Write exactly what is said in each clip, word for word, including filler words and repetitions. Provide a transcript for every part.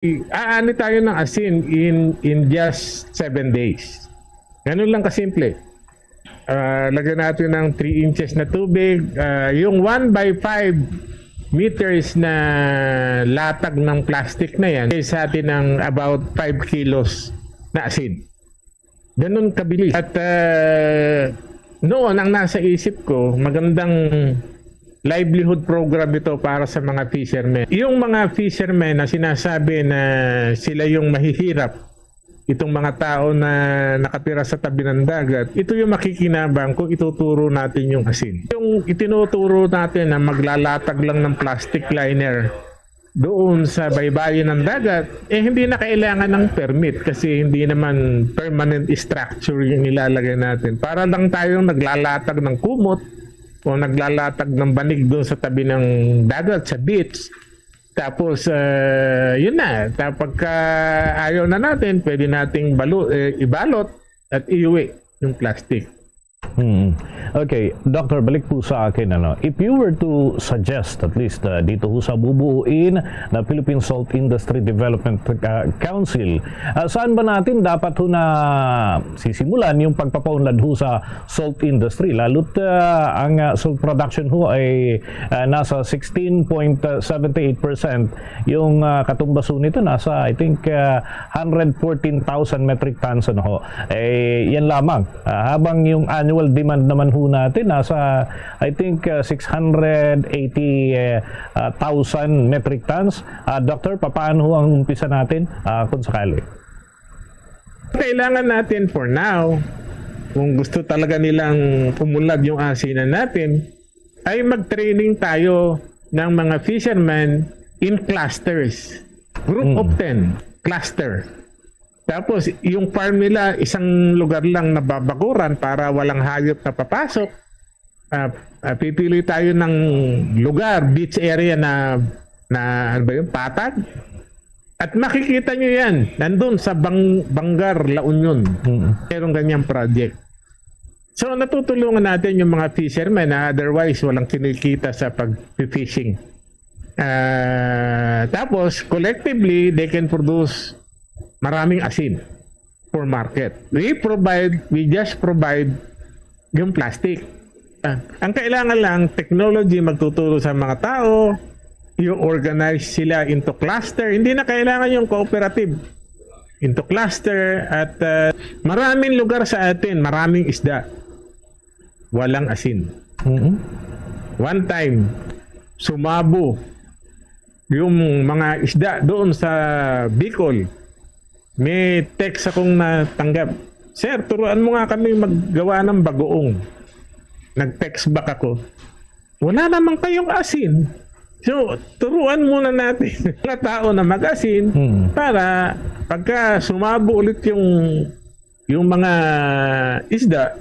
aani tayo ng asin in, in just seven days. Ganun lang kasimple. Ah, lagyan natin ng three inches na tubig. Ah, yung one by five meters na latag ng plastic na yan, ay sa atin ng about five kilos na asin. Ganun kabilis. At ah, noon, ang nasa isip ko, magandang livelihood program ito para sa mga fishermen. Yung mga fishermen na sinasabi na sila yung mahihirap, itong mga tao na nakatira sa tabi ng dagat, ito yung makikinabang kung ituturo natin yung asin. Yung itinuturo natin na maglalatag lang ng plastic liner doon sa baybayin ng dagat, eh, hindi na kailangan ng permit kasi hindi naman permanent structure yung nilalagay natin. Para lang tayong naglalatag ng kumot o naglalatag ng banig doon sa tabi ng dagat, sa beach. Tapos, ah, yun na. Ta-, pagka ayaw na natin, pwede nating balu-, eh, ibalot at iuwi yung plastic. Hmm. Okay, Doctor, balik po sa akin, ano, if you were to suggest, at least, ah, dito ho sa bubuuin na Philippine Salt Industry Development, ah, Council, ah, saan ba natin dapat ho na sisimulan yung pagpapaunlad ho sa salt industry? Lalo't, ah, ang, ah, salt production ho ay, ah, nasa sixteen point seventy eight percent. Yung, ah, katumbas ho nito nasa, I think, ah, hundred fourteen thousand metric tons, ano ho. Eh, yan lamang. Ah, habang yung annual demand naman ho natin nasa, I think, ah, six hundred eighty, eh, ah, thousand metric tons. Ah, Doctor, papaano ho ang umpisa natin, ah, kung sakali? Kailangan natin for now, kung gusto talaga nilang umunlad yung asinan natin, ay mag-training tayo ng mga fishermen in clusters. Group Mm. of ten, cluster. Tapos, yung farm nila, isang lugar lang na babakuran para walang hayop na papasok. Ah, ah, pipili tayo ng lugar, beach area na, na, ano ba yun, patag. At makikita nyo yan, nandun sa Bang-, Bangar, La Union. Mm. Merong ganyang project. So, natutulungan natin yung mga fishermen na otherwise walang kinikita sa pag-fishing. Ah, tapos, collectively, they can produce maraming asin for market. We provide, we just provide yung plastic. Ah, ang kailangan lang, technology, magtuturo sa mga tao, you organize sila into cluster. Hindi na kailangan yung cooperative. Into cluster at, ah, maraming lugar sa atin, maraming isda. Walang asin. Mm-hmm. One time, sumabo yung mga isda doon sa Bicol. May text akong natanggap, "Sir, turuan mo nga kami maggawa ng bagoong." Nag-text back ako, "Wala naman kayong asin. So, turuan muna natin mga tao na mag-asin Hmm. para pagka sumabo ulit yung, yung mga isda,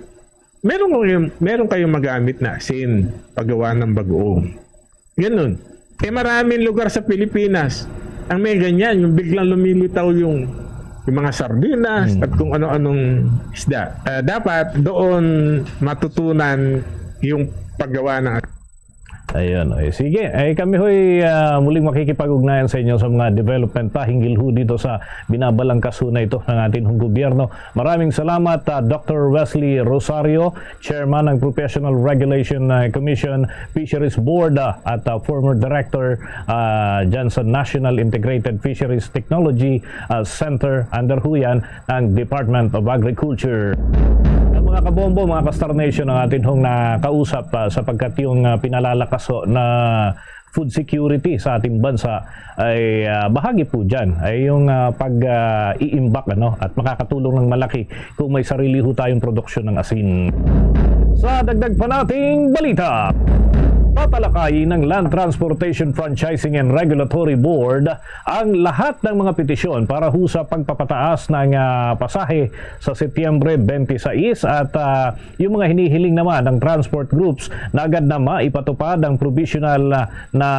meron kayong, meron kayong magamit na asin paggawa ng bagoong." Ganun. Eh, maraming lugar sa Pilipinas ang may ganyan, yung biglang lumilitaw yung, yung mga sardinas Hmm. at kung ano-anong isda. Ah, dapat doon matutunan yung paggawa ng Ayun, okay. Sige, eh, kami ho'y, ah, muling makikipag-ugnayan sa inyo sa mga development pa hinggil ho dito sa binabalangkas ho na ito ng ating hong gobyerno. Maraming salamat, ah, Doctor Wesley Rosario, Chairman ng Professional Regulation, ah, Commission, Fisheries Board, ah, at, ah, former Director, ah, dyan sa National Integrated Fisheries Technology, ah, Center, under ho yan ng Department of Agriculture. Ang mga kabombo, mga ka-Star Nation, ang atin hong nakausap, ah, sapagkat yung, ah, pinalalakas ho na food security sa ating bansa ay, ah, bahagi po dyan ay yung, ah, pag, ah, iimbak, ano, at makakatulong ng malaki kung may sarili ho tayong produksyon ng asin. Sa dagdag pa nating balita, tatalakayin ng Land Transportation Franchising and Regulatory Board ang lahat ng mga petisyon para ho sa pagpapataas ng, ah, pasahe sa Setyembre twenty-six at, ah, yung mga hinihiling naman ng transport groups na agad na maipatupad ang provisional, ah, na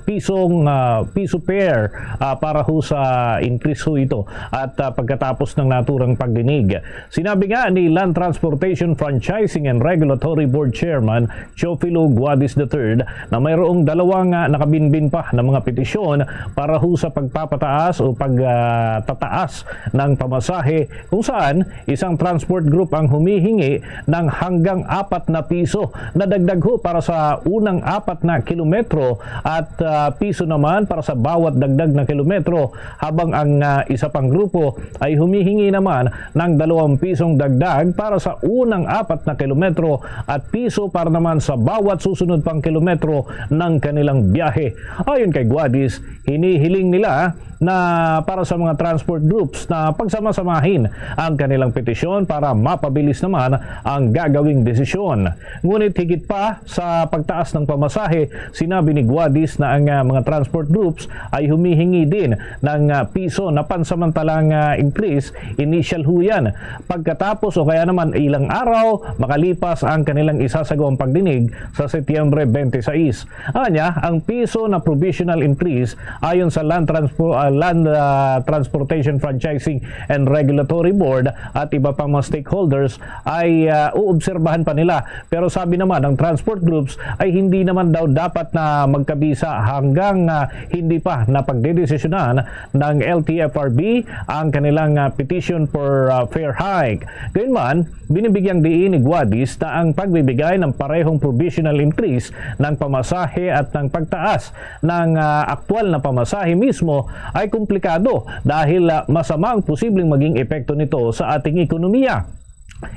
pisong, ah, piso fare, ah, para ho sa increase ho ito at, ah, pagkatapos ng naturang pagdinig. Sinabi nga ni Land Transportation Franchising and Regulatory Board Chairman Teofilo Guadis the third na mayroong dalawang, ah, nakabinbin pa na mga petisyon para ho sa pagpapataas o pagtataas ng pamasahe, kung saan isang transport group ang humihingi ng hanggang apat na piso na dagdag ho para sa unang apat na kilometro at, ah, piso naman para sa bawat dagdag na kilometro, habang ang, ah, isa pang grupo ay humihingi naman ng dalawang pisong dagdag para sa unang apat na kilometro at piso para naman sa bawat susunod pang kilometro ng kanilang biyahe. Ayon kay Guadis, hinihiling nila na para sa mga transport groups na pagsama-samahin ang kanilang petisyon para mapabilis naman ang gagawing desisyon. Ngunit higit pa sa pagtaas ng pamasahe, sinabi ni Guadis na ang, ah, mga transport groups ay humihingi din ng, ah, piso na pansamantalang, ah, increase, initial ho yan, pagkatapos o kaya naman ilang araw makalipas ang kanilang isasagawang pagdinig sa Setyembre twenty-six. Anya, ang piso na provisional increase ayon sa Land Transpo-, ah, Land, ah, Transportation Franchising and Regulatory Board at iba pang mga stakeholders ay, ah, uobserbahan pa nila. Pero sabi naman ng transport groups ay hindi naman daw dapat na magkabisa hanggang, ah, hindi pa napagdedesisyonan ng L T F R B ang kanilang, ah, petition for, ah, fare hike. Gayunman, binibigyang diin ni Guadis na ang pagbibigay ng parehong provisional increase ng pamasahe at ng pagtaas ng, ah, aktual na pamasahe mismo ay komplikado dahil, ah, masama ang posibleng maging epekto nito sa ating ekonomiya.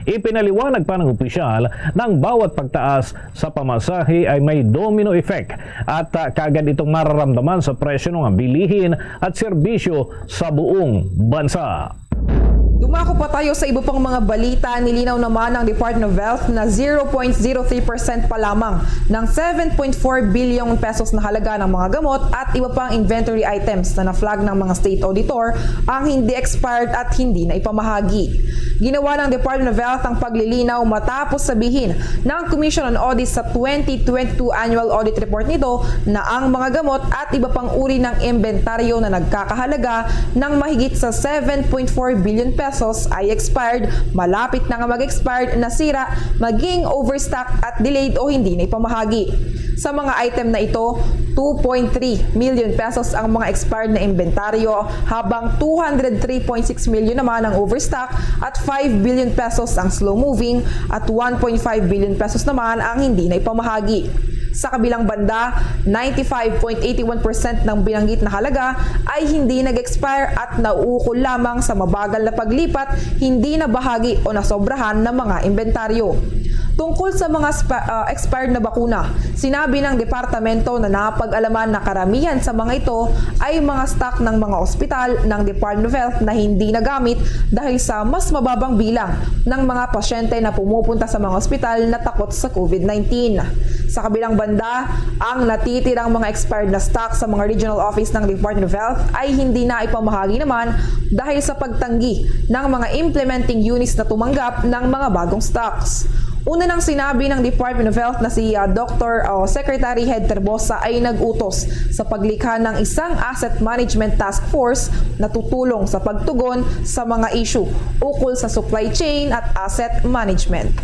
Ipinaliwanag pa ng opisyal na ang bawat pagtaas sa pamasahe ay may domino effect at, ah, kaagad itong mararamdaman sa presyo ng mga bilihin at serbisyo sa buong bansa. Dumako pa tayo sa iba pang mga balita. Nilinaw naman ng Department of Health na zero point zero three percent pa lamang ng seven point four billion pesos na halaga ng mga gamot at iba pang inventory items na na-flag ng mga state auditor ang hindi expired at hindi na ipamahagi. Ginawa ng Department of Health ang paglilinaw matapos sabihin ng Commission on Audit sa twenty twenty-two annual audit report nito na ang mga gamot at iba pang uri ng imbentaryo na nagkakahalaga ng mahigit sa seven point four billion pesos ay expired, malapit na nga mag-expired, nasira, maging overstock at delayed o hindi na ipamahagi. Sa mga item na ito, two point three million pesos ang mga expired na imbentaryo, habang two hundred three point six million naman ang overstock at five billion pesos ang slow-moving at one point five billion pesos naman ang hindi na ipamahagi. Sa kabilang banda, ninety-five point eight one percent ng binanggit na halaga ay hindi nag-expire at nauukol lamang sa mabagal na paglipat, hindi na bahagi o nasobrahan na mga imbentaryo. Tungkol sa mga spa-, ah, expired na bakuna, sinabi ng departamento na napag-alaman na karamihan sa mga ito ay mga stock ng mga ospital ng Department of Health na hindi nagamit dahil sa mas mababang bilang ng mga pasyente na pumupunta sa mga ospital na takot sa COVID nineteen. Sa kabilang banda, ang natitirang mga expired na stock sa mga regional office ng Department of Health ay hindi na ipamahagi naman dahil sa pagtanggi ng mga implementing units na tumanggap ng mga bagong stocks. Una nang sinabi ng Department of Health na si, ah, Doctor o Secretary Head Terbosa ay nag-utos sa paglikha ng isang asset management task force na tutulong sa pagtugon sa mga issue ukol sa supply chain at asset management.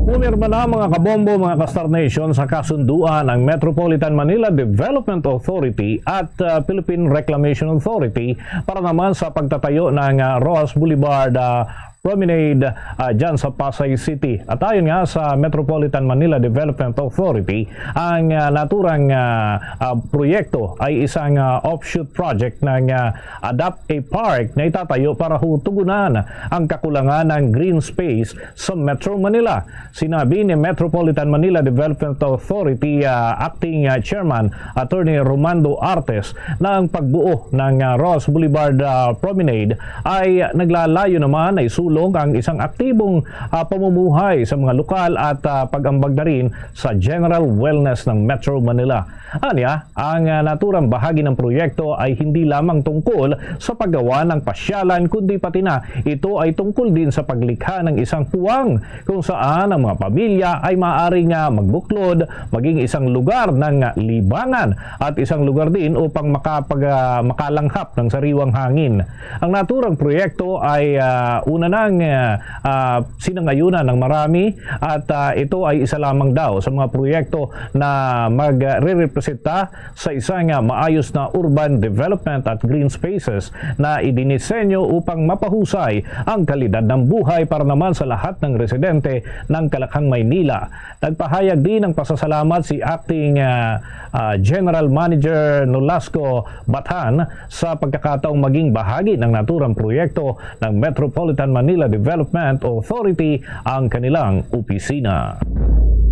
Pumirma na, mga kabombo, mga ka-Star Nation, sa kasunduan ang Metropolitan Manila Development Authority at, ah, Philippine Reclamation Authority para naman sa pagtatayo ng, ah, Roxas Boulevard, ah, Promenade, ah, dyan sa Pasay City. At ayon nga sa Metropolitan Manila Development Authority, ang, ah, naturang, ah, ah, proyekto ay isang, ah, offshoot project ng, ah, Adapt a Park na itatayo para ho tugunan ang kakulangan ng green space sa Metro Manila. Sinabi ni Metropolitan Manila Development Authority, ah, Acting, ah, Chairman Attorney Romando Artes na ang pagbuo ng, ah, Roxas Boulevard, ah, Promenade ay naglalayo naman na isulong ang isang aktibong, ah, pamumuhay sa mga lokal at, ah, pag-ambag na rin sa general wellness ng Metro Manila. Anya, ang, ah, naturang bahagi ng proyekto ay hindi lamang tungkol sa paggawa ng pasyalan, kundi pati na ito ay tungkol din sa paglikha ng isang puwang kung saan ang mga pamilya ay maaaring, ah, magbuklod, maging isang lugar ng libangan at isang lugar din upang makapag-, ah, makalanghap ng sariwang hangin. Ang naturang proyekto ay, ah, una na ang, ah, ah, sinangayunan ng marami at, ah, ito ay isa lamang daw sa mga proyekto na magrerepresenta sa isang, ah, maayos na urban development at green spaces na idinisenyo upang mapahusay ang kalidad ng buhay para naman sa lahat ng residente ng Calakhang, Maynila. Nagpahayag din ng pasasalamat si Acting, ah, ah, General Manager Nolasco Bathan sa pagkakataong maging bahagi ng naturang proyekto ng Metropolitan Manila Development Authority ang kanilang opisina.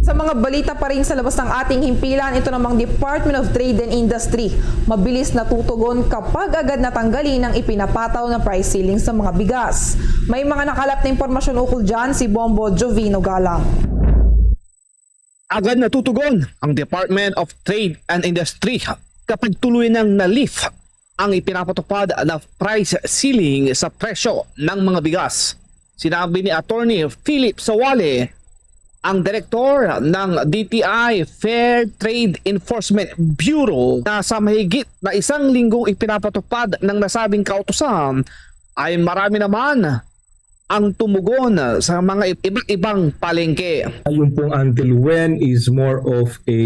Sa mga balita pa rin sa labas ng ating himpilan, ito namang Department of Trade and Industry mabilis natutugon kapag agad natanggalin ang ipinapataw na price ceiling sa mga bigas. May mga nakalap na impormasyon ukol dyan si Bombo Jovino Galang. Agad natutugon ang Department of Trade and Industry kapag tuloy nang na-lift ang ipinapatupad na price ceiling sa presyo ng mga bigas. Sinabi ni Attorney Philip Sawale, ang direktor ng D T I Fair Trade Enforcement Bureau, na sa mahigit na isang linggong ipinapatupad ng nasabing kautusan ay marami naman ang tumugon sa mga iba't ibang palengke. Yung pong until when is more of a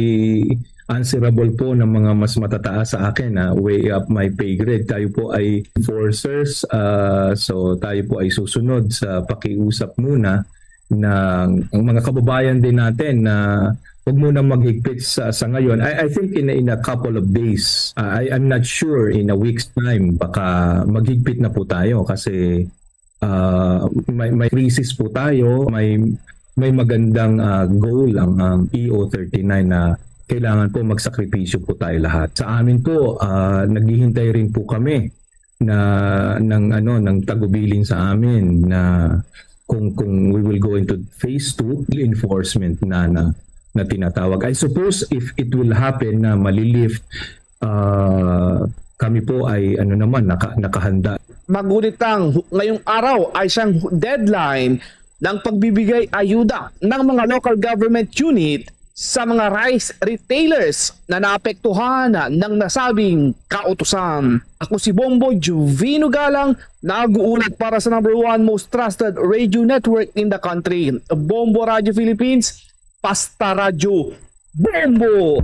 answerable po ng mga mas matataas sa akin, ah, way up my pay grade. Tayo po ay enforcers, ah, so tayo po ay susunod sa pakiusap muna ng ang mga kababayan din natin na wag muna maghigpit sa, sa ngayon. I, I think in, in a couple of days, ah, I, I'm not sure, in a week's time, baka maghigpit na po tayo kasi ah, may, may crisis po tayo, may, may magandang, ah, goal ang, ang E O thirty-nine na kailangan po magsakripisyo po tayo lahat. Sa amin po, ah, naghihintay rin po kami na, ng, ano, ng tagubilin sa amin na kung, kung we will go into phase two, enforcement na, na, na tinatawag. I suppose if it will happen na malilift, ah, kami po ay, ano naman, naka-, nakahanda. Magunit ang hu-, ngayong araw ay siyang hu-, deadline ng pagbibigay ayuda ng mga local government unit sa mga rice retailers na naapektuhan ng nasabing kautusan. Ako si Bombo Juvino Galang, nag-uulat para sa number one most trusted radio network in the country, Bombo Radio Philippines, Pasta Radyo, Bombo!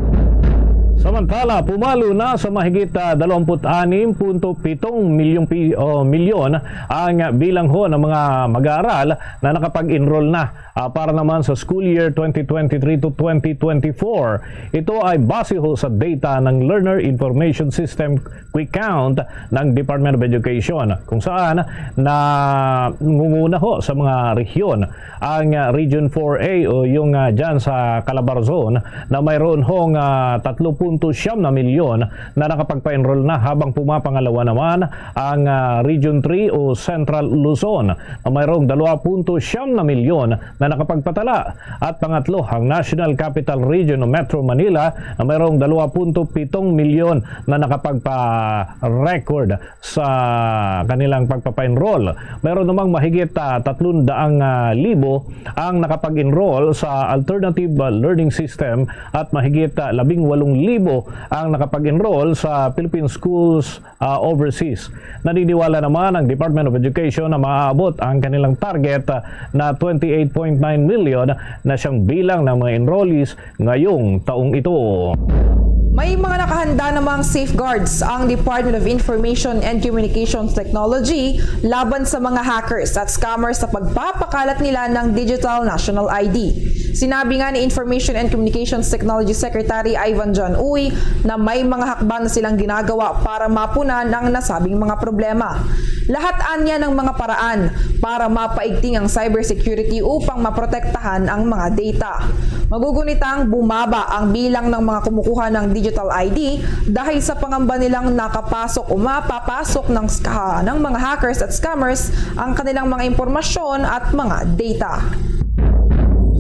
Samantala, pumalo na sa mahigit, ah, dalawampu't anim punto pitong milyong pi-, o milyon ang bilang ho ng mga mag-aaral na nakapag-enroll na, ah, para naman sa school year twenty twenty-three to twenty twenty-four. Ito ay base ho sa data ng Learner Information System Quick Count ng Department of Education, kung saan nangunguna ho sa mga rehiyon ang, ah, Region four A o yung, ah, dyan sa Calabarzon na mayroon hong, ah, tatlo punto siyam na milyon na nakapagpa-enroll na, habang pumapangalawa naman ang, ah, Region three o Central Luzon na mayroong dalawa punto siyam na milyon na nakapagpatala, at pangatlo ang National Capital Region o Metro Manila na mayroong dalawa punto pitong milyon na nakapagpa-record sa kanilang pagpapa-enroll. Mayroon namang mahigit, ah, tatlong daang, ah, libo ang nakapag-enroll sa Alternative, ah, Learning System at mahigit, ah, labing walong libo ang nakapag-enroll sa Philippine Schools, ah, Overseas. Naniniwala naman ang Department of Education na maaabot ang kanilang target, ah, na twenty-eight point nine million na siyang bilang ng mga enrollees ngayong taong ito. May mga nakahanda namang safeguards ang Department of Information and Communications Technology laban sa mga hackers at scammers sa pagpapakalat nila ng Digital National I D. Sinabi nga ni Information and Communications Technology Secretary Ivan John Uy na may mga hakbang na silang ginagawa para mapunan ang nasabing mga problema. Lahat anya ng mga paraan para mapaigting ang cybersecurity upang maprotektahan ang mga data. Magugunitang bumaba ang bilang ng mga kumukuha ng digital I D dahil sa pangamba nilang nakapasok o mapapasok ng ska-, ng mga hackers at scammers ang kanilang mga impormasyon at mga data.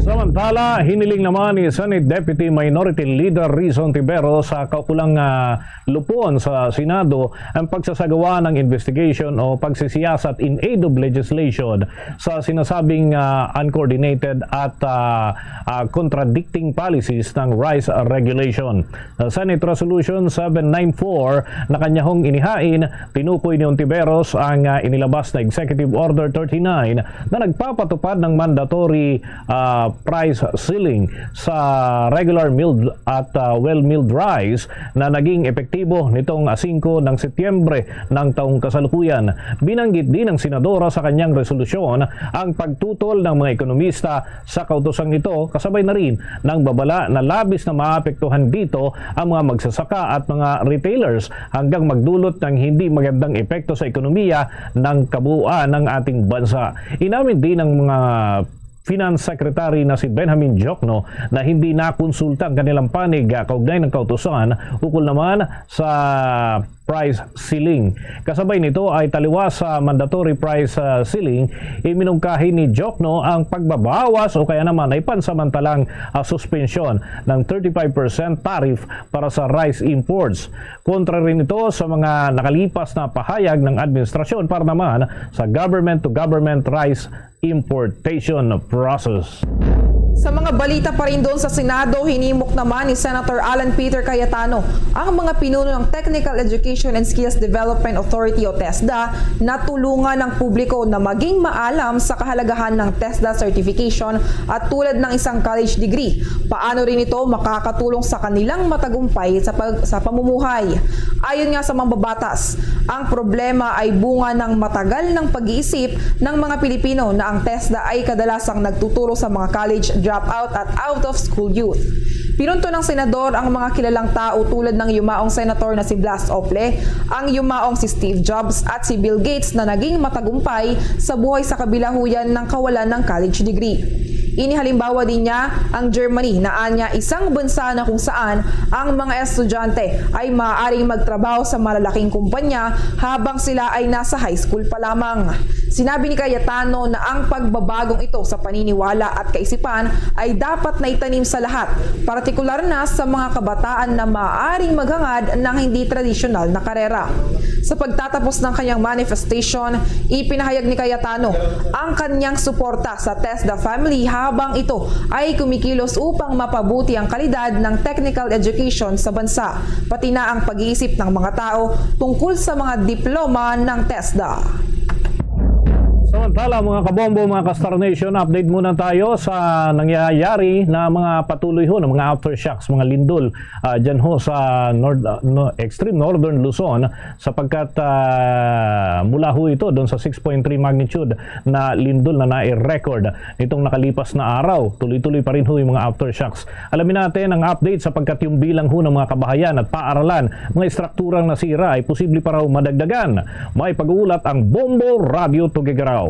Samantala, hiniling naman ni Senate Deputy Minority Leader Risa Hontiveros sa kaukulang, ah, lupon sa Senado ang pagsasagawa ng investigation o pagsisiyasat in aid of legislation sa sinasabing, ah, uncoordinated at, ah, ah, contradicting policies ng rice regulation. Sa Senate Resolution seven nine four na kanyahong inihain, tinukoy ni Hontiveros ang, ah, inilabas na Executive Order thirty-nine na nagpapatupad ng mandatory, ah, price ceiling sa regular milled at, ah, well-milled rice na naging epektibo nitong singko ng Setyembre ng taong kasalukuyan. Binanggit din ng senadora sa kanyang resolusyon ang pagtutol ng mga ekonomista sa kautosang ito, kasabay na rin ng babala na labis na maapektuhan dito ang mga magsasaka at mga retailers, hanggang magdulot ng hindi magandang epekto sa ekonomiya ng kabuuan ng ating bansa. Inamin din ng mga Finance Secretary na si Benjamin Diokno na hindi nakonsulta ang kanilang panig, ah, kaugnay ng kautusan ukol naman sa price ceiling. Kasabay nito ay taliwas sa mandatory price, ah, ceiling, iminungkahi ni Diokno ang pagbabawas o kaya naman ay pansamantalang, ah, suspensyon ng thirty-five percent tariff para sa rice imports. Kontra rin ito sa mga nakalipas na pahayag ng administrasyon para naman sa government-to-government rice importation process. Sa mga balita pa rin doon sa Senado, hinimok naman ni Senator Alan Peter Cayetano ang mga pinuno ng Technical Education and Skills Development Authority o TESDA na tulungan ang publiko na maging maalam sa kahalagahan ng TESDA certification at tulad ng isang college degree. Paano rin ito makakatulong sa kanilang matagumpay sa pag-, sa pamumuhay? Ayon nga sa mambabatas, ang problema ay bunga ng matagal ng pag-iisip ng mga Pilipino na ang TESDA ay kadalasang nagtuturo sa mga college dropout at out-of-school youth. Pinunto ng senador ang mga kilalang tao tulad ng yumaong senator na si Blas Ople, ang yumaong si Steve Jobs at si Bill Gates na naging matagumpay sa buhay sa kabilahuyan ng kawalan ng college degree. Ini halimbawa din niya ang Germany, na anya isang bansa na kung saan ang mga estudyante ay maaaring magtrabaho sa malalaking kumpanya habang sila ay nasa high school pa lamang. Sinabi ni Cayetano na ang pagbabagong ito sa paniniwala at kaisipan ay dapat na itanim sa lahat, partikular na sa mga kabataan na maaaring maghangad ng hindi tradisyonal na karera. Sa pagtatapos ng kanyang manifestation, ipinahayag ni Cayetano ang kanyang suporta sa TESDA family habang ito ay kumikilos upang mapabuti ang kalidad ng technical education sa bansa, pati na ang pag-iisip ng mga tao tungkol sa mga diploma ng TESDA. Samantala, mga kabombo, mga ka-Star Nation, update muna tayo sa nangyayari na mga patuloy ho ng mga aftershocks, mga lindol, ah, dyan ho sa nord-, ah, no, extreme northern Luzon, sapagkat, ah, mula ho ito doon sa six point three magnitude na lindol na nai-record nitong nakalipas na araw. Tuloy-tuloy pa rin ho yung mga aftershocks. Alamin natin ang update sapagkat yung bilang ho ng mga kabahayan at paaralan, mga estrukturang nasira ay posible pa raw madagdagan. May pag-uulat ang Bombo Radio Tugigraw.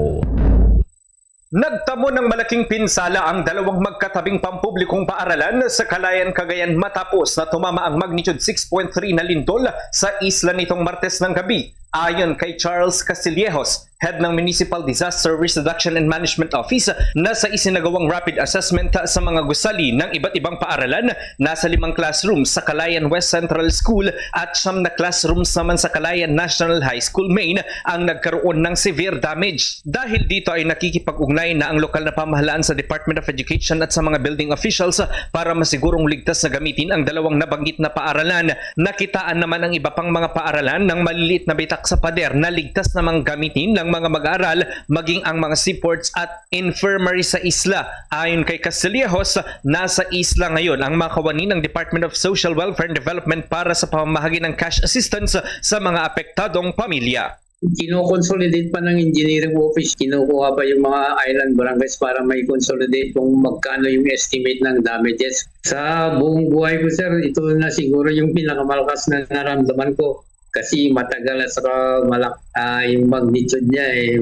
Nagtamo ng malaking pinsala ang dalawang magkatabing pampublikong paaralan sa Calayan, Cagayan, matapos na tumama ang magnitude six point three na lindol sa isla nitong Martes ng gabi. Ayon kay Charles Castillejos, head ng Municipal Disaster Risk Reduction and Management Office, na sa isinagawang rapid assessment sa mga gusali ng iba't ibang paaralan, nasa limang classroom sa Calayan West Central School at siyam na classrooms naman sa Calayan National High School Main ang nagkaroon ng severe damage. Dahil dito ay nakikipag-ugnay na ang lokal na pamahalaan sa Department of Education at sa mga building officials para masigurong ligtas na gamitin ang dalawang nabanggit na paaralan. Nakitaan naman ang iba pang mga paaralan ng maliliit na bitak sa pader na ligtas namang gamitin ng mga mag-aaral, maging ang mga seaports at infirmary sa isla. Ayon kay Castillejos, nasa isla ngayon ang mga kawani ng Department of Social Welfare and Development para sa pamamahagi ng cash assistance sa mga apektadong pamilya. Kino-consolidate pa ng engineering office, kinukuha pa yung mga island barangays para may consolidate kung magkano yung estimate ng damages. Sa buong buhay ko, sir, ito na siguro yung pinakamalakas na naramdaman ko kasi matagal at saka malak-, Ah, yung magnitude niya ay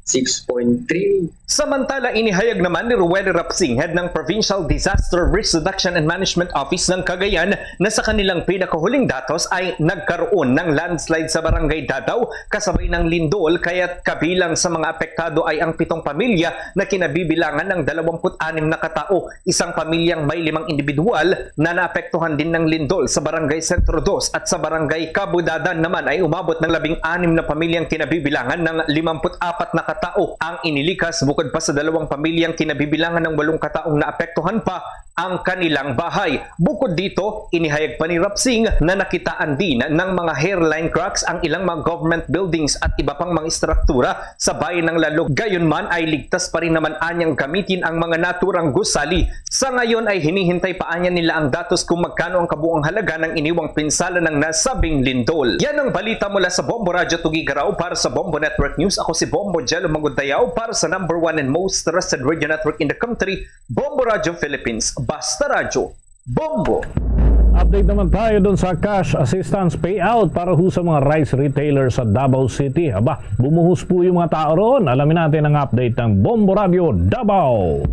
six point three. Samantala, inihayag naman ni Ruel Rapsing, head ng Provincial Disaster Risk Reduction and Management Office ng Cagayan, na sa kanilang pinakahuling datos ay nagkaroon ng landslide sa Barangay Dadaw kasabay ng lindol, kaya't kabilang sa mga apektado ay ang pitong pamilya na kinabibilangan ng dalawampu't anim na katao. Isang pamilyang may limang individual na naapektuhan din ng lindol sa Barangay Centro Dos at sa Barangay Kabudadan naman ay umabot ng labing anim na pamilyang kinabibilangan ng limampu't apat na katao ang inilikas, bukod pa sa dalawang pamilyang kinabibilangan ng walong kataong naapektuhan pa ang kanilang bahay. Bukod dito, inihayag pa ni Rapsing na nakitaan din ng mga hairline cracks ang ilang mga government buildings at iba pang mga istruktura sa bayan ng Lalog. Gayon man ay ligtas pa rin naman anyang gamitin ang mga naturang gusali. Sa ngayon ay hinihintay pa anya nila ang datos kung magkano ang kabuang halaga ng iniwang pinsala ng nasabing lindol. Yan ang balita mula sa Bombo Radyo Tuguegarao. Para sa Bombo Network News, ako si Bombo Jello Magudayao para sa number one and most trusted radio network in the country, Bombo Radyo Philippines. Basta Radyo, Bombo! Update naman tayo dun sa cash assistance payout para ho sa mga rice retailer sa Davao City. Aba, bumuhos po yung mga tao roon. Alamin natin ang update ng Bombo Radyo Davao.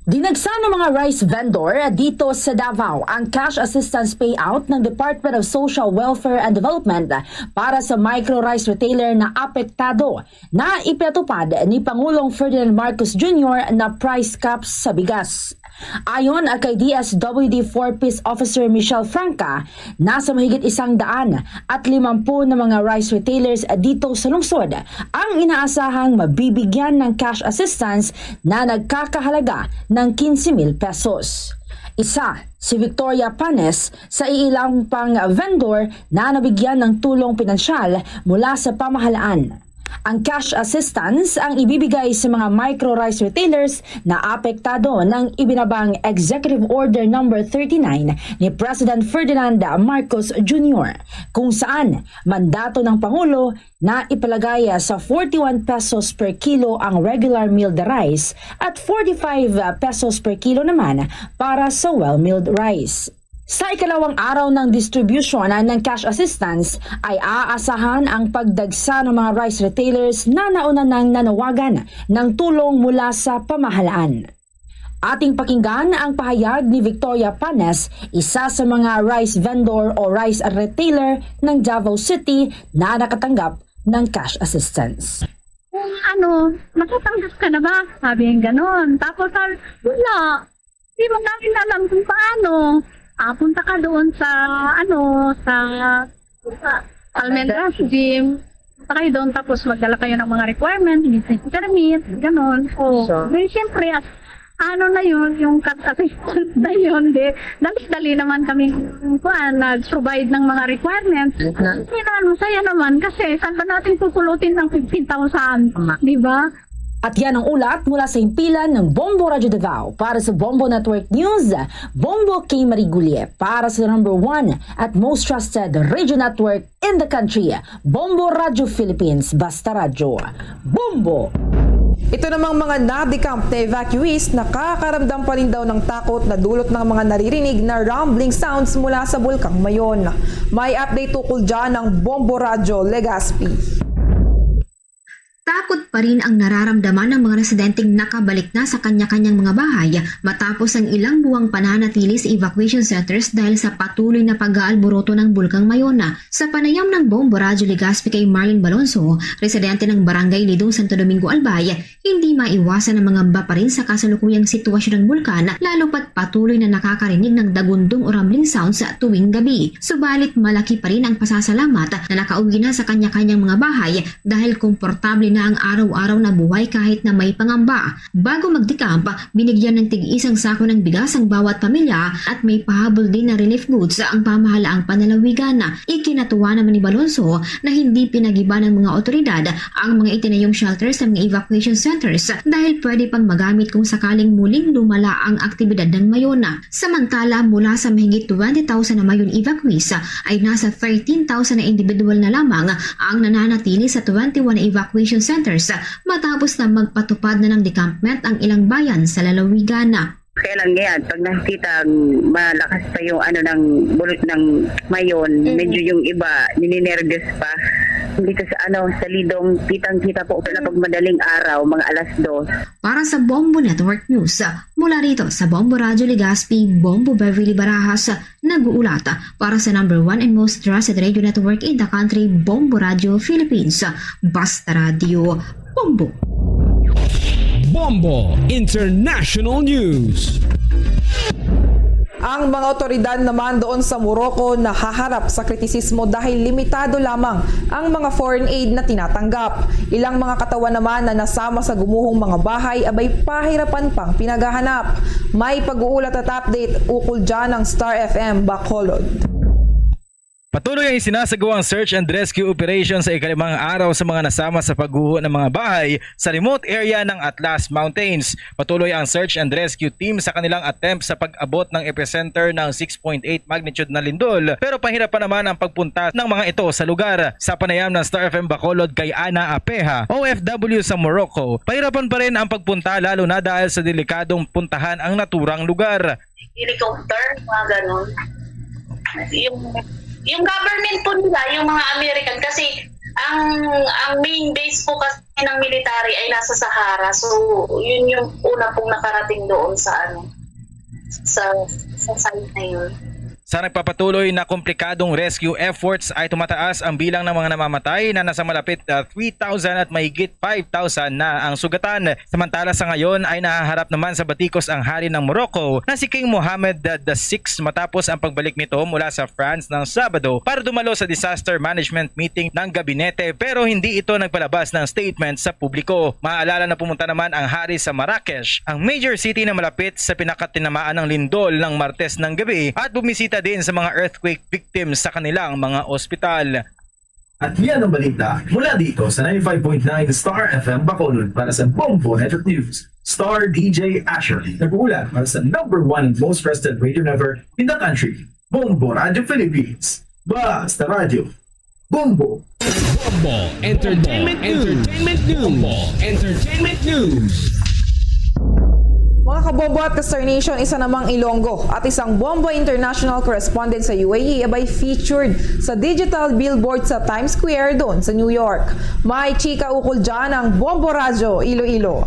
Dinagsa ng mga rice vendor dito sa Davao ang cash assistance payout ng Department of Social Welfare and Development para sa micro rice retailer na apektado na ipinatupad ni Pangulong Ferdinand Marcos Junior na price caps sa bigas. Ayon kay D S W D four Peace Officer Michelle Franca, nasa mahigit isang daan at limampu na mga rice retailers dito sa lungsod ang inaasahang mabibigyan ng cash assistance na nagkakahalaga ng quince mil pesos. Isa si Victoria Panes sa iilang pang vendor na nabigyan ng tulong pinansyal mula sa pamahalaan. Ang cash assistance ang ibibigay sa mga micro rice retailers na apektado ng ibinabang Executive Order Number thirty-nine ni President Ferdinand Marcos Junior, kung saan mandato ng Pangulo na ipalagay sa forty-one pesos per kilo ang regular milled rice at forty-five pesos per kilo naman para sa well milled rice. Sa ikalawang araw ng distribution ng cash assistance ay aasahan ang pagdagsa ng mga rice retailers na nauna nang nanawagan ng tulong mula sa pamahalaan. Ating pakinggan ang pahayag ni Victoria Panes, isa sa mga rice vendor o rice retailer ng Davao City na nakatanggap ng cash assistance. Kung ano, "Nakatanggap ka na ba?" Sabi ng ganon. Tapos sabi, "Wala." Di man namin alam kung paano. Ah, punta ka doon sa, ano, sa, sa Almendras Gym. Punta kayo doon, tapos magdala kayo ng mga requirements, business permit, ganon. O, So? Then, siyempre, at, ano na yun, yung cash assistance na yun, di, dali-dali naman kami, kuan, nag-provide ng mga requirements. Mhm. Kaya naman, masaya naman, kasi saan ba natin pupulutin ang fifteen thousand? Tama. Di ba? At yan ang ulat mula sa himpilan ng Bombo Radyo Davao. Para sa Bombo Network News, Bombo K. Marigulye. Para sa number one at most trusted radio network in the country, Bombo Radyo Philippines. Basta Radyo, Bombo! Ito namang mga na-decamp na evacuees nakakaramdam pa rin daw ng takot na dulot ng mga naririnig na rumbling sounds mula sa Bulkang Mayon. May update ukol dyan ang Bombo Radyo Legazpi. Takot pa rin ang nararamdaman ng mga residenteng nakabalik na sa kanya-kanyang mga bahay matapos ang ilang buwang pananatili sa evacuation centers dahil sa patuloy na pag-aalburoto ng Bulkang Mayona. Sa panayam ng Bombo Radyo Legazpi kay Marlene Balonso, residente ng Barangay Lidong, Santo Domingo, Albay, hindi maiwasan ang mangamba pa rin sa kasalukuyang sitwasyon ng bulkan, lalo pat patuloy na nakakarinig ng dagundong o rumbling sounds sa tuwing gabi. Subalit malaki pa rin ang pasasalamat na nakauwi na sa kanya-kanyang mga bahay dahil komportable na ang araw-araw na buhay kahit na may pangamba. Bago mag-decamp, binigyan ng tig-isang sako ng bigas ang bawat pamilya at may pahabol din na relief goods ang pamahalaang panlalawigan. Ikinatuwa naman ni Balonso na hindi pinagiba ng mga otoridad ang mga itinayong shelter sa mga evacuation centers dahil pwede pang magamit kung sakaling muling lumala ang aktibidad ng Mayona. Samantala, mula sa mahigit twenty thousand na Mayon evacuees, ay nasa thirteen thousand na individual na lamang ang nananatili sa twenty-one na evacuation centers matapos na magpatupad na ng decampment ang ilang bayan sa lalawigan. Kaya lang yan, pag nakikita ang malakas pa yung ano ng bulot ng mayon, Mhm. medyo yung iba, nininervyos pa. Dito sa ano, sa Lidong, kitang-kita po pala pag madaling araw, mga alas dos. Para sa Bombo Network News, mula rito sa Bombo Radyo Legazpi, Bombo Beverly Barajas, nag-uulat para sa number one and most trusted radio network in the country, Bombo Radyo Philippines. Basta Radio, Bombo. Bombo International News. Ang mga otoridad naman doon sa Morocco nahaharap sa kritisismo dahil limitado lamang ang mga foreign aid na tinatanggap. Ilang mga katawan naman na nasama sa gumuhong mga bahay abay pahirapan pang pinaghahanap. May pag-uulat at update ukol dyan ang Star F M Bacolod. Patuloy ang isinasagawang search and rescue operation sa ikalimang araw sa mga nasama sa pagguho ng mga bahay sa remote area ng Atlas Mountains. Patuloy ang search and rescue team sa kanilang attempt sa pag-abot ng epicenter ng six point eight magnitude na lindol, pero pahirapan naman ang pagpunta ng mga ito sa lugar. Sa panayam ng Star F M Bacolod kay Ana Apeha, O F W sa Morocco, pahirapan pa rin ang pagpunta, lalo na dahil sa delikadong puntahan ang naturang lugar. Helicopter, mga ganun. Yung, yung government po nila, yung mga American, kasi ang ang main base po kasi ng military ay nasa Sahara. So, yun yung una pong nakarating doon sa ano, sa, sa site na yun. Sa nagpapatuloy na komplikadong rescue efforts ay tumataas ang bilang ng mga namamatay na nasa malapit na three thousand at mahigit five thousand na ang sugatan. Samantala, sa ngayon ay nahaharap naman sa batikos ang hari ng Morocco na si King Mohammed the sixth, matapos ang pagbalik nito mula sa France ng Sabado para dumalo sa disaster management meeting ng gabinete, pero hindi ito nagpalabas ng statement sa publiko. Maalala na pumunta naman ang hari sa Marrakesh, ang major city na malapit sa pinakatinamaan ng lindol ng Martes ng gabi, at bumisita din sa mga earthquake victims sa kanilang mga ospital. At yan ang balita mula dito sa ninety-five point nine Star F M Bacolod. Para sa Bombo Network News, Star D J Asher. Nag-uulat para sa number one and most trusted radio network in the country, Bombo Radio Philippines. Basta Radio. Bombo. Bombo Entertainment News. Entertainment News. Bombo Entertainment News. Mga kabombo at ka-Star Nation, isa namang Ilonggo at isang Bombo International correspondent sa U A E abay featured sa digital billboard sa Times Square doon sa New York. May chika ukol dyan ang Bombo Radyo Iloilo.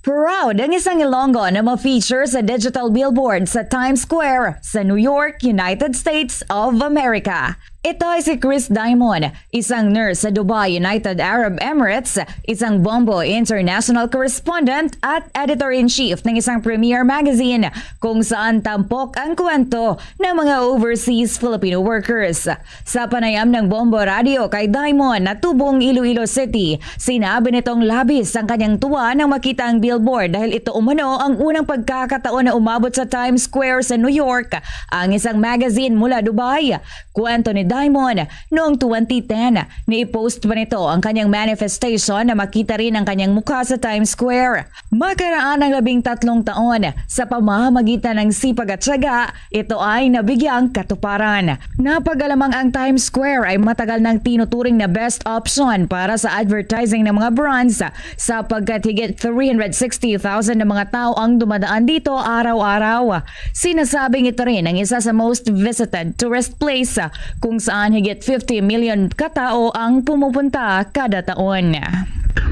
Proud ang isang Ilonggo na ma-feature sa digital billboard sa Times Square sa New York, United States of America. Ito ay si Chris Diamond, isang nurse sa Dubai, United Arab Emirates, isang Bombo International correspondent at editor-in-chief ng isang premier magazine kung saan tampok ang kwento ng mga overseas Filipino workers. Sa panayam ng Bombo Radio kay Diamond, natubong Iloilo City, sinabi nitong labis ang kanyang tuwa nang makita ang billboard dahil ito umano ang unang pagkakataon na umabot sa Times Square sa New York ang isang magazine mula Dubai. Kwento ni Diamond, noong twenty ten, ni-post pa nito ang kanyang manifestation na makita rin ang kanyang mukha sa Times Square. Makaraan ang labing tatlong taon, sa pamamagitan ng sipag at tiyaga, ito ay nabigyang katuparan. Napag-alamang ang Times Square ay matagal nang tinuturing na best option para sa advertising ng mga brands, sapagkat higit three hundred sixty thousand na mga tao ang dumadaan dito araw-araw. Sinasabing ito rin ang isa sa most visited tourist place, kung saan higit fifty million katao ang pumupunta kada taon.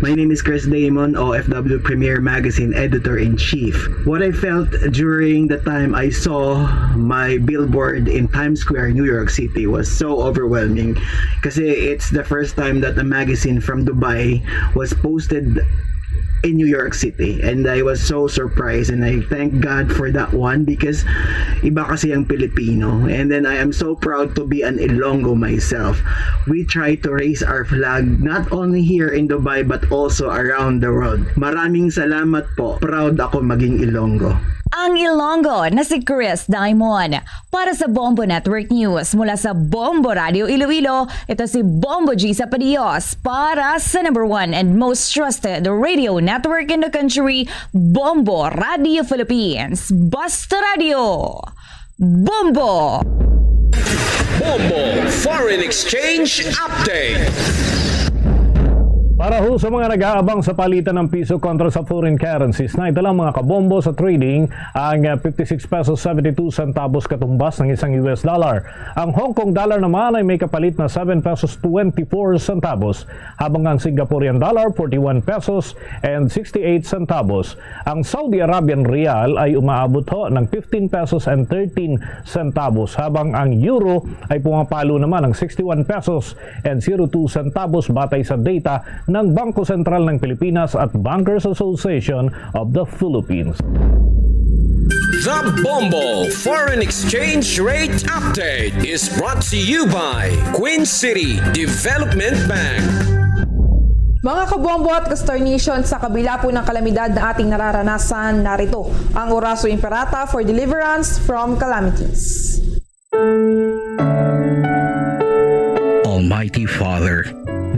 My name is Chris Damon, O F W Premier Magazine Editor-in-Chief. What I felt during the time I saw my billboard in Times Square, New York City was so overwhelming. Kasi it's the first time that a magazine from Dubai was posted in New York City, and I was so surprised, and I thank God for that one because iba kasi ang Pilipino, and then I am so proud to be an Ilonggo myself. We try to raise our flag not only here in Dubai but also around the world. Maraming salamat po. Proud ako maging Ilonggo. Ang Ilonggo na si Chris Diamond. Para sa Bombo Network News, mula sa Bombo Radio Iloilo, ito si Bombo G Sapadios para sa number one and most trusted radio network in the country, Bombo Radio Philippines. Basta Radio, Bombo! Bombo Foreign Exchange Update. Para ho sa mga nag-aabang sa palitan ng piso kontra sa foreign currencies, naitala, mga kabombo, sa trading ang, ah, fifty-six pesos seventy-two centavos katumbas ng isang U S dollar. Ang Hong Kong dollar naman ay may kapalit na seven pesos twenty-four centavos, habang ang Singaporean dollar, forty-one pesos and sixty-eight centavos. Ang Saudi Arabian rial ay umaabot ho ng fifteen pesos and thirteen centavos, habang ang euro ay pumapalo naman ng sixty-one pesos and zero two centavos, batay sa data ng Bangko Sentral ng Pilipinas at Bankers Association of the Philippines. The Bombo Foreign Exchange Rate Update is brought to you by Queen City Development Bank. Mga kabombo at ka-Star Nation, sa kabila po ng kalamidad na ating nararanasan, narito ang Oraso Imperata for deliverance from calamities. Almighty Father,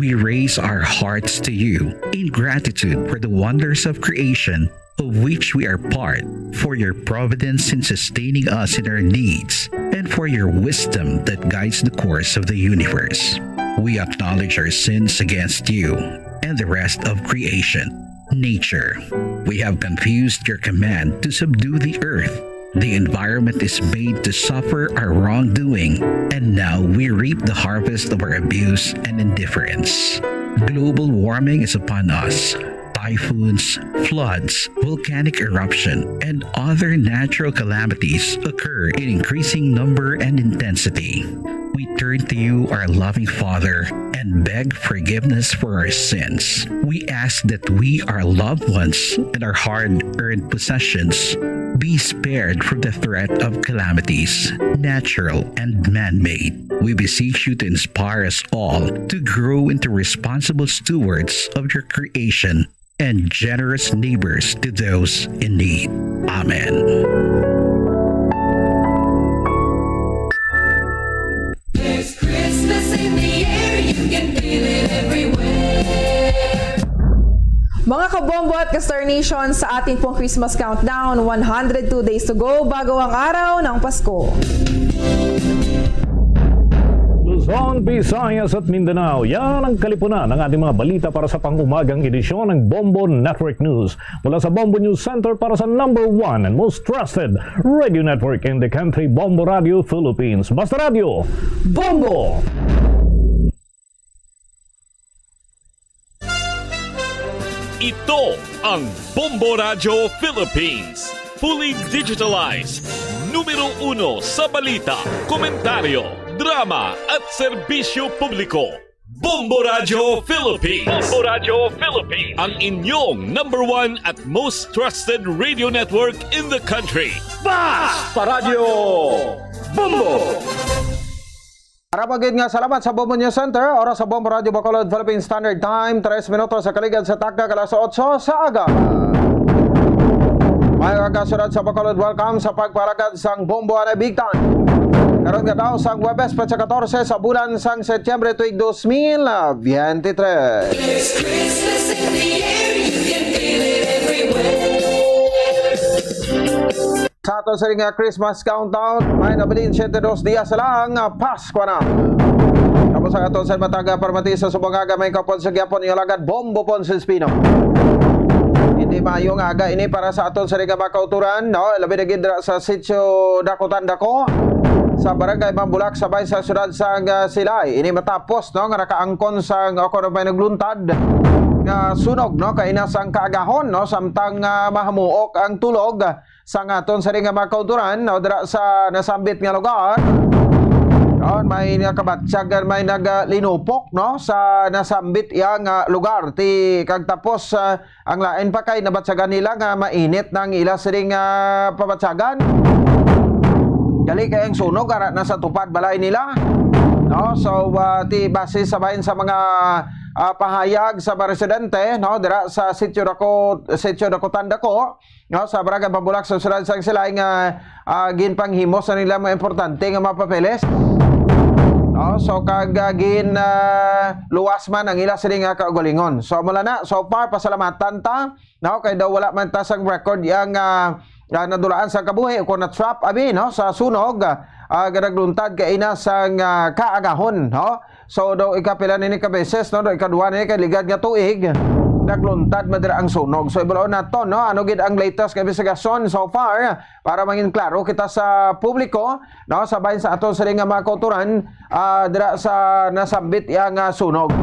we raise our hearts to you in gratitude for the wonders of creation of which we are part, for your providence in sustaining us in our needs, and for your wisdom that guides the course of the universe. We acknowledge our sins against you and the rest of creation, nature. We have confused your command to subdue the earth. The environment is made to suffer our wrongdoing, and now we reap the harvest of our abuse and indifference. Global warming is upon us. Typhoons, floods, volcanic eruption, and other natural calamities occur in increasing number and intensity. We turn to you, our loving Father, and beg forgiveness for our sins. We ask that we, our loved ones, and our hard earned possessions be spared from the threat of calamities, natural and man made. We beseech you to inspire us all to grow into responsible stewards of your creation and generous neighbors to those in need. Amen. Mga kabombo at ka-Star Nation, sa ating pong Christmas countdown, one hundred two days to go bago ang araw ng Pasko. Luzon, Visayas at Mindanao, yan ang kalipunan ng ating mga balita para sa pang-umagang edisyon ng Bombo Network News. Mula sa Bombo News Center para sa number one and most trusted radio network in the country, Bombo Radio Philippines. Basta Radio, Bombo! Ito ang Bombo Radyo Philippines. Fully digitalized. Numero uno sa balita, komentaryo, drama at serbisyo publiko. Bombo Radyo Philippines. Bombo Radyo Philippines. Ang inyong number one at most trusted radio network in the country. Basta Radyo Bombo! Arap gid nga salamat sa Bombo News Center. Oras sa Bombo Radyo Bacolod, Philippine Standard Time, tres minutos sa kaligad sa takna ka alas otso sa aga. Mayong aga, syudad sa Bacolod, welcome sa pagparagad sang Bombo anay bigtan. Karon nga daw sang Huwebes, petsa katorse sa bulan sang Setyembre tuig dos mil biyente tres. Sa aton sini nga Christmas countdown, may nabilin siyete dos dias lang, ah, Pasko na. Tapos ang aton sa matag, ah, paramati sa subong aga, may kapon sa gyapon yung lagad, Bombo Ponce Espino. Hindi maayo nga aga ini para sa aton sini nga mga kauturan, no? Labi na gid dira sa Sitio Dakotan Dako, sa Barangay Mambulak, sabay sa siyudad sang, ah, Silay. Ini matapos, no, nga nakaangkon sang, o kung may nagluntad nga sunog, no, kaina sang kaagahon, no, samtang, ah, mahamuok ang tulog sang aton sini nga mga kauturan, no, dira sa nasambit nga lugar. Yon, may nakabatyag, may naglinupok, no, sa nasambit iya nga lugar. Ti kag tapos, ah, ang lain pa kay nabatyagan nila nga mainit na ang ila sini nga pabatyagan. Gali kay ang sunog ara na sa tupad balay nila. No, so, ah, ti base sa bahin sa mga, ah, pahayag sa mga residente, no, dira sa Sitio Dako, Sitio Dakotan Dako, no, sa Barangay Mambulak sa siyudad sang Silay nga, ah, ginpanghimos na nila mga importante nga mga papeles. No, so kag, ah, gin, ah, luwas man ang ila sini nga kaugalingon. So mula na, so far, pasalamatan ta, no, kay daw wala man ta sang record yang, ah, ah, nadulaan sa kabuhi o kung na-trap abi, no, sa sunog, ah, nga nagluntad kaina sang, ah, kaagahon, no. So, daw ikapila nini ka beses, no? Daw ikadua nini kay ligad nga tuig, nagluntad man dira ang sunog. So, ibaloon naton, no? Ano gid ang latest nga investigasyon so far para mangin klaro kita sa publiko, no? Sa bahin sa aton sini nga mga kautoran, ah, dira sa nasambit iya nga sunog.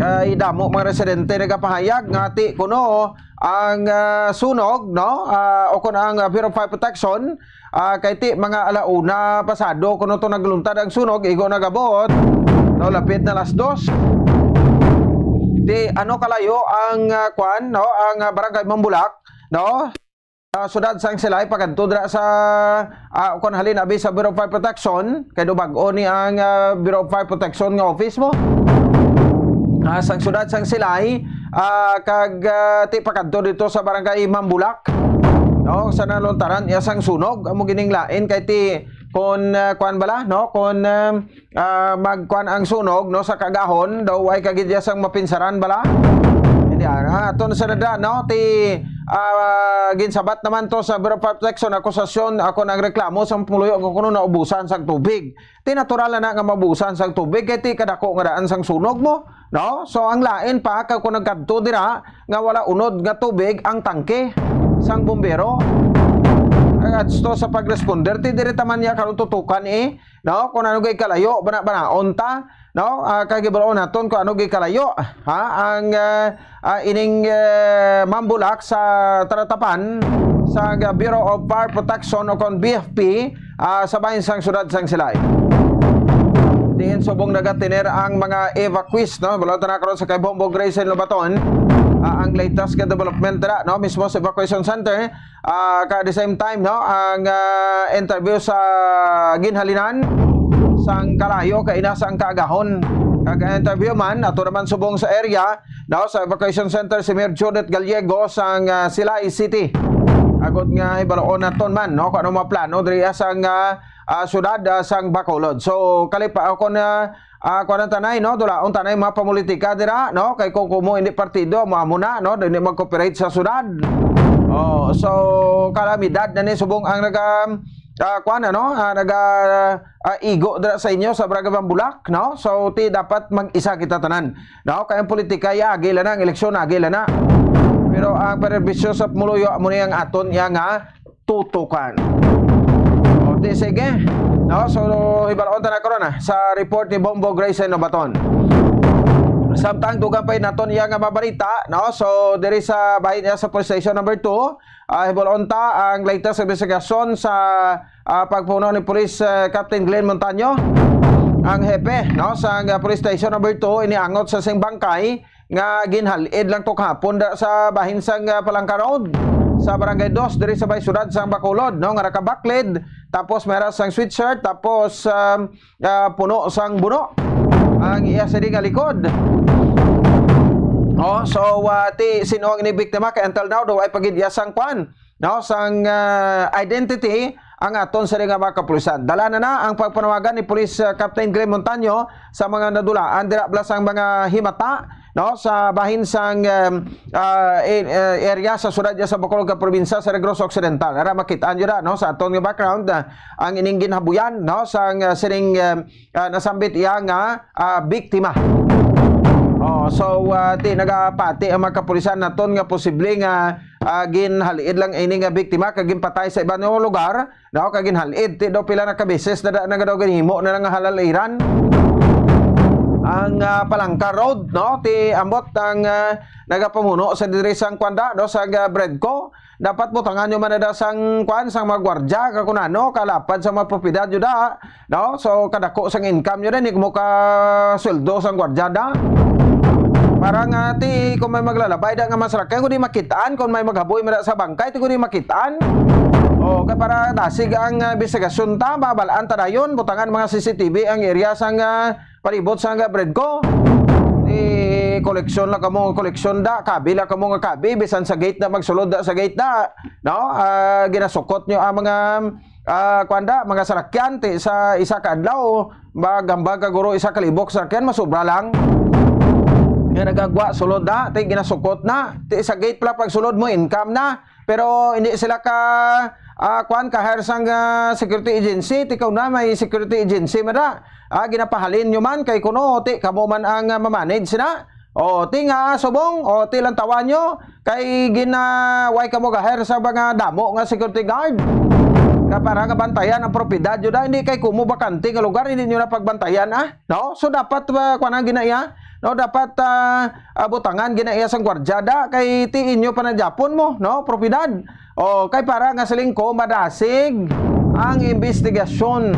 Kay damo mga residente nagapahayag nga ti kuno ang, ah, sunog, no? Ah, o kun ang, ah, Bureau of Fire Protection, ah, kay ti mga ala una pasado kuno to nagluntad ang sunog, igo nagabot, no, lapit na las dos. Ti ano kalayo ang, ah, kwan, no, ang, ah, Barangay Mambulak, no? Sa siyudad sang Silay, pakadto dira sa, ah, kung halin abi sa Bureau of Fire Protection, kay do bag-o ni ang, ah, Bureau of Fire Protection nga office mo. Ah, sang siyudad sang Silay, ah, kag, ah, ti pakadto dito sa barangay Mambulak. No, sa naluntaran iya sang sunog, amo gining lain kay ti kon, ah, kuan bala, no, kon, ah, ah, magkuan ang sunog, no, sa kagahon, daw way kagidya sang mapinsaran bala. Hindi, ah, aton sa dada, no, ti, ah, ginsabat naman to sa Bureau of Protection, akusasyon, ako nang reklamo sa pumuloy ako kuno naubusan sang tubig. Ti natural na nga mabusan sang tubig, kay ti kadako nga daan sang sunog mo, no? So, ang lain pa, kay kung nagkadto dira, nga wala unod nga tubig ang tangke sang bumbero. Ang adto sa pag-responder, ti diri taman niya karon tutukan, eh, no? Kung ano gay kalayo, bana-banaon ta, no? Ah, kay gibaloon naton kung ano gay kalayo, ha? Ang, ah, ah, ining, eh, Mambulak sa taratapan sa Bureau of Fire Protection o kon B F P, ah, sa bahin sang siyudad sang Silay. Diin subong nagatiner ang mga evacuees, no? Baloon ta na karon sa kay Bongbong Grace Lobaton, ah, ang latest nga development dira, no? Mismo sa evacuation center, ah, ka at the same time, no, ang, ah, interview sa ginhalinan sang kalayo kay ina sang kaagahon. Kag ang interview man, ato naman subong sa area, no, sa evacuation center si Mayor Judith Gallego sang, ah, Silay City. Agod nga hibaloon naton man, no, kung ano mga plano diri sang, ah, ah, syudad, ah, sang Bacolod. So, kalipa ako na, ah, kuwan ang tanay, no? Dulaon tanay mga pamulitika dira, no? Kay kung kumo hindi partido, mo amo na, no? Hindi mag-cooperate sa syudad. Oh, so, kalamidad na ni subong ang naga, ah, kuwan, ano? Ah, naga, ah, igo dira sa inyo sa Barangay Mambulak, no? So, ti dapat mag-isa kita tanan, no? Kay ang politika, ya, agi lang na, ang eleksyon, agi lang na. Pero ang perbisyo sa pumuluyo, amo ni ang aton, ya nga, tutukan. O, di sige. No, so, hibaloon ta na karon, ah, sa report ni Bombo Grayson Nobaton. Samtang dugang pa naton iya nga mabalita, no? So, diri sa bahin niya sa Police Station number two, ah, hibaloon ta ang latest investigasyon sa, ah, pagpuno ni Police, eh, Captain Glenn Montaño, ang hepe, no, sa, ah, Police Station number two, iniangot sa sing bangkay nga ginhal-id lang to kahapon da, sa bahin sang, ah, Palangka Road, sa Barangay Dos, diri sa may siyudad sang Bacolod, no, nga nakabaklid, tapos may ras sang sweatshirt, tapos, um, ah, puno sang buno ang iya sini nga likod. Oh, so, ah, ti sino ang ini biktima? Kay until now, daw ay pagid iya sang kwan, no, sang, ah, identity ang aton sini nga mga kapulisan. Dala na na ang pagpanawagan ni Police, ah, Captain Glenn Montaño sa mga nadulaan dira bala sang mga himata, no, sa bahin sang, um, ah, e-, eh, area sa siyudad niya sa Bacolod nga probinsya sa Negros Occidental. Ara, makit-an niyo na, no, sa aton nga background, ah, ang ining ginhabuyan, no, sang, ah, sining, um, ah, nasambit iya nga, ah, biktima. Oh, so, ah, ti nagapati ang mga kapulisan naton nga posible nga, ah, ginhal-id lang ini nga biktima kag ginpatay sa iban nga lugar, no, kag ginhal-id. Ti daw pila na ka beses na, na nga daw ginhimo na lang nga halaliran ang, ah, Palangka Road, no? Ti ambot ang, ah, nagapamuno sa diri sang kwanda, no, sa, ah, Bredco. Dapat butangan nyo man na da sang, kwan, sang mga gwardya, ka kung ano, kalapad sa mga propiedad nyo da, no? So, kadako sang income nyo da, hindi mo ka sweldo sang gwardya da. Para nga, ti, kung may maglalabay da nga masarakyan, kung di makitaan, kung may maghaboy man da sa bangkay, ti kung di makitaan. O, kay para dasig ang, ah, investigasyon ta, babalaan ta dayon, butangan mga C C T V ang area sang, ah, palibot sa nga Bredco. Ti koleksyon lang kamo nga koleksyon da, kabi lang kamo nga kabi, bisan sa gate na magsulod da sa gate na, no? Ah, ginasukot nyo ang mga, ah, kwan da, mga sarakyan, ti sa isa ka adlaw, maghambal ka guro isa ka libok sarakyan, masubra lang. Nga nagagwa, sulod na, ti ginasukot na. Ti sa gate pala pagsulod mo, income na. Pero hindi sila ka, ah, kuan, ka-hire sang, ah, security agency, ti kauna may security agency man da. Ah, ginapahalin nyo man kay kuno, ti kamo man ang, ah, mamanage na. O, ti nga, subong, o, ti lang tawa nyo, kay gina-, way kamo ga-hire sa mga damo nga security guard. Ka para nga bantayan ang propiedad nyo da, hindi kay kumo bakante nga lugar, hindi nyo na pagbantayan, ah. No? So, dapat, ah, kuan ang ginaiya, no? Dapat, ah, ah, butangan ginaiya sang gwardya da, kay ti inyo pa na Japon mo, no? Propiedad. O, kay para nga siling ko, madasig ang investigasyon.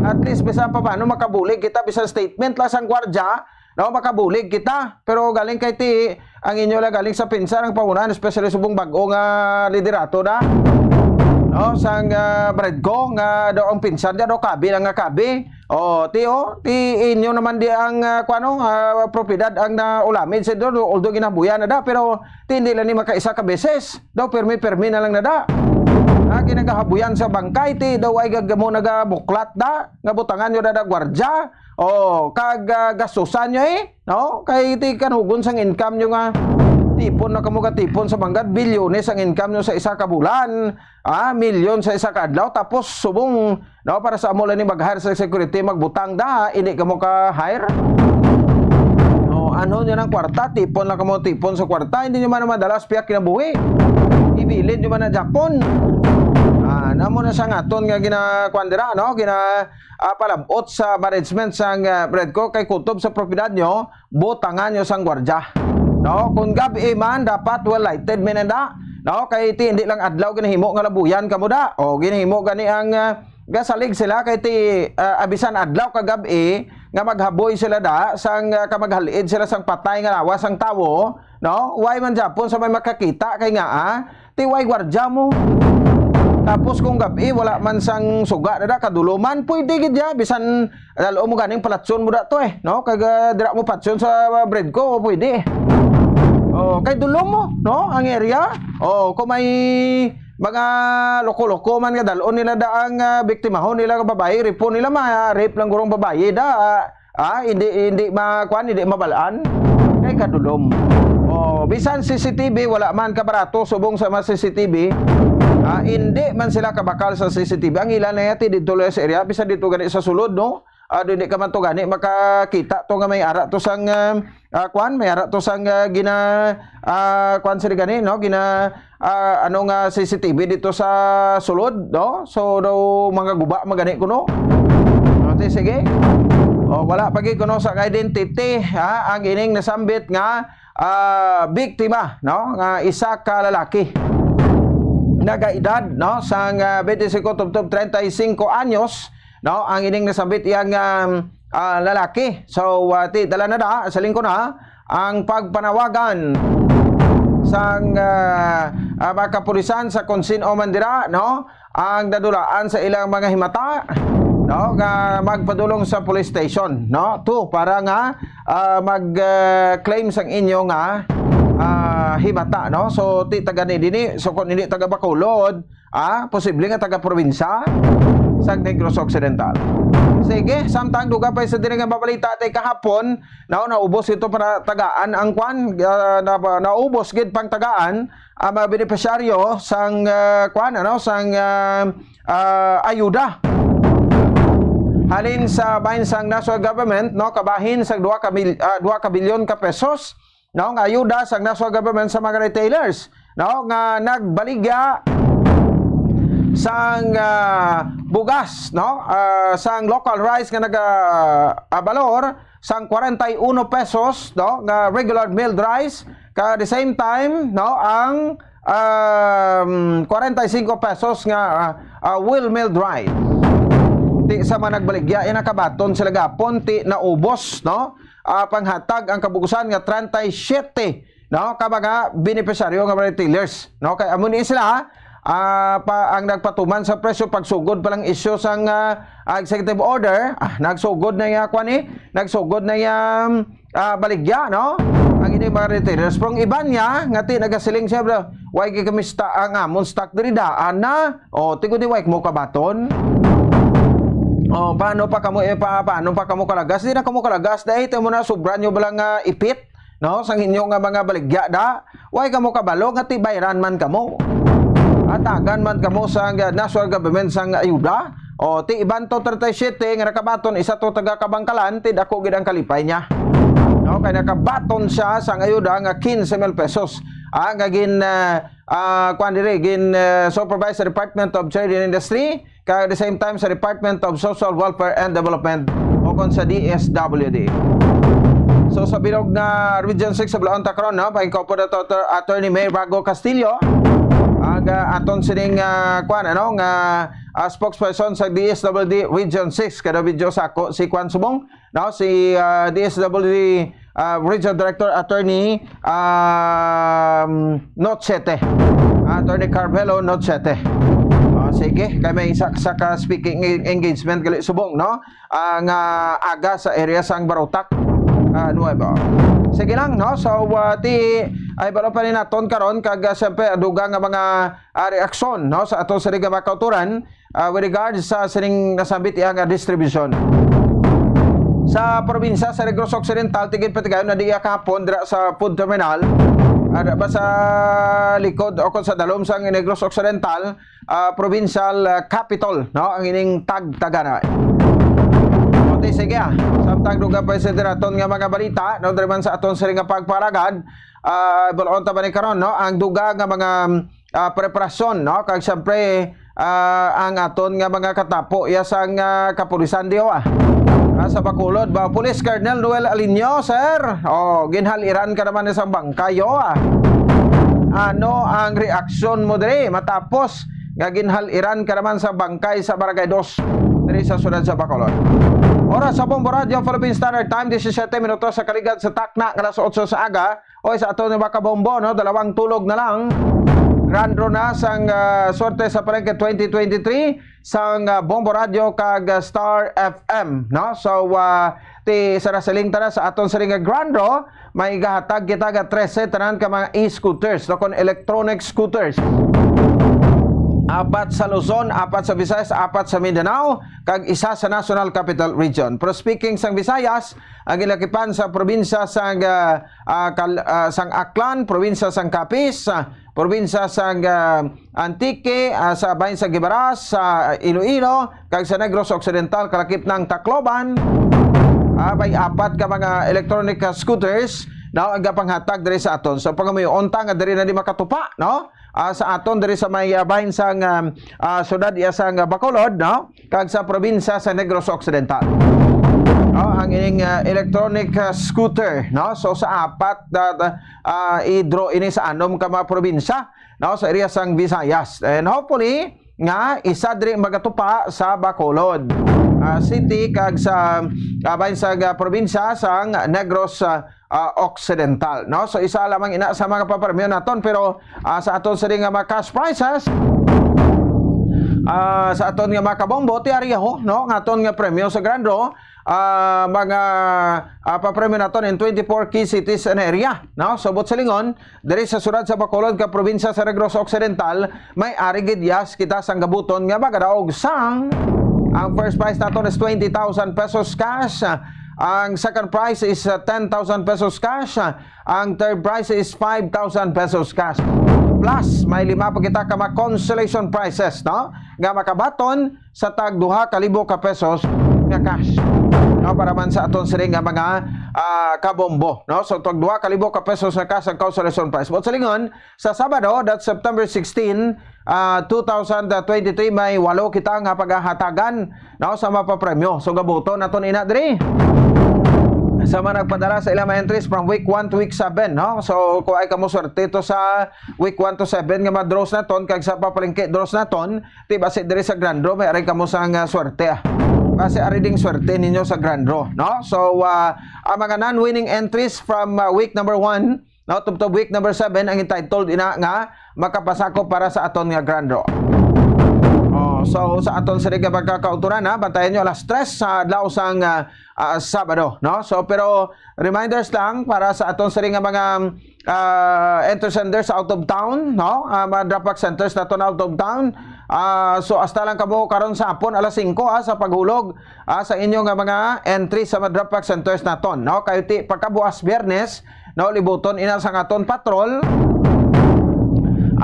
At least, bisan pa paano, makabulig kita, bisan statement lang sang gwardya, no? Makabulig kita. Pero galing kay ti, ang inyo lang galing sa pinsar, ang pangunahan, especially subong bag-o nga liderato na, no? Sang, ah, Bredco, nga daw ang pinsar niya, daw kabi lang nga kabi. O, ti, o, ti inyo naman di ang, ah, kuano, ah, propiedad ang naulamid sa doon, although ginabuyan na da, pero ti hindi lang ni makaisa ka beses. Daw, permi-permi na lang na da. Ah, ginagahabuyan sa bangkay, ti daw ay gagamo nagabuklat da, nga butangan nyo da, da gwardya, o, kag, ah, gastusan nyo, eh, no? Kay ti kanugon sang income nyo nga tipon na kamo katipon sa manggad, bilyones ang income nyo sa isa ka bulan, ah, milyon sa isa ka adlaw, tapos subong, no, para sa amo lang ni mag-hire sa security, magbutang da, hindi kamo ka-hire. O, ano nyo ng kwarta, tipon lang kamo, tipon sa kwarta, hindi nyo man madalas piyak kinabuhi. Ibilin nyo man na Japon. Ah, namo na siya nga aton nga gina-, kuwan dira, no? Gina-, ah, palabot sa management sang, ah, Bredco kay kutob sa propiedad nyo, butangan nyo sang gwardya. No? Kung gab-i man, dapat well lighted man anda. No? Kay ti hindi lang adlaw ginahimo nga labuyan kamo da. O, ginahimo gani ang, ah, gasalig sila kay ti, ah, abisan adlaw kag gab-i nga maghaboy sila da sang, ah, ka maghalid sila sang patay nga lawas sang tawo, no? Way man japon sa may makakita kay nga, ah, ti way gwardya mo. Tapos kung gab-i wala man sang suga na da, kadulo man, pwede gid ya, bisan dal-o mo ganing palatson mo da to, eh, no? Kag, ah, dira mo patson sa, ah, Bredco, pwede. Oh, kay dulo mo, no? Ang area. Oh, kung may mga loko-loko man nga dal-on nila da ang, ah, biktimahon nila nga babayi, ripon nila, ma-rape lang gurong babayi da, ah, ah, hindi, hindi ma-, kuan, hindi mabalaan. Kay kadulom. Oh, bisan C C T V, wala man kabarato subong sa mga C C T V. Ah, hindi man sila kabakal sa C C T V. Ang ila na yati dito lang sa area, bisan dito gani sa sulod, no? Ah, di ka man to gani makakita to nga may ara to sang, ah, ah, kuan, may ara to sang, ah, gina, ah, kuan sila gani, no? Gina, ah, ano nga C C T V dito sa sulod, no? So, daw mga guba magani kuno. Okay, sige. O, wala pa gid kuno sa identity, ha? Ang ining nasambit nga, ah, biktima, no? Nga isa ka lalaki. Nagaedad, no? Sang, ah, twenty-five tubtob treinta y cinco anyos, no? Ang ining nasambit iyang, um, ah, lalaki. So, ah, ti, dala na da, sa lingko na, ang pagpanawagan sang, ah, ah, mga kapulisan sa kung sin-o man dira, no? Ang nadulaan sa ilang mga himata, no? Nga magpadulong sa police station, no? To, para nga, ah, mag, ah, claim sang inyo nga, ah, himata, no? So, ti taga ni dini, so kung hindi taga Bacolod, ah, posible nga taga-probinsya sa Negros Occidental. Sige, samtang dugang pa sa diri nga mabalita tay kahapon, no, naubos ito para tagaan ang kwan, ah, na, naubos gid pang tagaan ang mga benepisyaryo sang, ah, kwan, ano, sang, ah, ah, ayuda halin sa bahin sang national government, no, kabahin sa dua ka mil-, ah, dua ka bilyon ka pesos, no, nga ayuda sang national government sa mga retailers, no, nga nagbaligya sang, ah, bugas, no, ah, sang local rice nga naga, ah, balor sang kwarenta y uno pesos, no, nga regular milled rice, ka the same time, no, ang, um, kwarenta y cinco pesos nga, ah, ah, well milled rice. Ti sa mga nagbaligya, yan nakabaton sila gapon, ti naubos, no? Ah, panghatag ang kabugusan nga treinta y siete, no, ka mga benepisyaryo nga mga retailers, no? Kay amo ni sila, ah, pa, ang nagpatuman sa presyo pagsugod pa lang isyu sang, ah, ah, executive order, ah, nagsugod na ya, kwan, eh, nagsugod na ya, ah, baligya, no? Ang ini mga retailers. Pero ang iban niya, nga ti nagasiling siya, bro, "Way kay kami sta-, ang amon stock diri daan na." O, tigo di way mo kabaton. O, paano pa kamo, eh, pa, paano pa kamo kalagas? Di na kamo kalagas, dahil ito mo na, sobra nyo ba lang, ah, ipit? No? Sang inyo nga mga baligya da, way kamo kabalo nga ti bayran man kamo. Hatagan man kamo sang, ah, national government sang ayuda. O, ti Ibanto thirty-seven nga nakabaton, isa to taga Kabangkalan, ti dako gid ang kalipay niya. No, kay nakabaton siya sang ayuda nga quince mil pesos. Ah, nga gin, ah, ah, kuwan diri, gin, ah, supervise sa Department of Trade and Industry, kag at the same time sa Department of Social Welfare and Development, o kon sa D S W D. So, sa bilog nga Region six sa Bulaon ta karon, no? Pagkaupo na to, to, Attorney May Bago Castillo, ang, ah, aton sining, ah, kuwan, ano, nga, ah, spokesperson sa D S W D Region six, kada video sa ako, si Kwan Subong, no? Si, ah, D S W D, ah, Regional Director Attorney, um, Nochete. Attorney Carmelo Nochete. Ah, sige, kay may isa sa ka speaking en-, engagement gali Subong, no? Ah, nga aga sa area sang Barotac, ah, Nuevo. Sige lang, no? So, ah, ti, ay balo pa ni naton karon kag, ah, siyempre, dugang nga mga, ah, reaksyon, no, sa ato sa mga kauturan, ah, with regards sa sining nasambit iya nga distribution. Sa probinsya sa Negros Occidental, tigin patigayon na diya kahapon dira sa food terminal, ah, ba sa likod o kung sa dalom sa Negros Occidental, ah, provincial, ah, capital, no, ang ining tagtagana. Okay, sige, ah. Samtang dugang pa sa aton nga mga balita, no, diri man sa aton sining nga pagparagad, ah, bulaon ta ba ni karon, no, ang dugang nga mga, ah, preparasyon, no, kag siyempre, ah, ang aton nga mga katapo iya sang, ah, kapulisan diyo, ah. Ah, sa Bacolod ba, Police Colonel Noel Alinio, sir? Oh, ginhaliran ka naman sa bangkay, oh, ah. Ano ang reaksyon mo diri matapos nga ginhaliran ka naman sa bangkay sa Barangay Dos diri sa siyudad sa Bacolod? Oras sa Bombo Radio Philippine Standard Time, disisiete minutos sa kaligad sa takna nga alas otso sa aga. Oy, sa aton nga mga kabombo, no, dalawang tulog na lang. Grand draw na sang, ah, Swerte sa Palengke twenty twenty-three sang, ah, Bombo Radio kag, ah, Star F M, no? So, ah, ti sa nasiling tara sa aton sining nga grand draw, may gahatag kita nga trese tanan ka mga e-scooters, no, kon electronic scooters. Apat sa Luzon, apat sa Visayas, apat sa Mindanao, kag isa sa National Capital Region. Pero speaking sang Visayas, ang ginakipan sa probinsya sang, ah, ah, Kal-, ah, sang Aklan, probinsya sang Capiz, ah, probinsya sang, ah, Antique, ah, sa bahin sa Guimaras, sa Iloilo, kag sa Negros Occidental, kalakip ng Tacloban. Ah, may apat ka mga electronic, ah, scooters na ang gapanghatag diri sa aton. So, pangamuyo unta nga diri na di makatupa, no? Ah, sa aton diri sa may, ah, bahin sang, ah, ah, syudad iya sang, ah, Bacolod, no? Kag sa probinsya sa Negros Occidental. No, ang ining, ah, electronic, ah, scooter, no? So, sa apat, ah, ah, i-draw ini sa anom ka mga probinsya, no? Sa area sang Visayas. And hopefully, nga isa diri magatupa sa Bacolod, ah, City kag sa, ah, bahin sa, ah, probinsya sang Negros, ah, ah, Occidental, no? So, isa lamang ina sa mga papremyo naton, pero, ah, sa aton sini nga mga cash prizes, ah, sa aton nga mga kabombo, ti ari ho, no? Ang aton nga premyo sa Grand Draw, ah, mga, ah, papremyo naton in twenty-four key cities and area, no? So, buot silingon, diri sa siyudad sa Bacolod ka probinsya sa Negros Occidental, may ari gid yas kita sang gabuton nga magadaog sang, ang first prize naton is twenty thousand pesos cash, ang second prize is, uh, ten thousand pesos cash. Ang third prize is five thousand pesos cash. Plus, may lima pa kita ka mga consolation prizes, no? Nga makabaton sa tag duha ka libo ka pesos nga cash. No, para man sa aton sini nga mga, ah, kabombo, no? So, tag duha ka libo ka pesos nga cash ang consolation prize. Buot silingon, sa Sabado, that's September sixteen, ah, two thousand twenty-three, may walo kita nga pagahatagan, no, sa mapapremyo. So, gabuton naton ina diri. Sa mga nagpadala sa ilang mga entries from week one to week seven, no? So, kung ay kamo swerte to sa week one to seven nga mga draws naton, kag sa papalengke draws naton, ti basi diri sa Grand Draw, may ari kamo sang, ah, swerte, ah. Basi ari ding swerte ninyo sa Grand Draw, no? So, ah, ang mga non-winning entries from, ah, week number one, no, tubtob week number seven ang entitled ina nga makapasakop para sa aton nga Grand Draw. Oh, so sa aton sini nga pagkakauturan, ha, bantayan nyo alas tres sa adlaw sang, ah, ah, Sabado, no? So, pero reminders lang para sa aton sini nga mga, ah, enter senders out of town, no? Ah, mga drop box centers naton out of town. Ah, so, hasta lang kamo karon sa hapon, alas singko, ah, sa paghulog, ah, sa inyo nga mga entry sa mga drop box centers naton, no? Kayo ti pagkabuas Biyernes, no, libuton ina sang aton patrol.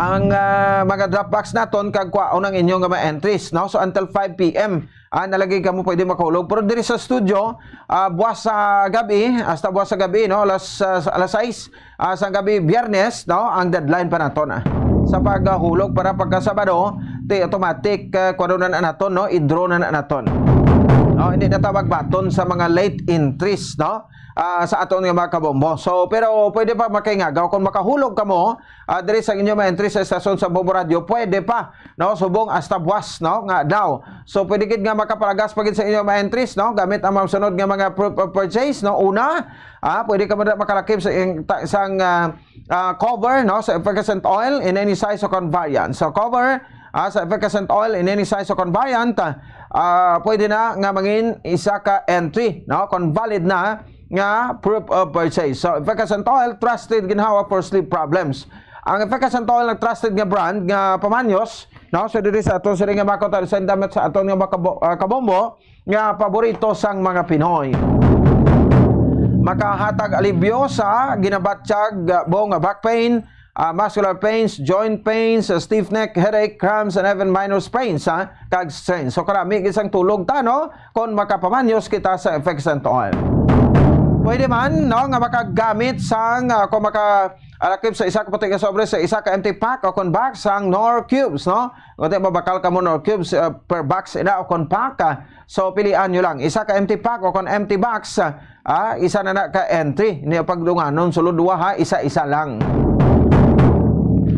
ang, ah, mga drop box naton kag kwaon ang inyo nga mga entries, no? So, until five P M, ah, na lagi kamo pwede makahulog. Pero diri sa studio, ah, buwas sa gabi, hasta buwas sa gabi, no? Alas, ah, alas sais, ah, sa gabi, Biyernes, no? Ang deadline pa naton, ah, sa paghulog para pagka Sabado, ti automatic, ah, kuwado na, na naton, no? I-draw na, na naton. No, hindi na ta magbaton sa mga late entries, no? Ah, sa aton nga mga kabombo. So, pero pwede pa makaingagaw kung makahulog kamo, ah, diri sa inyo mga entries sa estasyon sa Bombo Radio, pwede pa, no? Subong hasta buwas, no? Nga daw. So, pwede gid nga makapalagas pa gid sa inyo mga entries, no? Gamit ang mga sunod nga mga proof of purchase, no? Una, ah, pwede ka mada-, makalakip sa ing-, ta-, sang, ah, ah, cover, no? Sa effervescent oil in any size o kon variant. So, cover, ah, sa effervescent oil in any size o kon variant, ah, pwede na nga mangin isa ka entry, no? Kon valid na nga proof of purchase. So, effervescent oil, trusted ginhawa for sleep problems. Ang effervescent oil, ang trusted nga brand nga pamanyos, no? So, diri sa aton siring nga mga kautan, sa damit sa aton nga mga kabo-, ah, kabombo, nga paborito sang mga Pinoy. Makahatag alibyo sa ginabatyag, ah, bong, ah, back pain, ah, muscular pains, joint pains, ah, stiff neck, headache, cramps, and even minor sprains, ah, kag strains. So, karami gid sang tulog ta, no? Kon makapamanyos kita sa effervescent oil. Pwede man, no, nga makagamit sang, ah, kung maka-, alakip sa isa ka puti nga sobre sa isa ka empty pack o kon box sang Knorr Cubes, no? Kung di mabakal kamo Knorr Cubes, ah, per box ina o kon pack, ah, so pilian nyo lang. Isa ka empty pack o kon empty box, ah, ah, isa na na ka entry. Hindi pagdunganon, sulod duwa ha, isa-isa lang.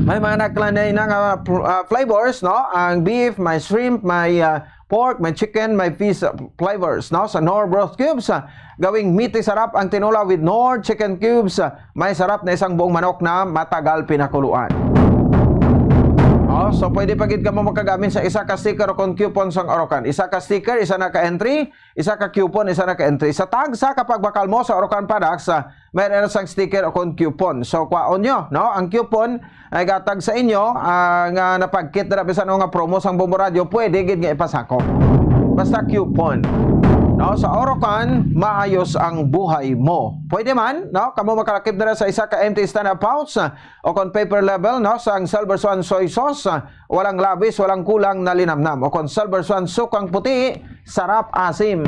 May mga nagklanay na nga, ah, flavors, no? Ang beef, may shrimp, may, ah, pork, may chicken, may fish, ah, flavors, no? Sa Knorr Broth Cubes, ah, gawing meaty sarap ang tinola with Knorr Chicken Cubes, ah, may sarap na isang buong manok na matagal pinakuluan. Oh, so pwede pa gid kamo makagamit sa isa ka sticker o kon coupon sang Orocan. Isa ka sticker, isa na ka entry, isa ka coupon, isa na ka entry. Sa tagsa ka pagbakal mo sa Orocan products, ah, may na sang sticker o kon coupon. So, kwaon nyo, no? Ang coupon ay gatag sa inyo, ah, nga napagkit na bisan ano nga promo sang Bombo Radio, pwede gid nga ipasakop. Basta coupon. No? Sa Orocan, maayos ang buhay mo. Pwede man, no? Kamo makalakip na sa isa ka empty stand-up pouch, ah, o kon paper level, no? Sang Silver Swan soy sauce, ah, walang labis, walang kulang na linamnam. O kon Silver Swan sukang puti, sarap asim.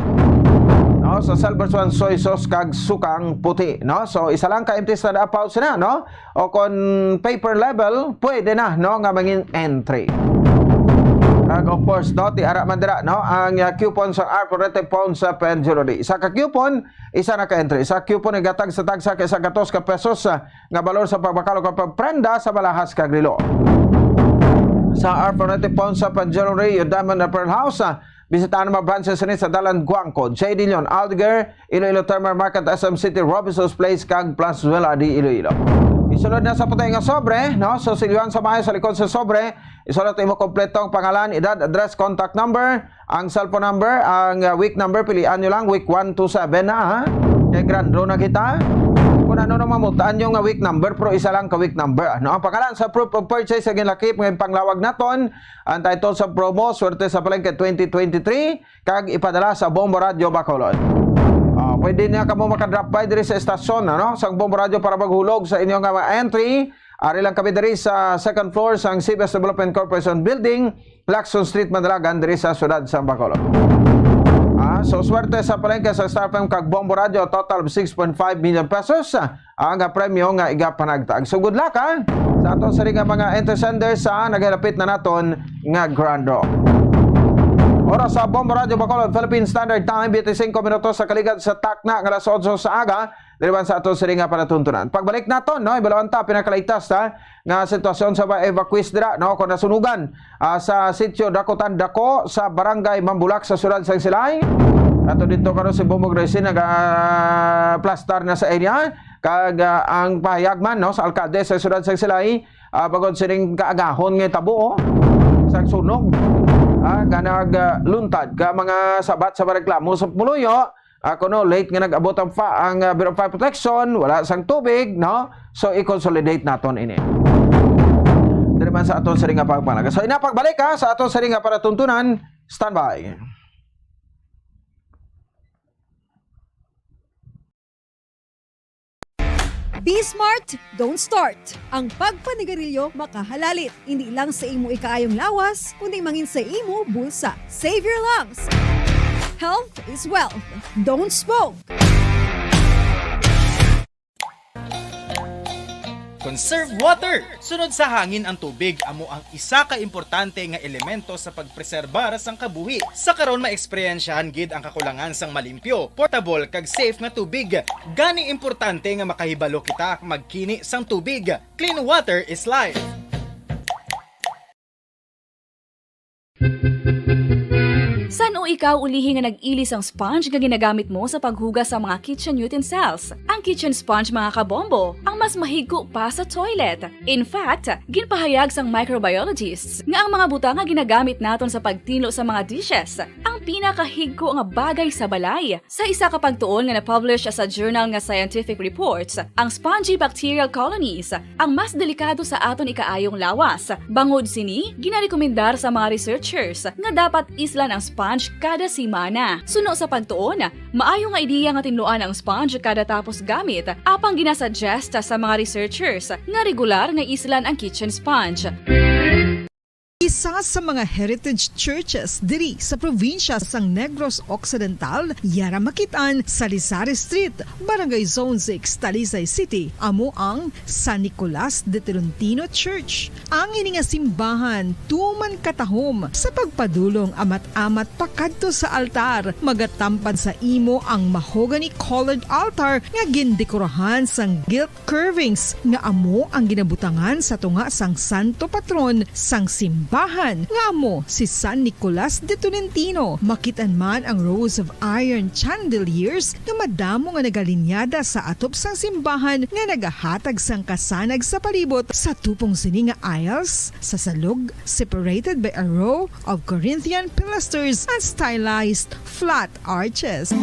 No, sa Silver Swan soy sauce kag sukang puti, no? So, isa lang ka empty stand-up pouch na, no? O kon paper level, pwede na, no, nga mangin entry. Kag of course, no, ti ara man dira, no, ang, ah, coupon sa R forty-eight Pawn Shop and Jewelry. Isa ka coupon, isa na ka entry. Isa ka coupon igatag sa tagsa ka isa gatos ka pesos, ah, nga balor sa pagbakal o pagprenda sa balahas kag relo. Sa R forty-eight Pawn Shop and Jewelry, your diamond and pearl house, ah, bisitahan ang mga branches ni sa Dalan Guangco, J D Leon, Aldeguer, Iloilo Terminal Market, S M City, Robinson's Place, kag Plazuela de Iloilo. Isulod na sa puti nga sobre, no? So, silyuhan sa maayo sa likod sa sobre, isulat imo kompletong pangalan, edad, address, contact number, ang cellphone number, ang, uh, week number, pilian nyo lang, week one to seven na, ha? Kay grand draw na kita. Kung ano nang mamutaan nyo nga week number, pero isa lang ka week number, no? Ang pangalan sa proof of purchase sa ginlakip nga panglawag naton, ang title sa promo, Swerte sa Palengke twenty twenty-three, kag ipadala sa Bombo Radio Bacolod. Ah, pwede na kamo makadrop by diri sa estasyon, ano, sa Bombo Radio para maghulog sa inyo nga mga entry. Ari lang kami diri sa second floor sang C B S Development Corporation Building, Lacson Street, Madalagan, diri sa siyudad sa Bacolod. Ah, so, swerte sa palengke sa Star F M kag Bombo Radio, total of six point five million pesos, ah, ang, ah, premyo nga igapanagtag. So, good luck, ha, sa aton sini nga mga entry senders sa naghilapit na naton nga grand draw. Oras sa Bombo Radio Bacolod, Philippine Standard Time, twenty-five minutos sa kaligad sa takna nga alas otso sa aga. Diri man sa aton sini nga palatuntunan. Pagbalik naton, no, ibaluan ta pinakalatest, ha, nga sitwasyon sa mga evacuees dira, no, kung nasunugan, ah, sa sitio Dakutan Dako sa Barangay Mambulak sa siyudad sang Silay. Ato dito karon si Bombo Gracie nagaplastar na sa area, kag, ah, ang pahayag man, no, sa alkalde sa siyudad sang Silay, ah, bangod sining kaagahon nga tabo, oh, sa sunog, ah, nga nagluntad ka mga sabat sa mga reklamo sa pumuluyo, ah, kuno late nga nag-abot ang fa-, ang, ah, Bureau of Fire Protection, wala sang tubig, no? So, i-consolidate naton ini. Diri man sa aton sini nga pagpanaga. So, ina pagbalik, ha, sa aton sini nga palatuntunan, standby. Be smart, don't start. Ang pagpanigarilyo makahalalit, hindi lang sa imo ikaayong lawas, kundi mangin sa imo bulsa. Save your lungs. Health is wealth. Don't smoke. Conserve water. Sunod sa hangin ang tubig amo ang isa ka importante nga elemento sa pagpreserbar sang kabuhi. Sa karon, maeksperiensyahan gid ang kakulangan sang malimpyo, portable, kag safe nga tubig. Gani importante nga makahibalo kita magkini sang tubig. Clean water is life. San-o ikaw ulihi nga nag-ili sang sponge nga ginagamit mo sa paghugas sa mga kitchen utensils? Ang kitchen sponge, mga kabombo, ang mas mahigko pa sa toilet. In fact, ginpahayag sang microbiologists nga ang mga butang nga ginagamit naton sa pagtinlo sa mga dishes ang pinakahigko nga bagay sa balay. Sa isa ka pagtuon nga na-publish sa journal nga Scientific Reports, ang spongy bacterial colonies ang mas delikado sa aton ikaayong lawas. Bangod sini, ginarekomendar sa mga researchers nga dapat islan ang sponge kada semana. Suno sa pagtuon, maayo nga ideya nga tinluan ang sponge kada tapos gamit, apang ginasuggest sa mga researchers nga regular nga islan ang kitchen sponge. Isa sa mga heritage churches diri sa probinsya sang Negros Occidental, yara makit-an sa Lizares Street, Barangay Zone six, Talisay City, amo ang San Nicolas de Tolentino Church. Ang ini nga simbahan tuman katahom sa pagpadulong amat-amat pakadto sa altar, magatampad sa imo ang mahogany colored altar nga gindekorahan sang gilt curvings nga amo ang ginabutangan sa tunga sang santo patron sang simbahan, nga amo si San Nicolas de Tolentino. Makit-an man ang rows of iron chandeliers nga madamo nga nagalinyada sa atop sang simbahan nga nagahatag sang kasanag sa palibot. Sa tupong sini nga aisles, sa salog, separated by a row of Corinthian pilasters and stylized flat arches.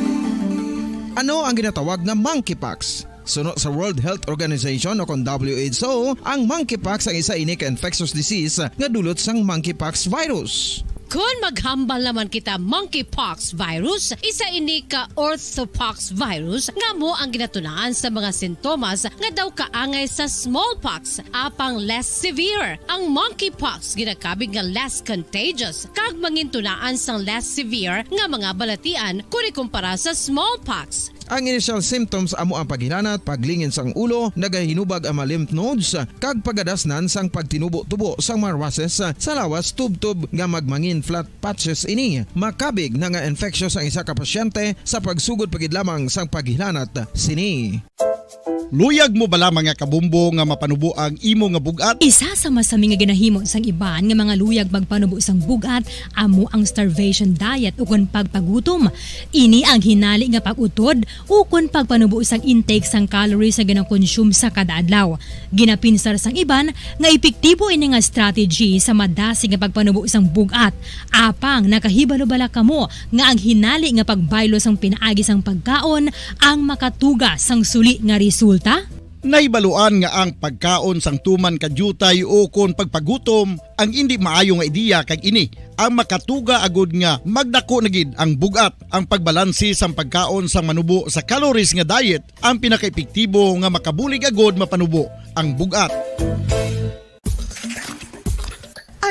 Ano ang ginatawag nga monkeypox? Suno sa World Health Organization o kon W H O, ang monkeypox ang isa ini ka infectious disease nga dulot sang monkeypox virus. Kon maghambal naman kita monkeypox virus, isa ini ka orthopox virus nga amo ang ginatunaan sa mga sintomas nga daw kaangay sa smallpox, apang less severe. Ang monkeypox ginakabig nga less contagious kag mangintunaan sang less severe nga mga balatian kon ikumpara sa smallpox. Ang initial symptoms amo ang paghilanat, paglingin sang ulo, nagahinubag ang mga lymph nodes, kag pagadasnan sang pagtinubo-tubo sang mga rushes sa lawas, tubtob nga magmangin flat patches ini. Makabig na nga infectious ang isa ka pasyente sa pagsugod pa gid lamang sang paghilanat sini. Luyag mo bala, mga kabombo, nga mapanubo ang imo nga bug-at? Isa sa masami nga ginahimo sang iban nga mga luyag magpanubo sang bug-at amo ang starvation diet ukon pagpagutom. Ini ang hinali nga pag-utod ukon pagpanubo sang intake sang calories nga ginakonsume sa kada adlaw. Ginapinsar sang iban nga epektibo ini nga strategy sa madasig nga pagpanubo sang bug-at. Apang nakahibalo bala kamo nga ang hinali nga pagbaylo sang pinaagi sang pagkaon ang makatuga sang suli nga resulta? Nahibaluan nga ang pagkaon sang tuman ka diutay ukon pagpagutom ang indi maayo nga ideya, kag ini ang makatuga agud nga magdako na gid ang bug-at. Ang pagbalanse sang pagkaon sang manubo sa calories nga diet ang pinakaepektibo nga makabulig agud mapanubo ang bug-at.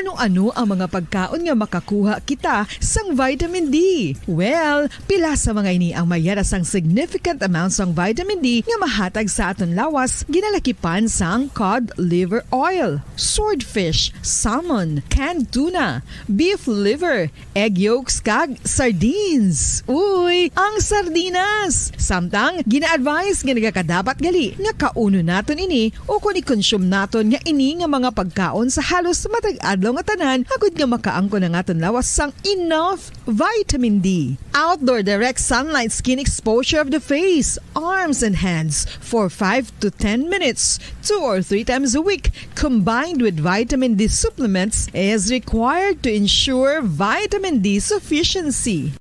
Ano-ano ang mga pagkaon nga makakuha kita sang vitamin D? Well, pila sa mga ini ang may yara sang significant amount sang vitamin D nga mahatag sa aton lawas, ginalakipan sang cod liver oil, swordfish, salmon, canned tuna, beef liver, egg yolks, kag sardines. Uy, ang sardinas! Samtang, gina-advise nga nagakadapat gali nga kaunon naton ini ukon i-consume naton nga ini nga mga pagkaon sa halos matag adlaw nga tanan, agud nga makaangkon ang aton lawas sang enough vitamin D. Outdoor direct sunlight skin exposure of the face, arms, and hands for five to ten minutes, two or three times a week, combined with vitamin D supplements, is required to ensure vitamin D sufficiency.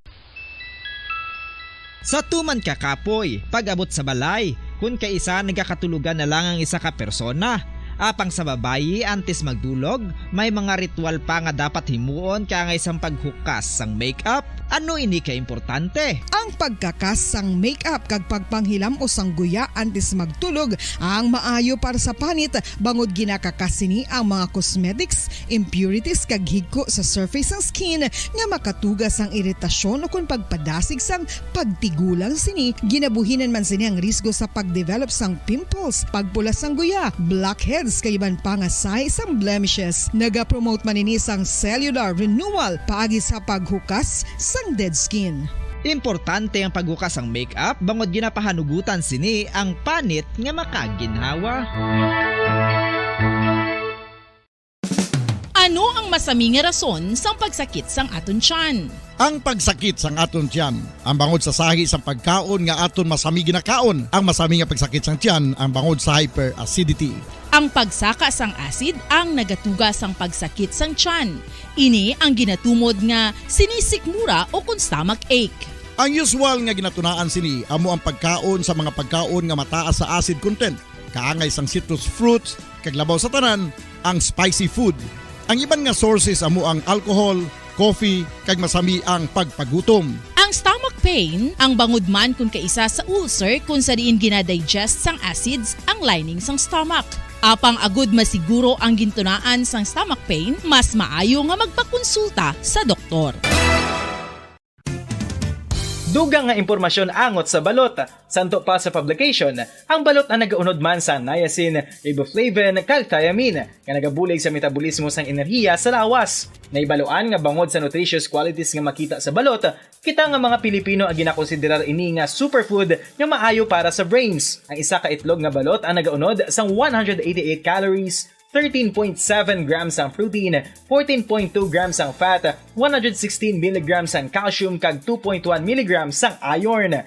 Sa tuman ka kapoy, pag-abot sa balay, kun kaisa nagakatulogan na lang ang isa ka persona. Apang sa babayi, antes magdulog, may mga ritual pa nga dapat himuon, kaangay sang paghukas sang makeup, Ano ini ka importante? Ang pagkakas sang makeup kag pagpanghilam-os sang guya antes magtulog ang maayo para sa panit, bangod ginakakas sini ang mga cosmetics, impurities kag higko sa surface sang skin nga makatuga sang iritasyon ukon pagpadasig sang pagtigulang sini. Ginabuhinan man sini ang risgo sa pagdevelop sang pimples, pagpula sang guya, blackheads kag iban pa nga sahi sang blemishes. Nagapromote man ini sang cellular renewal paagi sa paghukas sang dead skin. Importante ang paghukas sang makeup bangod ginapahanugutan sini ang panit nga makaginhawa. Ano ang masami nga rason sang pagsakit sang aton tiyan? Ang pagsakit sang aton tiyan, ang bangod sa sahi sang pagkaon nga aton masami ginakaon, ang masami nga pagsakit sang tiyan, ang bangod sa hyperacidity. Ang pagsaka sang acid ang nagatuga sang pagsakit sang tiyan. Ini ang ginatumod nga sinisikmura ukon stomach ache. Ang usual nga ginatunaan sini amo ang pagkaon sa mga pagkaon nga mataas sa acid content, kaangay sang citrus fruits, kag labaw sa tanan, ang spicy food. Ang iban nga sources amo ang alcohol, coffee, kag masami ang pagpagutom. Ang stomach pain ang bangod man kon kaisa sa ulcer kon sa diin ginadigest sang acids ang lining sang stomach. Apang agud masiguro ang gintunaan sang stomach pain, mas maayo nga magpakonsulta sa doktor. Dugang nga impormasyon angot sa balot. Santo pa sa publication, ang balot ang nagaunod man sa niacin, riboflavin, kag thiamine nga nagabulig sa metabolismo sang enerhiya sa lawas. Nahibaluan nga bangod sa nutritious qualities nga makita sa balot, kita nga mga Pilipino ang ginakonsiderar ini nga superfood nga maayo para sa brains. Ang isa ka itlog nga balot ang nagaunod sang one hundred eighty-eight calories, thirteen point seven grams ang protein, fourteen point two grams ang fat, one hundred sixteen milligrams ang calcium, kag two point one milligrams ang iron.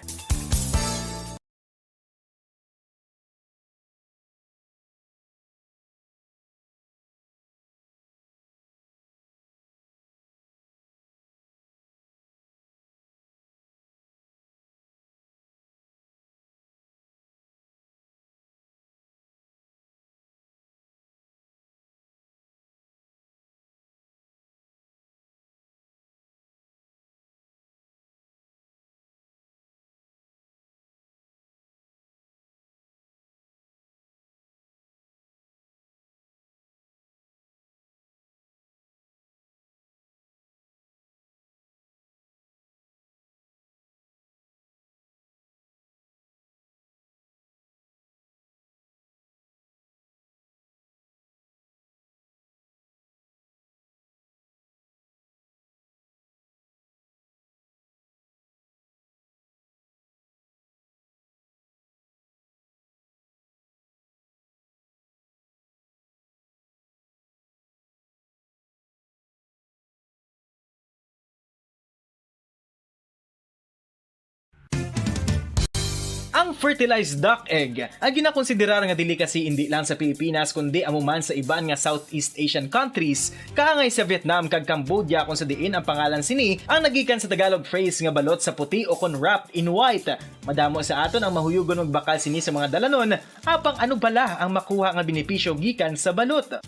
Ang fertilized duck egg ang ginakonsiderar nga delicacy indi lang sa Pilipinas kundi amo man sa iban nga Southeast Asian countries, kaangay sa Vietnam kag Cambodia, kung sa diin ang pangalan sini ang nagikan sa Tagalog phrase nga balot sa puti o kon wrapped in white. Madamo sa aton ang mahuyugon magbakal sini sa mga dalanon, apang ano bala ang makuha nga benepisyo gikan sa balot?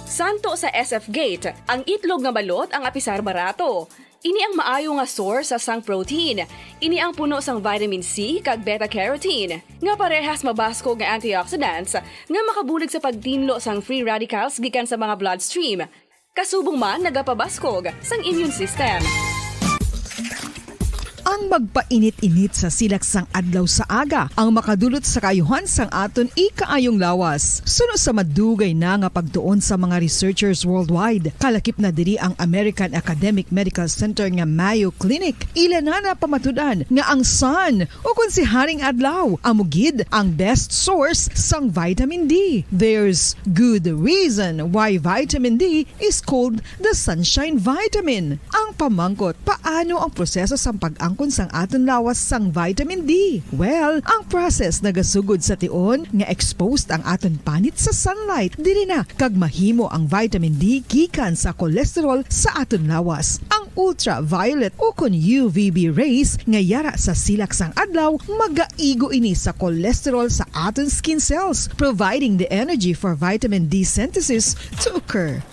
Santo sa S F Gate, ang itlog nga balot ang apisar barato. Ini ang maayo nga source sang protein. Ini ang puno sang vitamin C kag beta-carotene, nga parehas mabaskog nga antioxidants nga makabulig sa pagtinlo sang free radicals gikan sa mga bloodstream. Kasubong man nagapabaskog sang immune system. Ang magpainit-init sa silak sang adlaw sa aga ang makadulot sa kaayuhan sang aton ikaayong lawas. Suno sa madugay na nga pagtuon sa mga researchers worldwide, kalakip na diri ang American Academic Medical Center nga Mayo Clinic. Ila na napamatud-an nga ang sun, o kon si Haring Adlaw, amo gid ang best source sang vitamin D. There's good reason why vitamin D is called the sunshine vitamin. Ang pamangkot, paano ang proseso sang pag-angkon sang aton lawas sang vitamin D? Well, ang process nagasugod sa tion nga exposed ang aton panit sa sunlight diri na kag mahimo ang vitamin D gikan sa cholesterol sa aton lawas. Ang ultraviolet o kon U V B rays nga yara sa silak sang adlaw magaigo ini sa cholesterol sa aton skin cells, providing the energy for vitamin D synthesis to occur.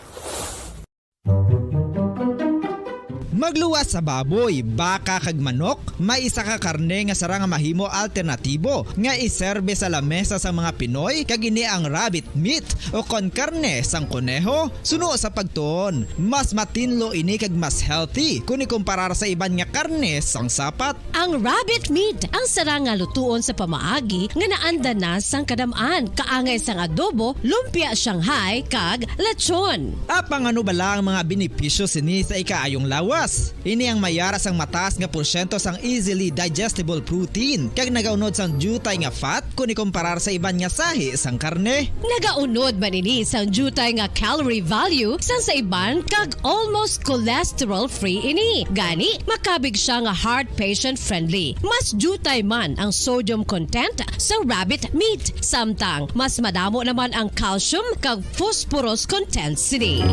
Pagluwas sa baboy, baka kag manok, may isa ka karne nga sarang nga mahimo alternatibo nga iserbe sa lamesa sang mga Pinoy, kag ini ang rabbit meat, o kon karne sang koneho. Suno sa pagtuon, mas matinlo ini kag mas healthy kon ikumparar sa iban nga karne sang sapat. Ang rabbit meat ang sarang nga lutuon sa pamaagi nga naanda na sang kadam-an, kaangay sang adobo, lumpia Shanghai, kag lechon. Apang ano bala ang mga benepisyo sini sa ikaayong lawas? Ini ang may ara sang mataas nga porsyento sang easily digestible protein, kag nagaunod sang diutay nga fat kon ikumparar sa iban nga sahi sang karne. Nagaunod man ini sang diutay nga calorie value sang sa iban, kag almost cholesterol-free ini. Gani, makabig siya nga heart patient-friendly. Mas diutay man ang sodium content sa rabbit meat, samtang mas madamo naman ang calcium kag phosphorus content sini.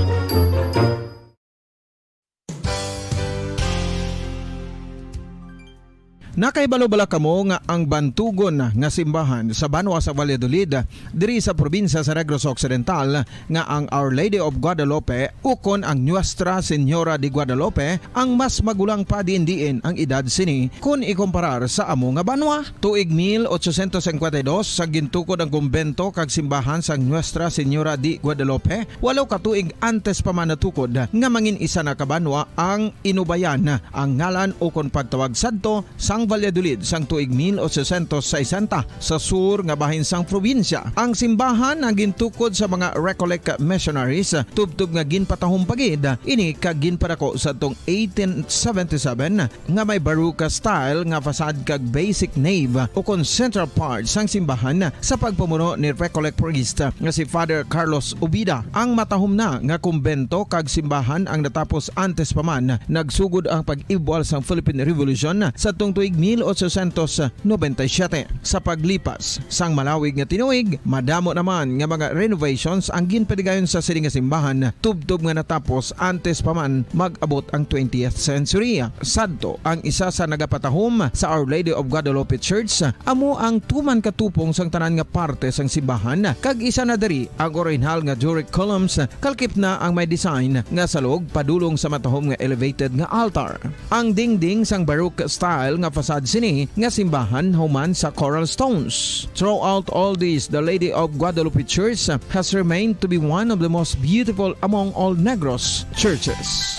Nakahibalo bala kamo nga ang bantugon nga simbahan sa banwa sa Valladolid, diri sa probinsya sa Negros Occidental, nga ang Our Lady of Guadalupe ukon ang Nuestra Señora de Guadalupe ang mas magulang pa diin-diin ang edad sini kon ikumparar sa amo nga banwa? Tuig mil ochocientos cincuenta y dos sa gintukod ang kumbento kag simbahan sang Nuestra Señora de Guadalupe, walo ka tuig antes pa man natukod nga mangin isa na ka banwa ang Inubayan, ang ngalan ukon pagtawag sadto sang Valladolid sang tuig mil ochocientos sesenta sa sur nga bahin sang probinsya. Ang simbahan ang gintukod sa mga Recollect missionaries, tubtob nga ginpatahom pa gid ini kag ginpadako sadtong eighteen seventy-seven nga may Baroque style nga facade kag basic nave ukon central part sang simbahan sa pagpamuno ni Recollect priest nga si Father Carlos Ubida. Ang matahom na nga kumbento kag simbahan ang natapos antes pa man nagsugod ang pag-ibwal sang Philippine Revolution sadtong tuig mil ochocientos noventa y siete. Sa paglipas sang malawig nga tinuig, madamo naman nga mga renovations ang ginpadigayon sa sini nga simbahan, tubtob nga natapos antes pa man mag-abot ang twentieth century. Sadto, ang isa sa nagapatahom sa Our Lady of Guadalupe Church amo ang tuman katupong sang tanan nga parte sang simbahan, kag isa na diri ang orihinal nga Doric columns, kalkip na ang may design nga salog padulong sa matahom nga elevated nga altar. Ang dingding sang Baroque style nga facade sini nga simbahan human sa coral stones. Throughout all this, the Lady of Guadalupe Church has remained to be one of the most beautiful among all Negros churches.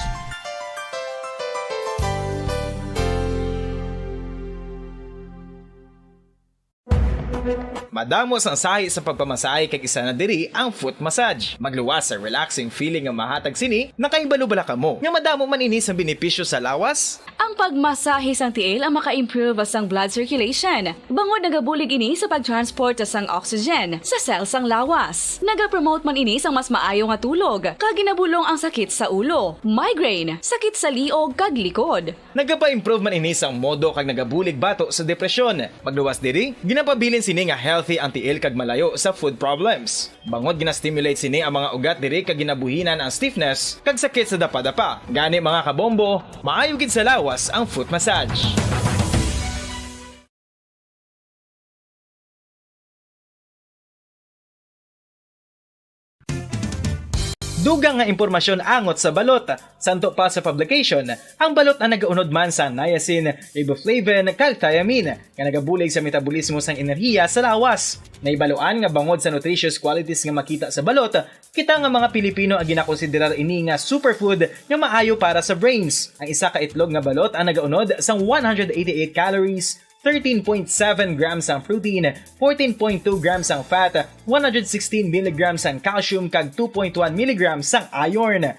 Madamo sang sahi sa pagpamasahe, kag isa na diri ang foot massage. Magluwas sa relaxing feeling nga mahatag sini. Nakahibalo bala kamo nga madamo man ini sa benepisyo sa lawas? Ang pagmasahe sang tiil ang maka-improve sang blood circulation, bangod nagabulig ini sa pag-transport sang oxygen sa cell sang lawas. Nagapromote man ini sang mas maayo nga tulog, kag ginabulong ang sakit sa ulo, migraine, sakit sa liog, kag likod. Nagapa-improve man ini sang modo kag nagabulig bato sa depresyon. Magluwas diri, ginapabilin sini nga healthy ang tiil kag malayo sa foot problems. Bangod gina-stimulate sini ang mga ugat diri kag ginabuhinan ang stiffness kag sakit sa dapadapa. Gani, mga kabombo, maayo gid sa lawas ang foot massage. Dugang nga impormasyon angot sa balot. Santo pa sa publication, ang balot ang nagaunod man sa niacin, riboflavin, kag thiamine, nga nagabulig sa metabolismo sang enerhiya sa lawas. Nahibaluan nga bangod sa nutritious qualities nga makita sa balot, kita nga mga Pilipino ang ginakonsiderar ini nga superfood nga maayo para sa brains. Ang isa ka itlog nga balot ang nagaunod sang one hundred eighty-eight calories, thirteen point seven grams ang protein, fourteen point two grams ang fat, one hundred sixteen milligrams ang calcium, kag two point one milligrams ang iron.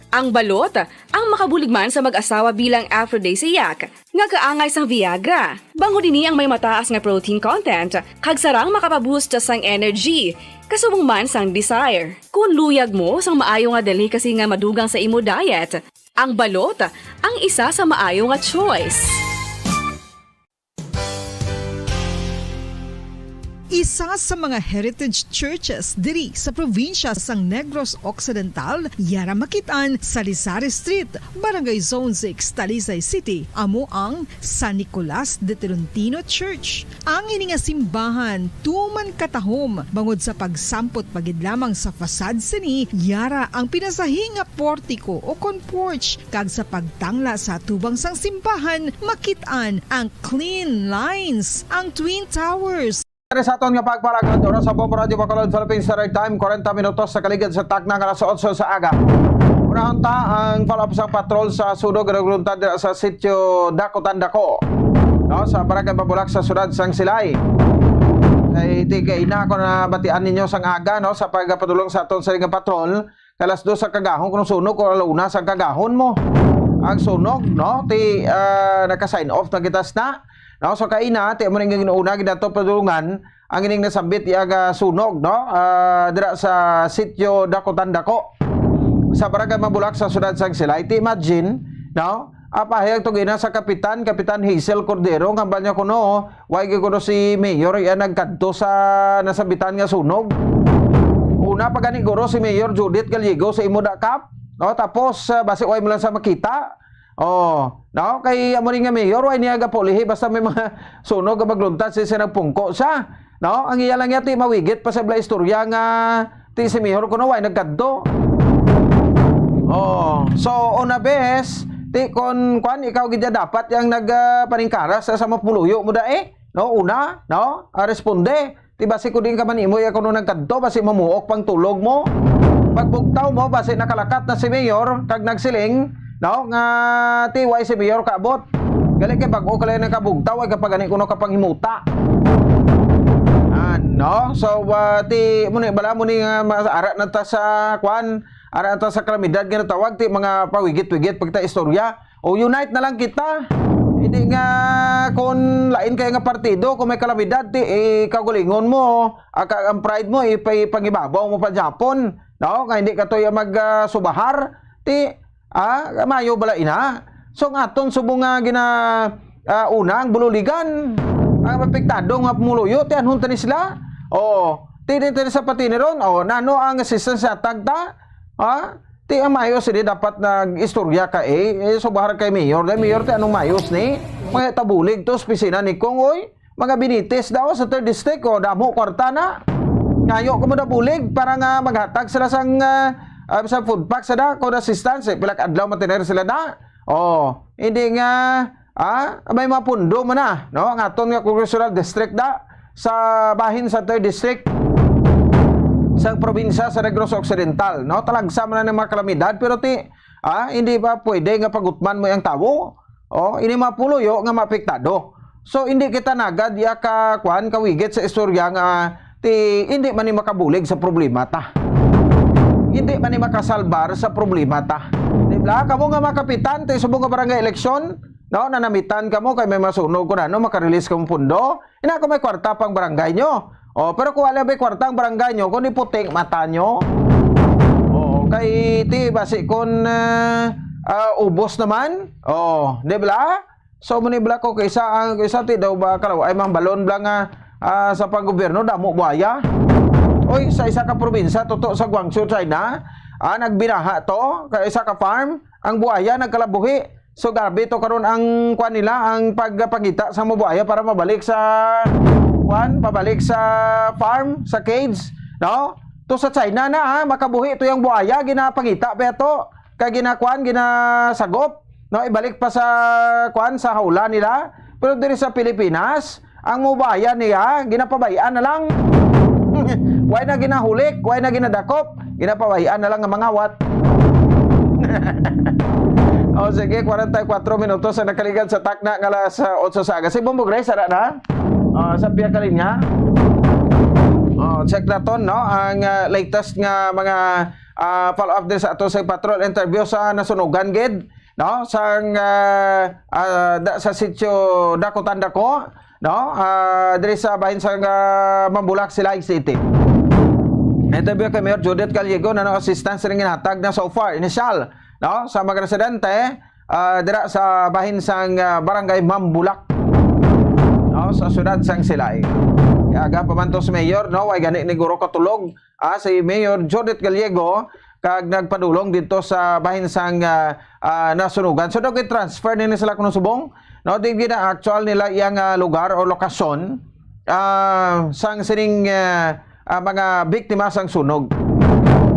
Ang balot ang makabulig man sa mag-asawa bilang aphrodisiac, nga kaangay sang Viagra. Bangod ini ang may mataas nga protein content, kag sarang makapaboost sang energy, kasubong man sang desire. Kung luyag mo sang maayo nga delicacy nga madugang sa imo diet, ang balot ang isa sa maayo nga choice. Isa sa mga heritage churches diri sa probinsya sang Negros Occidental, yara makit-an sa Lizares Street, Barangay Zone six, Talisay City, amo ang San Nicolas de Tolentino Church. Ang ini nga simbahan tuman katahom bangod sa pagsampot pa gid lamang sa facade sini, yara ang pinasahi nga portiko o kon porch, kag sa pagtangla sa atubang sang simbahan, makit-an ang clean lines, ang Twin Towers. Sa aton nga pagpalagad, oras sa Bombo Radio Bacolod, Philippine Standard Time, kwarenta minutos sa kaligid sa takna nga alas otso sa aga. Unahon ta ang follow-up sa patrol sa sunog nga nagluntad dira sa sitio Dakotan Dako, no, sa Barangay Mabulak sa siyudad sang Silay. Kay ti kay ina ko na batian ninyo sang aga, no, sa pagpadulong sa aton sa nga patrol, kalas dos sa kagahon, kung sunog ko ala una sa kagahon mo. Ang sunog, no, ti, ah, naka-sign off na kita sa, no? So, kaina, ti mo ning una gid nato padulungan ang ining nasambit iya nga sunog, no? Ah, dira sa sitio Dakotan Dako, sa Barangay Mabulak sa siyudad sang Silay. Ti imagine, no? Apahayag to gina sa kapitan, Kapitan Hazel Cordero, nga hambal niya kuno, why gyud kuno si Mayor iya nagkadto sa nasambitan nga sunog. Una pa gani guro si Mayor Judith Gallego sa imo da, Kap, no? Tapos, ah, basi why mo lang sa makita. Oh, no? Kay amo rin nga mayor, why niya gapulihi basta may mga sunog nga magluntad si, si nagpungko siya. No? Ang iya lang niya, ti mawigit pa sa bala istorya nga ti si mayor kuno why nagkadto. Oh, so, una bes, ti kon kwan, ikaw gid ya dapat yang nag, ah, paningkaras sa, sa mga pumuluyo mo da eh. No? Una, no? Ah, responde. Ti basi ko din ka man imo, iya kuno nagkadto, basi mamuok pang tulog mo. Pagbugtaw mo, basi nakalakat na si mayor, kag nagsiling, no, nga ti why si mayor kaabot. Gali kay bag-o ka lang nakabugtaw, ay kapag ani kuno ka panghimuta. Ano? So, ah, ti, mo ni, bala mo ni nga mas-, ara na ta sa, kwan, ara na ta sa kalamidad nga natawag, ti mga pawigit-wigit pagta istorya. O, unite na lang kita. Hindi nga kung lain kayo nga partido, kung may kalamidad, ti, eh, kaugalingon mo, ah, ka-, ang pride mo, ipa-, ipangibabaw mo pa Japon, no? Nga hindi ka to yung mag, ah, subahar, ti, ah, mayo bala ina. So, nga aton subong nga gina, ah, una ang bululigan, ang apektado nga pumuluyo, ti anhon tani sila? O, ti, ti, ti sa pati ni ron, o, nano ang assistance sa tagta? Ha? Ti ang mayo sini dapat nag-istorya ka, eh. Eh, subahar kay mayor. Dahil mayor, ti anong mayos ni? Mga tabulig to, opisina ni Kong, oy. Mga binitis daw sa third district, o, damo kwarta na. Ngayo ko mo nabulig para nga maghatag sila sang, ah, ah, sa food pack sa da, kung assistance, eh, pila ka adlaw matiner sila da. O, hindi nga, ah, may mga pundo man na, no? Ang aton nga congressional district da, sa bahin sa third district sa probinsya sa Negros Occidental, no? Talagsa man na ng mga kalamidad, pero ti, ah, hindi ba pwede nga pagutman mo ang tawo? O, ini mga puluyo nga maapektado. So, hindi kita nagad ya ka, kwan, kawigit sa istorya nga ti, hindi man ni makabulig sa problema ta. Hindi man ni makasalbar sa problema ta. Di ba? Kamo nga mga kapitan, ti subong nga barangay eleksyon, no, nanamitan kamo kay may masunog ko na, no, makarelease kamo pundo. Ina ko may kwarta pang barangay nyo. O, pero kung wala may kwarta ang barangay nyo, kung iputing mata nyo. O, kay ti, basi kung, ah, ah, ubos naman. O, di ba? So, muni bala ko kaysa, ang kaysa ti daw ba kalaw ay mang balon bala nga, ah, sa panggobyerno, damo buhaya. Oy, sa isa ka probinsya, tuto sa Guangzhou, China, ah, nagbinaha to, kay isa ka farm, ang buhaya nagkalabuhi. So, grabe to karon ang kwan nila, ang pagpangita sa mga buhaya para mabalik sa, kwan, pabalik sa farm, sa cage, no? To sa China na, ha, makabuhi to yung buhaya, ginapangita pa to, kay ginakuan, ginasagop. No, ibalik pa sa, kwan, sa hawla nila. Pero diri sa Pilipinas, ang mubaya niya, ginapabayaan na lang. Way na ginahulik, way na ginadakop, ginapabayaan na lang nga mangawat. O, sige, kwarenta y kuwatro minutos ang nakaligad sa takna nga alas, ah, otso sa aga. Si Bombo Grace, ara na? Ah, sa piya ka linya? Oh, check naton, no? Ang, ah, latest nga mga, ah, follow-up din sa ato sa patrol interview sa nasunugan gid, no? Sang, ah, ah, da-, sa sitio Dakotan Dako, no? Ah, diri sa bahin sa, ah, Mambulak, Silay City. Interview kay Mayor Judith Gallego, na no assistance ring ginhatag na so far, initial, no? Sa mga residente, ah, dira sa bahin sang, ah, Barangay Mambulak. Oh, sa siyudad sang Silay. Kaya aga pa man to si Mayor, no? Way gani ni guro katulog. Ah, si Mayor Judith Gallego, kag nagpadulong dito sa bahin sang, ah, ah, nasunugan. So, daw transfer nini sila kuno subong, no? Di gina actual nila iyang, ah, lugar o lokasyon, ah, sang sining, ah, ah, mga biktima sang sunog.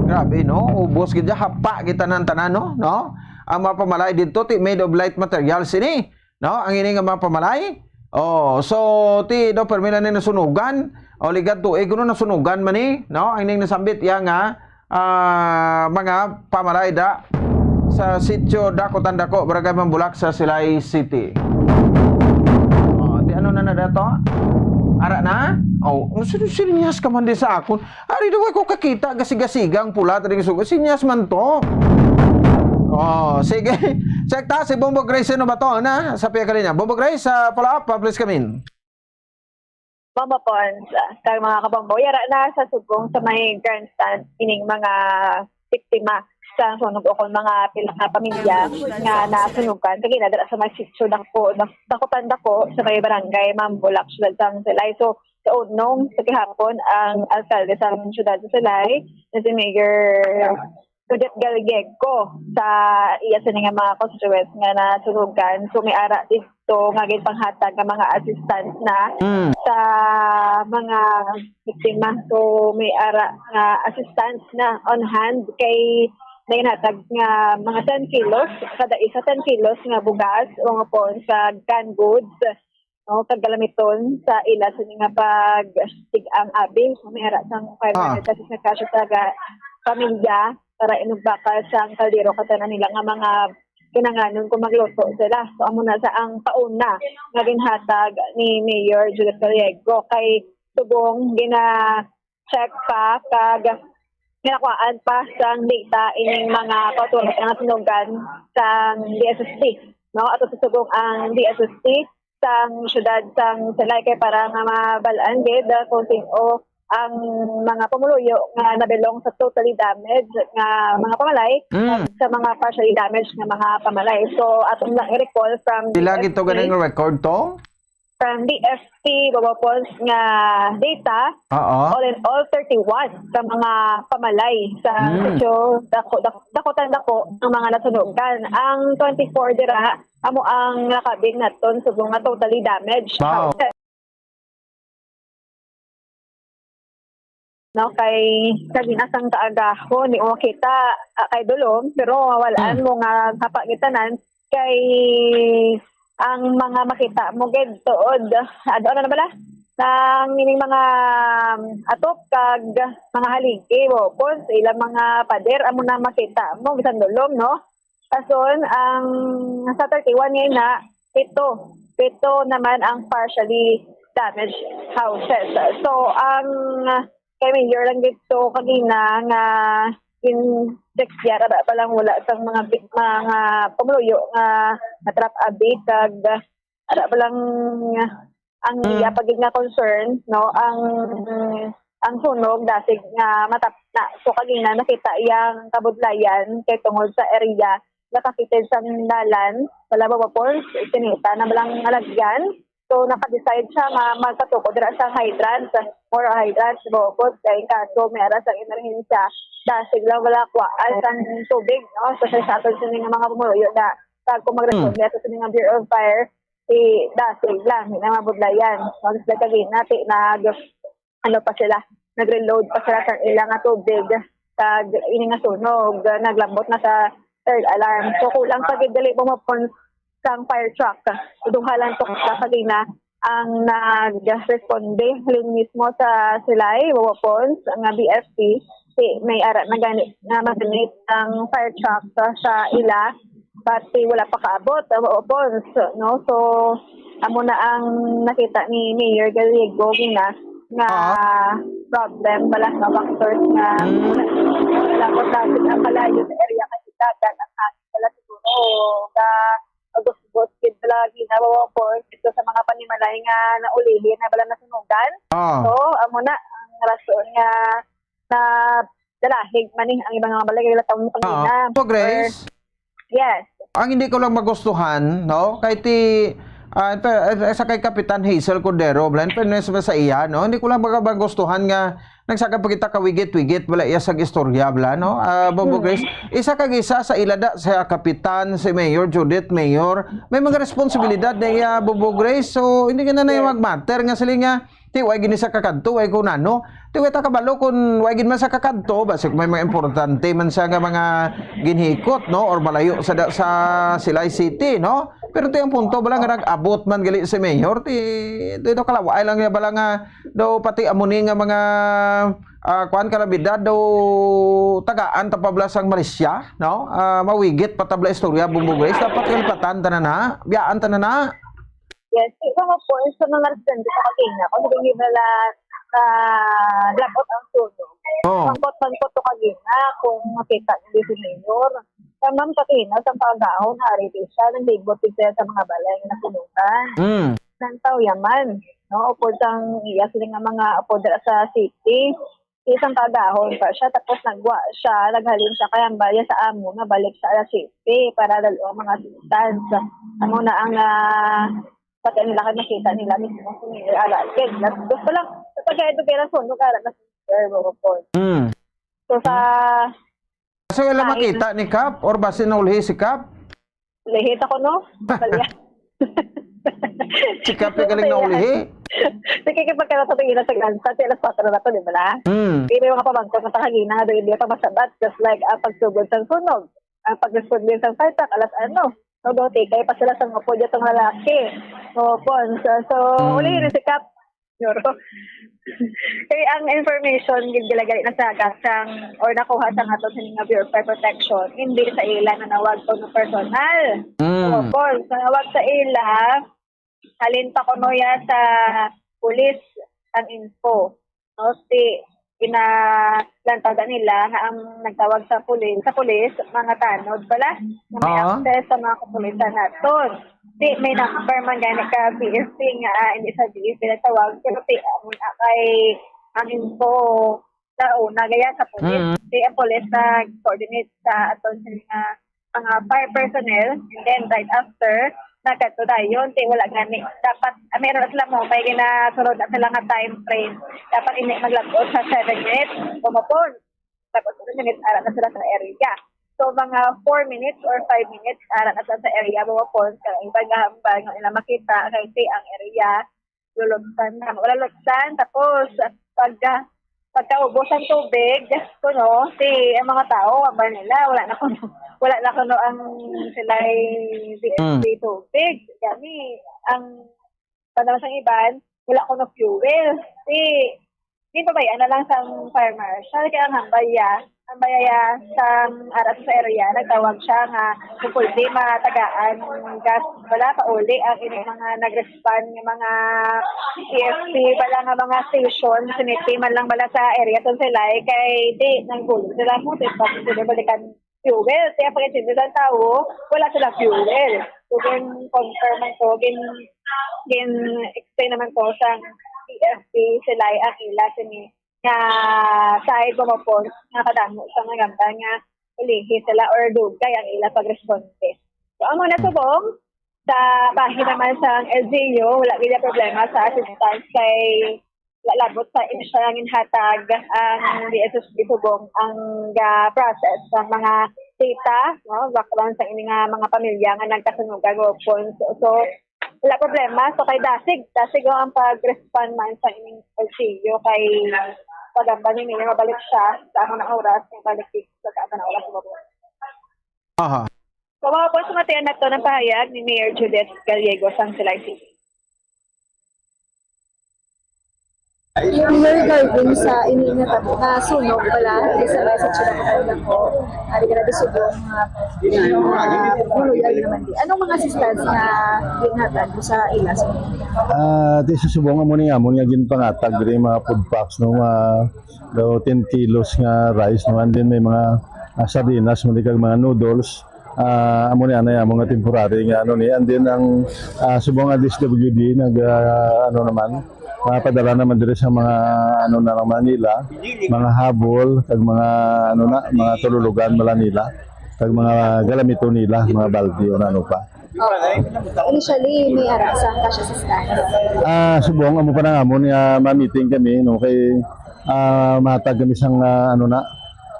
Grabe, no? Ubos gid, hapa gid tanan-tanan, no? No? Ang mga pamalay dito, ti made of light materials ini. No, ang ini nga mga pamalay. Oh, so ti do permi na ni nasunugan. O, ligad tuig kuno nasunugan man ni, no? Ang ining nasambit iya nga, ah, mga pamalay da sa sitio Dakotan Dako, Barangay Mambulak sa Silay City. Oh, ti ano na na dato? Ara na? Oh, sino sinyas ka man di sa akon? Ari daw ako kakita, gasiga-siga ang pula, taring sugo. Sinyas man to. Oh, sige. Check ta si Bombo Grace, ano ba to, na? Sa piya ka linya. Bombo Grace, sa follow-up, pa, please come in. Mama Pons, ah, kag mga kabombo, yara na sa subong sa may grandstand, ining mga biktima sa sunog o kung mga pila nga pamilya nga nasunugan. Kag ina dira sa may sitio dako, dak-, dakutan dako sa may barangay Mambulak, siyudad sang Silay. So, sa unong, sa gihapon, ang alkalde sang siyudad sa Silay, na si Mayor Judith Gallego, sa iya sini nga mga constituents nga nasunugan. So, may ara dito nga ginpanghatag nga mga assistance na Mm. sa mga biktima. So, may ara nga assistance na on hand kay may ginhatag nga mga ten kilos, kada isa ten kilos nga bugas, mga pon sa canned goods, no, kag galamiton sa ila sini nga pag-ig-ang abi. So, may ara sang Ah. five hundred pesos nga cash sa ga-, pamilya para inugbakal sang kaldero kag tanan nila nga mga kinahanglanon kung magluto sila. So, amo na sa ang pauna nga ginhatag ni Mayor Judith Gallego kay subong gina-check pa kag ginakuhaan pa sang data ining mga kautoran nga sunugan sang D S S T, no? Ato sa subong ang D S S T sang siyudad sang Silay kay para nga mabal-an gid kung sin-o ang mga pumuluyo nga nabilong sa totally damaged nga mga pamalay Mm. kag sa mga partially damaged nga mga pamalay. So, atong na-recall from Pila D S T, gid to ganing record to? From D S T, Bobo Pons nga data, Oo. all in all, thirty-one ka mga pamalay sa Mm. sitio dako, dak-, dakutan dako ang mga nasunugan. Ang twenty-four dira, amo ang nakabig naton subong nga totally damaged Wow. houses. No, kay kagina sang kaagahon, di mo makita, ah, kay dulom, pero mawal-an Mm. mo nga hapa gid tanan, kay ang mga makita mo gid tuod, ano, ano na bala? Nang ining mga atop kag mga haligi, Bobo Pons, ilang mga pader, amo na makita mo, bisan dulom, no? Kason, ang sa thirty-one ngayon na, pito. Pito naman ang partially damaged houses. So, ang kay Mayor lang dito kagina nga in next year, ara pa lang wala sang mga bi-, mga pumuluyo nga na-trap abi kag ara pa lang ang Mm. iya pa gid nga concern, no, ang, ang sunog dasig nga matapna. So, kagina nakita iyang kabudlayan kay tungod sa area nga kapitid sang dalan, wala ba, Bobo Pons, sinita na lang nalagyan. So, naka-decide siya nga magpatukod dira sa hydrant, moral hydrant, Bobo Pons, kay kaso may ara sang emerhensya, dasig lang wala kuwaan sang tubig, no? So, sa, sa aton sini nga mga pumuluyo na, kag kung magresponde Mm. ato sini nga Bureau of Fire, si dasig lang, hindi na mabudlayan. Mag-, kagina, ti-, nag-, ano pa sila, nag-reload pa sila sa ila nga tubig, kag ini nga sunog, naglambot na sa third alarm. So, kulang pa gid dali pumapon sang fire truck. Duha lang to ka kagina ang nag-responde. Halin mismo sa Silay, Bobo Pons, nga B F P, si may ara na gani, na magamit ang fire truck sa, sa ila, but si wala pa kaabot, Bobo Pons, no? So, amo na ang nakita ni Mayor Gallego gina nga Ah. problem bala nga factors nga Mm. wala ko sa ang kalayo sa area kasi dagat ang hangin pala siguro ka agos-agos gid pala gina, Bobo Pons, dito sa mga panimalay nga naulihi na bala nasunugan. Ah. So, amo na ang rason nga na dalahig man ni ang ibang mga balay, wala tawon Ah. pagina. So, Grace, Or, yes. ang hindi ko lang magustuhan, no? Kay ti, Ah, in fair-, eh, sa kay Kapitan Hazel Cordero, bala, in fairness ba sa iya, no? Hindi ko lang baga magustuhan nga nagsaka pa kita kawigit-wigit, bala, iya sa istorya, bala, no? Ah, Bombo Grace, isa kag isa sa ila da, sa kapitan, si Mayor Judith, Mayor, may mga responsibilidad na iya, Bombo Grace. So, hindi ka na na mag-matter nga sila nga, ti, way gini sa kakadto, way ko nano. Ti, way ta kabalo kung way gid man sa kakadto, basi kung may mga importante man siya nga mga ginhikot, no? Or malayo sa da-, sa Silay City, no? Pero ti, ang punto, bala, nga nag-abot man gali si Mayor, ti, ti, daw kalawaay lang niya, bala, nga daw pati amo ni nga mga, ah, kuan, kalamidad, daw tagaan ta pa bala sang Malaysia, no? Ah, mawigit pa ta bala istorya, Bombo Grace, dapat kalipatan ta na na, biyaan ta na na. Yes, so, of course, sa mga residente sa Kagina, kung hindi nila na labot ang sunog. Oh. Mangkot-mangkot to Kagina kung makita nila si Mayor. Sa Ma'am Katrina, sa pagahon, ari din siya, naglibot din siya sa mga balay na nasunugan. Mm. Nang tawyaman, no? Upod sang iya sila nga mga upod dira sa city. Isang kagahon pa siya, tapos nagwa siya, naghalin siya kay ang baya sa amo nga balik sa alas siyete para dalo ang mga assistance. Amo na ang, ah, pati ang lakad nakita nila mismo si Mayor Alalkig. Gusto lang, sa pagkain ko kailang sunog, ara na si Mayor Bocon. Mm. So, sa So, wala Kahit makita ni Kap or basi naulhi si Kap? Lihit ako, no? Balya. Si Kap yung galing naulhi? Sige, kapag ka natatagina sa gansa, si alas kwatro na to, di ba na? Mm. Pero yung mga pamangkot na takagina, doon hindi pa masabat, just like ang pagsugod sa sunog, ang pag-respond din sa fire truck, alas ano. So, dote, kaya pa sila sa mga pwede itong lalaki. Opo, so, so Mm. Uli rin si Kap. Siguro. Kay ang information, gid gila-gali na sa gasang or nakuha sa ato sa mga Bureau of Fire Protection, hindi sa ila na nawag ko ng personal. Mm. Opo, sa nawag sa ila, halin pa ko noya sa pulis ang info. No, si, ginalantagan nila nga ang nagtawag sa pulis, sa pulis, mga tanod pala, nga may Oo. access sa mga kapulisan naton. Di, may number man gani ka P S P nga, ah, hindi sa G S P nagtawag, pero ti, amo na kay ang info sa una, gaya sa pulis. Mm. Di, ang pulis nag-coordinate sa aton sa mga, mga fire personnel, and then right after, nagkadto dayon, ti wala gani. Dapat, ah, meron na sila mo, may ginasunod na sila nga time frame. Dapat hindi maglabot sa seven minutes, pumapon. Tapos, seven minutes, ara na sila sa area. So, mga four minutes or five minutes, ara na sila sa area, pumapon. Kaya iba nga hambal nga nila makita, kay ti ang area, lulubsan na. Wala lubsan, tapos, pag, pagkaubos ang tubig, kuno, si, ang mga tao, aba nila, wala na kuno, wala na kuno ang sila'y D S P Mm. tubig. Gani, ang, para sa iban, wala kuno fuel. Si, di pabayaan na lang sang fire marshal, kaya ang hambal ya, ang bayaya sa aras sa area, nagtawag siya nga kung pwede matagaan gas, wala pa uli ang ining mga nag-respond nga mga E F P, wala nga mga station, siniti man lang wala sa area kung sila, eh, kay di, nang gulo sila mo, di pa sila balikan fuel. Kaya pag intindi sa tao, wala sila fuel. So, gin confirm man to, gin, gin explain naman to sa E F P, sila ang ila sini nga side mo po nga kadamo sa mga gamba nga ulihi sila or dugay ang ila pagresponde. So, amo na subong, sa bahin naman sa L G U, wala gid problema sa assistance kay wala labot sa initial nga ginhatag ang D S S P subong ang ga-process sa mga data, no? Background sa ini nga mga pamilya nga nagkasunugan weapons. So, wala problema. So, kay dasig, dasig ang pag-respond man sa ining L G U kay pagamba ni Mayor, mabalik siya sa amo na oras, kay balik sa amo na oras mo. Aha. So, mga po, sumatian na to ng pahayag ni Mayor Judith Gallego sang Silay City. Yung regarding sa ini nga tabo, nga sunog pala, isa message na ko kanila ko, ari ka na subong, ah, yung, ah, Puluyag naman di. Anong mga assistance nga ginhatag mo sa ila? Ah, di sa subong amo ni amon nga ginpangatag diri mga food packs, no, mga daw ten kilos nga rice, no, and then may mga, ah, sardinas, man di kag mga noodles. Ah, amo ni anay amo nga temporary nga ano ni, and then ang, ah, subong nga D S W D nag, ah, ano naman, mapadala naman diri sa mga, ano na lang, Manila, mga habol, kag mga, ano na, mga tululugan, Manila, kag mga galamito nila, mga balde o ano pa. Oo. Initially, may ara sa cash assistance. Ah, subong, amo pa nang amon nga ma-meeting kami, no, kay, ah, mahatag kami sang, ah, ano na,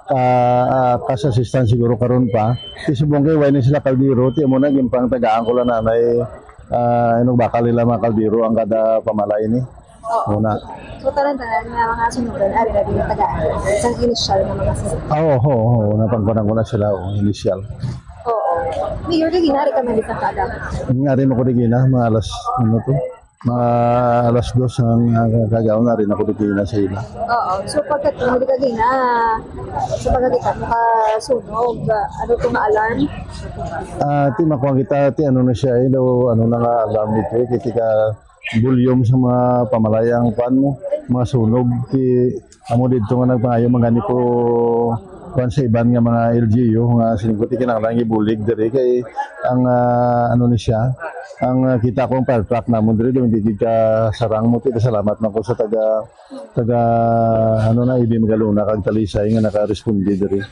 ah, ah, cash assistance siguro karon pa. Ti subong kay wala ni sila kaldero, ti amo na, ginpangtagaan ko lang nanay, ah, inugbakal nila mga kaldero ang kada pamalay ni. Oo. Una. So, tanan-tanan nga mga sunugan, ari na din tagaan. Isang initial nga mga sunugan. Ah, oo, oo, oo. Napangkunan ko na sila, oh, initial. Oo. Mayor, kay ginari ka man sa kada. Ngari mo ko di gina, mga alas, ano to? Mga alas dos ang, ah, kagaon na rin ako di gina sa ila. Oo. So, pagkat mo di ka gina, sa pagkakita mo ka sunog, ah, ano to nga alarm? Ah, ti makuha kita, ti ano na siya, eh, daw, ano na nga alarm dito, eh, kay tika volume sa mga pamalayang kuan mo, mga sunog, ti amo didto nga nagpangayo man gani ko kuan sa iban nga mga L G U nga siling ko ti kinahanglan ibulig diri kay ang, ah, ano ni siya, ang, ah, kita ko ang fire truck namon diri, daw hindi gid ka sarang mo, ti salamat man ko sa taga, taga, ano na, A B Magalona kag Talisay nga nakaresponde diri.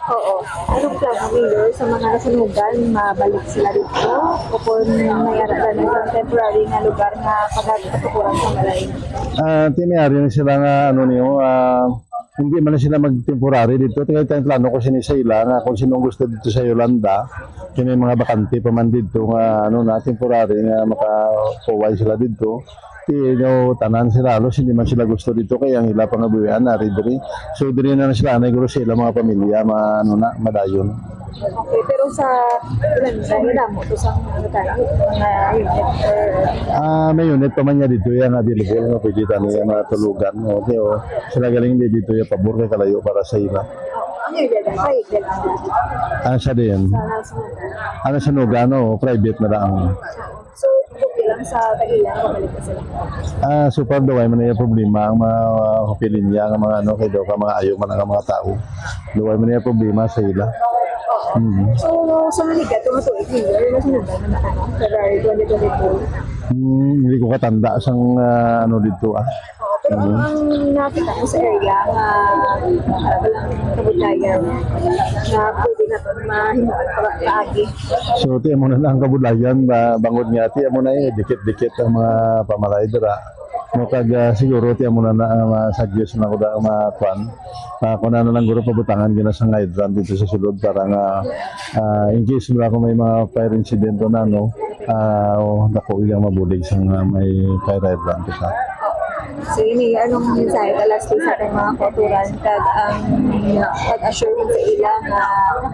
Oo. Anong plano, Mayor, sa mga nasunugan? Mabalik sila dito? O kung may ara na sa temporary nga lugar nga pagkatukuran sa balay? Ah, ti may ari na sila nga, ano niyo, ah, hindi man na sila mag-temporary dito. Tingnan tayo plano ko sini sa ila nga kung sino ang gusto dito sa Yolanda. Kini mga bakante pa man dito nga, ano na, temporary nga makakuway sila dito. Ti, no, tanan sila halos, hindi man sila gusto dito kay ang ila pangabuhian ari diri. So, diri na lang sila anay guro sa ilang mga pamilya, ma-, ano na, madayon. Okay, pero sa ilang sa ila mo, to sa mga tayo, mga unit or Ah, may unit pa man niya dito, yan, available, no, pwede tayo yan, mga tulugan, no, okay, oh. Sila galing di dito, yung pabor kay kalayo para sa ila. Ang area na, sa area na. Ano siya din? Sa, sa, Ano sa Nogano, private na lang. So, okay lang sa tag-iya, pabalik na sila. Ah, so far, daw, ay man yung problema, ang mga, uh, hopilinya, ang mga, ano, kay daw ka, mga ayo man ang mga tao. Daw, ay man yung problema sa ila. Mm. So, sa Manigat, tumatuloy, Mayor, nasunugan na, ano, February twenty twenty-two. Hmm, hindi ko katanda sang, ah, ano dito, ah. Oo, pero Mm. ang nakita ko sa area nga, ah, walang kabudlayan na pwede na to mahimuan pa, paagi. So, ti amo na lang ang kabudlayan ba, bangod nga, ti amo na, eh, dikit-dikit ang mga pamalay dira. No, kag, ah, siguro, ti amo na na ang mga sagyos na kuda ang mga kwan. Ah, kung ano lang guro pabutangan gina sa nga hydrant dito sa sulod para nga, ah, in case wala ko may mga fire incident na, no, ah, o, dako yung mabulig sa nga may fire hydrant kita. So, ini, anong mensahe ka lastly sa ating mga kauturan kag ang pag-assure mo sa ila nga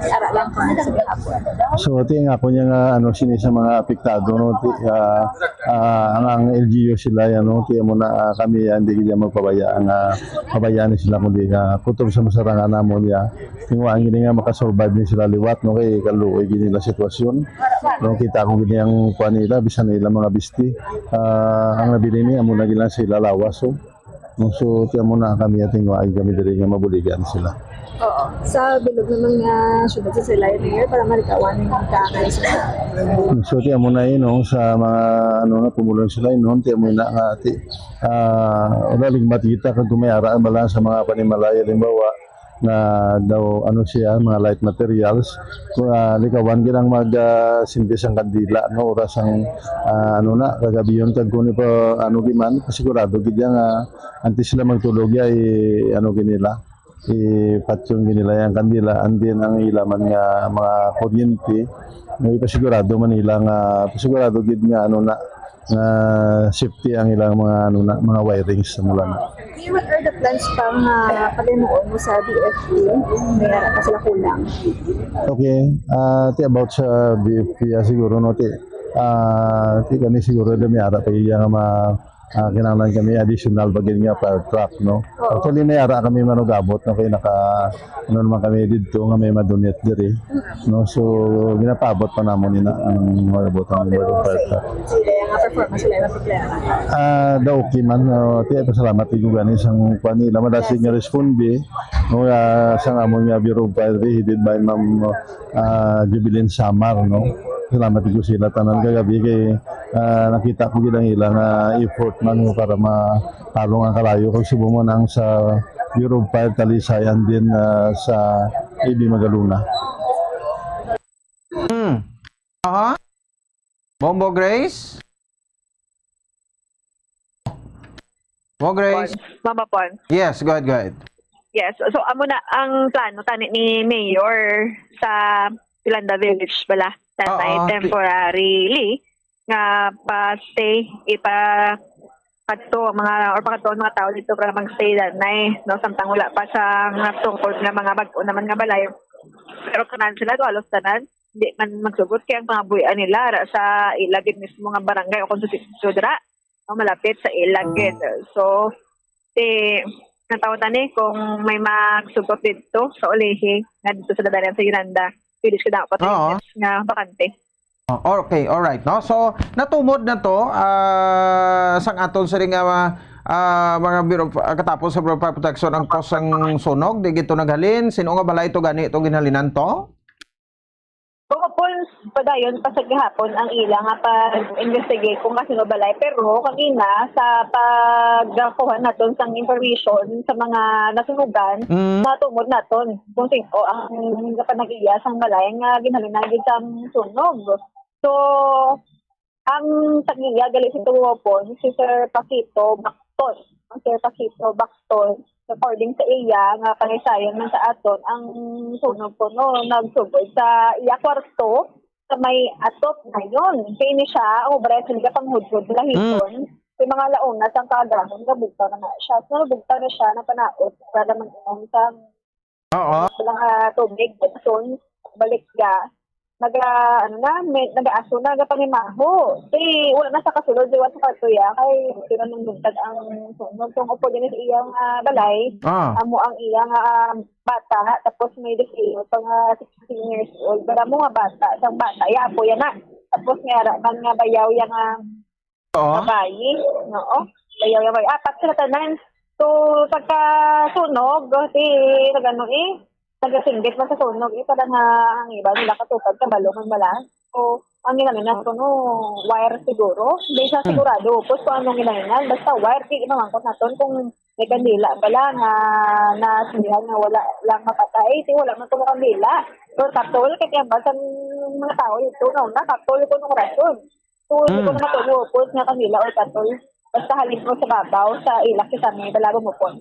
ara lang kung sa gihapon? So, ati nga ako niya nga, ano, sini sa mga apektado, no, ti, ah, ah, ang, ang L G U sila, yan, no, ti mo na, ah, kami, ah, hindi gid magpabaya ang, ah, pabayaan ni sila, kundi, ah, kutob sa masarangan namon, ya. Tingwa ang gini nga makasurvive ni sila liwat, no, kay kaluoy gini nila sitwasyon. No, kita ko gini ang kuan nila, bisan nila mga bisti. Ah, ang nabili ni, amo na gila sila lawas, oh. No, so, ti amo na kami, ating waay kami diri nga mabuligan sila. Oo. Sa bilog naman nga syudad sa Silay, Mayor, para malikawan yung tangay sa So, ti amo na yun, no, sa mga, ano na, pumulong sila, yun, no, ti amo na nga, ti, ah, wala, ligmat kita, kag kung may ara, bala sa mga panimalay, halimbawa, nga daw, ano siya, mga light materials, ah, likawan gid ang mag, ah, sindi sang kandila, no, oras ang, ah, ano na, kagabiyon, kag kung pa, ano, gid man, pasigurado gid yan nga, antes sila magtulog, ya, i-, ano, gid nila, ipatyon gid nila yung kandila, and then ang ila man nga mga kuryente, no, ipasigurado man nila nga, pasigurado gid nga, ano na, nga safety ang ilang mga, ano na, mga wirings sa mula na. What are the plans pang, ah, paghimuon mo sa D F P? May ara pa sila kulang. Okay, ah, ti about sa D F P, ah, siguro, no, ti, ah, ti kami siguro na may ara pa iya nga ma-, ah, kinahanglan kami additional pa gid nga fire truck, no? Oo. Actually, may ara kami manugabot, no, kay naka, ano naman kami didto nga may madonate diri, no? So, ginapaabot pa namon ina ang mga buot ang Oo, pero fire sa truck. Sila yung performance, sila yung problema. Ah, daw okay man, no? Ti, pasalamat ko gani sang kuan nila, madasig nga responde, no, ah, sang amon nga Bureau of Fire, headed by Ma'am, ah, Jubilin Samar, no? Salamat ko sila tanan kagabi kay, ah, nakita ko gid ang ilang, ah, effort man para matarong ang kalayo kag subong man ang sa Bureau of Fire Talisay and then, ah, sa A B Magalona. Hmm. Aha. Bombo Grace? Bombo Grace? Pon. Mama Pon. Yes, go ahead, go ahead. Yes. So, amo na ang plano tani ni Mayor sa Yolanda Village bala. Tatay, oo, ti- temporarily nga pa-stay, ipa-, kadto ang mga, or pakadto ang mga tao dito para mag-stay danay, no? Samtang wala pa sa nga tungkol nga mga bag-o naman nga balay. Pero tanan sila to, halos tanan, di man magsugot kay ang pangabuhian nila ra sa ila gid mismo nga barangay o konsensyo dira, no? Malapit sa ila gid. So, ti, natawo tani kung may magsugot dito sa ulihi nga dito sa Dadalan sa Yolanda, pwede sila dapat, oo, nga bakante. Oh, okay, all right, no? So, natumod na to, ah, sang aton siring nga, ah, mga Bureau of, ah, katapos sa Bureau of Fire Protection ang cause sang sunog, di gito naghalin, sino nga balay to gani itong ginhalinan to? Kung upon padayon pa sa gihapon ang ila nga pag-investigate kung kasino balay, pero kagina sa pagkuha naton sang information sa mga nasunugan, mm, natumod naton kung sino ang panag-iya sang balay nga ginhalinan gid sang sunog. So, ang tag-iya gali sa Tuwapon, si Sir Paquito Bacton. Ang Sir Paquito Bacton, according sa iya nga kanaysayan man sa aton, ang sunog kuno nagsugod sa iya kwarto sa may atop dayon. Kay ini siya, ang obra sila panghudhod, lahiton. Mm. Sa mga launa sang kaagahon, nabugtaw na na siya. So, nabugtaw na siya, napanaot, para mag-inom sa, oo, mga tubig, dason, balik siya. Naga, ano na, may, nagaaso na, nagapangimaho. Di, wala na sa kasulod, di, wala sa katuya, kay sila nang buntag ang sunog. Kung upo din sa iyang, ah, balay, ah, amo ang iyang, ah, bata, tapos may deseo pa nga sixteen years old. Pero amo nga bata, isang bata, yapo yan na. Tapos may ara man nga bayaw yang, ah, oo, babayi, no? Bayaw yang babayi. Apat sila tanan. So, pagka sunog, si, nagano eh, nagasinggit man sa sunog eh, para nga ang iba nila katupad, kabalo man bala. So, ang ginaminan ko, no, wire siguro. Hindi siya, hmm, sigurado. Tapos kung anong ginaminan, basta wire, di mamangkot naton kung may kandila pala nga nasindihan nga wala lang mapatay. Di, wala man kuno kandila. Pero katol, kaya kaya ba sa mga tao ito, no, na katol ko nung rason. So, hindi ko, hmm, na matulo, tapos nga kandila or katol. Basta halin ko sa babaw, sa ilak, sa may balago mo po.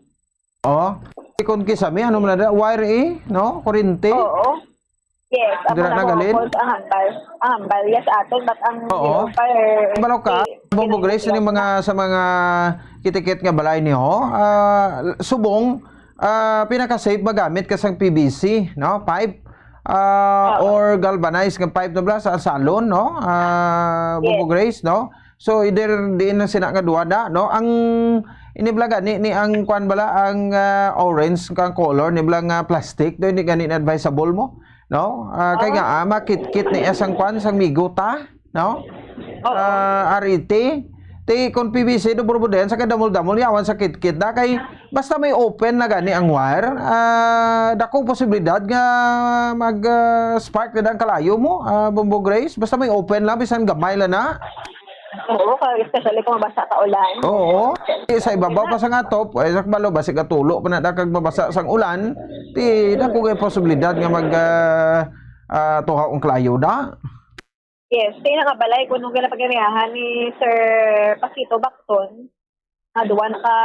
Oh, ikon kisami, ano man na, wire eh, no? Kurente? Oo. Yes, ang dira mga nagalin? Ang hambal. Ang hambal, yes, aton, but ang, oo, fire, balo ka, eh, Bombo Grace, ini mga, sa mga kitikit nga balay niyo, ah, subong, ah, pinaka-safe magamit ka sang P V C, no? Pipe, ah, oo, or galvanized nga pipe na bala sa salon, no? Ah, Bombo, yes, Grace, no? So, either diin na sina nga duha na, no? Ang, ini bala gani, ni ang kwan bala, ang, ah, orange kang color, ni bala nga plastic, do, hindi gani na advisable mo, no? Ah, kay, oh, nga, ah, makit-kit ni sang kwan, sang migo ta, no? Oo. Ah, R E T. Ti, kung P V C, do, burbudayan sa kadamol-damol, yawan sa kit-kit na, kay basta may open na gani ang wire, ah, dako posibilidad nga mag, ah, spark na ang kalayo mo, ah, Bombo Grace. Basta may open lang, bisan gamay lang na. Oo, kag especially kung mabasa ka ulan. Oo. Ti, sa ibabaw pa sang atop, ay, sa kabalo, basig katulo pa na kag mabasa sang ulan, ti, dako kay posibilidad nga mag, ah, ah, tuhaw ang kalayo da. Yes, kaya nga balay, kung nung ginapagiriyahan ni Sir Pasito Bacton, nga duwa na ka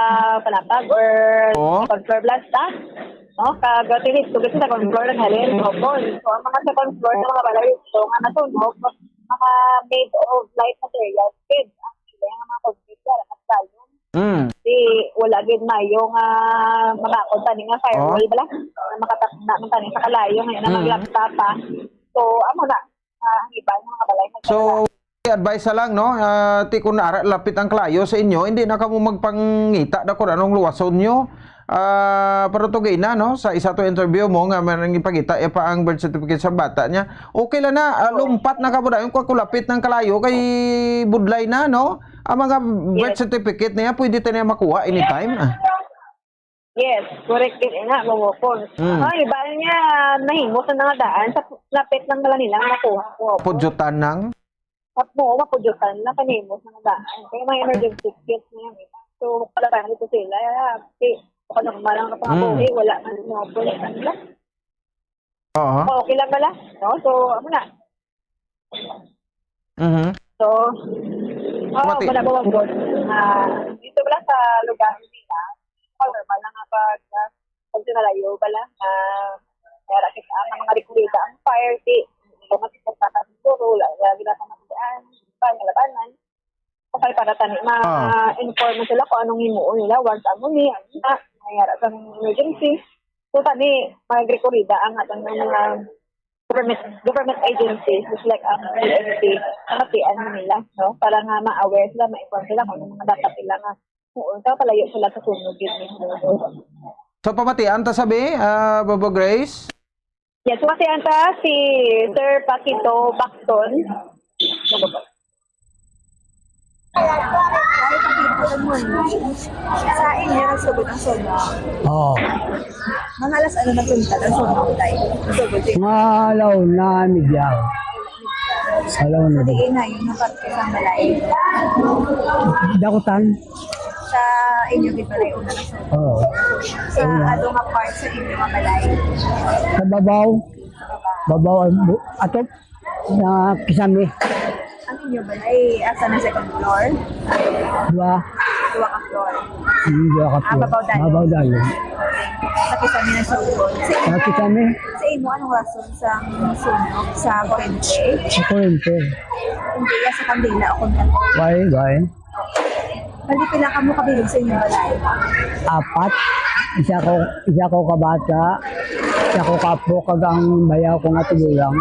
palapag or, oo, second floor blast, ah? No? Kag, uh, tinis, kung gusto second floor, naghalin, opo. So, ang mga second floor sa mga balay, so, nga nasunog, mga made of light materials, kids. Ang sila yung mga concrete, kaya nagsayon. Mm. Di, wala gid mayo nga mabakod tani nga firewall, oh, bala. Makatap na man tani sa kalayo, ngayon na, mm, maglapta pa. So, amo na. Ah, ang iba nga mga balay, so, advice na lang, no? Ah, ti kun ara lapit ang kalayo sa inyo, hindi na kamo magpangita na kung anong luwason nyo. Ah, pero tugay na, no? Sa isa to interview mo nga may nang ipakita, eh, pa ang birth certificate sa bata niya. Okay lang na, ah, oo, lumpat na kamo dayon kung kulapit ng kalayo kay budlay na, no? Ang mga birth, yes, certificate niya, pwede ta niya makuha anytime. Ah. Yes, correct din nga, Mongopon. Mm. Ay, iba niya, nahimo sa mga daan, sa lapit lang nila nila nakuha ko. Pudyutan nang? At mo, mapudyutan na kanimo sa mga daan. Kaya may emergency kit na yan, eh. So, palabayan ko sila, eh, baka normal lang ang, mm, pangabuhi, wala man mo po yung kanila. Oo. Okay lang bala, no? So, amo na. Mhm. So, oh, Mati. Wala ba wag, ah, dito wala sa lugar nila. Normal lang nga pag, ah, pag sinalayo, wala, ah, kaya ra kita ang mga rekurida, ang fire, di, hindi ko makikita ka siguro, wala, wala, wala ka makitaan, pa, nalabanan. Okay, para tani, Ah. ma-inform sila kung anong himuon nila once amo ni, ano na, mayara sa emergency. So, tani, mag-rekurida ang atong mga government, government agencies, just like ang P N P, matian mo nila, no? Para nga ma-aware sila, ma-inform sila kung ano mga dapat nila nga. Oo, sa palayo sila sa sunog, yun mismo. So, pamatian ta sabi, ah, Bobo Grace? Yes, pamatian ta si Sir Pakito Bakton. Sa inyo, nagsugod ang sunog. Oo. Mga alas ano nagsuntag ang sunog, tay? Nagsugod din. Mga alaw na media. Alaw na Sa media. Diin na yun, ang parte sa balay. Dakutan. Sa inyo, di balay, una na sunog. Oo. Sa Una. Ano nga part sa inyo nga balay? Sa babaw. Sa baba. Babaw, ang bu-, atop. Na kisame. Ang inyo balay, asa na second floor? Dua. Dua ka floor. Hmm, dua ka Ah, floor. Babaw dayon. Babaw dayon. Sa kisame na sunog. Sa Sa kisame. Sa imo, anong rason sa sunog? Sa kurente? Sa kurente. Hindi, sa kandila o kung Why, why? Bali, pila kamo kabilog sa inyong balay? Apat. Isa ko, isa ko kabata, isa ko kapo, kag ang bayaw ko nga tigulang.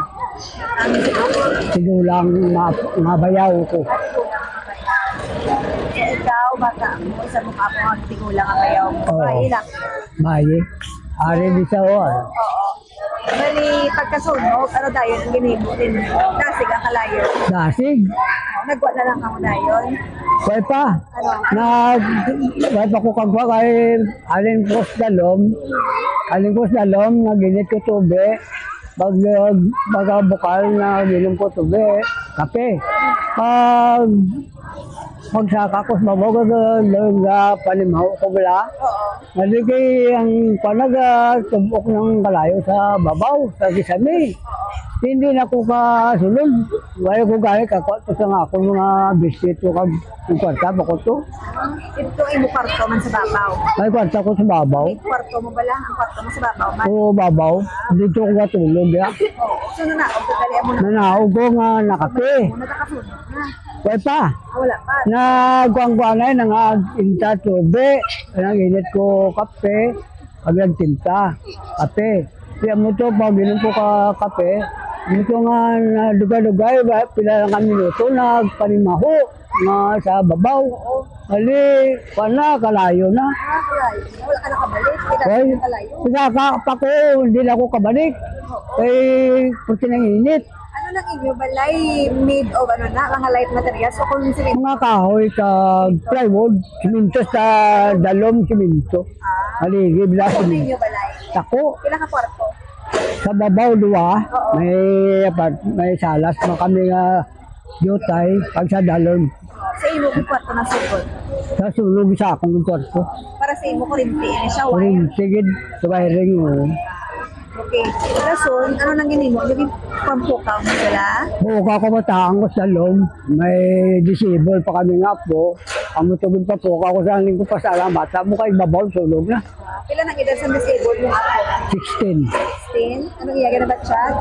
Ang Tigulang nga, nga bayaw ko. Ikaw, bata mo, isa mo kapo nga tigulang nga bayaw mo. Oo. Bayi lang. Bayi. Ari di sa uwan. Oo. Bali, pagkasunog, ano dayon ang ginhimo din? Dasig ang kalayo. Dasig? Nagwa na lang ako dayon. Kuwan pa. Ano? Nag-, kuwan pa ko kagwa kay Aling Cruz Dalom. Aling Cruz Dalom, naginit ko tubi. Pag, pag bukal, naginom ko tubi. Kape. Pag Magsaka ko sa babaw, ga, ga, ga, panimaho ko bala. Oo. Nalagay ang panaga, tubok ng kalayo sa babaw, sa kisame. Hindi na ko kasulod. Wala ko gani kakwarto sa nga akong mga biskwit kag ang kwarta pa ko to. Ito ay mo kwarto man sa babaw. May kwarta ko sa babaw. May kwarto mo bala? Ang kwarto mo sa babaw man? Oo, babaw. Dito ko matulog, ya. Oo. So, nanaog ka, dali mo na. Nanaog ko nga nakape. Mo, nagkakasunod na. Wala pa. Ah, wala pa. Nagkuhan-kuhan na yun, nang inta tubi, nang init ko kape, pag nagtinta, kape. Kaya mo to, pag inom ko ka kape, mo to nga nadugay-dugay, ba, pila lang ka minuto, nagpanimaho, nga sa babaw. Oo. Bali, wala, kalayo na. Ah, kalayo. Wala ka nakabalik? Kaya Ay, kalayo. Kaya ka, pa ko, hindi na ako kabalik. Oo. Kay, puti ng init. Ano lang inyo, balay made of ano na, mga light materials? So, kung sige. Mga kahoy kag plywood, simento sa dalom, simento. Ah. Haligi, bila Ano simento. Inyo balay? Tako. Pila ka kwarto? Sa babaw, duwa. Oo. May apart-, may salas na kami nga yutay, pag sa dalom. Sa imo, kung kwarto na sugod? Sa sulog sa akong kwarto. Para sa imo, kurinti, eh, sa wire? Kurinti, gid, sa wiring, oo. Okay. Rason, ano nang ginimo? Naging pampukaw mo sila? Buka ko, bataan ko sa lom. May disable pa kami nga po. Amo to, ginpapukaw ko sa aning ko, pasalamat. Sa mo kay babaw, sulog na. Ah, pila nang edad sa disable mo nga po? Sixteen. Sixteen? Anong iya ginabatsyag?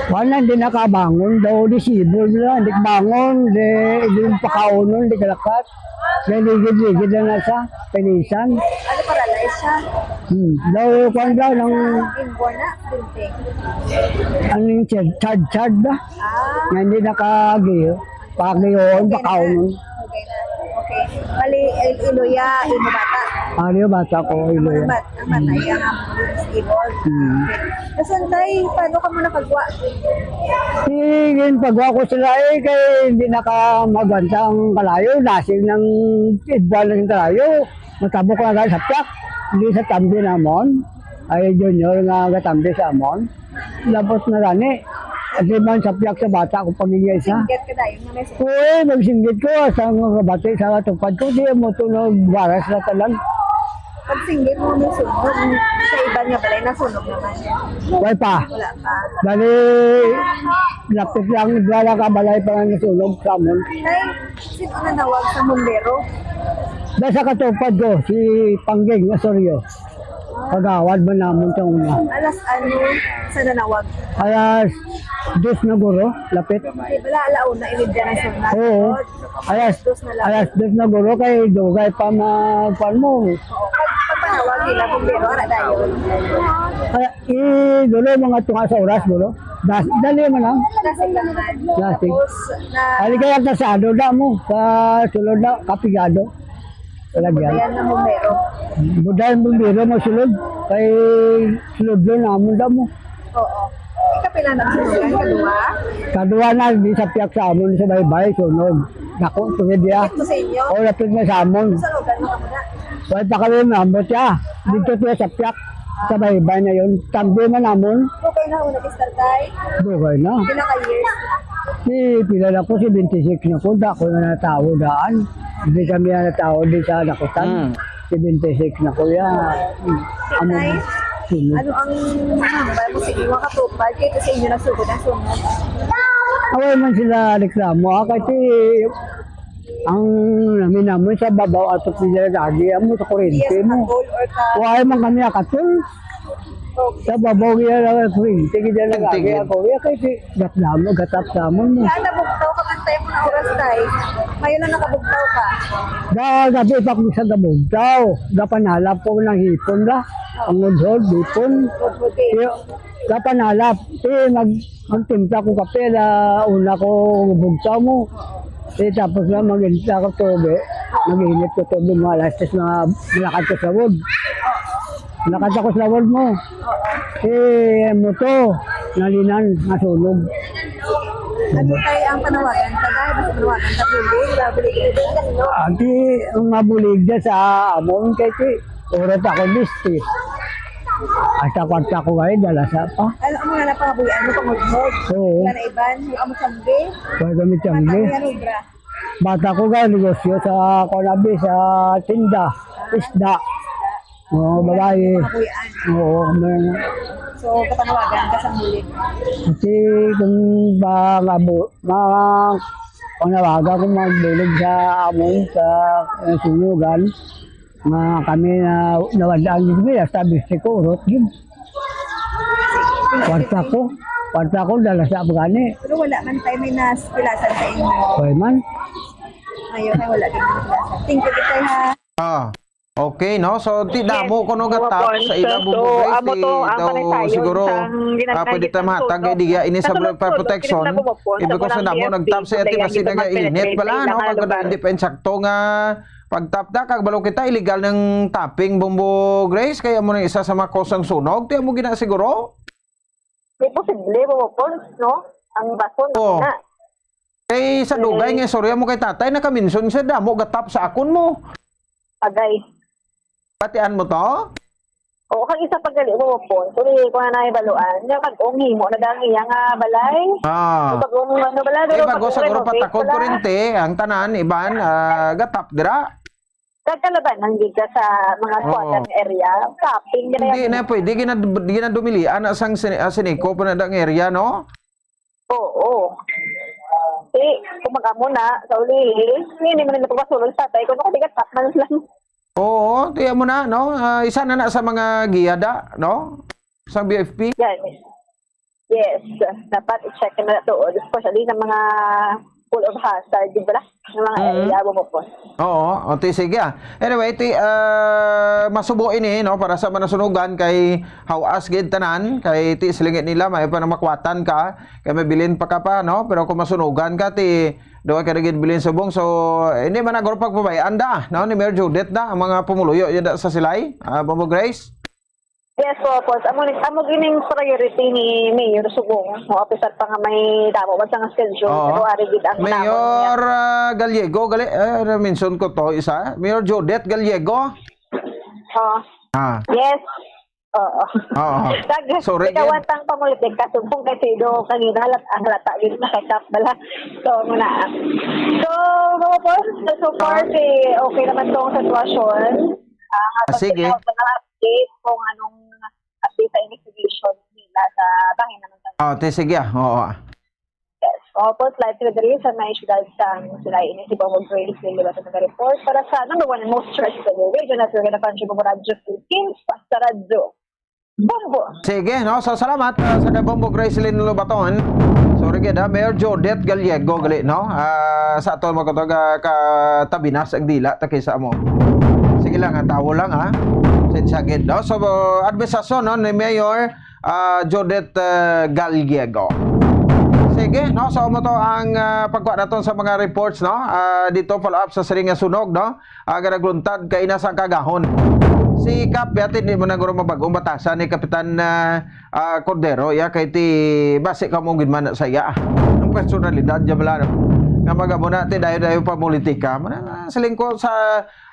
Wala, hindi nakabangon daw, disable na. Hindi bangon, hindi, hindi pakaunon, hindi kalakat. May ligid-ligid na nasa pinisan. Ano, paralyzed siya? Hmm. Daw, kwan daw, nang Inborn na? Binting? Ano yung chad, chad, chad ba? Ah. Nga hindi nakagi-, pagiyon, Okay na. Pakaunon. Okay na. Okay. Bali, il-, iluya, imo bata? Ano yung bata ko, iluya. Ang bata, ang bata, Hmm. iya nga, stable. Hmm. Okay. Kasan, tay, paano ka mo nakagwa? Sige, pagwa ko sila eh, kay hindi na ka magwanta ang kalayo, dasig ng idbal ng kalayo. Matabok na gani sa plak, hindi sa tambi namon. Ay, junior nga gatambi sa amon. Labot na gani. At di man sa plak sa bata ko pagigay sa. Singgit ka dayon nga may singgit. Uy, magsinggit ko, sa mga kabati sa tupad ko, di mo to nagwaras na tanan. Pag singgit mo, may sunog. Sa iban nga balay, nasunog naman. Way pa. Wala pa. Dali, lapit lang, wala ka balay pa nga nasunog sa amon. Ay, sino nanawag sa bumbero? Dahil sa katupad ko, si Pangging Osorio. Kagawad man namon sa una. Alas ano sa nanawag? Alas dos na guro, lapit. Di bala, ala una, imedya na sunod. Oo. Alas, Dos na lang. Alas dos na guro kay dugay pa ma-, kuwan mo. Pag, pagpanawag nila, bumbero, ara dayon. Ay, i-, dulo, mga tunga sa oras, dulo. Das-, dali man lang. Plastic lang man. Plastic. Tapos, na Aligay ang kasado na mo sa sulod na kapigado. Lagyan. Ayan ang bumbero. Buday ang bumbero mo sulod. Kay sulod lo namon da mo. Oo. Ikapila na ang sunugan? Kadua? Kadua na, di sa piyak sa amon, sa baybay, sunog. Dako, tungod diya. Ito sa inyo? O, lapit na sa amon. Sa lugar na kamo na? Wala pa kami maambot siya. Dito siya sa piyak. Sa baybay na yun. Tambi man namon. Okay na, una, Mister Tay? Okay na. Pila ka years na? Si, pila na ko, seventy-six na ko, dako na natawo daan. Hindi kami na natawo di sa nakutan. Mm. Seventy-six na ko, ya. Tay, Amo, sino? Ano ang hambal mo sa inyong mga katupad? Kaya sa inyo nasugod ang sunog. Away man sila reklamo, ah, kasi ang namin namin sa babaw ato sila lagi, amo sa kuryente Yes, mo. Katol or ka- Wala man kami akatol. Sa babaw, iya lang ang kuryente, kita lang Tingin. Lagi ako. Iya kay si gatlamon, gatap sa amon mo. Kaya nabugtaw ka man tayo kung oras tayo. Ngayon na nakabugtaw ka. Da, gabi pa ko sa gabugtaw. Gapanalap ko ng hipon da. Ang udhod, hipon. Iya, gapanalap. Eh, mag, magtimpla ko kape, la, una ko bugtaw mo. Eh, tapos na, mag-init ako tubig. Mag-init ko tubig, mga alas tres, mga malakad ko sa wood. Malakad ako sa wood mo. Eh, mo to, nalinan, nasunog. Ano tayo ang panawagan? Tagay, basta panawagan, tabulig, tabulig. Ati, ang mabulig dyan sa amon, kay ti, urot ako, listi. Hasta kwarta ko kayo, dala sa pa. Ano ang mga napangabuhian mo, pangudmod? Oo. Wala na iban, yung amo tiyangge? Wala kami tiyangge. Ano yan, obra? Bata ko ga negosyo sa Konabi, sa tinda, isda. Oo, babae. Mga kuya, ano? Oo, may So, katanawagan ka sa muli. Kasi kung ba nga bu-, mga panawagan kung magbulig sa amon sa, eh, sunugan, nga kami na nawadaan dito, hasta biste ko, urot yun. Kwarta ko, kwarta ko, dala sa gani. Pero wala man tayo may naspilasan sa inyo. Hoy man. Ngayon ay wala din naspilasan. Thank you, Tay, ha. Ah, okay, no? So, ti Yes, damo ko no mga gatap Pons. Sa ila So, bumbugay, amo to ti ang daw kanaysayon siguro, sang ah, ginanahit pwede ta sang mahatag sunog. Kay diya ini sa Kasunod-sunod, protection. Kini na, mga Pons, Ibig ko sa damo, nagtap sa ati basi nagkainit pala, no? Kag hindi pa insakto nga pagtap na, kag balo kita, illegal ng tapping, Bombo Grace, kaya mo na isa sa mga kausang sunog, tiyan mo gina siguro? Di posible, mga Pons, no? Ang baso Oo. Na. Kay sa dugay Eh. Nga istorya mo kay tatay, nakamention siya, damo gatap sa akon mo. Agay. Batian mo to? Oo, kag isa pa gali mo po. Sorry, kung na nahibaluan. Nga bag-ong himo na dang iya nga balay. Ah. Bag-ong ano bala, Eh, pero bago sa pag-renovate grupo takod pala. Kurente, ang tanan, iban, ah, gatap dira. Kagkalabanan gid ka sa mga Oo. Squatter area. Tapping dira Hindi yan. Na pwede, ginad-, ginadumilian na sang sine-, ah, siniko pa na dang area, no? Oo. Eh, kung mag-amo na, sa uli, eh, hindi man nila pagpasulong sa tatay, kung nakatigat, man lang. Oo, tiyan mo na, no? Ah, isa na na sa mga giya da, no? Sa B F P. Yan. Yes. Dapat i-check na to, especially sa mga full of hazard, di ba? Sa mga Mm. Area mo po. Oo, o, ti, sige, ah. Anyway, ti, ah, masubo ini, no, para sa manasunugan kay hawas gid tanan, kay ti silingi nila, may pa na makwatan ka, kay may bilin pa ka pa, no? Pero kung masunugan ka, ti, do ka na gid bilin subong. So, hindi man na guro pagpabayaan da, no? Ni Mayor Judith da, ang mga pumuluyo yun da sa Silay, ah, Bombo Grace? Yes po, po. Amo ni, amo gining priority ni Mayor Subong. Mo officer pa nga may damo man sa nga schedule, Oo. Pero ari gid ang Mayor, namon niya. Ah, Gallego, gali, eh, mention ko to isa. Mayor Judith Gallego. Oh. Ah. Yes. Oo. Oo. Kag, Sorry, ikaw gid. Ang pangulitin ka, sumbong kay Sido, kanina halat-, ang halata gid na kay Kap bala. So, muna. So, mga po, so, so far, Ah. Si, okay naman tong sitwasyon. Ah, sige. Sa mga update kung anong update sa investigation nila sa bahin naman sa Oh, te, sige, ah. Oo, ah. Yes. Opo, live sila diri sa may syudad sang Silay. Ini si Bongo Grace Lilibatan, nag-report para sa number one and most trusted radio network in the country, Bombo Radyo Philippines, sa Radyo Bombo. Sige, no? So, salamat, ah, sa kay Bombo Grace Lilibatan. Sorry gid, ah, Mayor Jodette Gallego gali, no? Ah, sa aton magkatag, ah, katabi na sa dila ta kaysa mo. Sige lang, ah, tawo lang, ha? Sensya gid, no? So, ah, administrasyon, no, ni Mayor, ah, Jodette, ah, Gallego. Sige, no? So, mo to ang, ah, pagkuha naton sa mga reports, no? Ah, dito, follow up sa siring nga sunog, no? Ah, nga nagluntad kaina sa Cagahon. Si Kap, yati, di mo na guro mabag-ong batasan ni Kapitan, ah, ah, Cordero, ya, kay ti basi ka mo gid man sa iya. Ang personalidad niya bala, no? Nga mga mo na, ti dayo-dayo pa politika. Mana, siling ko sa,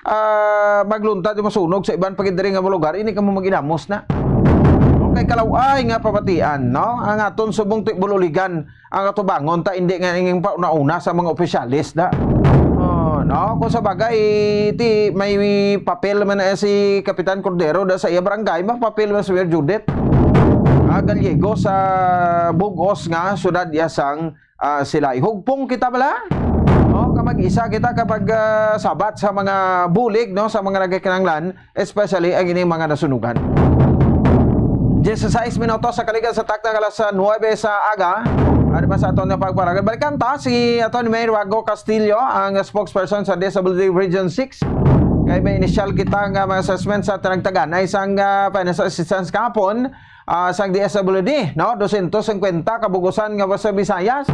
ah, magluntad, masunog sa iban pa gid diri nga mga lugar, ini ka mo mag-inamos na. Okay, kalaway nga pamatian, no? Ang aton subong ti bululigan, ang atubangon ta, hindi nga ning pauna-una sa mga opisyales da. Oh, no? Kung sa bagay, ti, may papel man na si Kapitan Cordero da sa iya barangay, may papel man si Mayor Judith, ah, Gallego sa bugos nga syudad iya sang, ah, Silay. Hugpong kita bala? Oh, kamag-isa kita kapag, ah, sabat sa mga bulig, no, sa mga nagkinahanglan, especially ang ining mga nasunugan. Dieciséis minutos sa kaligan sa takna alas nuebe sa aga. Ano ba sa aton nga pagparagan? Balikan ta si aton Mayor Wago Castillo, ang spokesperson sa D S W D Region six. Kay may initial kita nga mga assessment sa tinagtagan ay isang, ah, financial assistance kahapon, ah, sang D S W D, no? Dosyentos singkwenta kabugusan nga sa Visayas.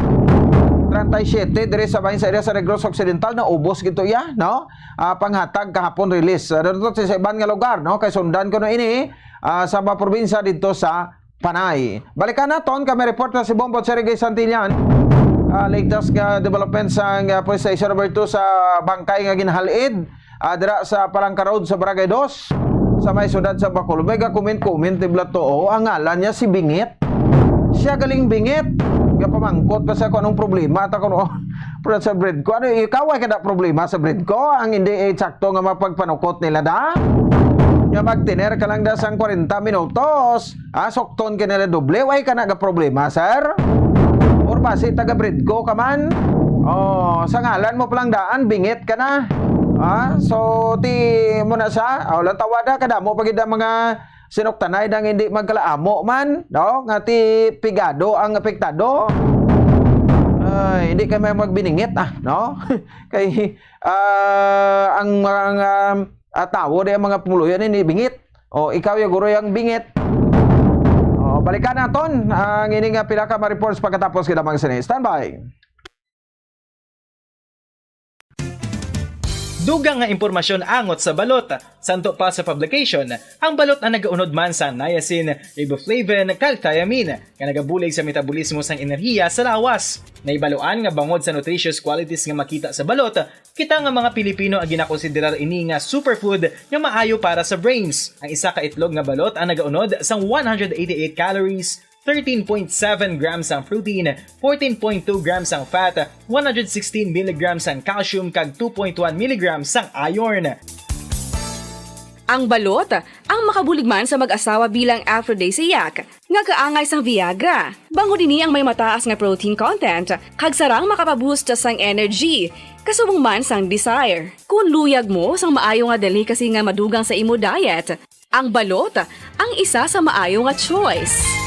Treinta y siete diri sa bahin sa area sa Negros Occidental, naubos gito iya, no? Ah, panghatag kahapon release. Ah, dito sa iban nga lugar, no? Kay sundan ko na ini, ah, sa mga probinsya dito sa Panay. Balikan naton, kami report na si Bombo Cherry Gay Santillan. Ah, latest nga development sa, ah, Police Station Number two sa bangkay nga ginhalid, ah, dira sa Palangka Road sa Barangay Dos, sa may siyudad sa Bacolod. May ga-comment-comment ni Blato, oh, ang ngalan niya si Bingit. Siya galing Bingit. Nga pamangkot pa siya kung anong problema. Ta kung, oh, pero sa bread ko. Ano, ikaw ay kada problema sa bread ko? Ang hindi, eh, sakto nga mapagpanukot nila da? Nga magtiner ka lang da sang kwarenta minutos. Ah, sukton ka nila doble. Way ka na ga problema, sir? Or basi taga Bridco ka man? Oh, sa ngalan mo palang daan, Bingit ka na. Ah, so, ti mo na sa, oh, lang tawada, kadamo pa gid ang mga sinuktanay dang hindi magkalaamo man, no? Nga ti pigado ang apektado. Ay, hindi kami magbiningit, ah, no? Kay, ah, ang mga, ah, tawo, di ang mga pumuluyo ni, ni Bingit. O, ikaw yung guro yung Bingit. O, balikan naton ang ini nga pila ka ma-reports pagkatapos kita, mga sini. Standby. Dugang nga impormasyon angot sa balot. Santo pa sa publication, ang balot ang nagaunod man sa niacin, riboflavin, kag thiamine, nga nagabulig sa metabolismo sang enerhiya sa lawas. Naibaluan nga bangod sa nutritious qualities nga makita sa balot, kita nga mga Pilipino ang ginakonsiderar ini nga superfood nga maayo para sa brains. Ang isa ka itlog nga balot ang nagaunod sang one hundred eighty-eight calories, thirteen point seven grams ang protein, fourteen point two grams ang fat, one hundred sixteen milligrams ang calcium, kag two point one milligrams ang iron. Ang balot, ang makabulig man sa mag-asawa bilang aphrodisiac, nga kaangay sang Viagra. Bangod ini ang may mataas nga protein content, kag sarang makapaboost sang energy, kasubong man sang desire. Kung luyag mo sang maayo nga delicacy nga madugang sa imo diet, ang balot ang isa sa maayo nga choice.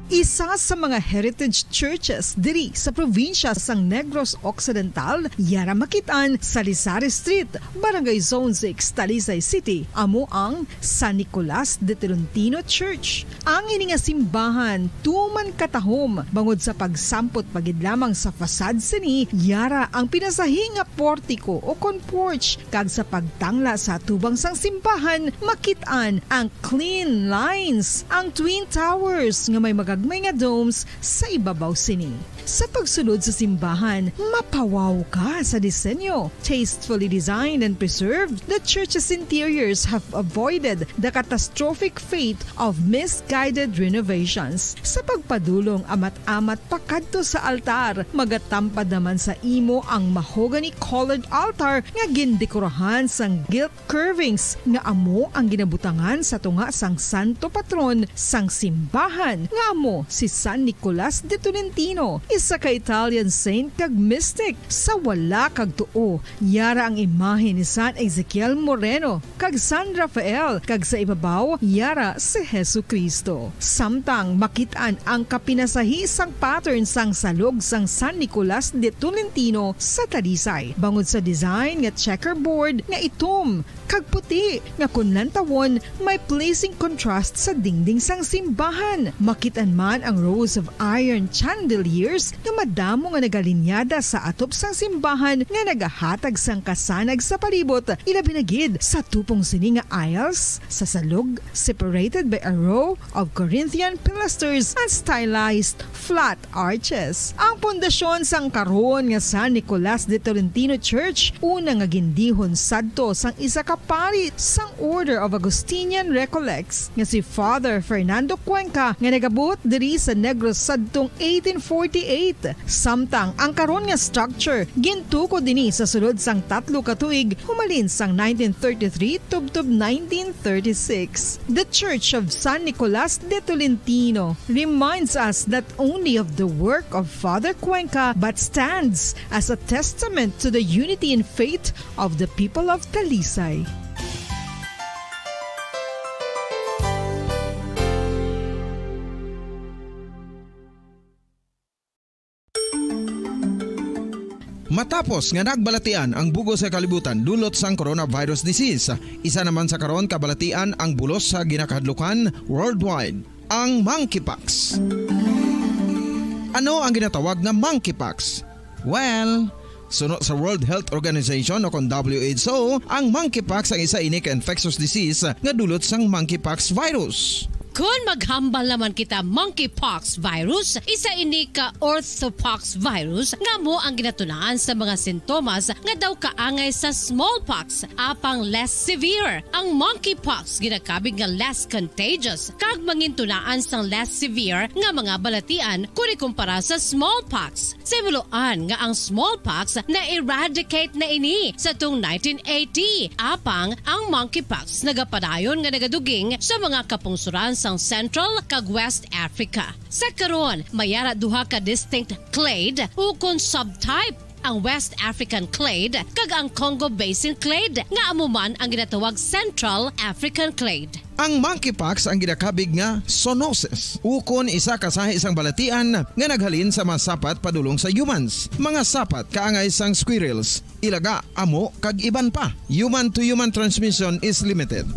Isa sa mga heritage churches diri sa probinsya sang Negros Occidental, yara makit-an sa Lizares Street, Barangay Zone six, Talisay City, amo ang San Nicolas de Tolentino Church. Ang ini nga simbahan tuman katahom bangod sa pagsampot pa gid lamang sa facade sini, yara ang pinasahi nga portiko o kon porch, kag sa pagtangla sa atubang sang simbahan, makit-an ang clean lines, ang twin towers nga may magagmay nga domes sa ibabaw sini. Sa pagsulod sa simbahan, mapawaw ka sa disenyo. Tastefully designed and preserved, the church's interiors have avoided the catastrophic fate of misguided renovations. Sa pagpadulong amat-amat pakadto sa altar, magatampad naman sa imo ang mahogany-colored altar nga gindekorahan sang gilt curvings nga amo ang ginabutangan sa tunga sang santo patron sang simbahan, nga amo si San Nicolas de Tolentino, isa ka Italian saint kag mystic. Sa wala kag tuo, yara ang imahe ni San Ezekiel Moreno kag San Rafael, kag sa ibabaw yara si Jesu-Cristo. Samtang makit-an ang kapinasahi sang pattern sang salog sang San Nicolas de Tolentino sa Talisay, bangod sa design nga checkerboard nga itom kag puti, nga kon lantawon, may pleasing contrast sa dingding sang simbahan. Makit-an man ang rows of iron chandeliers nga madamo nga nagalinyada sa atop sang simbahan nga nagahatag sang kasanag sa palibot, ilabi na gid sa tupong sini nga aisles sa salog, separated by a row of Corinthian pilasters and stylized flat arches. Ang pundasyon sang karon nga San Nicolas de Tolentino Church, una nga gindihon sadto sang isa ka pari sang Order of Augustinian Recollects nga si Father Fernando Cuenca, nga nag-abot diri sa Negros sadtong eighteen forty-eight. Samtang ang karon nga structure gintukod dinhi sa sulod sang tatlo ka tuig, humalin sang nineteen thirty-three tubtob nineteen thirty-six. The Church of San Nicolas de Tolentino reminds us not only of the work of Father Cuenca, but stands as a testament to the unity and faith of the people of Talisay. Matapos nga nagbalatian ang bug-os nga kalibutan dulot sang coronavirus disease, isa naman sa karon kabalatian ang bulos sa ginakahadlukan worldwide, ang monkeypox. Ano ang ginatawag nga monkeypox? Well, suno sa World Health Organization o kon W H O, ang monkeypox ang isa ini ka infectious disease nga dulot sang monkeypox virus. Kon maghambal naman kita monkeypox virus, isa ini ka orthopox virus nga amo ang ginatunaan sa mga sintomas nga daw kaangay sa smallpox, apang less severe. Ang monkeypox ginakabig nga less contagious kag mangintunaan sang less severe nga mga balatian kon ikumpara sa smallpox. Sa himuloan nga ang smallpox na-eradicate na ini sa tong nineteen eighty, apang ang monkeypox nagapadayon nga nagaduging sa mga kapungsoran sang Central kag West Africa. Sa karon, may ara duha ka distinct clade ukon subtype, ang West African clade kag ang Congo Basin clade, nga amo man ang ginatawag Central African clade. Ang monkeypox ang ginakabig nga zoonosis, ukon isa ka sahi sang balatian nga naghalin sa mga sapat padulong sa humans, mga sapat kaangay sang squirrels, ilaga, amo, kag iban pa. Human-to-human transmission is limited.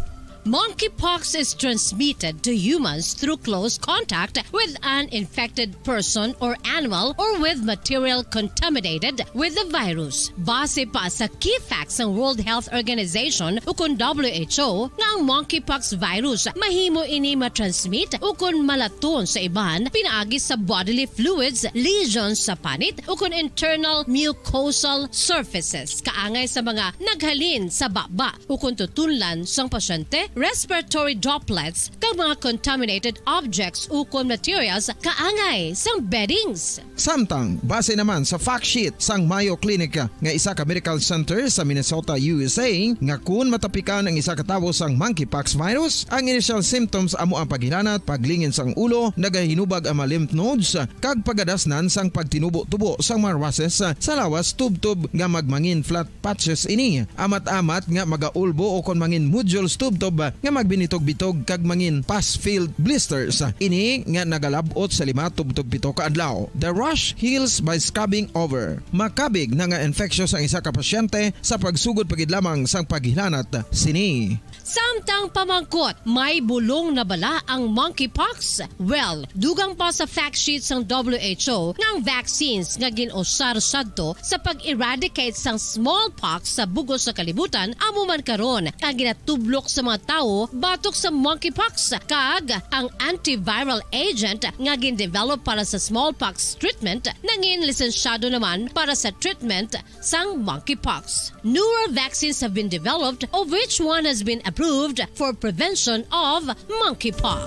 Monkeypox is transmitted to humans through close contact with an infected person or animal or with material contaminated with the virus. Base pa sa key facts sang World Health Organization ukon W H O, nga ang monkeypox virus mahimo ini matransmit ukon malaton sa iban pinaagi sa bodily fluids, lesions sa panit, ukon internal mucosal surfaces, kaangay sa mga naghalin sa baba ukon tutunlan sang pasyente, respiratory droplets, kag mga contaminated objects ukon materials kaangay sang beddings. Samtang, base naman sa fact sheet sang Mayo Clinic nga isa ka medical center sa Minnesota, U S A, nga kun matapikan ang isa ka tawo sang monkeypox virus, ang initial symptoms amo ang paghilanat, paglingin sang ulo, nagahinubag ang mga lymph nodes, kag pagadasnan sang pagtinubo-tubo sang mga rushes sa lawas tubtob nga magmangin flat patches ini. Amat-amat nga magaulbo ukon mangin nodules tubtob nga magbinitog-bitog kag mangin pus-filled blisters. Ini nga nagalab-ot sa lima tubtob pito ka adlaw. The rash heals by scabbing over. Makabig na nga infectious ang isa ka pasyente sa pagsugod pa gid lamang sang paghilanat sini. Samtang pamangkot, may bulong na bala ang monkeypox? Well, dugang pa sa fact sheet sang W H O nga ang vaccines nga gin-usar sadto sa pag-eradicate sang smallpox sa bug-os nga kalibutan amo man karon ang ginatublok sa mga tawo batok sa monkeypox, kag ang antiviral agent nga gin-develop para sa smallpox treatment nangin lisensyado naman para sa treatment sang monkeypox. Newer vaccines have been developed, of which one has been approved for prevention of monkeypox.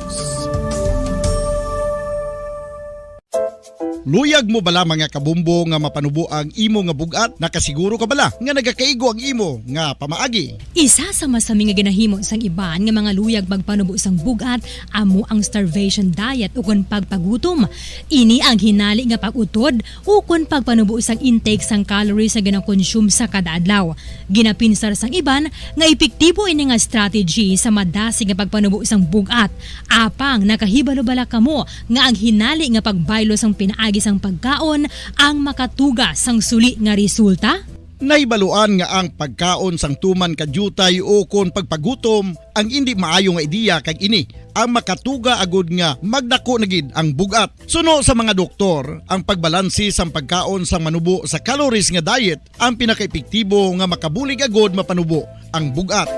Luyag mo bala, mga kabumbo, nga mapanubo ang imo nga bug-at? Nakasiguro ka bala nga nagakaigo ang imo nga pamaagi? Isa sa masami nga ginahimo sang iban nga mga luyag magpanubo sang bug-at amo ang starvation diet ukon pagpagutom. Ini ang hinali nga pag-utod ukon pagpanubo sang intake sang calories nga ginakonsume sa kada adlaw. Ginapinsar sang iban nga epektibo ini nga strategy sa madasig nga pagpanubo sang bug-at. Apang nakahibalo bala kamo nga ang hinali nga pagbaylo sang pinaagi sang pagkaon ang makatuga sang suli nga resulta? Nahibaluan nga ang pagkaon sang tuman ka diutay ukon pagpagutom ang indi maayo nga ideya, kag ini ang makatuga agud nga magdako na gid ang bug-at. Suno sa mga doktor, ang pagbalanse sang pagkaon sang manubo sa calories nga diet ang pinakaepektibo nga makabulig agud mapanubo ang bug-at.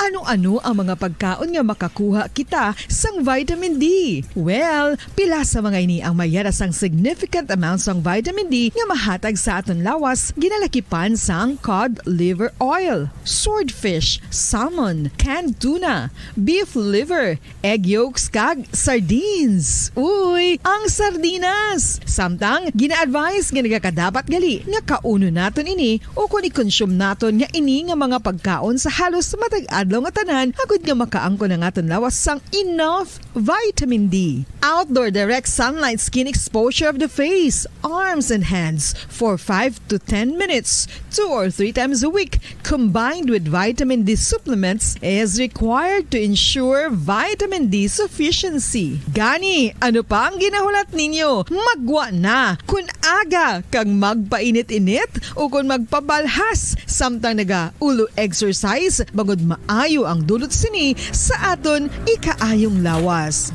Ano-ano ang mga pagkaon nga makakuha kita sang vitamin D? Well, pila sa mga ini ang mayara sang significant amount sang vitamin D nga mahatag sa aton lawas, ginalakipan sang cod liver oil, swordfish, salmon, canned tuna, beef liver, egg yolks, kag sardines. Uy, ang sardinas! Samtang gina-advise nga nagakadapat gali nga kaunon naton ini ukon i-consume naton nga ini nga mga pagkaon sa halos matag adlaw nga tanan, agud nga makaangkon ang aton lawas sang enough vitamin D. Outdoor direct sunlight skin exposure of the face, arms, and hands for five to ten minutes, two or three times a week, combined with vitamin D supplements, is required to ensure vitamin D sufficiency. Gani, ano pa ang ginahulat ninyo? Maggwa na! Kun aga kag magpainit-init ukon magpabalhas samtang naga-ulo exercise, bangod maayo ang dulot sini sa aton ikaayong lawas.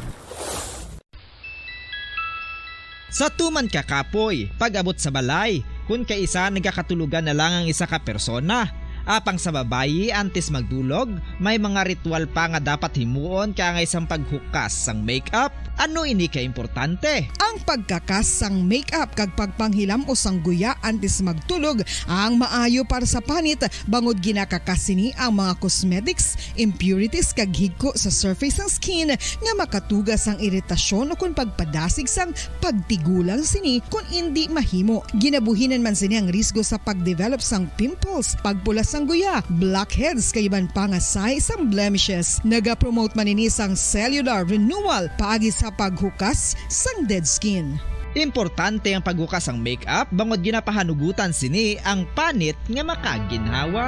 Sa tuman ka kapoy, pag-abot sa balay, kun kaisa nagakatulogan na lang ang isa ka persona. Apang sa babayi, antes magdulog, may mga ritual pa nga dapat himuon kaangay sang paghukas sang makeup. Ano ini ka importante? Ang pagkakas sang makeup kag pagpanghilam-os sang guya antes magtulog ang maayo para sa panit, bangod ginakakas sini ang mga cosmetics, impurities, kag higko sa surface sang skin nga makatuga sang iritasyon ukon pagpadasig sang pagtigulang sini kon indi mahimo. Ginabuhinan man sini ang risgo sa pagdevelop sang pimples, pagpula sang guya, blackheads, kag iban pa nga sahi sang blemishes. Nagapromote man ini sang cellular renewal paagi sa paghukas sang dead skin. Importante ang paghukas sang makeup bangod ginapahanugutan sini ang panit nga makaginhawa.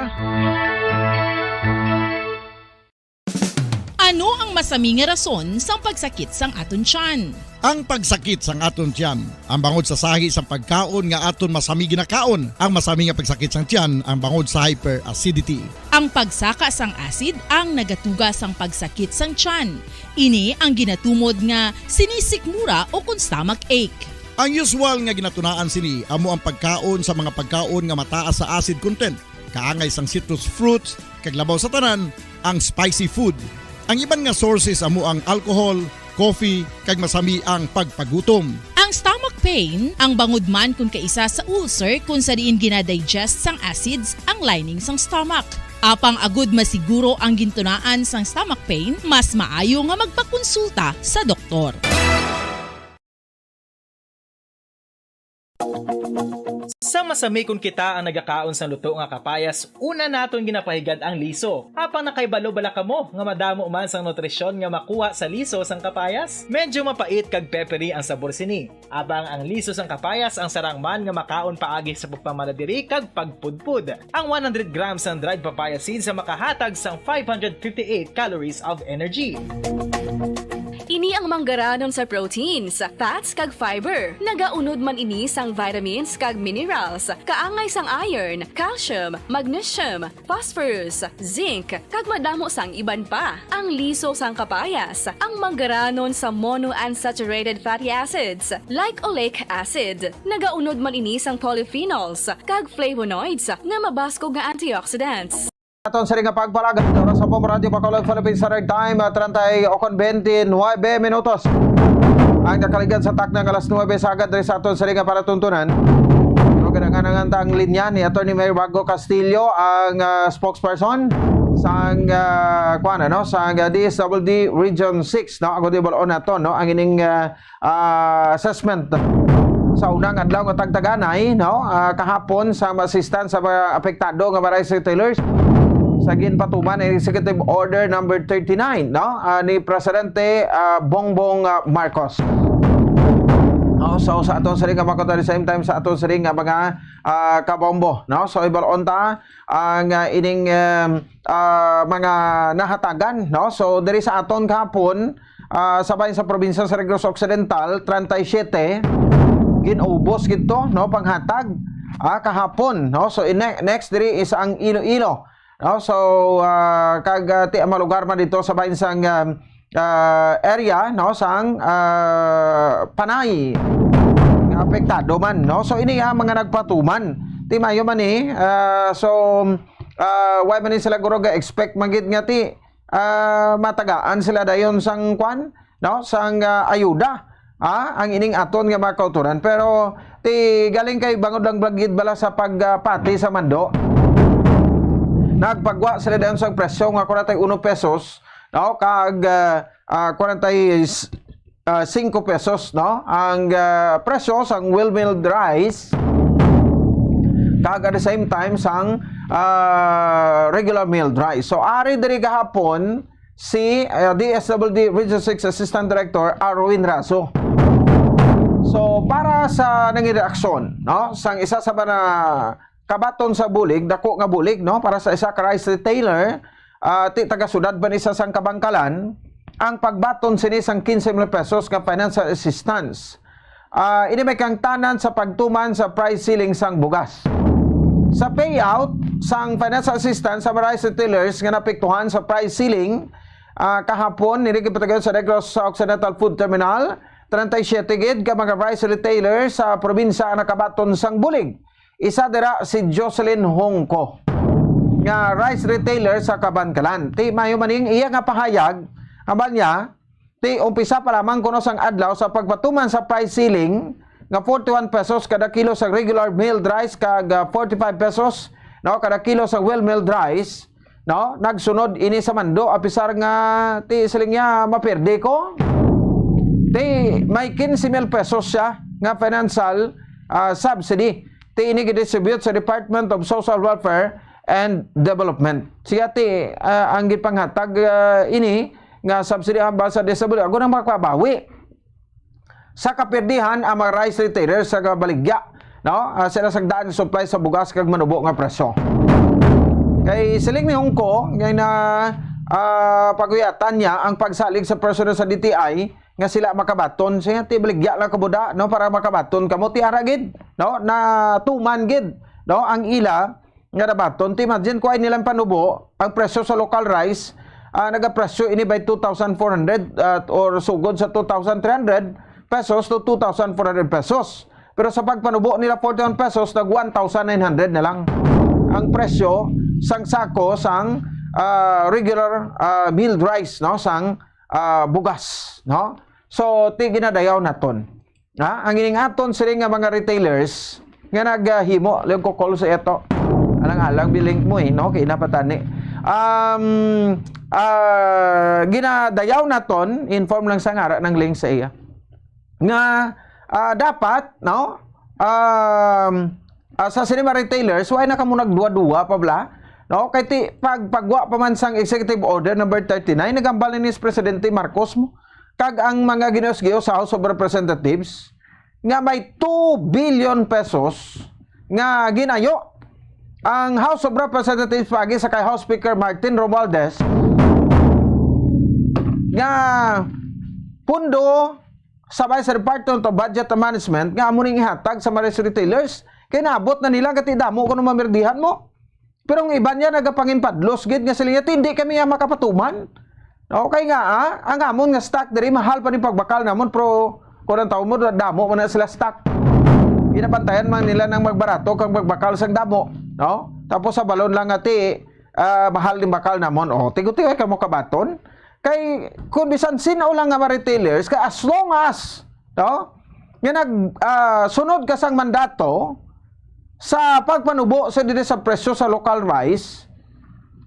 Ano ang masami nga rason sang pagsakit sang aton tiyan? Ang pagsakit sang aton tiyan ang bangod sa sahi sang pagkaon nga aton masami ginakaon. Ang masami nga pagsakit sang tiyan ang bangod sa hyperacidity. Ang pagsaka sang acid ang nagatuga sang pagsakit sang tiyan. Ini ang ginatumod nga sinisikmura ukon stomach ache. Ang usual nga ginatunaan sini amo ang pagkaon sa mga pagkaon nga mataas sa acid content, kaangay sang citrus fruits, kag labaw sa tanan, ang spicy food. Ang iban nga sources amo ang alcohol, coffee, kag masami ang pagpagutom. Ang stomach pain ang bangod man kon kaisa sa ulcer, kon sa diin gina-digest sang acids ang lining sang stomach. Apang agud masiguro ang gintunaan sang stomach pain, mas maayo nga magpakonsulta sa doktor. Sa masami kon kita ang nagakaon sang luto nga kapayas, una naton ginapahigad ang liso. Apang nakahibalo bala kamo nga madamo man sang nutrisyon nga makuha sa liso sang kapayas? Medyo mapait kag peppery ang sabor sini. Apang ang liso sang kapayas ang sarang man nga makaon paagi sa pagpamaladiri kag pagpudpod. Ang one hundred grams sang dried papaya seeds ang makahatag sang five hundred fifty-eight calories of energy. Ini ang manggaranon sa proteins, fats, kag fiber. Nagaunod man ini sang vitamins kag minerals, kaangay sang iron, calcium, magnesium, phosphorus, zinc, kag madamo sang iban pa. Ang liso sang kapayas, ang manggaranon sa monounsaturated fatty acids, like oleic acid. Nagaunod man ini sang polyphenols kag flavonoids nga mabaskog nga antioxidants. Aton sini nga pagpalagad, oras sa Bombo Radyo Bacolod, Philippine Standard Time, ah, treinta y ocho con veintinueve minutos. Ang nakaligad sa takna nga alas nuebe sa agad diri sa aton sini nga palatuntunan. Pero ganahan ang linya ni Attorney Mayor Bago Castillo, ang, ah, spokesperson sang, ah, kuwan, ano, sang, ah, D S W D Region six, no? Ako di balon nato, no? Ang ining, ah, ah, assessment sa unang adlaw nga tagtaganay, no? Ah, kahapon sa assistance sa mga apektado nga mga rice retailers sa ginpatuman ang Executive Order number thirty-nine, no? Ah, ni Presidente, ah, Bongbong, ah, Marcos. No? So, sa aton sini nga mga, at the same time, sa aton sini nga mga, ah, kabombo, no? So, ibalon ta ang, ah, ining, um, ah, mga nahatagan, no? So, diri sa aton kahapon, ah, sa bahin sa probinsya sa Negros Occidental, treinta y siete, gin-ubos gid to, no, panghatag, ah, kahapon, no? So, in ne-, next diri is ang Iloilo, no? So, ah, kag, ah, ti, ang mga lugar man dito sa bahin sang, ah, ah, area, no, sang, ah, Panay, nga apektado man, no? So, ini, ah, mga nagpatuman. Ti maayo man ni, ah, so, ah, why man ni sila guro ga-expect man gid nga ti, ah, matagaan sila dayon sang kwan, no? Sang, ah, ayuda, ah, ang ining aton nga mga kauturan. Pero ti galing kay bangod lang gid bala sa pagpati sa mando, nagpagwa sila dayon sang presyo nga kwarenta y uno pesos, no? Kag, ah, ah, kwarenta y cinco pesos, no? Ang, ah, presyo sang wheat milled rice, kag at the same time sang, ah, regular milled rice. So, ari diri gahapon si, ah, D S W D Region six Assistant Director Arwin Raso. So, para sa nangin reaksyon, no, sang isa sa mga kabaton sa bulig, dako nga bulig, no, para sa isa ka rice retailer, ah, ti taga-sudad pa ni sa sang Kabangkalan, ang pagbaton sini sang quince mil pesos nga financial assistance. Ah, ini may kaangtanan sa pagtuman sa price ceiling sang bugas. Sa payout sang financial assistance sa rice retailers nga napiktuhan sa price ceiling, ah, kahapon, nini gipatagyon sa Negros Occidental Food Terminal, treinta y siete gid ka mga rice retailers sa probinsya ang nakabaton sang bulig. Isa dira si Jocelyn Hongco, nga rice retailer sa Kabankalan. Ti maayo man ning iya nga pahayag, ambal niya, ti umpisa pa lamang kuno sang adlaw sa pagpatuman sa price ceiling nga forty-one pesos kada kilo sa regular milled rice kag, ah, forty-five pesos, no, kada kilo sa well milled rice, no? Nagsunod ini sa mando, apisar nga ti siling niya maperde ko. Ti may quince mil pesos siya nga financial, ah, subsidy. Ti ini gidistribute sa Department of Social Welfare and Development. Siya ti, ah, ang gipanghatag, ah, ini nga subsidy ang sa disability. Ako nang makabawi sa kapirdihan ang mga rice retailers sa kabaligya, no? Ah, sila sagdaan supply sa bugas kag manubo nga presyo. Kay siling ni Hongco, ngay na, ah, paguyatan niya ang pagsalig sa personal sa D T I nga sila makabaton. Siya, ti baligya lang kabuda, no, para makabaton kamo, ti ara gid, no, natuman gid, no, ang ila nga nabaton. Ti imagine, kuhain nilang panubo, ang presyo sa local rice, ah, nagapresyo ini by two thousand four hundred, ah, or sugod sa two thousand three hundred pesos to two thousand four hundred pesos. Pero sa pagpanubo nila forty-one pesos, nag one thousand nine hundred na lang ang presyo sang sako sang, ah, regular, ah, milled rice, no, sang, ah, bugas, no? So, ti ginadayaw naton. Ha? Ang ining aton sini nga mga retailers nga naghimo, lang ko call sa ito. Alang-alang billing mo eh, no? Kay napatani. Um, ah, ginadayaw naton, inform lang sa ngara ng link sa iya. Nga, ah, dapat, no? Um, ah, sa sini mga retailers, why na kamo nagduwa-duwa pa bala? No? Kay ti, pag, pagwa pa man sang Executive Order number thirty-nine, nagambal ni si Presidente Marcos mo. Kag ang mga ginius-gios sa House of Representatives nga may two billion pesos nga ginayo ang House of Representatives pagi sa kay House Speaker Martin Romualdez nga pundo sa Vice Department of Budget and Management nga amo ning ihatag sa mga retailers. Kay naabot na nila, gati damo kuno mamirdihan mo. Pero ang iban niya nagapanginpadlos gid nga sila, "Ti, hindi kami nga makapatuman." Okay nga, ah, ang amon nga stock diri mahal pa ni pagbakal namon, pero kung ang tawo mo, damo man na sila stock. Ginabantayan man nila nang magbarato kag magbakal sang damo, no? Tapos sa balon lang nga ti, ah, mahal ni bakal namon. O, tigo-tigo kamo kabaton. Kay, kung bisan sino lang nga mga retailers, kay as long as, no, nga nag, ah, sunod ka sang mandato sa pagpanubo sa diri sa presyo sa local rice,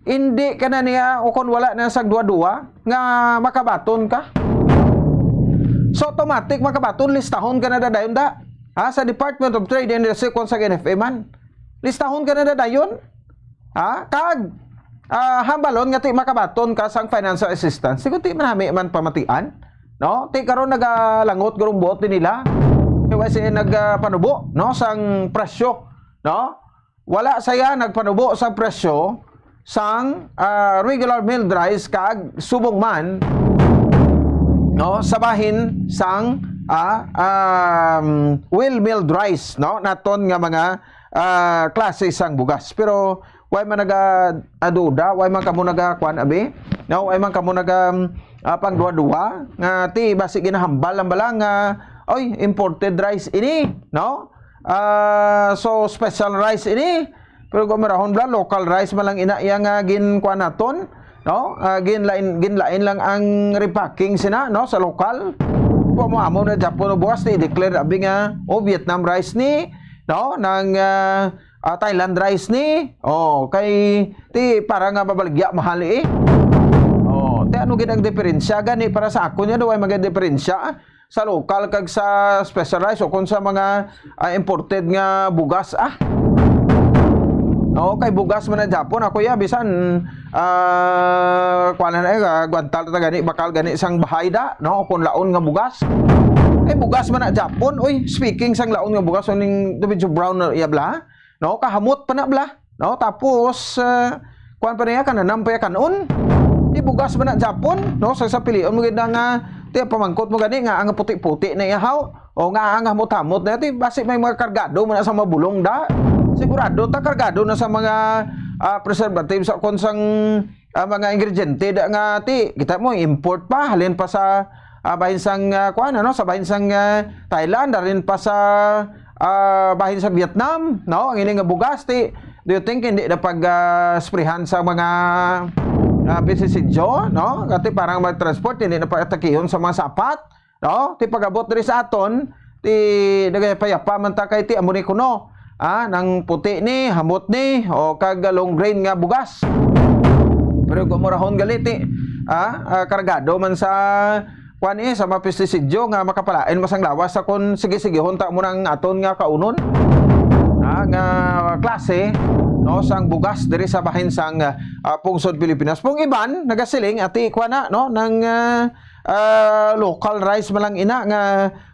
hindi ka na niya, o kung wala na sang duwa-duwa, nga makabaton ka. So, automatic makabaton, listahon ka na dadayon da. Ha, sa Department of Trade and Industry, kung sa N F A man. Listahon ka na dadayon. Ha? Kag, ah, hambalon nga ti makabaton ka sang financial assistance. Siguro ti manami man pamatian, no? Ti karon nagalangot gurong buot din nila. Kay wa siya nagpanubo, no, sang presyo, no? Wala saya nagpanubo sang presyo sang, ah, regular milled rice kag subong man, no, sa bahin sang, ah, um, well milled rice, no, naton nga mga, ah, klase sang bugas. Pero way man naga-, ah, duda, way man kamo naga-, kuan, abi? No, way man kamo naga, um, ah, pangduwa-duwa nga ti basi ginahambal lang bala nga, "Oy, imported rice ini," no? Ah, so, special rice ini. Pero kung marahon bala, local rice man lang ina iya nga gin-, kuan naton, no? Ah, ginlain, ginlain lang ang repacking sina, no, sa lokal. Kung mo amo na Japon o buwas, ti i-declare abi nga, "Oh, Vietnam rice ni," no? Nang, ah, ah, Thailand rice ni. Oh, kay ti para nga mabaligya mahal eh. Oh, ti ano gid ang diferensya gani para sa akon yan, way magay diferensya sa lokal kag sa special rice o kung sa mga, ah, imported nga bugas, ah. No, kay bugas man ang Japon, ako ya, bisan, ah, kuwan na, eh, ah, gwantal ta gani, bakal gani sang bahay da, no, kung laon nga bugas. Kay bugas man na Japon, uy, speaking sang laon nga bugas, uning medyo brown na iya bla, no, kahamot pa na bla, no, tapos, ah, kuwan pa niya, kananam pa ya kanon. Di bugas man na Japon, no, sa, sa pilion mo gid na nga, ti pamangkot mo gani nga ang puti-puti na ihaw, o nga ang hamot-hamot na, ti basi may mga kargado man na sa mabulong da. Sigurado ta kargado na sa mga, ah, preservatives sa kon sang, ah, mga ingrediente da nga ti kita mo import pa, halin pa sa, ah, bahin sang, ah, kuwan, ano, sa bahin sang, ah, Thailand, halin pa sa, ah, bahin sa Vietnam, no? Ang ini nga bugas ti, do you think hindi na pag, ah, sprayan sa mga, ah, pestisidyo, no? Kati parang mag-transport, hindi na pag-atakihon sa mga sapat, no? Ti pag-abot diri sa aton, ti nagayapa-yapa man ta kay ti amo ni kuno. Ah, nang puti ni, hamot ni, o kag long grain nga bugas. Pero kung murahon gali ti, ah, ah, kargado man sa kuan eh, sa mga pestisidyo nga makapalain masang lawas sa kung sige-sigihon ta mo nang aton nga kaunon. Ah, nga klase, no, sang bugas diri sa bahin sang, ah, pungsod Pilipinas. Pung iban, nagasiling, ati, kuan na, no, nang, ah, ah, local rice man lang ina nga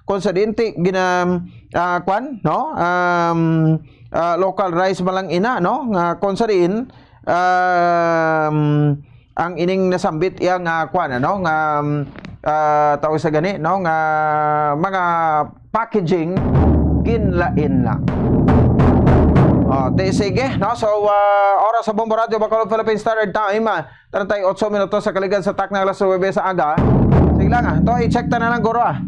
kung sa diin ti gina-, ah, kuan, no? Um, ah, local rice man lang ina, no? Nga kung sa diin, um, ang ining nasambit iya nga kuan, ano, nga, um, ah, tawag sa gani, no? Nga mga packaging, ginlain lang. Oh, di, sige, no? So, ah, oras sa Bombo Radio, Bacolod, Philippine Standard Time, ah, treinta y ocho minutos sa kaligad sa takna alas nuebe sa aga. Sige lang, ah. Ito, i-check ta na lang, guro, ah.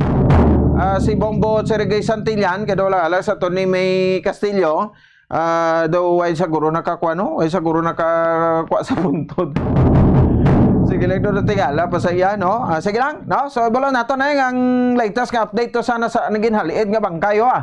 Ah, si Bombo Sergey Santillan, kay daw lang, alas sa Tony May Castillo. Ah, daw, way siguro nakakuha, no? Way siguro nakakuha sa puntod. Sige lang, daw, tingala pa sa iya, no? Ah, sige lang, no? So, ibalo nato na yung ang latest nga update to sana sa naging haliid nga bangkayo, ah.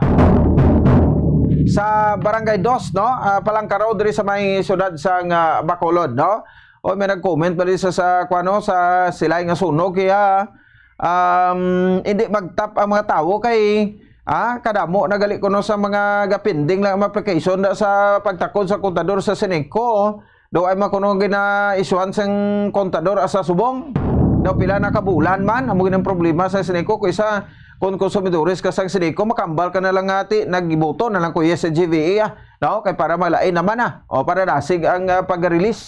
Sa Barangay Dos, no? Ah, Palangka Road, diri sa may siyudad sa nga Bacolod, no? O, may nag-comment ba diri sa, sa, kuwano, sa Silay nga sunog, kaya, um, hindi magtap ang mga tawo kay, ah, kadamo na gali kuno sa mga gapending lang ang application da sa pagtakod sa kontador sa Seneco. Do ay man kuno gina-issuehan sang kontador sa subong. Daw pila na ka bulan man, amo gid ang problema sa Seneco, kaysa kung konsumidores ka sang Seneco, makambal ka na lang nga ti, nagboto na lang ko yes sa G V A, ah. No? Kay para malain naman na. O, para dasig ang, ah, pag-release.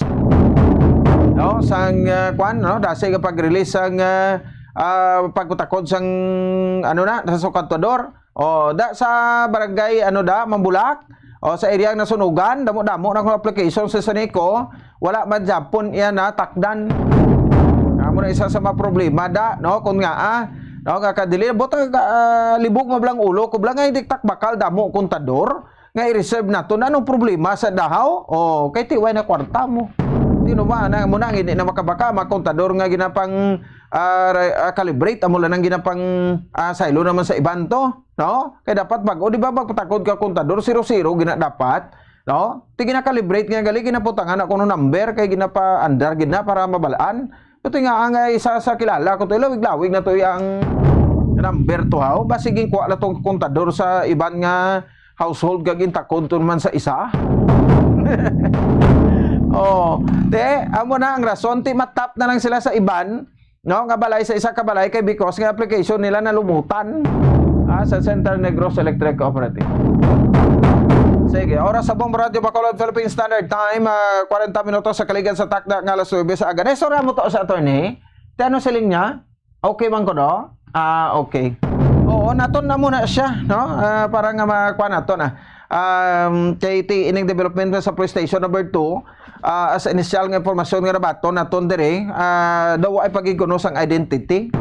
No? Sang, ah, kwan, no? Dasig ang pag-release sang, ah, ah, pagkutakod sang, ano na, sa kontador. O, da, sa barangay, ano da, Mambulak. O, sa area nga nasunugan, damo-damo na kung application sa Seneco. Wala man Japon iya natakdan. Amo na isa sa mga problema da, no? Kung nga, ah, no, nga kadili, buta, ah, libog mablang ulo, kublang nga hindi takbakal, damo kontador. Nga i-reserve nato. Na anong problema sa dahaw? O, kay tiway na kwarta mo. Di no ba, na, mo na, hindi na makabaka, mga kontador nga ginapang, ah, ra-, ah, calibrate, amo lang ang ginapang, ah, saylo naman sa iban to, no? Kay dapat bago, di ba, magpatakod ka kontador, zero-zero, gina dapat, no? Ti gina-calibrate nga gali, ginaputangan na kuno number, kay ginapaandar gid na para mabalaan. Ito nga, ang, ah, isa sa kilala ko to, lawig-lawig na to ang number to, ha? Basig ginkuha na tong kontador sa iban nga household kag intakod to naman sa isa. Oh, te, amo na ang rason, ti matap na lang sila sa iban, no, nga balay, sa isa ka balay kay because nga application nila nalumutan, ah, sa Central Negros Electric Cooperative. Sige, oras sa Bombo Radyo Bacolod, Philippine Standard Time, ah, kwarenta minutos sa kaligan sa takna nga alas nuebe sa aga. Nestor, amo to sa attorney. Te, ano siling niya? Okay man ko, no? Ah, okay. Oo, naton na muna siya, no? Ah, para nga makuha nato na. Um, kay ti ining development na sa police station number two, ah, as initial nga impormasyon nga nabaton naton diri, ah, daw ay pagiguno sang identity.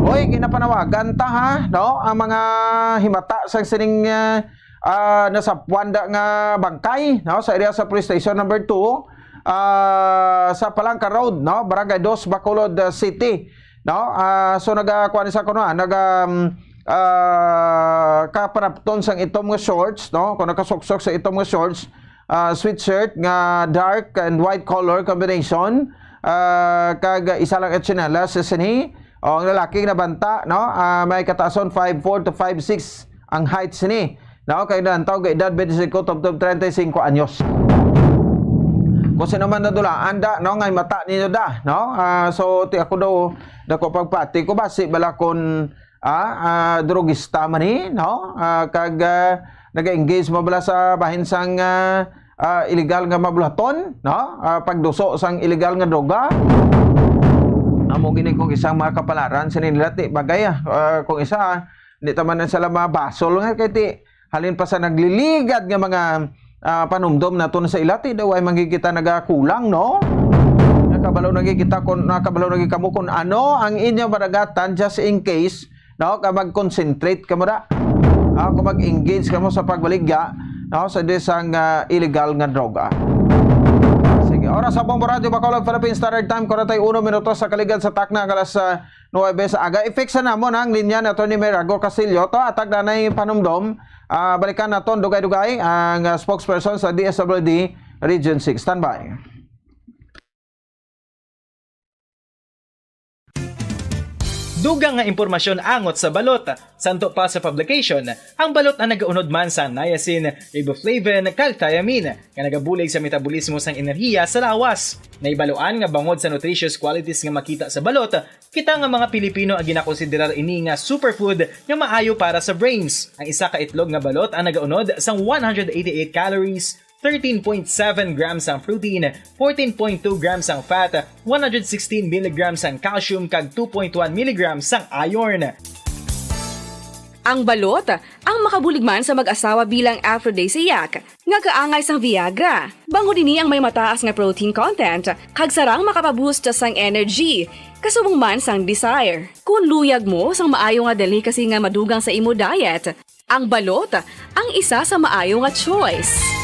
Oy, ginapanawagan ta, ha, no? Ang mga himata sang sining, ah, ah, nasapuan da nga bangkay, no? Sa area sa police station number two, ah, sa Palangka Road, no? Barangay Dos, Bacolod, ah, City. No? Ah, so nagakuan sa kuno, ah, naga, um, ah, kapanapton sang itom nga shorts, no? Kung nakasuksok sa itom nga shorts, ah, sweatshirt nga dark and white color combination, ah, kag isa lang at tsinelas sa sini. O, ang lalaki nabanta, no? Ah, may kataason five four to five six ang height sini. No, kay nalantaw ka edad twenty-five tubtob treinta y cinco anyos. Kung sino man nadulaan da, no, nga mata ninyo da, no? Ah, so, ti ako daw, dako pagpati ko, basi bala kon, ah, ah, drugista man ni, no? Ah, kag, ah, naga-engage mo bala sa bahin sang, ah, ah, illegal nga mabulaton, no? Ah, pagduso sang illegal nga droga. Amo gini kung isang mga kapalaran sa nila, ti bagay, ah, ah, kung isa, ah, di ta man sila mabasol nga kay ti halin pa sa nagliligad nga mga, ah, panumdom naton sa ila, ti daw ay man gid kita nagakulang, no? Nakabalo na gid kita kung, nakabalo na gid kamo kung ano ang inyo madagatan just in case, no? Ka mag-concentrate kamo da. Ah, kung mag-engage kamo sa pagbaligya, no? Sa disang, ah, illegal nga droga. Sige, oras sa Bombo Radyo Bacolod, Philippine Standard Time, kwarenta y uno minutos sa kaligan sa takna, ang alas, ah, nuebe sa aga. I-fix na namon ang linya ni Attorney Mirago Castillo. To, atag na nay panumdom. Ah, balikan naton dugay-dugay ang, ah, spokesperson sa D S W D Region six. Standby. Dugang nga impormasyon angot sa balot. Santo pa sa publication, ang balot ang nagaunod man sa niacin, riboflavin, kag thiamine, nga nagabulig sa metabolismo sang enerhiya sa lawas. Naibaluan nga bangod sa nutritious qualities nga makita sa balot, kita nga mga Pilipino ang ginakonsiderar ini nga superfood nga maayo para sa brains. Ang isa ka itlog nga balot ang nagaunod sang one hundred eighty-eight calories, thirteen point seven grams ang protein, fourteen point two grams ang fat, one hundred sixteen milligrams ang calcium, kag two point one milligrams ang iron. Ang balot ang makabulig man sa mag-asawa bilang aphrodisiac, nga kaangay sang Viagra. Bangod ini ang may mataas nga protein content, kag sarang makapaboost sang energy, kasubong man sang desire. Kung luyag mo sang maayo nga delicacy nga madugang sa imo diet, ang balot ang isa sa maayo nga choice.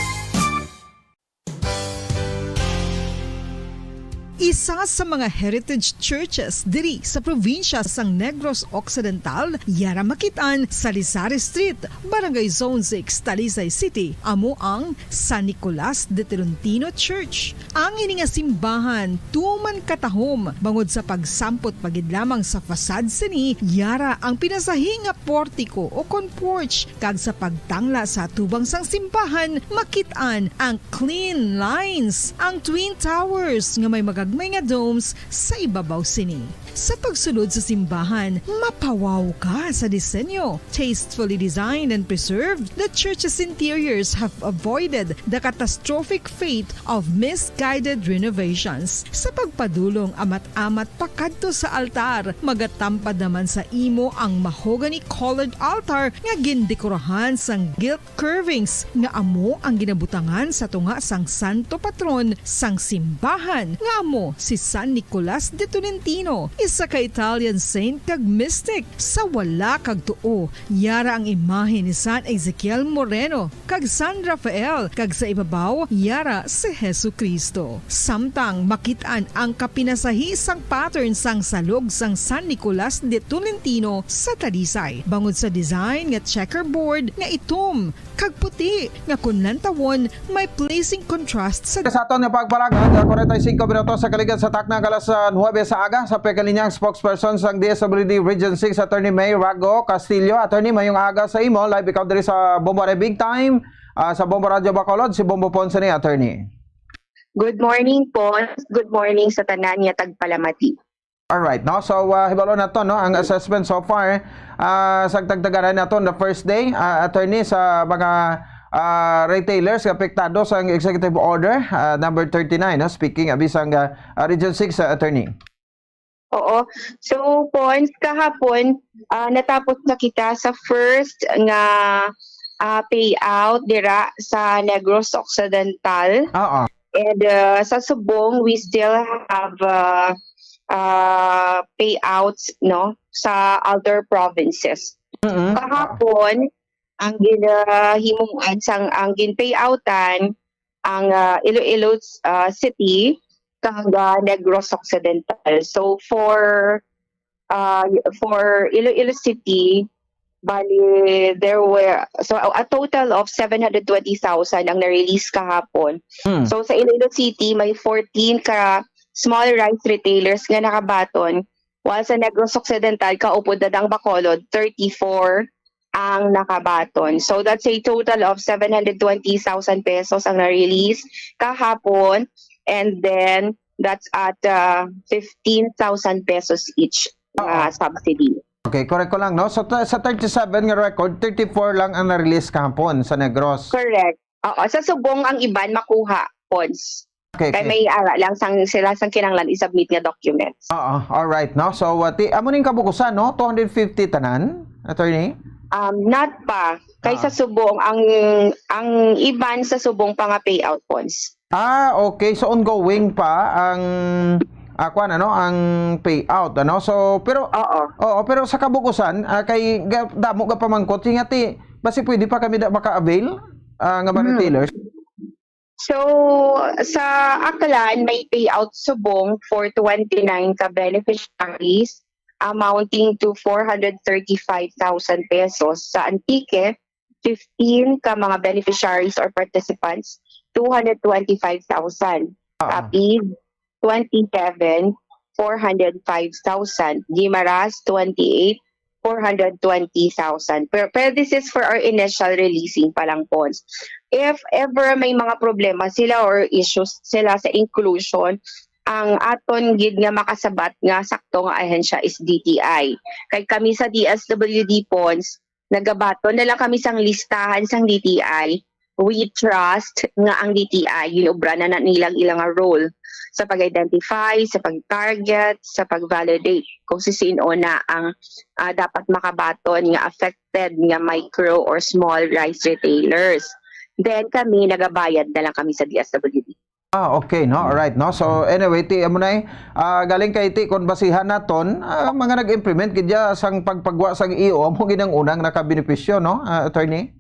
Isa sa mga heritage churches diri sa probinsya sang Negros Occidental, yara makit-an sa Lizares Street, Barangay Zone six, Talisay City, amo ang San Nicolas de Tolentino Church. Ang ini nga simbahan tuman katahom bangod sa pagsampot pa gid lamang sa facade sini, yara ang pinasahi nga portiko o kon porch, kag sa pagtangla sa atubang sang simbahan makit-an ang clean lines, ang twin towers nga may magagmay nga domes sa ibabaw sini. Sa pagsulod sa simbahan, mapawaw ka sa disenyo. Tastefully designed and preserved, the church's interiors have avoided the catastrophic fate of misguided renovations. Sa pagpadulong amat-amat pakadto sa altar, magatampad naman sa imo ang mahogany-colored altar nga gindekorahan sang gilt curvings nga amo ang ginabutangan sa tunga sang santo patron sang simbahan, nga amo Si San Nicolas de Tolentino, isa ka Italian saint kag mystic. Sa wala kag tuo, yara ang imahe ni San Ezekiel Moreno kag San Rafael, kag sa ibabaw, yara si Jesu-Cristo. Samtang makit-an ang kapinasahi sang pattern sang salog sang San Nicolas de Tolentino sa Talisay, bangod sa design nga checkerboard nga itom kag puti nga kon lantawon may pleasing contrast sa Sa aton nga pagpalagad, ah, forty-five minutos sa kaligad sa takna, alas, ah, nuebe sa aga, sa pagkalinya ang spokesperson sang D S W D Region six, Attorney May Rago Castillo. Attorney, mayong aga sa imo. Live ikaw diri sa Bombo Big Time, ah, sa Bombo Radio Bacolod, si Bombo Ponce ni, Attorney. Good morning, Pons. Good morning sa tanan nga tagpalamati. Alright, no? So, ah, hibalo nato, no, ang assessment so far, ah, sa tagtagaran nato, the first day, ah, attorney, sa mga, ah, retailers nga apektado sa executive order, ah, number thirty-nine, no? Speaking, abi sang, ah, ah, Region six, ah, attorney. Oo. So, Pons, kahapon, ah, natapos na kita sa first nga, ah, payout dira sa Negros Occidental. Oo. And, uh, sa subong, we still have, uh, uh, payouts, no, sa other provinces. Mm-mm. Kahapon, ang ginahimuan sang, ang ginpayoutan, ang, uh, Iloilo, uh, City, kag, uh, Negros Occidental. So, for uh, for Iloilo City, bali, there were, so, a, a total of seven hundred twenty thousand ang na-release kahapon. Hmm. So, sa Iloilo City, may fourteen ka small rice retailers nga nakabaton, while sa Negros Occidental, kaupod na ang Bacolod, thirty-four ang nakabaton. So, that's a total of seven hundred twenty thousand pesos ang na-release kahapon. And then, that's at, uh, fifteen thousand pesos each, uh, Oo. subsidy. Okay, correct ko lang, no? So, ta-, sa thirty-seven nga record, thirty-four lang ang na-release kahapon sa Negros. Correct. Oo, sa subong ang iban makuha, Pons. Okay, Kay okay. may ara lang sang, sila sang kinahanglan i-submit nga documents. Oo, all right, no? So, uh, ti-, amo ning kabukusan, no? Two hundred fifty tanan, attorney? Um, not pa. Kay Ah. sa subong, ang, ang iban sa subong pa nga payout, Pons. Ah, okay. So, ongoing pa ang, ah, kuwan, ano, ang payout, ano? So, pero, Oo. oo, pero sa kabukusan, ah, kay ga-, damo ga pamangkot, nga ti, basi pwede pa kami da maka-avail, ah, nga mga Hmm. retailers? So, sa Aklan, may payout subong for twenty-nine ka beneficiaries, amounting to four hundred thirty-five thousand pesos. Sa Antique, fifteen ka mga beneficiaries or participants, two hundred twenty-five thousand. Ah. Capiz, twenty-seven, four hundred five thousand. Guimaras, twenty-eight, four hundred twenty thousand. Pero, pero this is for our initial releasing pa lang, Pons. If ever may mga problema sila or issues sila sa inclusion, ang aton gid nga makasabat nga sakto nga ahensya is D T I. Kay kami sa D S W D, Pons, nagabaton na lang kami sang listahan sang D T I. We trust nga ang D T I, ginobra na na nilang ilang role sa pag-identify, sa pag-target, sa pag-validate kung si sino na ang, ah, dapat makabaton nga affected nga micro or small rice retailers. Then kami, nagabayad na lang kami sa D S W D. Ah, okay, no? Alright, no? So, anyway, ti, amo na eh. Ah, galing kay ti, kung basihan naton, ah, mga nag-implement gid ya sang pagpagwa sang E O, amo gid ang unang nakabenepisyo, no, ah, attorney?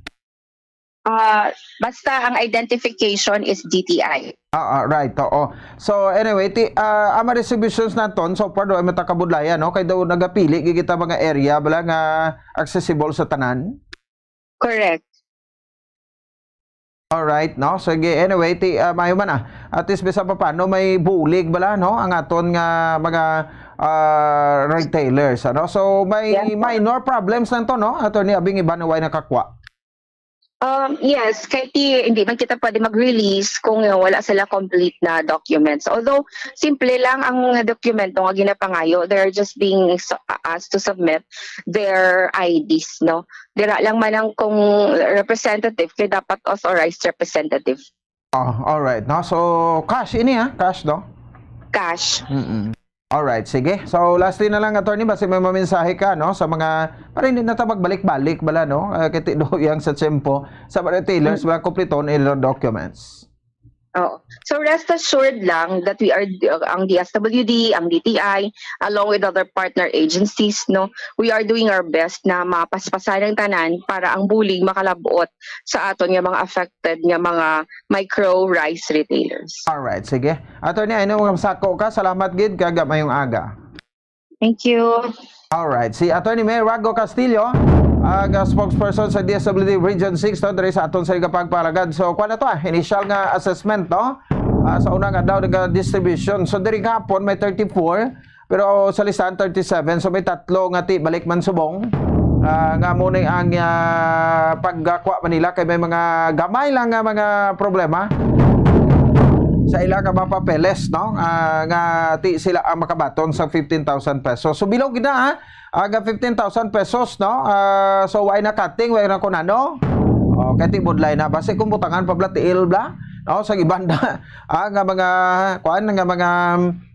Ah, basta ang identification is D T I. Ah, ah, right, oo. So, anyway, ti, ah, ang mga distributions naton, so far, do, ay matakabudlayan, no? Kay daw nagapili gid kita mga area, bala nga accessible sa tanan? Correct. Alright, no? Sige, anyway, ti, ah, maayo man, ah. At least, bisan pa paano, may bulig bala, no? Ang aton nga mga, ah, retailers, ano? So, may Yes, sir. minor problems lang to, no? Attorney, abing iban way nakakwa. Um, yes, kay ti, hindi man kita pwede mag-release kung, uh, wala sila complete na documents. Although, simple lang ang dokumento nga ginapangayo. They're just being s-, asked to submit their I Ds, no? Dira lang man ang kung representative, kay dapat authorized representative. Oh, alright, no? So, cash ini, ha? Cash, no? Cash. Mm-mm. Alright, sige. So, lastly na lang, attorney, basi may mamensahe ka, no, sa mga, para hindi na ta magbalik-balik bala, no? Eh, kay ti-, do yang sa tiyempo, sa mga retailers, Mm. wala kompleto ang ilang documents. Oo. So, rest assured lang that we are, ang D S W D, ang D T I, along with other partner agencies, no, we are doing our best na mapaspasan ang tanan para ang bulig makalabot sa aton nga mga affected nga mga micro rice retailers. Alright, sige. Attorney, I know masako ka. Salamat gid, kag mayong aga. Thank you. Alright, si Attorney May Rago Castillo, ang uh, spokesperson sa D S W D Region six, to, diri sa aton sa Igapag Paragad. So, kuha na to, ah, initial nga assessment, to, ah, sa unang adlaw nga distribution. So, diri kahapon may thirty-four, pero sa listahan thirty-seven. So, may tatlo nga ti balik man subong. Ah, nga mo ni ang ah, pagkakuha man nila kay may mga gamay lang nga mga problema sa ila nga mga papeles, no? Ah, nga ti sila ang makabaton sa fifteen thousand pesos. So, bilog na, ha? Aga fifteen thousand pesos, no? Ah, so, why na cutting? Why na kunano? Oh, kay ti budlay na. Basi kung butangan pa bla, tiil bla, no? Sa iban na, ah, nga mga, kuan, nga mga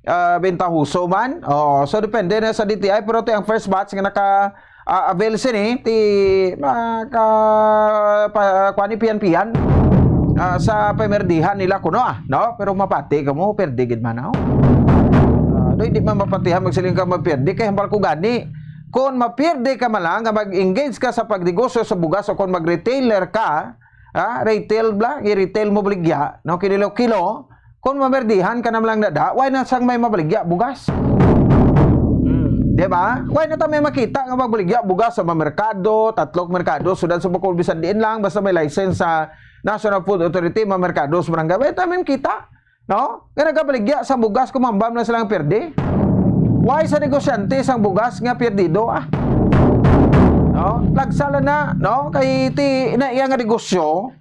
ah, bentahoso man. Oh, so, depende na sa D T I, pero ti ang first batch nga naka ah, avail sini, ti maka pa, kuan ni piyan-piyan, ah, sa pamerdihan nila kuno, ah, no? Pero mapati ka mo, perdi gid man, oh. Ah, do, hindi man mapatihan, magsiling ka mapirdi, kay hambal ko gani, kung mapirdi ka man lang nga mag-engage ka sa pagnegosyo sa bugas o kung mag-retailer ka, ah, retail bla, i-retail mo baligya, no, kinilo-kilo, kung mamerdihan ka naman lang na da, why na sang may mabaligya bugas? Hmm, di ba? Why na ta may makita nga magbaligya bugas sa mga merkado, tatlok merkado, sudan sa Bacol, bisan diin lang, basta may license sa National Food Authority, mga merkado sa barangay, why ta may makita? No? Nga nagabaligya sa bugas, kumambam na silang perdi. Why sa negosyante sang bugas nga perdido, ah? No? Lagsa lang na, no? Kay ti, na iya nga negosyo,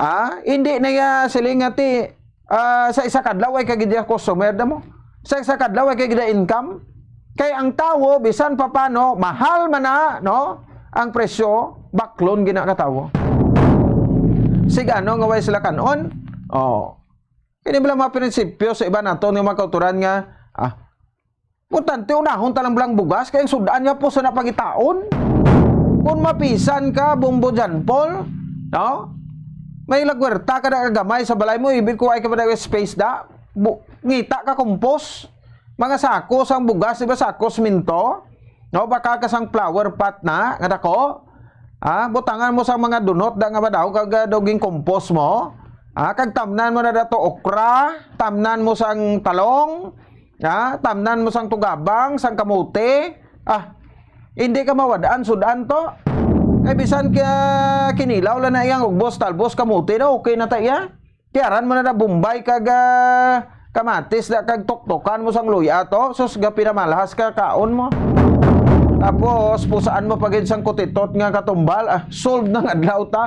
ah, hindi na iya siling nga ti, ah, sa isa kadlaw ay kagid iya customer da mo. Sa isa kadlaw ay kagid iya income. Kay ang tawo, bisan pa paano, mahal man na, no? Ang presyo, baklon gina ka tawo. Sig ano nga way sila kanon? Oh. Kini bala mga prinsipyo sa iba naton nga mga kauturan nga, ah, importante, unahon ta lang blang bugas, kay ang sud-an niya po sa napangitaon. Kung mapisan ka, Bumbo John Paul, no? May lagwerta ka na kagamay sa balay mo, ibig ko ay ka ba na space da? Bu- ngita ka kompos? Mga sako sang bugas, di ba, sako siminto? No, baka ka sang flower pot na, nga dako. Ah, butangan mo sang mga dunot da nga madaw kag, ah, duging kompos mo. Ah, kag tamnan mo na dato okra, tamnan mo sang talong, ah, tamnan mo sang tugabang, sang kamote. Ah, hindi ka mawad-an, sud-an to. Kay bisan ka kinilaw lang na iyang ugbos, talbos, kamote na, okay na ta iya. Tiyaran mo na na Bombay kag, ah, kamatis da kag tuktukan mo sang luya to. Sus, ga pinamalhas ka kaon mo. Tapos, pusaan mo pa gid sang kutitot nga katumbal. Ah, solve na nga adlaw ta.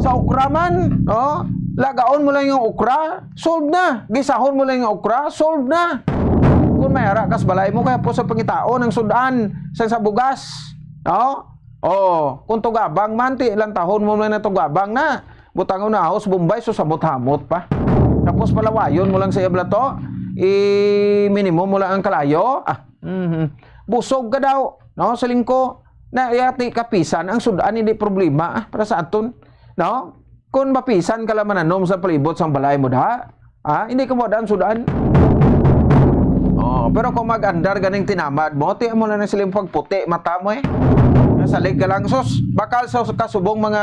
Sa okra man, no? Lagaon mo lang yung okra, solve na. Gisahon mo lang yung okra, solve na. Kung may ara kas balay mo, kaya po sa pangitaon ang sudan sang sa bugas, no? Oh, kung tugabang man, ti lantahon mo lang na tugabang na. Butangon na ahos, Bombay, so samot-hamot pa. Tapos palawayon mo lang sa iya bala to. I-minimum mo lang ang kalayo. Ah, mhm. Busog ka daw, no? Siling ko, na yati kapisan, ang sudan hindi problema, ah, para sa aton, no? Kung mapisan ka lang mananom sa palibot sang balay mo da, ah, hindi ka mo daan sudan. Oh, pero kung mag-andar ganing tinamad mo, ti mo lang na siling pagputi mata mo eh. Nasalig ka lang, sus, bakal sa kasubong mga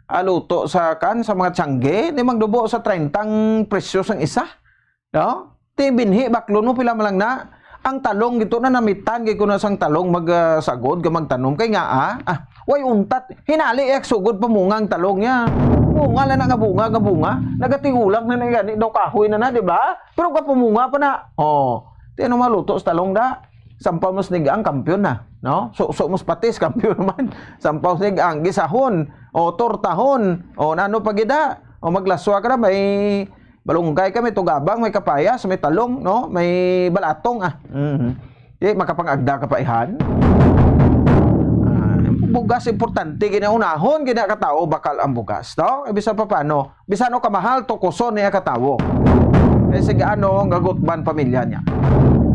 ah, luto sa kan, sa mga tiyangge, di magdubo sa treinta ang presyo sang isa. No? Ti binhi, baklon mo, pila man lang na. Ang talong gito na namitan, gid ko na sang talong mag, ah, sagod ka magtanom. Kay nga, ah, ah, way untat. Hinali, eh, sugod pa munga ang talong niya. Bunga na na nga bunga, nga bunga. Nagatigulang na na gani daw kahoy na na, di ba? Pero kapumunga pa na. Oh, ti ano maluto sa talong da? Sampaw mo sinigang, kampiyon na, no? So, so mo patis, kampiyon naman. Sampaw sinigang, gisahon, o tortahon, o nano pa gida, o maglaswa ka na, may balunggay ka, may tugabang, may kapayas, may talong, no? May balatong, ah. Mhm. Di, makapangagda ka pa ihan. Ah, bugas importante, ginaunahon, gina ka tao, bakal ang bugas, no? Ibig sa paano, bisan o kamahal, tukuson niya ka tawo. Kay sige, ano, ang gagutban pamilya niya.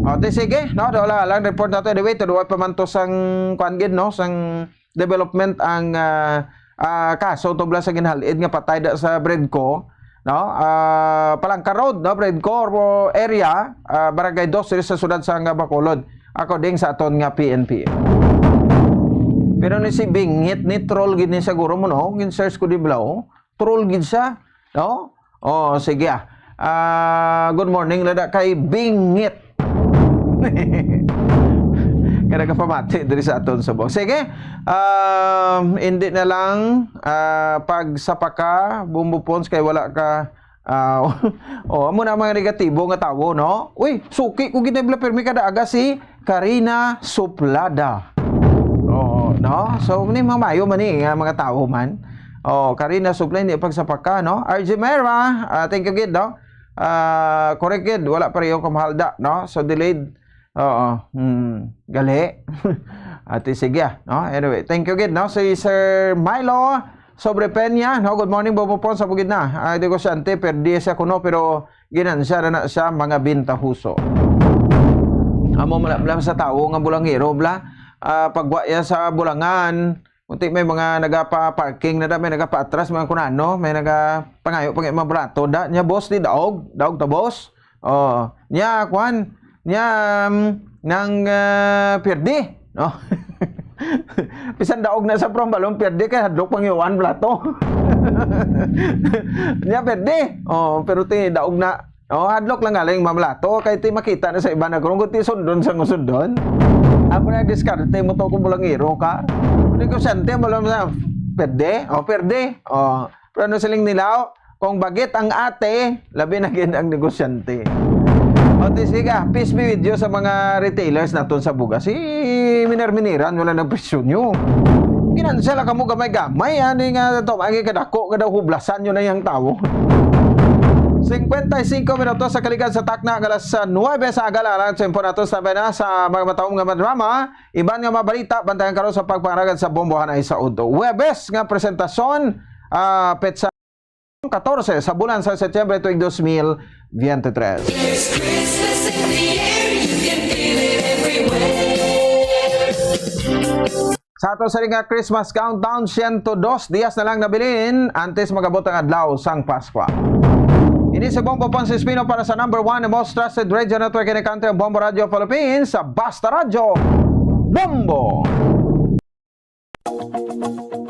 O, ti sige, no? Wala lang report nato. Anyway, tuduwa pa man to sang, kuan gid, no? Sang development ang, ah, ah, kaso tubla sa ginhalid nga patay da sa Bredco. no? Ah, Palangka Road, no? Red Corps area, ah, Barangay Dos, diri sa siyudad sang Bacolod, according sa aton nga P N P. Pero ni si Bingit, ni troll gid ni siguro mo, no? Gin-search ko di bala, oh. Troll gid siya, no? Oh, sige, ah. Ah, good morning, lada kay Bingit. Nga nagapamati diri sa aton subong. Sige, um, hindi na lang, ah, pagsapaka, Bombo Pons, kay wala ka, ah, oh, amo na ang mga negatibo nga tawo, no? Uy, suki ko gid na bala pirmi kada aga si Karina Suplada. Oo, no? So, ni mga mayo man ni nga mga tawo man. Oh, Karina Suplada, hindi pagsapaka, no? R J Mera, ah, thank you gid, no? Ah, correct gid, wala pareho kamahalda, no? So, delayed. Oo, hmm, gali. Ati, sige, ah, no? Anyway, thank you gid, no? Si Sir Milo Sobrepeña, no? Good morning, Bombo Pons, sa bugid na. Ah, negosyante, perdi siya kuno, pero ginansya na na siya, mga bintahuso. Amo man lang sa tawo nga bulangero, bala. Ah, pagwa iya sa bulangan, unti may mga nagapa-parking na da, may nagapa-atras, mga kunano, may nagapangayo pa nga mga barato da. Nya, boss, di daog, daog ta, boss. Oh, nya, kwan, nya, um, nang, ah, pirdi, no? Bisan daog na sa prambalon, pirdi kay hadlok pang yuan plato. Nya, pirdi. Oh, pero ti daog na. Oh, hadlok lang galing mamlato kay ti makita na sa iba na kurong ti sundon sa ngusundon. Amo na diskarte mo to kung bulangero ka. Negosyante mo lang na, pirdi. Oh, pirdi. Oh, pero ano siling nila? Kung bagit ang ate, labi na gid ang negosyante. O, ti siga, peace be with you sa mga retailers naton sa bugas. Si Miner-Mineran, wala nang presyo nyo. Ginansya lang kamo gamay-gamay, ani nga to, ang kadako nga daw hublasan nyo na yung tawo. Cincuenta y cinco minutos sa kalikan sa takna, ang alas, ah, nuebe sa aga, lalang tempo nato sa bena sa mga mataom nga madrama. Iban nga mga balita, bantayan karon sa pagpangaragad sa Bombo Hanay sa Udto. Huwebes nga presentasyon, ah, petsa katorse sa bulan sa Setyembre tuig dos mil biyente tres. There's Christmas in the air, you can feel it everywhere. Sa ato sa nga Christmas countdown, siyento dos dias na lang nabilin antes magabot ang adlaw sang Paskwa. Ini si Bombo Ponce Espino para sa number one and most trusted radio network in the country, ang Bombo Radio Philippines, sa Basta Radyo, Bombo!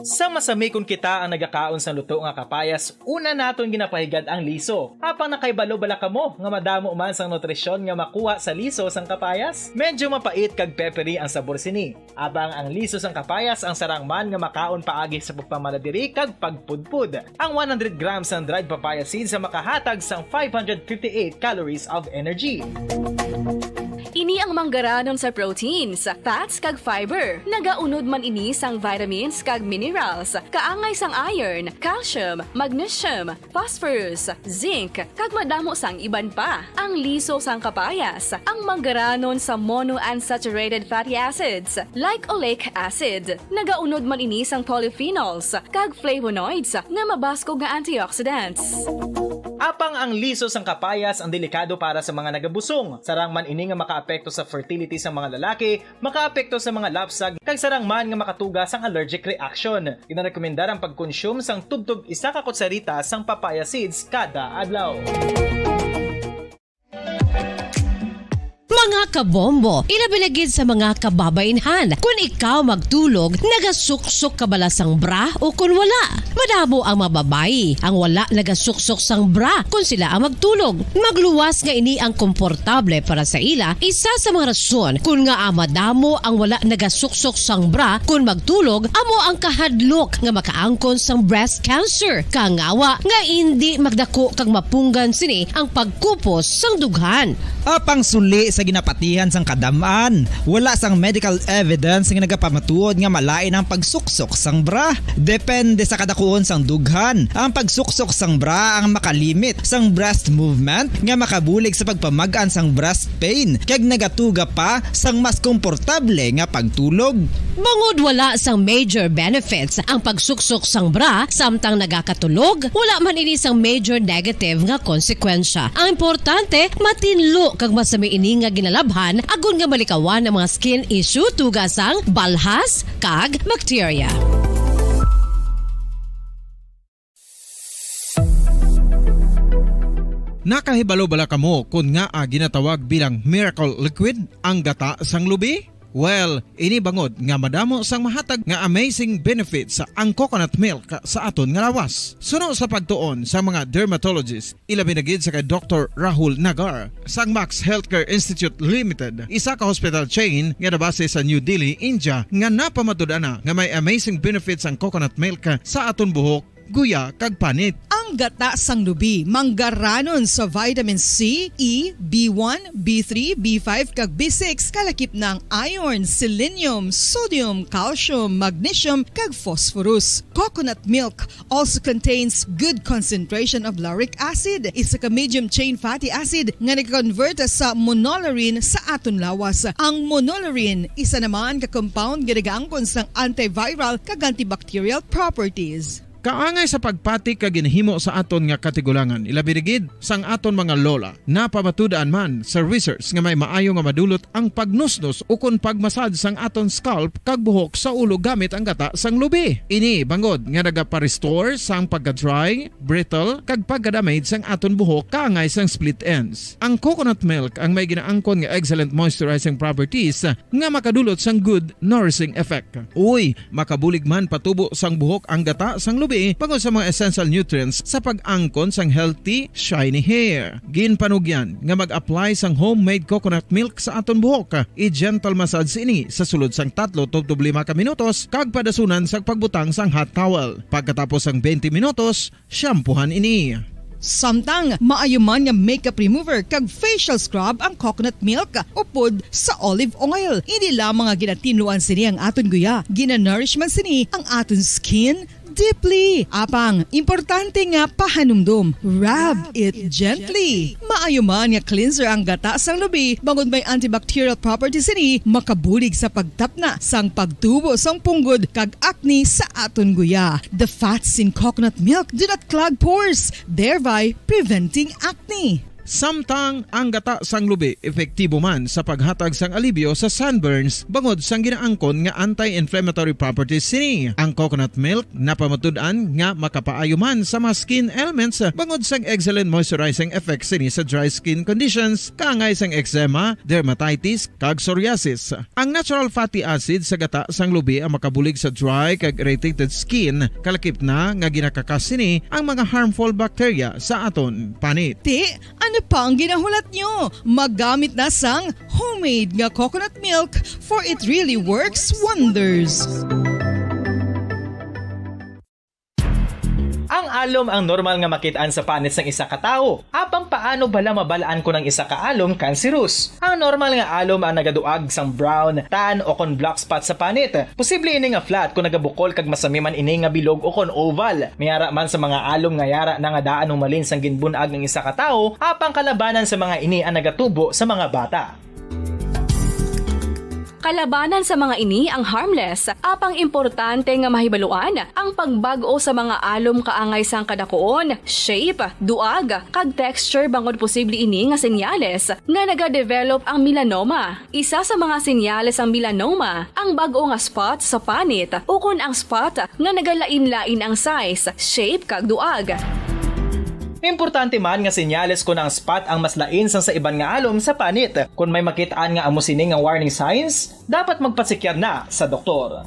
Sa masami kon kita ang nagakaon sang luto nga kapayas, una naton ginapahigad ang liso. Apang nakahibalo bala kamo nga madamo man sang nutrisyon nga makuha sa liso sang kapayas? Medyo mapait kag peppery ang sabor sini. Apang ang liso sang kapayas ang sarang man nga makaon paagi sa pagpamala diri kag pagpudpod. Ang one hundred grams sang dried papaya seeds ang makahatag sang five hundred fifty-eight calories of energy. Ini ang manggaranon sa proteins, fats, kag fiber. Nagaunod man ini sang vitamins kag minerals, kaangay sang iron, calcium, magnesium, phosphorus, zinc, kag madamo sang iban pa. Ang liso sang kapayas, ang manggaranon sa monounsaturated fatty acids, like oleic acid. Nagaunod man ini sang polyphenols kag flavonoids nga mabaskog nga antioxidants. Apang ang liso sang kapayas ang delikado para sa mga nagabusong. Sarang man ini nga makaapekto sa fertility sa mga lalaki, makaapekto sa mga lapsag, kag sarang man nga makatuga sang allergic reaction. Ginarekomendar ang pagkonsume sang tubtob isa ka kutsarita sang papaya seeds kada adlaw. Mga kabombo, ilabi na gid sa mga kababainhan. Kun ikaw magtulog, nagasuksok ka bala sang bra o kun wala? Madamo ang mga babayi ang wala nagasuksok sang bra kun sila ang magtulog. Magluwas nga ini ang komportable para sa ila, isa sa mga rason kun ngaa madamo ang wala nagasuksok sang bra kun magtulog, amo ang kahadlok nga makaangkon sang breast cancer. Kangawa nga indi magdako kag mapunggan sini ang pagkupos sang dughan. Apang suli sa ginapatihan sang kadam-an, wala sang medical evidence nga nagapamatuod nga malain ang pagsuksok sang bra. Depende sa kadakuon sang dughan, ang pagsuksok sang bra ang makalimit sang breast movement nga makabulig sa pagpamag-an sang breast pain, kag nagatuga pa sang mas komportable nga pagtulog. Bangod wala sang major benefits ang pagsuksok sang bra samtang nagakatulog, wala man ini sang major negative nga konsekwensya. Ang importante, matinlo kag masami ini nga ginalabhan agod nga malikawan ang mga skin issue tuga sang balhas kag bakterya. Nakahibalo bala kamo kon ngaa ginatawag bilang miracle liquid ang gata sang lubi? Well, ini bangod nga madamo sang mahatag nga amazing benefits ang coconut milk sa aton nga lawas. Suno sa pagtuon sa mga dermatologist, ilabi na gid sa kay Doktor Rahul Nagar sang Max Healthcare Institute Limited, isa ka hospital chain nga nabase sa New Delhi, India, nga napamatud-an na nga may amazing benefits ang coconut milk sa aton buhok, guya, kag panit. Ang gata sang lubi manggaranon sa vitamin C, E, B one, B three, B five, kag B six, kalakip na ang iron, selenium, sodium, calcium, magnesium, kag phosphorus. Coconut milk also contains good concentration of lauric acid, isa ka medium chain fatty acid nga nag-convert sa monolaurin sa aton lawas. Ang monolaurin isa naman ka compound nga nagaangkon sang antiviral kag antibacterial properties. Kaangay sa pagpati ka ginahimo sa aton nga katigulangan, ilabi na gid sang aton mga lola. Napamatud-an man sa research nga may maayo nga madulot ang pagnusnos ukon pagmasad sang aton scalp kag buhok sa ulo gamit ang gata sang lubi. Ini bangod nga nagapa-restore sang pagka-dry, brittle, kag pagka-damage sang aton buhok kaangay sang split ends. Ang coconut milk ang may ginaangkon nga excellent moisturizing properties nga makadulot sang good nourishing effect. Uy, makabulig man patubo sang buhok ang gata sang lubi bangod sa mga essential nutrients sa pag-angkon sang healthy, shiny hair. Ginpanugyan nga mag-apply sang homemade coconut milk sa aton buhok. I-gentle massage ini sa sulod sang tatlo tubtob lima ka minutos kag padasunan sang pagbutang sang hot towel. Pagkatapos sang twenty minutos, shampoohan ini. Samtang maayo man nga makeup remover kag facial scrub ang coconut milk upod sa olive oil. Hindi lamang nga ginatinluan sini ang aton guya, ginanourish man sini ang aton skin deeply. Apang, importante nga pahanumdom, rub it gently. Maayo man nga cleanser ang gata sang lubi, bangod may antibacterial properties sini, makabulig sa pagtapna sang pagtubo sang punggod kag acne sa aton guya. The fats in coconut milk do not clog pores, thereby preventing acne. Samtang ang gata sang lubi epektibo man sa paghatag sang alibyo sa sunburns bangod sang ginaangkon nga anti-inflammatory properties sini. Ang coconut milk napamatud-an nga makapaayo man sa mga skin ailments bangod sang excellent moisturizing effects sini sa dry skin conditions, kaangay sang eczema, dermatitis, kag psoriasis. Ang natural fatty acid sa gata sang lubi ang makabulig sa dry kag irritated skin, kalakip na nga ginakakas sini ang mga harmful bacteria sa aton panit. Ti, ano pa ang ginahulat nyo? Maggamit na sang homemade nga coconut milk, for it really works wonders. Ang alom ang normal nga makit-an sa panit sang isa ka tawo. Apang paano bala mabal-an kon ang isa ka alom kanserus? Ang normal nga alom ang nagaduag sang brown, tan, o kon black spot sa panit. Posible ini nga flat kon nagabukol kag masami man ini nga bilog o kon oval. May ara man sa mga alom nga yara na nga daan humalin sang ginbun-ag ang isa ka tawo, apang kalabanan sa mga ini ang nagatubo sa mga bata. Kalabanan sa mga ini ang harmless, apang importante nga mahibaluan ang pagbag-o sa mga alom kaangay sang kadakuon, shape, duag, kag texture, bangod posible ini nga senyales nga nagadevelop ang melanoma. Isa sa mga senyales sang melanoma ang bag-o nga spot sa panit ukon ang spot nga nagalain-lain ang size, shape, kag duag. Importante man nga senyales kon ang spot ang mas lain sang sa iban nga alom sa panit. Kon may makit-an nga amo sini nga warning signs, dapat magpatsikyar na sa doktor.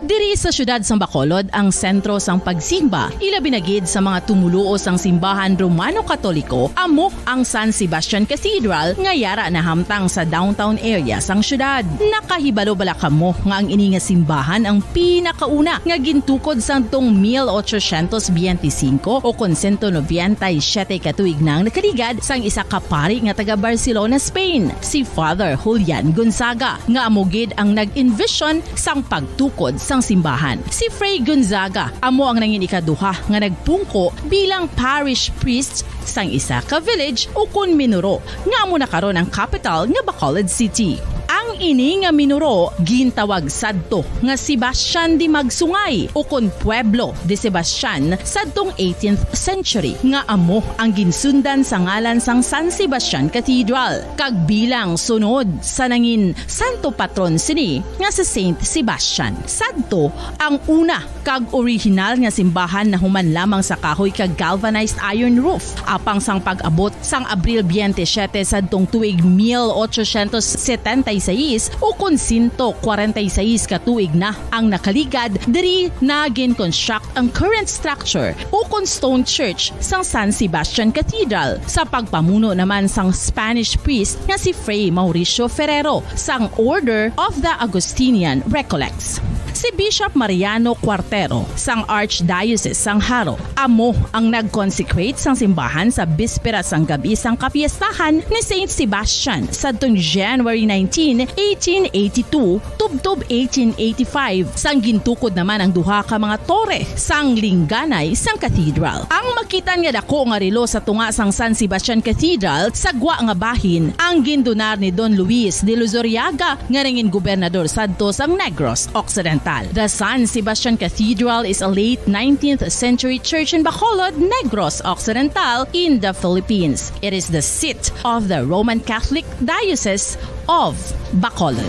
Diri sa siyudad sang Bacolod ang sentro sang pagsimba, ilabi na gid sa mga tumoluo sang simbahan Romano-Katoliko, amo ang San Sebastian Cathedral nga yara nahamtang sa downtown area sang siyudad. Nakahibalo bala kamo nga ang ini nga simbahan ang pinakauna nga gintukod sadtong mil ochocientos biyente singko o kon sento nobenta y siyete ka tuig nang nakaligad sang isa ka pari nga taga Barcelona, Spain, si Father Julian Gonzaga, nga amo gid ang nag-envision sang pagtukod sang simbahan. Si Fray Gonzaga amo ang nangin ikaduha nga nagpungko bilang parish priest sang isa ka village ukon minuro, nga amo na karon ang kapital nga Bacolod City. Ang Ini nga minuro gintawag sadto nga Sebastian de Magsungay, ukon Pueblo de Sebastian, sadtong eighteenth century, nga amo ang ginsundan sa ngalan sang San Sebastian Cathedral, kag bilang sunod sa nangin santo patron sini nga si Saint Sebastian. Sadto ang una kag orihinal nga simbahan nahuman lamang sa kahoy kag galvanized iron roof. Apang sang pag-abot sang Abril twenty-seven sadtong tuig mil ochocientos setenta y seis, ukon sento kwarenta y seis ka tuig na ang nakaligad, diri na gin-construct ang current structure, ukon stone church sang San Sebastian Cathedral, sa pagpamuno naman sang Spanish priest nga si Fray Mauricio Ferrero sang Order of the Augustinian Recollects. Si Bishop Mariano Cuartero sang Archdiocese sang Jaro amo ang nag-consecrate sang simbahan sa bispera sang gab-i sang kapiestahan ni Saint Sebastian sadtong January nineteen, eighteen eighty-two, tubtob eighteen eighty-five, sang gintukod naman ang duha ka mga tore sang lingganay sang cathedral. Ang makitan nga dako nga relo sa tunga sang San Sebastian Cathedral sa gwa nga bahin ang gindunar ni Don Luis de Luzuriaga, nga nangin gobernador sadto sang Negros Occidental. The San Sebastian Cathedral is a late nineteenth century church in Bacolod, Negros Occidental, in the Philippines. It is the seat of the Roman Catholic Diocese of Bacolod.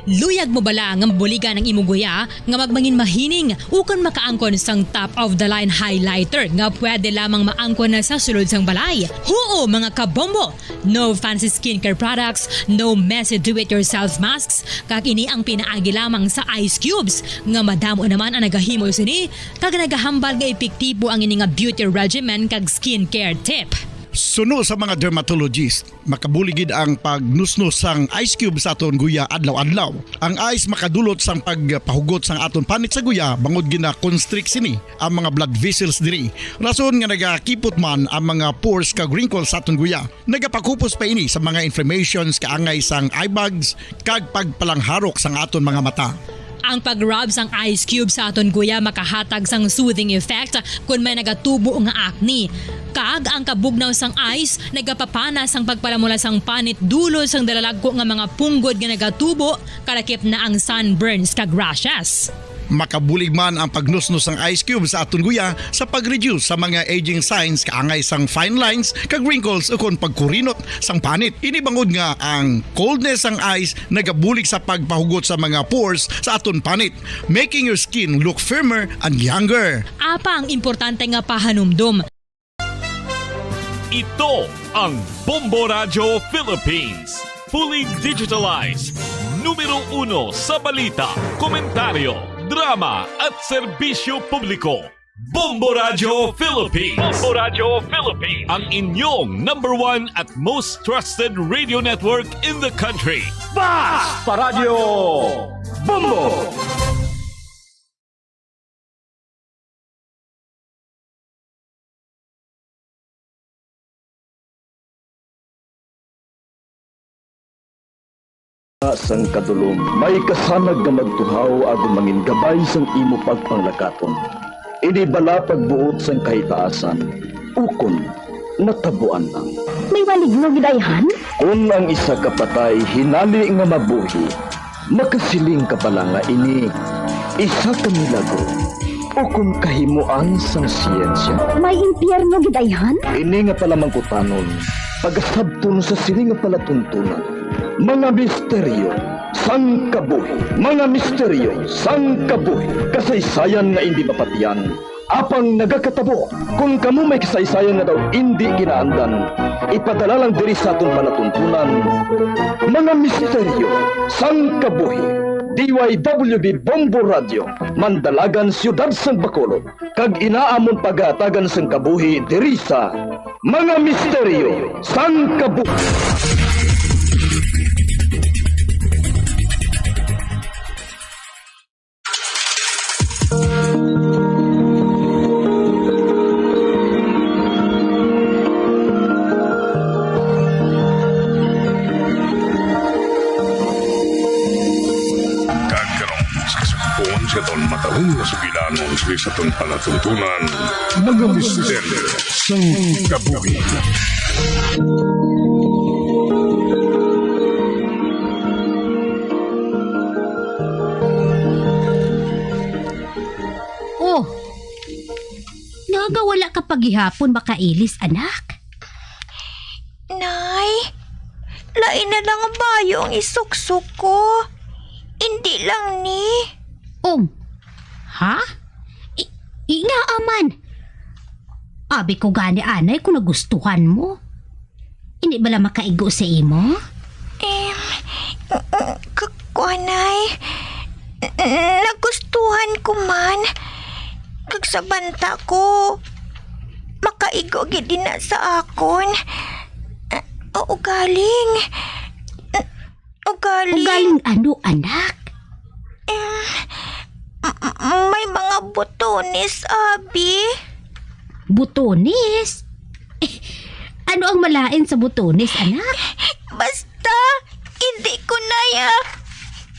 Luyag mo bala nga mabuligan ang imo guya nga magmangin mahining ukon makaangkon sang top-of-the-line highlighter nga pwede lamang maangkon na sa sulod sang balay? Huo, mga kabombo! No fancy skincare products, no messy do-it-yourself masks, kag ini ang pinaagi lamang sa ice cubes nga madamo naman ang nagahimo sini kag nagahambal nga epektibo ang ini nga beauty regimen kag skincare tip. Suno sa mga dermatologist, makabulig gid ang pagnusnos sang ice cube sa aton guya adlaw-adlaw. Ang ice makadulot sang pagpahugot sang aton panit sa guya bangod gina-constrict sini ang mga blood vessels diri. Rason nga nagakipot man ang mga pores kag wrinkles sa aton guya. Nagapakupos pa ini sa mga inflammations kaangay sang eye bags kag pagpalangharok sang aton mga mata. Ang pag-rub sang ice cube sa aton guya makahatag sang soothing effect kon may nagatubo nga acne. Kag ang kabugnaw sang ice nagapapana sang pagpalamula sang panit dulot sang dalalagko nga mga punggod nga nagatubo, kalakip na ang sunburns kag rashes. Makabulig man ang pagnusnos sang ice cube sa aton guya sa pag-reduce sa mga aging signs kaangay sang fine lines kag wrinkles ukon pagkurinot sang panit. Ini bangod nga ang coldness sang ice nagabulig sa pagpahugot sa mga pores sa aton panit, making your skin look firmer and younger. Apang importante nga pahanumdom. Ito ang Bombo Radyo Philippines. Fully digitalized. Numero uno sa balita, komentaryo, drama at serbisyo publiko. Bombo Radyo Philippines. Bombo Radyo Philippines. Ang inyong number one at most trusted radio network in the country. Basta Radyo Bombo! Sang kadulom, may kasanag nga magtuhaw agod mangin gabay sang imo pagpanglakaton. Ini bala pagbuot sang kahitaasan, ukon natabuan lang. May maligno gid ayhan? Kon ang isa ka patay hinali nga mabuhi, makasiling ka bala nga ini isa ka milagro ukon kahimoan sang siyensya? May impyerno gid ayhan? Ini nga palamangkutanon, pagasabton sa sini nga palatuntunan. Mga misteryo sang kabuhi. Mga misteryo sang kabuhi. Kasaysayan nga indi mapatian, apang nagakatabo. Kon kamo may kasaysayan nga daw indi kinaandan, ipadala lang diri sa aton palatuntunan. Mga misteryo sang kabuhi. D Y W B Bombo Radio, Mandalagan, Siyudad sang Bacolod, kag ina amon pagahatagan sang kabuhi diri sa Mga Misteryo sang Kabuhi. Kag karon, sa kasugpon sa taon mata Kung nasugilanon sa isa tong palatuntunan, mga misteryo sang kabuhi. Oh, ngaa wala ka pa gihapon makailis, anak? Nay, lain na lang ang bayo ang isuksok ko. Indi lang ni. Ong, ha? I, i nga aman. Abi ko gani anay kung nagustuhan mo. Indi bala makaigo sa imo? Em, k-, kuanay, nagustuhan ko man. Kag sa banta ko, makaigo gid ina sa akon. O, ugaling. Ugaling. Ugaling ano, anak? Em, m-, m-, may mga butones, abi. Butones? Eh, ano ang malain sa butones, anak? Basta, hindi ko na ya.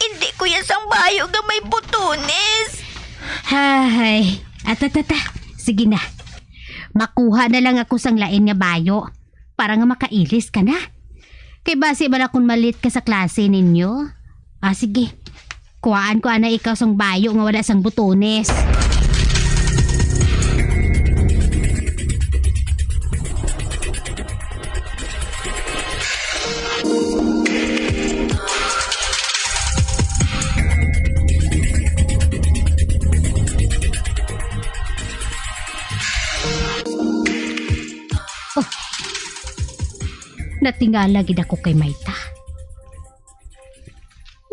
Hindi ko ya sang bayo nga may butones. Hay, ata, ata, ata. Sige na. Makuha na lang ako sang lain nga bayo para nga makailis ka na. Kay basi bala kung malit ka sa klase ninyo. Ah, sige. Kuhaan ko ana ikaw sang bayo nga wala sang butones. Oh. Natingala gid ako kay Mayta.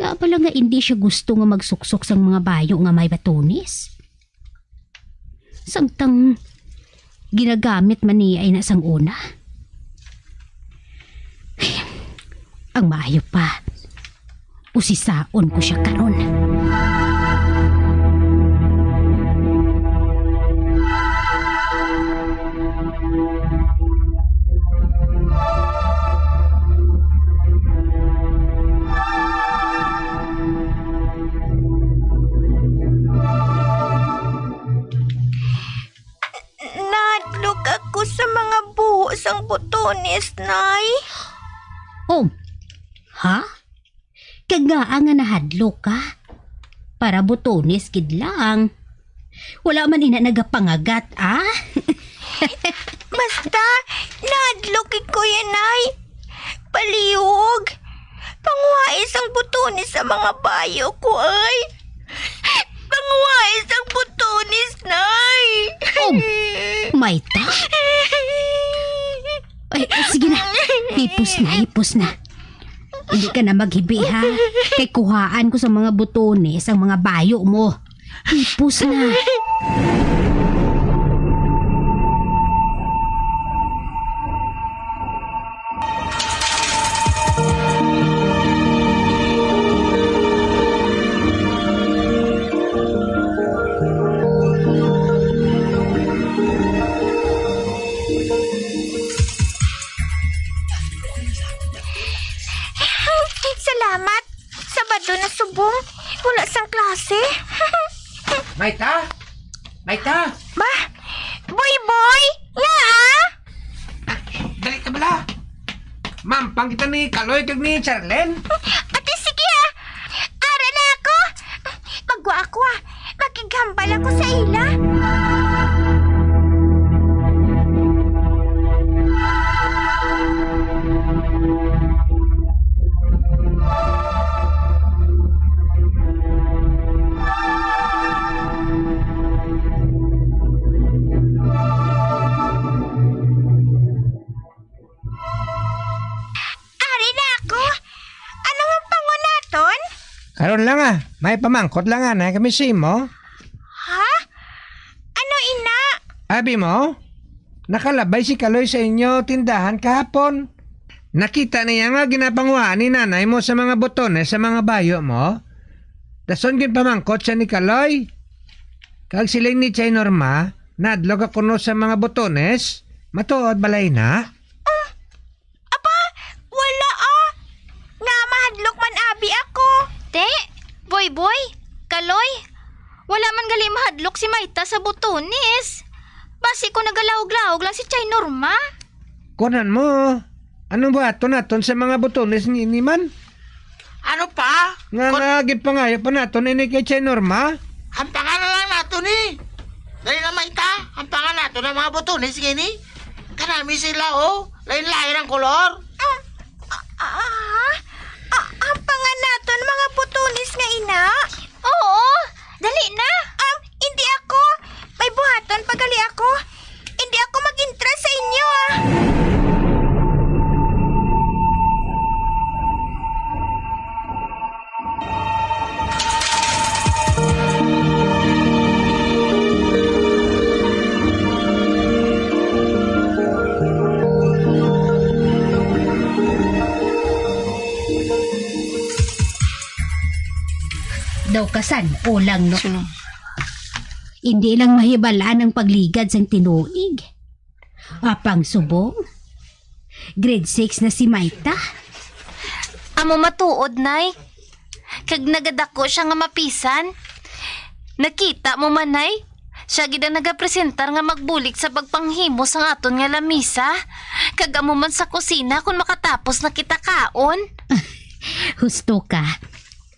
Nga pala nga indi siya gusto nga magsuksok sang mga bayo nga may batones. Samtang ginagamit man niya ina sang una. Ang maayo pa, usisaon ko siya karon. Nahadlok ako sa mga buho sang butones, Nay. Oh, ha? Kag ngaa nga nahadlok ka? Para butones gid lang. Wala man ina nagapangagat, ah? Basta, nahadlok gid ko ya, Nay. Palihog. Panguhai sang butones sa mga bayo ko, ay. Panguhai sang butones, Nay. Oh, Mayta? Ay, sige na. Hipos na, hipos na. Hindi ka na maghibi, ha? Kay kuhaan ko sa mga butones ang mga bayo mo. Hipos na. Salamat. Sabado na subong. Wala sang klase. Mayta? Mayta? Ba? Boy, boy! Nga, ah? Dali ka bala. Mampang kita ni Kaloy kag ni Charlene. Ate, sige, ah. Ara na ako. Magwa ako, ah. Makighambal ako sa ila. Ari na ako. Ano nga pangunaton? Karon lang, ah, may pamangkot lang anay kami sa imo. Ha? Ano ina? Abi mo, nakalabay si Kaloy sa inyo tindahan kahapon. Nakita niya nga ginapanguhaan ni nanay mo sa mga butones sa mga bayo mo. Dason ginpamangkot siya ni Kaloy. Kag siling ni Chay Norma, nadlog ako no sa mga butones. Matuod balay na? Apa, wala, ah. Nga mahadlok man abi ako. Te, Boy Boy, Kaloy, Wala man gali mahadlok si Mayta sa butones. Basi ko nagalahog-lahog lang si Chay Norma. Kunan mo. Anong buhaton naton sa mga butones ni, ni man? Ano pa? Nga, Kon- nga ginpangayo pa naton ini kay Chay Norma? Hampangan na lang naton ni. Dali na, Mayta. Hampangan naton ang mga butones ini. Kanami sila, oh. Lain-lain ang kolor. Ah, ah, ah, hampangan naton mga butones nga ina. Oo, dali na. Um, hindi ako. May buhaton pa gali ako. Hindi ako mag-intra sa inyo, ah. Daw kasan-o lang, no? Sino? Hindi lang mahibal-an ang pagligad sang tinuig. Apang subong, grade six na si Mayta. Amo matuod, Nay. Kag nagadako sia nga mapisan. Nakita mo man, Nay? Sia gid ang nagapresentar nga magbulig sa pagpanghimo sang aton nga lamisa. Kag amo man sa kusina kon makatapos na kita kaon. Husto ka.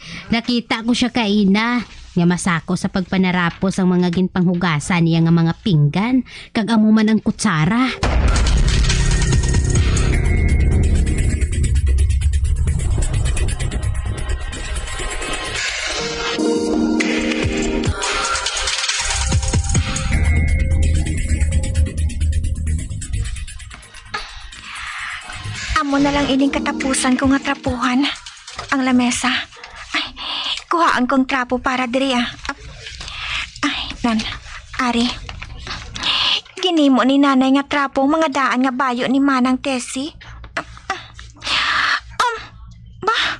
Nakita ko sia kaina nga masako sa pagpanarapos ang mga ginpanghugasan niya nga mga pinggan, kag amo man ang kutsara. Amo na lang ining katapusan ko nga trapuhan. Ang lamesa. Ay, kuhaan kong trapo para diri, ah. Ay, nan. Ari. Ginimo ni Nanay nga trapo ang mga daan nga bayo ni Manang Tessie. Um, ba?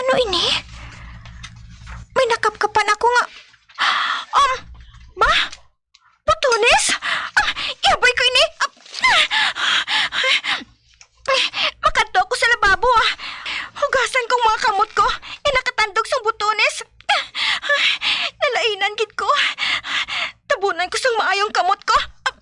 Ano ini? May nakapkapan ako nga, um, ba? Butones? Ah, iabay ko ini. Ah, makadto ako sa lababo, ah. Hugasan kong mga kamot ko. Nga nakatandog sang butones. Ah, nalainan gid ko. Tabunan ko sang maayong kamot ko. Ah,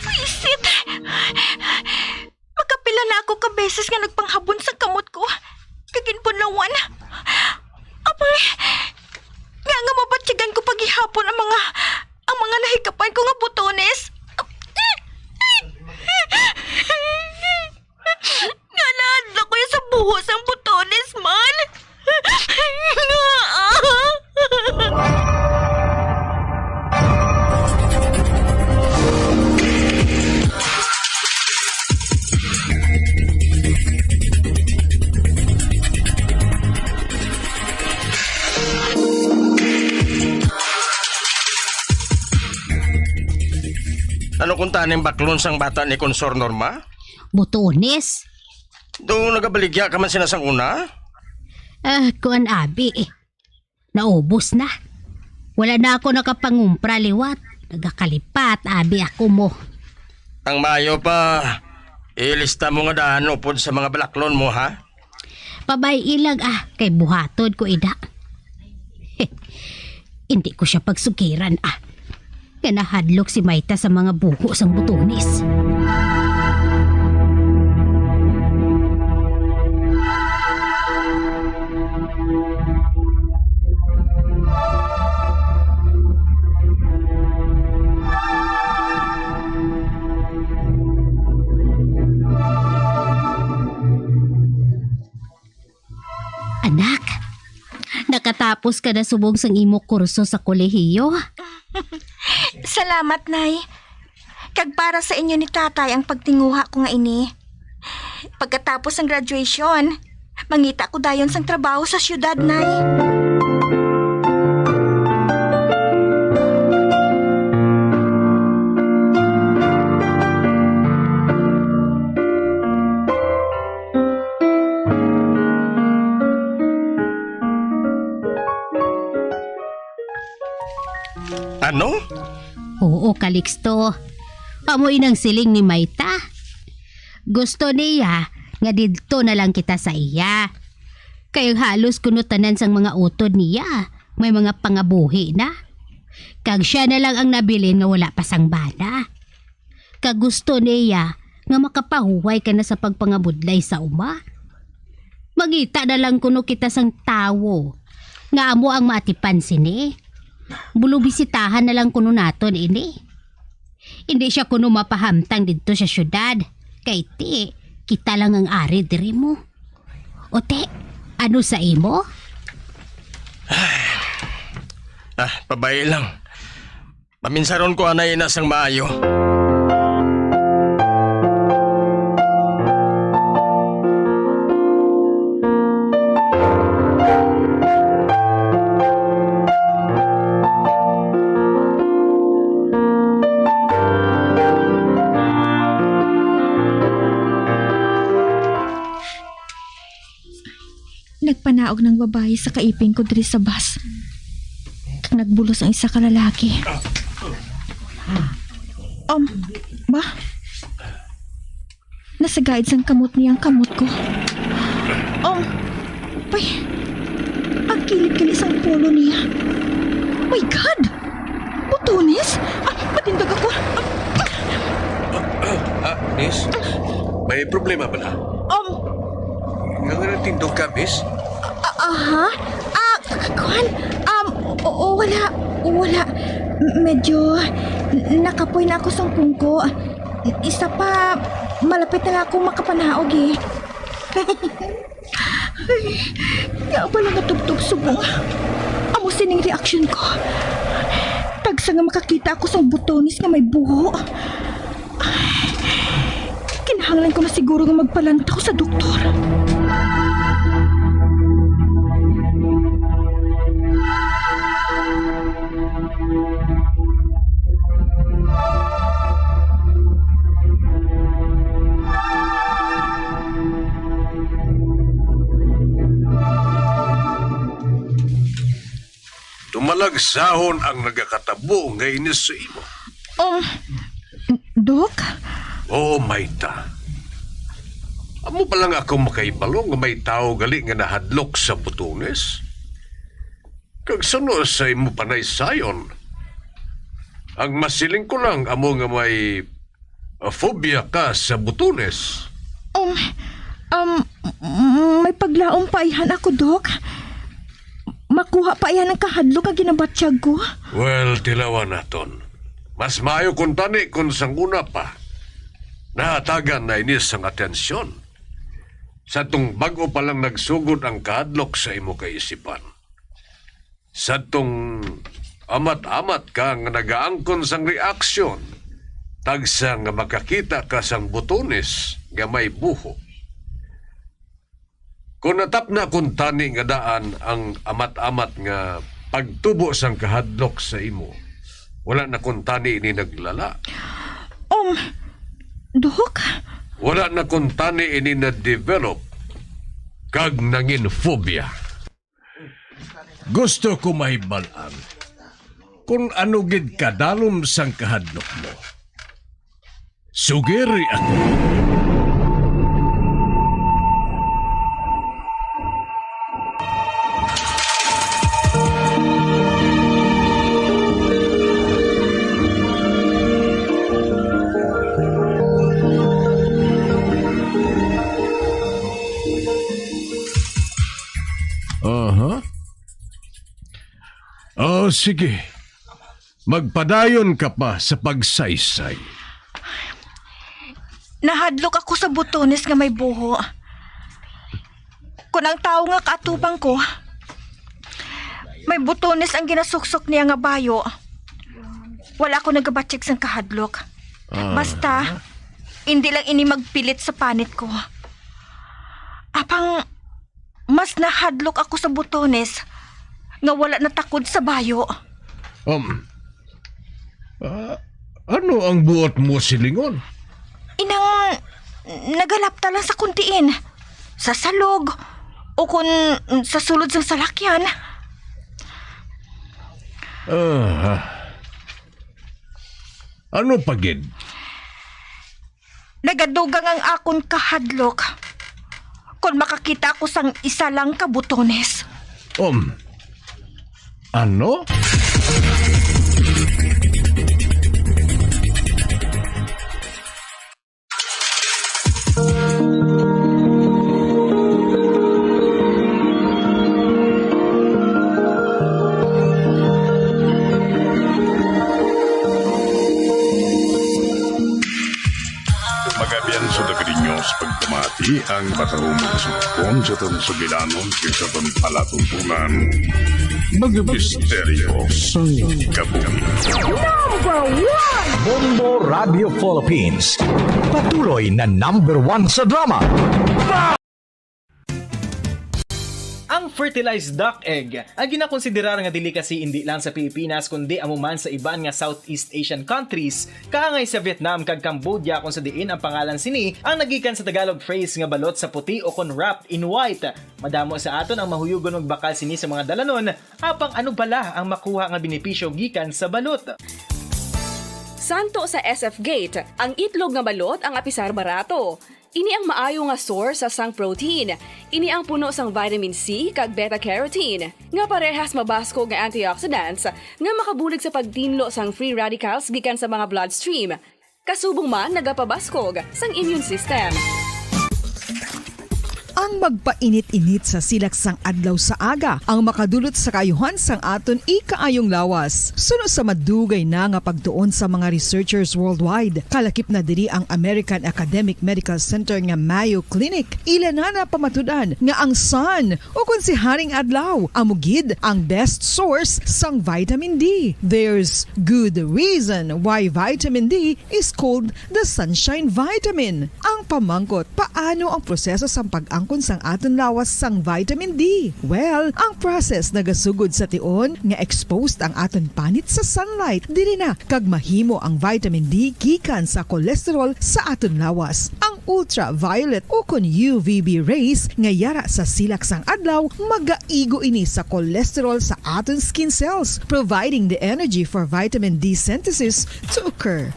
Buwisit. Makapila na ako ka beses nga nagpanghabon sa kamot ko, kag ginbunlawan. Apay, nga, nga mabatyagan ko pa gihapon ang mga, ang mga nahikapan ko nga butones. Nga nahadlok ko ya sa buhos ang butones man. Ano kunta ning baklon sang bata ni Konsor Norma? Butones. Do nagabaligya ka man sina sang una? Ah, kuan, abi. Naubos na. Wala na ako nakapangumpra liwat. Nagakalipat, abi, ako mo. Ang maayo pa, ilista mo nga daan upod sa mga balaklon mo, ha? Pabay-i lang, ah, kay buhaton ko ida. Hindi ko siya pagsugiran, ah, nga nahadlok si Mayta sa mga buho sang butones. Anak, nakatapos ka na subong sang imo kurso sa kolehiyo. Salamat, Nay. Kag para sa inyo ni Tatay ang pagtinguha ko nga ini. Pagkatapos sang graduation, Mangita ko dayon sang trabaho sa siyudad, Nay. Ano? Oo, Calixto. Amo inang siling ni Mayta. Gusto niya nga didto na lang kita sa iya. Kay halos kuno tanan sang mga utod niya may mga pangabuhi na. Kag sia na lang ang nabilin nga wala pa sang bana. Kag gusto niya nga makapahuway ka na sa pagpangabudlay sa uma. Mangita na lang kuno kita sang tawo nga amo ang maatipan sini. Bulubisitahan na lang kuno naton ini. Hindi siya kuno mapahamtang didto sa siyudad, kay ti, kita lang ang ari diri mo. O ti, ano sa imo? Ah, pabay lang. Paminsaron ko anay ina sang maayo. Nagpanaog ng babayi sa kaiping ko diri sa bus. Kag nagbulos ang isa ka lalaki. Um, ba? Nasagaid sang kamot niya ang kamot ko. Um, pay, ang kilid kini sang polo niya. My God! Butones? Ah, matindog ako. Ah, miss, may problema bala? Um, Nga nga nagtindog ka, miss? Ah, ah, ha? Ah, k- k- kuwan? Um, oo, wala. Wala. M- Medyo n- nakapoy na ako sang pungko. Isa pa, malapit na lang ako makapanaog eh. Ay, nga pala nga tubtob subong. Amo sining reaksyon ko. Tagsa nga makakita ako sang butones nga may buho. Ay, kinahanglan ko na siguro nga magpalantaw sa doktor. Dumalagsahon ang nagakatabo nga ini sa imo. Um, Dok? Oo, Mayta. Amo pa lang ako makahibalo nga may tawo gali nga nahadlok sa butones. Kag suno sa imo panaysayon, ang masiling ko lang amo nga may ah, phobia ka sa butones. Um, um, m- may paglaom pa ayhan ako, Dok. Makuha pa ayhan ang kahadlok nga ginabatyag ko. Well, tilawan naton. Mas maayo kuntani kung sang una pa nahatagan na ini sang atensyon. Sa tong bag-o pa lang nagsugod ang kahadlok sa imo kaisipan. Sadtong amat-amat ka nga nagaangkon sang reaksyon, tagsa nga makakita ka sang butones nga may buho. Kon natapna kuntani nga daan ang amat-amat nga pagtubo sang kahadlok sa imo, wala na kuntani ini naglala. Um, Dok? Wala na kuntani ini na-develop kag nangin phobia. Gusto ko mahibal-an kon ano gid kadalom sang kahadlok mo. Sugiri ako. Aha. Oh, sige. Magpadayon ka pa sa pagsaysay. Nahadlok ako sa butones nga may buho. Kon ang tawo nga kaatubang ko, may butones ang ginasuksok niya nga bayo, wala ako nagabatyag sang kahadlok. Ah. Basta, hindi lang ini magpilit sa panit ko. Apang Mas nahadlok ako sa butones nga wala natakod sa bayo. Um, ah, ano ang buot mo silingon? Inang nagalapta lang sa kundiin, sa salog, o kon sa sulod sang salakyan. Ah, ano pa gid? Nagadugang ang akon kahadlok kon makakita ko sang isa lang ka butones. Um, ano? Magabian sa Dagari News, pagpamati ang patahom nga sugpon sa aton sugilanon kag sa aton palatuntunan. Mga misteryo sang kabuhi. Number one! Bombo Radio Philippines. Patuloy na number one sa drama. Ang fertilized duck egg ang ginakonsiderar nga delicacy indi lang sa Pilipinas, kundi amo man sa iban nga Southeast Asian countries, kaangay sa Vietnam kag Cambodia, kung sa diin ang pangalan sini ang nagikan sa Tagalog phrase nga balot sa puti o kon wrapped in white. Madamo sa aton ang mahuyugon magbakal sini sa mga dalanon, apang ano bala ang makuha nga benepisyo gikan sa balot? Santo sa S F Gate, ang itlog nga balot ang apisar barato. Ini ang maayo nga source sa sang protein. Ini ang puno sang vitamin C kag beta carotene, nga parehas mabaskog nga antioxidants nga makabulig sa pagtinlo sang free radicals gikan sa mga bloodstream. Kasubong man nagapabaskog sang immune system. Ang magpainit-init sa silak sang adlaw sa aga ang makadulot sa kaayuhan sang aton ikaayong lawas. Suno sa madugay na nga pagtuon sa mga researchers worldwide, kalakip na diri ang American Academic Medical Center nga Mayo Clinic. Ila na napamatud-an nga ang sun, o kon si Haring Adlaw, amo gid ang best source sang vitamin D. There's good reason why vitamin D is called the sunshine vitamin. Ang pamangkot, paano ang proseso sang pag-angkon sang aton lawas sang vitamin D? Well, ang process nagasugod sa tion nga exposed ang aton panit sa sunlight. Diri na kag mahimo ang vitamin D gikan sa cholesterol sa aton lawas. Ang ultraviolet o kon U V B rays nga yara sa silak sang adlaw magaigo ini sa cholesterol sa aton skin cells, providing the energy for vitamin D synthesis to occur.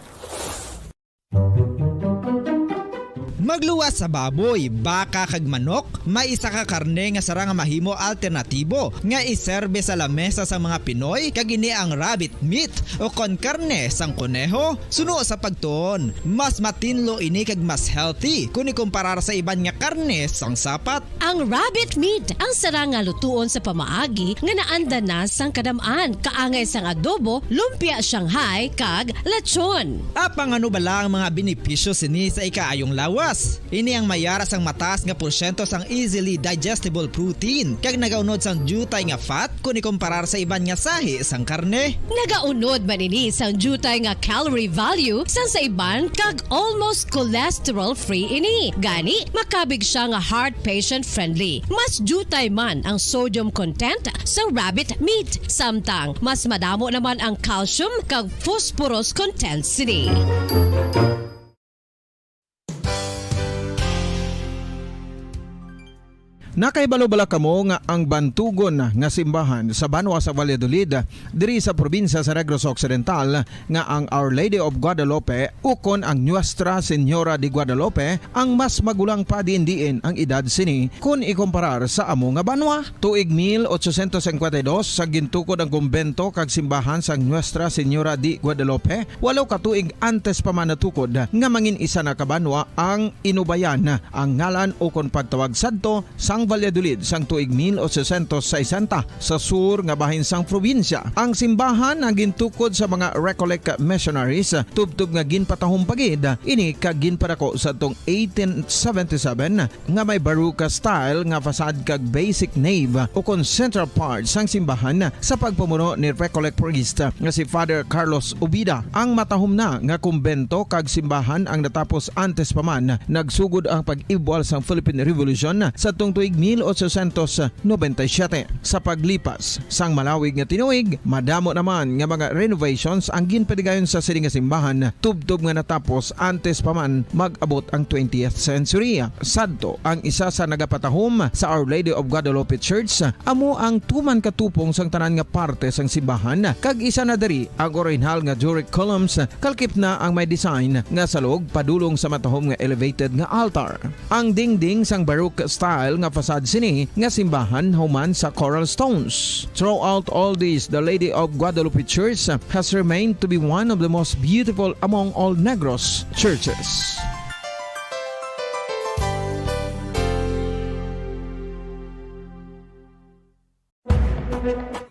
Magluwas sa baboy, baka, kag manok, may isa ka karne nga sarang nga mahimo alternatibo nga iserbe sa lamesa sang mga Pinoy, kag ini ang rabbit meat o kon karne sang koneho. Suno sa pagtuon, mas matinlo ini kag mas healthy kon ikumparar sa iban nga karne sang sapat. Ang rabbit meat ang sarang nga lutuon sa pamaagi nga naandan na sang kadam-an, kaangay sang adobo, lumpia Shanghai, kag lechon. Apang ano bala ang mga benepisyo sini sa ikaayong lawas? Ini ang mayara sang mataas nga porsyento sang easily digestible protein, kag nagaunod sang diutay nga fat kon ikumparar sa iban nga sahi sang karne. Nagaunod man ini sang diutay nga calorie value sang sa iban kag almost cholesterol-free ini. Gani, makabig sia nga heart patient-friendly. Mas diutay man ang sodium content sa rabbit meat, samtang mas madamo naman ang calcium kag phosphorus content sini. Nakahibalo bala kamo nga ang bantugon nga simbahan sa banwa sa Valladolid, diri sa probinsya sa Negros Occidental, nga ang Our Lady of Guadalupe ukon ang Nuestra Señora de Guadalupe ang mas magulang pa diin-diin ang edad sini kon ikumparar sa amo nga banwa? Tuig mil ochocientos cincuenta y dos, sa gintukod ang kumbento kag simbahan sang Nuestra Señora de Guadalupe, walo ka tuig antes pa man natukod nga mangin isa na ka banwa ang Inubayan, ang ngalan ukon pagtawag sadto sang Valladolid sang tuig mil ochocientos sesenta, sa sur nga bahin sang probinsya. Ang simbahan ang gintukod sa mga Recollect missionaries, tubtob nga ginpatahom pa gid ini kag ginpadako sadtong eighteen seventy-seven, nga may Baroque style nga facade kag basic nave ukon central part sang simbahan sa pagpamuno ni Recollect priest nga si Father Carlos Ubida. Ang matahom na nga kumbento kag simbahan ang natapos antes pa man nagsugod ang pag-ibwal sang Philippine Revolution sadtong tuig mil ochocientos noventa y siete. Sa paglipas sang malawig nga tinuig, madamo naman nga mga renovations ang ginpadigayon sa sini nga simbahan, tubtob nga natapos antes pa man mag-abot ang twentieth century. Sadto, ang isa sa nagapatahom sa Our Lady of Guadalupe Church amo ang tuman ka tupong sang tanan nga parte sang simbahan, kag isa na diri ang orihinal nga Doric columns, kalkip na ang may design nga salog padulong sa matahom nga elevated nga altar. Ang dingding sang Baroque style nga facade sini nga simbahan human sa coral stones. Throughout all this, the Lady of Guadalupe Church has remained to be one of the most beautiful among all Negros churches.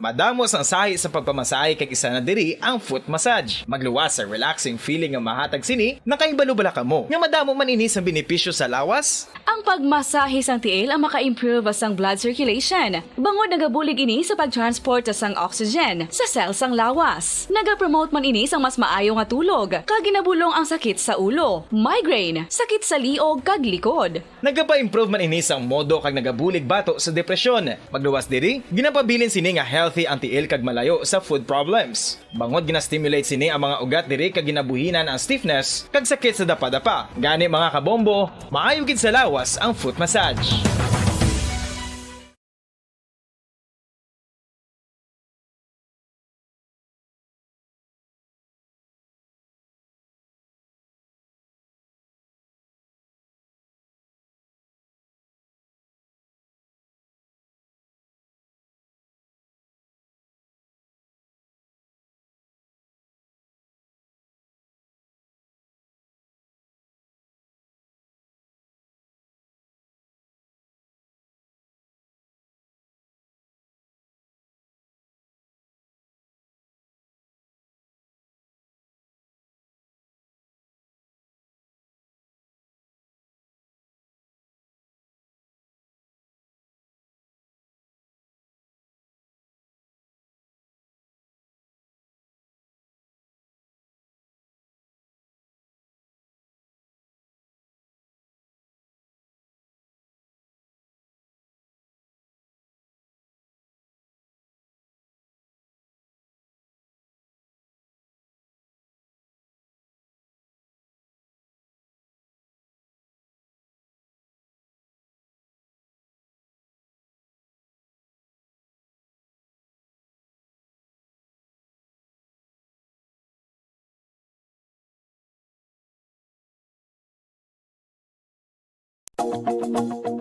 Madamo sang sahi sa pagpamasahe kag isa na diri ang foot massage. Magluwas sa relaxing feeling nga mahatag sini, nakahibalo bala kamo nga madamo man ini sang benepisyo sa lawas? Ang pagmasahe sang tiil ang maka-improve sang blood circulation, bangod nagabulig ini sa pag-transport sang oxygen sa cell sang lawas. Nagapromote man ini sang mas maayo nga tulog, kag ginabulong ang sakit sa ulo, migraine, sakit sa liog, kag likod. Nagapa-improve man ini sang modo kag nagabulig bato sa depresyon. Magluwas diri, ginapabilin sini nga healthy ang tiil kag malayo sa foot problems. Bangod gina-stimulate sini ang mga ugat diri kag ginabuhinan ang stiffness kag sakit sa dapadapa. Gani, mga kabombo, maayo gid sa lawas ang foot massage.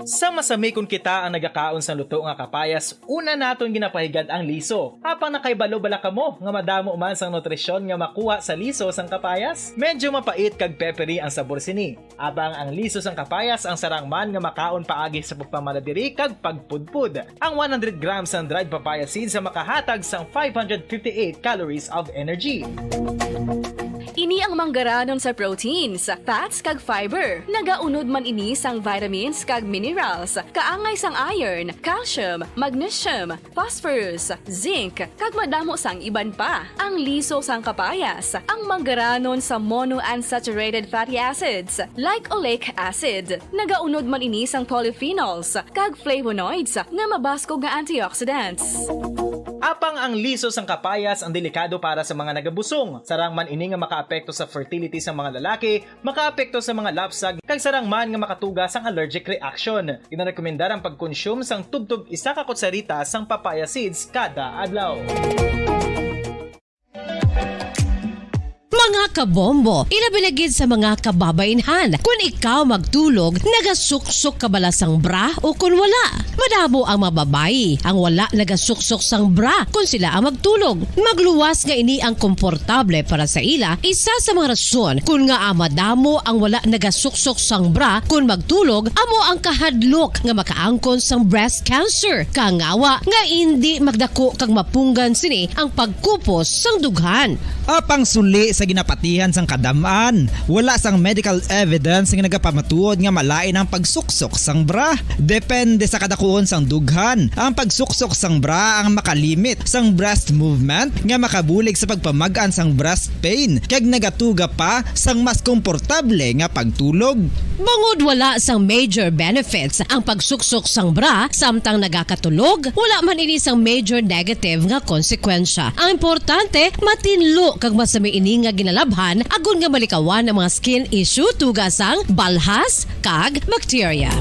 Sa masami kon kita ang nagakaon sang luto nga kapayas, una naton ginapahigad ang liso. Apang nakahibalo bala kamo nga madamo man sang nutrisyon nga makuha sa liso sang kapayas? Medyo mapait kag peppery ang sabor sini. Apang ang liso sang kapayas ang sarang man nga makaon paagi sa pagpamala diri kag pagpudpod. Ang one hundred grams sang dried papaya seeds ang makahatag sang five hundred fifty-eight calories of energy. Ini ang manggaranon sa proteins, fats, kag fiber. Nagaunod man ini sang vitamins kag minerals, kaangay sang iron, calcium, magnesium, phosphorus, zinc, kag madamo sang iban pa. Ang liso sang kapayas, ang manggaranon sa monounsaturated fatty acids, like oleic acid. Nagaunod man ini sang polyphenols kag flavonoids nga mabaskog nga antioxidants. Apang ang liso sang kapayas ang delikado para sa mga nagabusong. Sarang man ini nga makaapekto sa fertility sa mga lalaki, makaapekto sa mga lapsag, kag sarang man nga makatuga sang allergic reaction. Ginarekomendar ang pag-consume sang tubtob isa ka kutsarita sang papaya seeds kada adlaw. Mga kabombo, ilabi na gid sa mga kababainhan, kun ikaw magtulog, nagasuksok ka bala sang bra o kun wala? Madamo ang mga babayi ang wala nagasuksok sang bra kun sila ang magtulog. Magluwas nga ini ang komportable para sa ila, isa sa mga rason kun ngaa madamo ang wala nagasuksok sang bra kun magtulog amo ang kahadlok nga makaangkon sang breast cancer, kangawa nga indi magdako kag mapunggan sini ang pagkupos sang dughan. Apang suli sa Kinapatihan sang kadam-an, wala sang medical evidence nga nagapamatuod nga malain ang pagsuksok sang bra. Depende sa kadakuon sang dughan, ang pagsuksok sang bra ang makalimit sang breast movement nga makabulig sa pagpamag-an sang breast pain kag nagatuga pa sang mas komportable nga pagtulog. Bangod wala sang major benefits ang pagsuksok sang bra samtang nagakatulog, wala man ini sang major negative nga konsekwensya. Ang importante, matinlo kag masami ini nga ginalabhan agod nga malikawan ang mga skin issue, tuga sang balhas kag bacteria.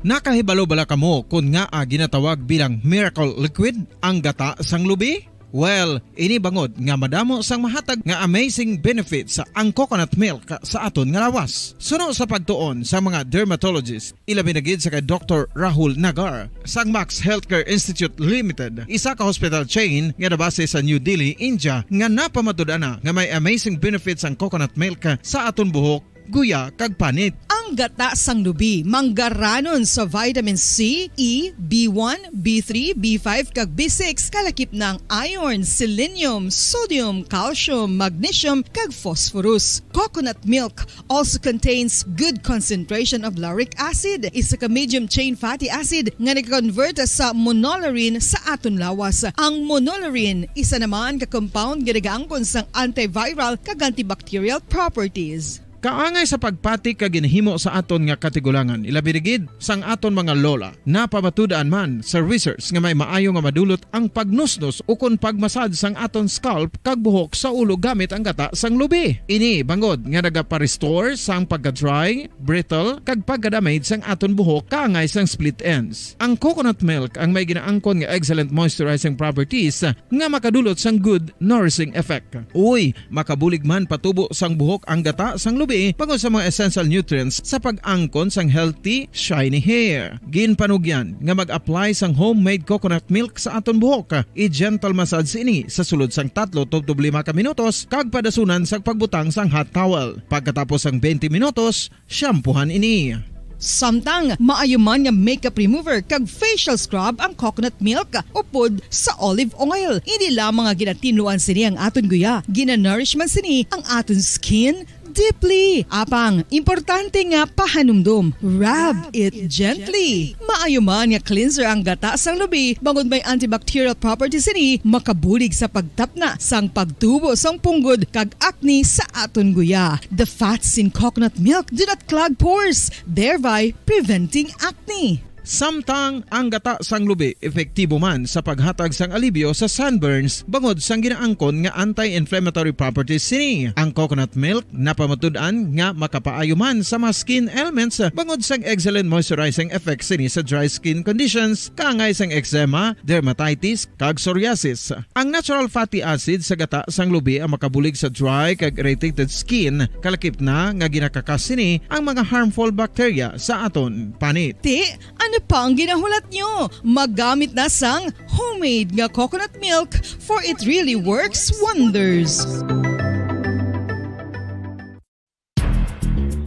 Nakahibalo bala kamo kon ngaa ginatawag bilang miracle liquid ang gata sang lubi? Well, ini bangod nga madamo sang mahatag nga amazing benefits ang coconut milk sa aton nga lawas. Suno sa pagtuon sa mga dermatologist, ilabi na gid sa kay Doktor Rahul Nagar sang Max Healthcare Institute Limited, isa ka hospital chain nga nabase sa New Delhi, India, nga napamatud-an na nga may amazing benefits ang coconut milk sa aton buhok, guya, kag panit. Ang gata sang lubi manggaranon sa vitamin C, E, B one, B three, B five, kag B six, kalakip na ang iron, selenium, sodium, calcium, magnesium, kag phosphorus. Coconut milk also contains good concentration of lauric acid, isa ka medium chain fatty acid nga nag-convert sa monolaurin sa aton lawas. Ang monolaurin, isa naman ka compound nga nagaangkon sang antiviral kag antibacterial properties. Kaangay sa pagpati kag ginhimo sa aton nga katigulangan, ilabi na gid sang aton mga lola. Napamatud-an man sa research nga may maayo nga madulot ang pagnusnos ukon pagmasad sang aton scalp kag buhok sa ulo gamit ang gata sang lubi. Ini bangod nga nagapa-restore sang pagka-dry, brittle, kag pagka-damage sang aton buhok kaangay sang split ends. Ang coconut milk ang may ginaangkon nga excellent moisturizing properties nga makadulot sang good nourishing effect. Uy, makabulig man patubo sang buhok ang gata sang lubi bangod sa mga essential nutrients sa pag-angkon sang healthy, shiny hair. Ginpanugyan nga mag-apply sang homemade coconut milk sa aton buhok. I-gentle massage ini sa sulod sang tatlo tubtob lima ka minutos kag padasunan sang pagbutang sang hot towel. Pagkatapos sang twenty minutos, shampoohan ini. Samtang maayo man nga makeup remover kag facial scrub ang coconut milk upod sa olive oil. Hindi lamang nga ginatinluan sini ang aton guya, ginanourish man sini ang aton skin deeply. Apang, importante nga pahanumdom, rub it gently. Maayo man nga cleanser ang gata sang lubi, bangod may antibacterial properties sini, makabulig sa pagtapna sang pagtubo sang punggod kag acne sa aton guya. The fats in coconut milk do not clog pores, thereby preventing acne. Samtang ang gata sang lubi epektibo man sa paghatag sang alibyo sa sunburns bangod sang ginaangkon nga anti-inflammatory properties sini. Ang coconut milk napamatud-an nga makapaayo man sa mga skin ailments bangod sang excellent moisturizing effect sini sa dry skin conditions, kaangay sang eczema, dermatitis, kag psoriasis. Ang natural fatty acid sa gata sang lubi ang makabulig sa dry kag irritated skin, kalakip na nga ginakakas sini ang mga harmful bacteria sa aton panit. Ti, ano pa ang ginahulat nyo? Magamit na sang homemade nga coconut milk, for it really works wonders.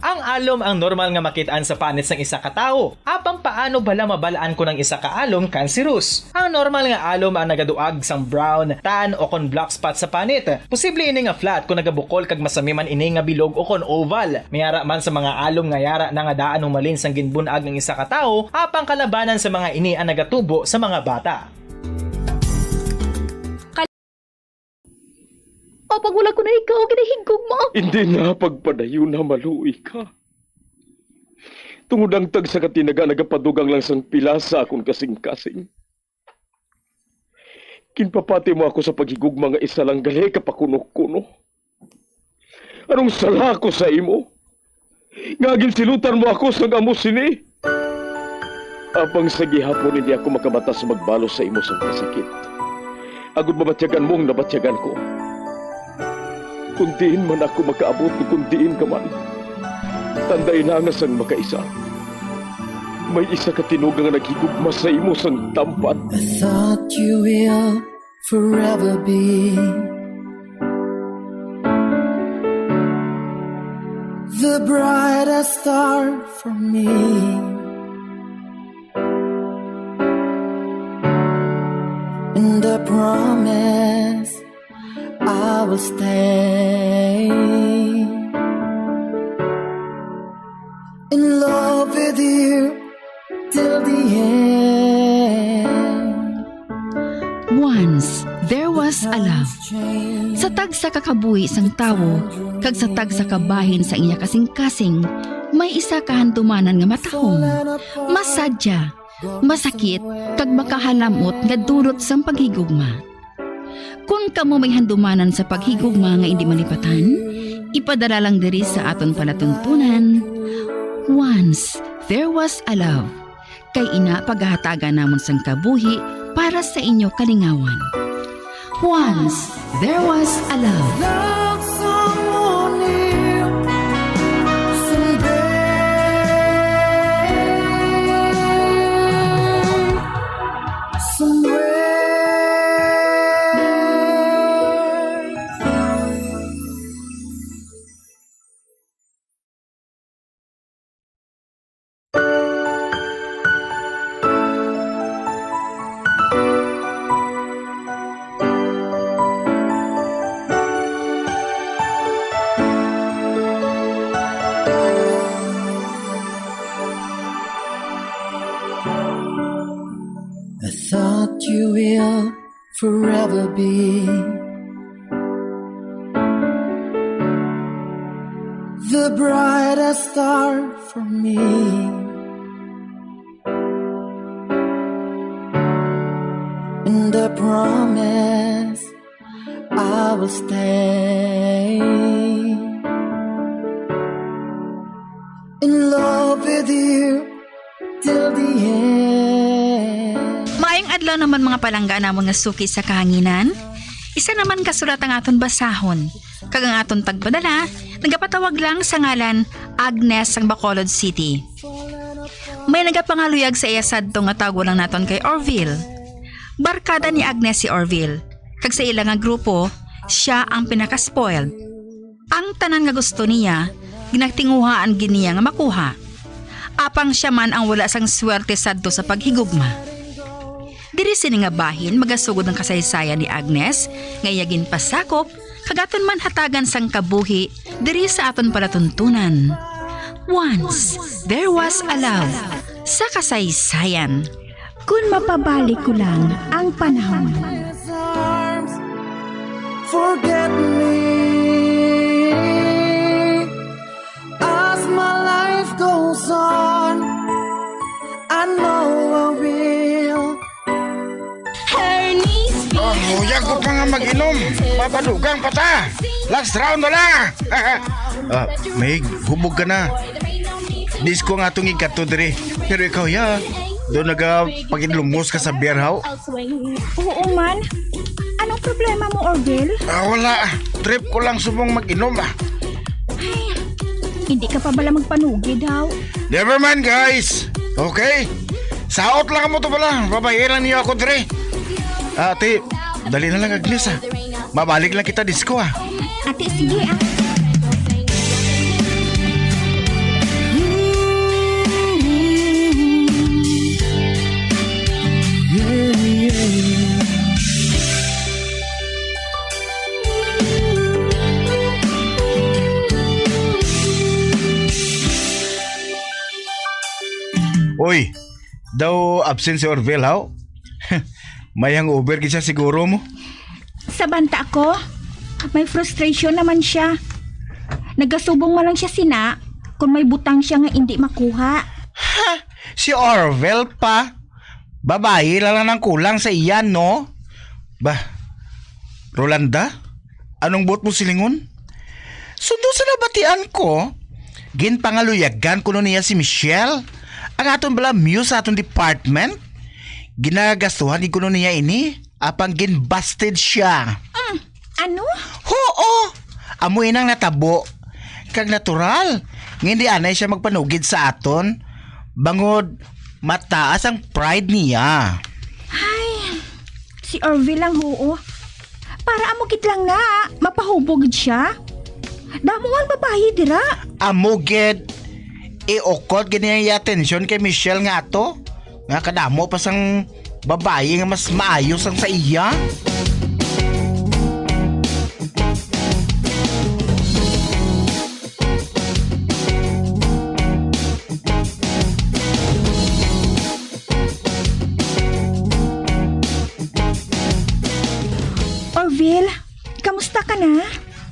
Ang alom ang normal nga makit-an sa panit sang isa ka tawo. Apang paano bala mabal-an kon ang isa ka alom kanserus? Ang normal nga alom ang nagaduag sang brown, tan, o kon black spot sa panit. Posible ini nga flat kon nagabukol kag masami man ini nga bilog o kon oval. May ara man sa mga alom nga yara na nga daan humalin sang ginbun-ag ang isa ka tawo, apang kalabanan sa mga ini ang nagatubo sa mga bata. Apang wala ko na ikaw ginahigugma. Hindi na pagpadayon na maluoy ka. Tungod ang tagsa ka tinaga nagapadugang lang sang pila sa akon kasing-kasing. Ginpapati mo ako sa paghigugma nga isa lang gali ka pakuno-kuno. Anong sala ako sa imo? Nga ginsilutan mo ako sang amo sini? Apang sa gihapon hindi ako makabatas magbalos sa imo sang kasakit. Agod mabatyagan mo ang nabatyagan ko. Kung diin man ako makaabot o kung diin ka man, tandai na nga sang makaisa, may isa ka tinuga nga naghigugma sa imo sang tampad. I thought you will forever be the brightest star for me. And I promise I will stay in love with you till the end. Once, there was a love. Sa tagsa ka kabuhi sang tawo, kag sa tagsa ka bahin sa iya kasing-kasing, may isa ka handumanan nga matahom, masadya, masakit, kag makahalamot nga dulot sang paghigugma. Kon kamo may handumanan sa paghigugma nga indi malipatan, ipadala lang diri sa aton palatuntunan. Once, there was a love. Kay ina pagahatagan namon sang kabuhi para sa inyo kalingawan. Once, there was a love. Love someone new someday, somewhere. I thought you will forever be the brightest star for me. And I promise I will stay in love with you till the end. Maayong adlaw naman, mga palangga namon nga suki sa kahanginan. Isa naman ka sulat ang aton basahon, kag ang aton tagpadala nagapatawag lang sa ngalan Agnes sang Bacolod City. May nagapangaluyag sa iya sadto nga tago lang naton kay Orville. Barkada ni Agnes si Orville, kag sa ila nga grupo, sia ang pinaka-spoiled. Ang tanan nga gusto niya, ginatinguhaan gid niya nga makuha. Apang sia man ang wala sang swerte sadto sa paghigugma. Diri sini nga bahin magasugod ang kasaysayan ni Agnes nga iya ginpasakop, kag aton man hatagan sang kabuhi diri sa aton palatuntunan. Once, there was a love sa kasaysayan. Kun mapabalik ko lang ang panahon. Forget me as my life goes on. I know I will. Ah, huyag ko pa nga mag-inom. Papadugang pa ta. Last round na lang. Ah, may hubog ka na. Disco nga atong igkato diri. Pero ikaw, ya, do nagapagidlumos ka sa beer, haw? Oo man. Anong problema mo, Orville? Ah, wala. Trip ko lang subong mag-inom, ah. Ay, hindi ka pa bala magpanugid, haw? Never mind, guys. Okay? Saot lang mo to pala. Babayaran niyo ako, dre. Ate, dali na lang, Agnes, ah. Mabalik lang kita, disco, ah. Ate, sige, ah. Uy, daw absent si Orville, haw? May hangover gid siya siguro mo. Sa banta ko, may frustration naman siya. Nagasubong man lang siya sina kung may butang siya nga hindi makuha. Ha? Si Orville pa? Babayi lang lang ang kulang sa iya, no? Bah, Rolanda? Anong buot mo silingon? Sundo sa nabatian ko, ginpangaluyagan kuno niya si Michelle, ang aton bala muse sa aton department. Ginagastuhan gid kuno niya ini, apang ginbasted siya. Ano? Huo! Amo inang natabo. Kag natural nga hindi anay siya magpanugid sa aton, bangod mataas ang pride niya. Ay, si Orville lang, huo. Para amo gid lang na, mapahubog gid siya. Damo ang babayi dira. Amo gid, iukot gid niya iya atensyon kay Michelle nga ato, nga kadamo pa sang babayi nga mas maayo sang sa iya? Orville, kamusta ka na?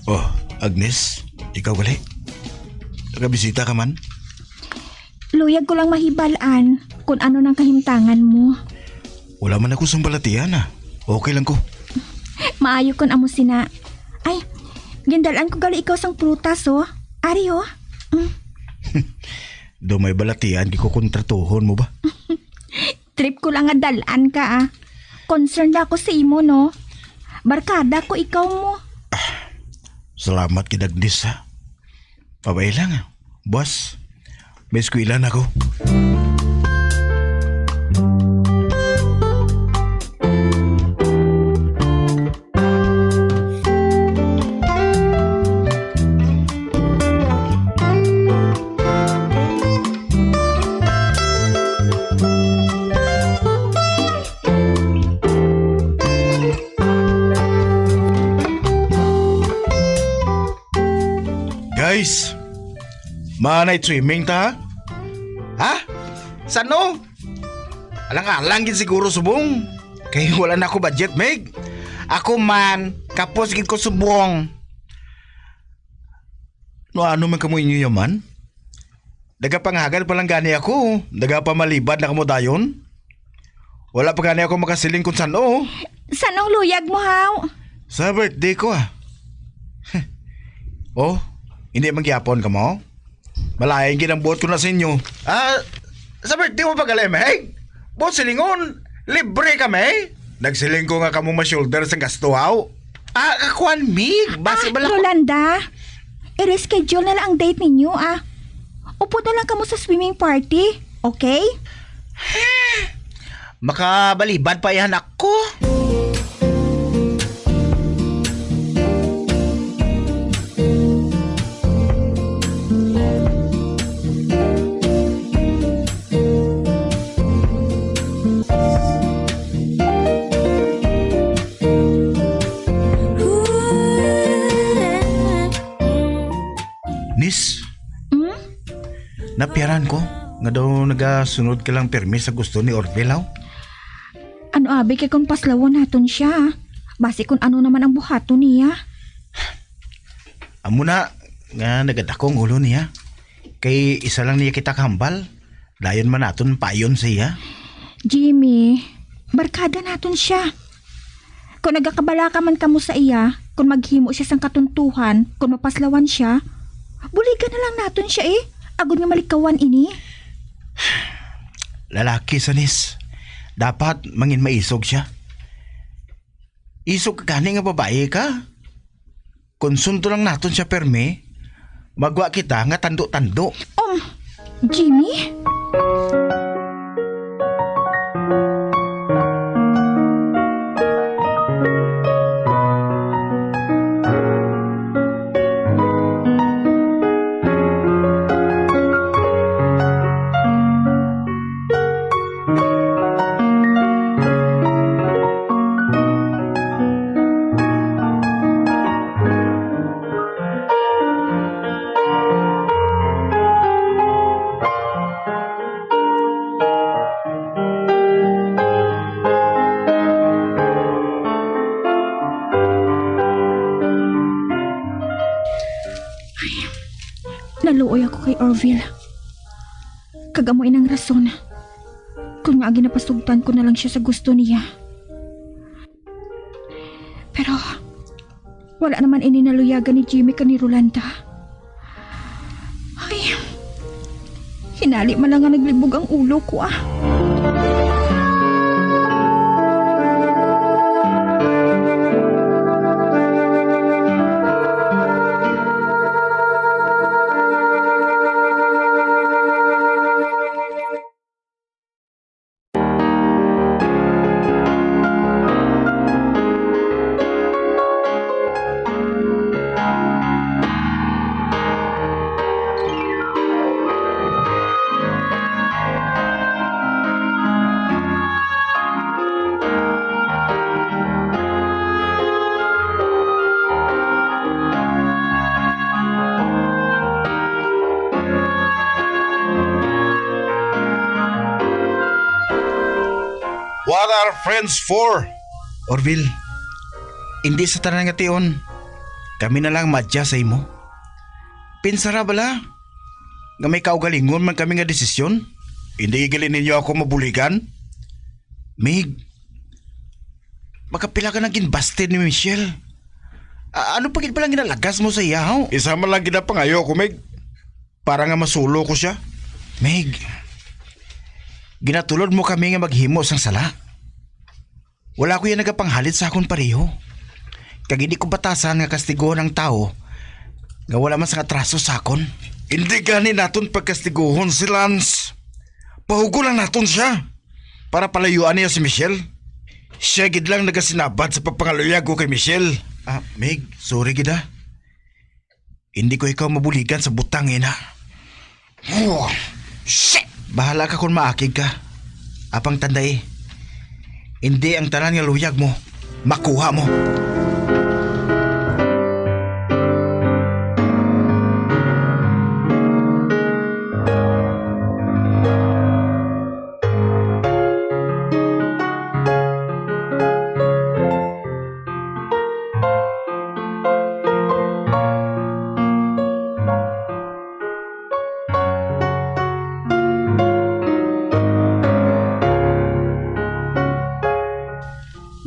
Oh, Agnes, ikaw gali? Nakabisita ka man? Luyag ko lang mahibal-an kung ano nang kahimtangan mo. Wala man ako sang balatian, ah. Okay lang ko. Maayo kon amo sina. Ay, gindal-an ko gali ikaw sang prutas, oh. Ari, oh. Mm. Daw may balatian, di ko kontratuhon mo ba? Trip ko lang nga dal-an ka, ah. Concerned ako sa imo, no? Barkada ko ikaw mo. Salamat gid, Agnes, ha. Pabay lang, ah. Buwas, may eskwela na ako. Guys, ma-night swimming ta, ha? Ha? San-o? Alang-alang gid siguro subong. Kay wala na ako budget, Meg. Ako man, kapos gid ko subong. No, ano man kamo inyo yaman? Nagapangagad pa lang gani ako. Nagapamalibad na kamo dayon. Wala pa gani ako makasiling kung san-o. San-o ang luyag mo, haw? Sa birthday ko, ah. Oh, hindi man gyapon kamo? Malain gid ang buot ko na sa inyo. Ah, sa birthday mo pa gali, Meg? Buot silingon, libre kami. Nagsiling ko nga kamo ma-shoulder sang gasto, haw. Ah, kakuan, Mig. Basi Ah, bala ko Rolanda, i-reschedule na lang ang date ninyo, ah. Upod na lang kamo sa swimming party, okay? Makabalibad pa iya, anak ko. Nis, Hmm? Napiaran ko nga daw nagasunod ka lang pirmi sa gusto ni Orville, haw? Ano abi kay kung paslawon naton siya? Basi kung ano naman ang buhaton niya. Amo na nga nagadako ang ulo niya. Kay isa lang niya kita kahambal. Dayon man naton payon sa iya. Jimmy, barkada naton siya. Kung nagakabalaka man kamo sa iya, kung maghimo siya sang katuntuhan, kung mapaslawan siya, buligan na lang naton siya, eh, agod nga malikawan ini. Lalaki sa, Nis. Dapat mangin maisog siya. Isog ka gani nga babayi ka. Kon sunto lang naton siya permi, magwa kita nga tando-tando. Um, Jimmy? Naluoy ako kay Orville. Kag amo inang rason kon ngaa ginapasugtan ko na lang siya sa gusto niya. Pero wala naman ini naluyagan ni Jimmy kag ni Rolanda. Ay, hinali man lang nga naglibog ang ulo ko, ah. What are friends for? Orville, hindi sa tanan nga tion, kami na lang madya sa imo. Pinsara bala nga may kaugalingon man kami nga desisyon? Hindi gali ninyo ako mabuligan? Mig, makapila ka nang ginbasted ni Michelle? A-, ano pa gid palang ginalagas mo sa iya, ho? Isa man lang ginapangayo ko, Mig, para nga masulo ko siya. Mig, ginatulod mo kami nga maghimo sang sala. Wala ko iya nagapanghalit sa akon pareho. Kag hindi ko batasan nga kastiguhon ang tawo nga wala man sang atraso sa akon. Hindi gani naton pagkastiguhon si Lance. Pahugo lang naton siya para palayuan niya si Michelle. Siya gid lang nagasinabad sa pagpangaluyag ko kay Michelle. Ah, Mig, sorry gid, ah. Hindi ko ikaw mabuligan sa butang ina. Oh, shit! Bahala ka kung maakig ka. Apang tandai, hindi ang tanan nga luyag mo makuha mo.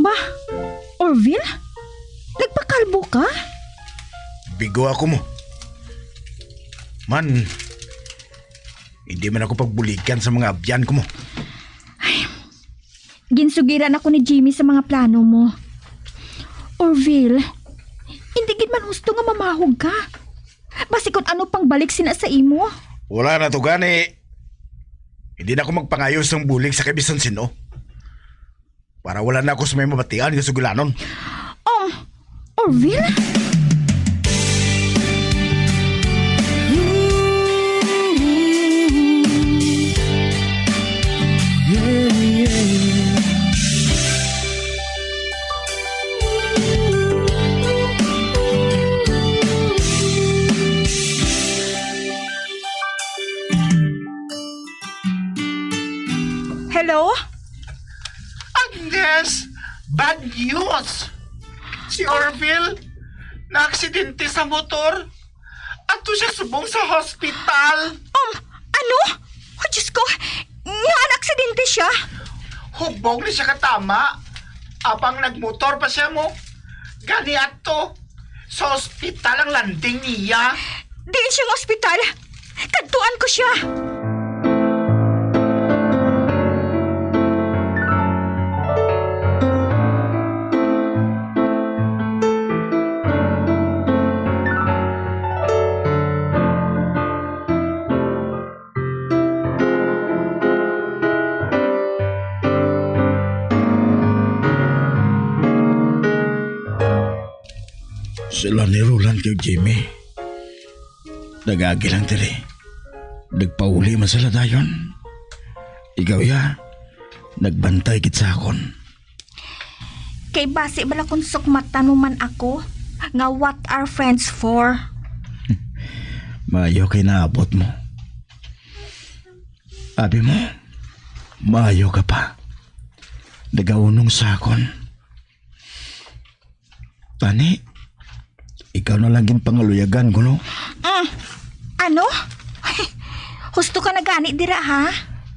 Ba, Orville? Nagpakalbo ka? Bigo ako mo. Man, hindi man ako pagbuligan sa mga abyan ko mo. Ginsugiran ako ni Jimmy sa mga plano mo. Orville, hindi gid man husto nga mamahog ka. Basi kung ano pang balik sina sa imo. Wala na to gani. Hindi na ako magpangayo sang bulig sa kay bisan sino. Para wala na ako sa may mabatian nga sugilanon. Um, Orville? Hello? Agnes, bad news! Si Orville naaksidente sa motor. Ato siya subong sa hospital. Um, ano? Oh, Diyos ko, nga naaksidente siya? Hubog na siya katama. Apang nagmotor pa siya mo. Gani ato. Sa ospital ang landing niya. Diin siya nga ospital? Kadtuan ko siya. Sila ni Roland kag Jimmy, nag-agi lang diri. Nagpauli man sila dayon. Ikaw, ya, nagbantay gid sa akon. Kay basi bala kung sukmatan mo man ako, nga what are friends for? Maayo kay naabot mo. Abi mo, maayo ka pa. Nagaunong sa akon. Tani, ikaw na lang ginpangaluyagan ko, no? Mm. Ano? Husto ka na gani dira, ha?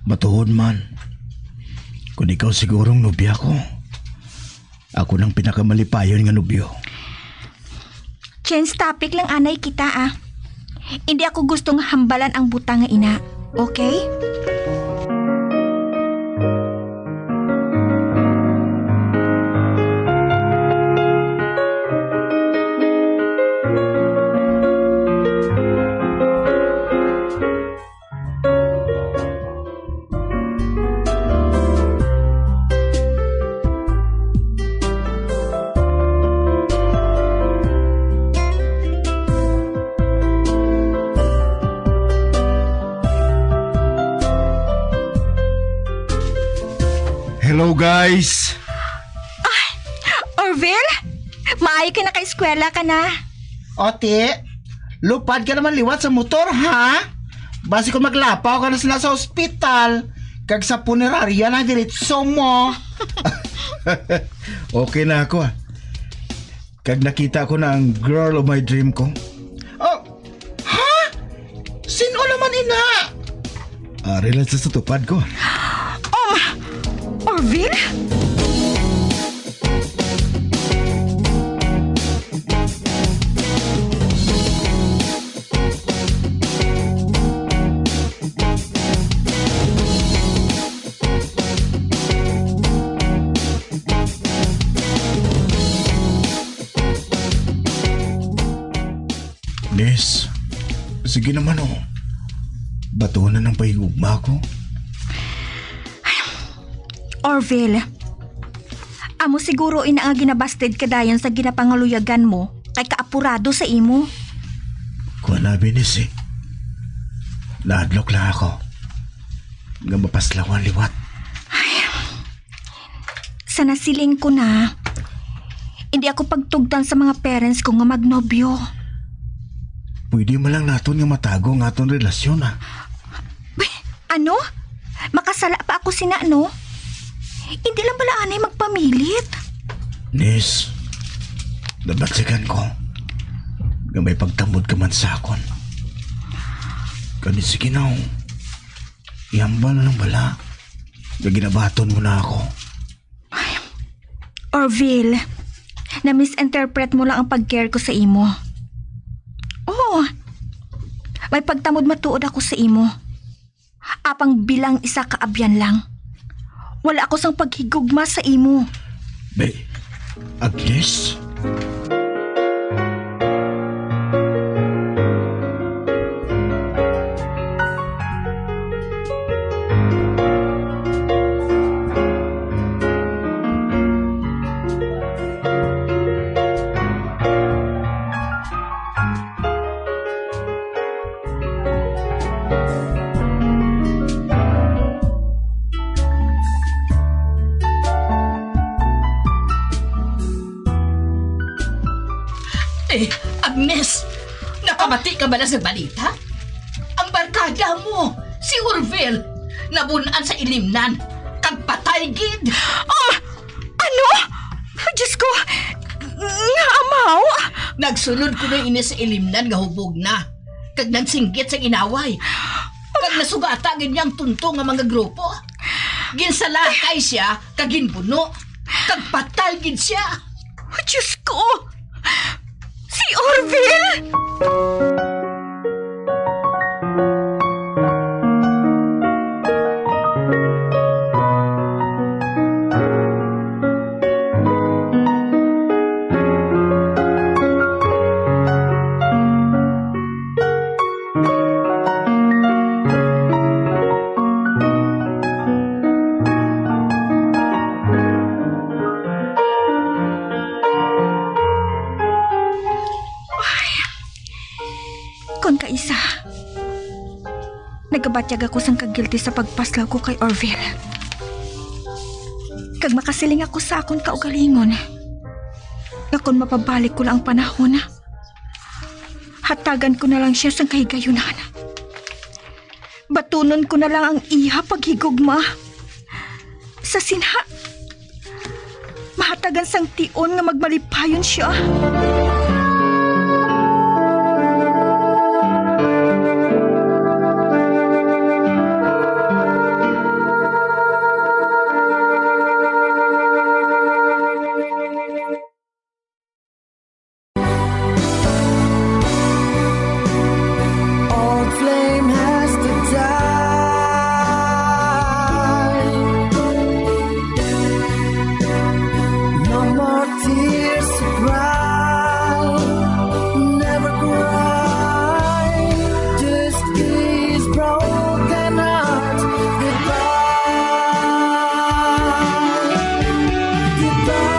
Matuod man. Kung ikaw sigurong nobya ko, ako nang pinakamalipayon nga nobyo. Change topic lang anay kita, ah. Hindi ako gustong hambalan ang butang nga ina. Okay? Hello, guys! Orville, maayo kay nakaeskwela ka na. Oti, lupad ka naman liwat sa motor, ha? Basi kung maglapaw ka na sila sa ospital, kag sa punerarya na diretso mo. Okay na ako, ah. Kag nakita ko na ang girl of my dream ko. Oh, ha? Sino naman ina? Ari lang sa, sa tupad ko. Um, Orville? Nis, sige naman, oh. Batunan ang pahigugma ko. Orville, amo siguro ina nga ginabasted ka dayon sa ginapangaluyagan mo kay kaapurado sa imo. Kuan na, Nis, eh. Nahadlok lang ako nga mapaslawan liwat. Sa nasiling ko na, hindi ako pagtugtan sa mga parents ko nga magnobyo. Pwede man lang naton nga matago ang aton relasyon, ah. Ano? Makasala pa ako sina, no? Hindi lang bala anay magpamilit. Nis, nabansigan ko nga may pagtamod ka man sa akon. Kani sige na, oh. Ihambal na lang bala nga ginabaton mo na ako. Orville, na-misinterpret mo lang ang pag-care ko sa imo. Oo, may pagtamod matuod ako sa imo. Apang bilang isa ka abyan lang, wala ako sang paghigugma sa imo. Be, Agnes? Eh, Agnes, nakabati ka bala sa balita? Ang barkada mo, si Orville, nabun-an sa ilimnan, kag patay gid. Ah! Ano? Diyos ko! Nga amaw! Nagsulod kuno ini sa ilimnan nga hubog na, kag nagsinggit sang inaway. Kag nasugata gid niya ang tunto nga mga grupo. Ginsalakay siya kag ginbuno, kag patay gid siya. Diyos ko! Si Orville! Ay, kon kaisa, nagabatyag ako sang kagilti sa pagpaslaw ko kay Orville. Kag makasiling ako sa akon kaugalingon nga kon mapabalik ko lang ang panahon, hatagan ko na lang sia sang kahigayunan. Batunon ko na lang ang iya paghigugma. Sa sinha, mahatagan sang tion nga magmalipayon sia. Old flame has to die. No more tears to cry. Never cry. Just kiss broken heart goodbye. Goodbye.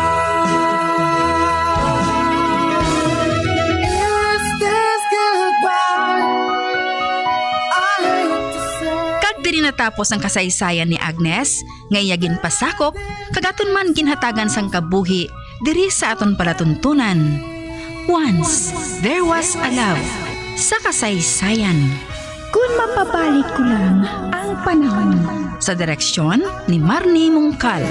Is this goodbye? I hate to say. Kag diri natapos ang kasaysayan ni Agnes, nga iya ginpasakop, kag aton man ginhatagan sang kabuhi diri sa aton palatuntunan. Once There Was a Love, sa kasaysayan. Kun mapabalik ko lang ang panahon. Sa direksyon ni Marnie Mungkal.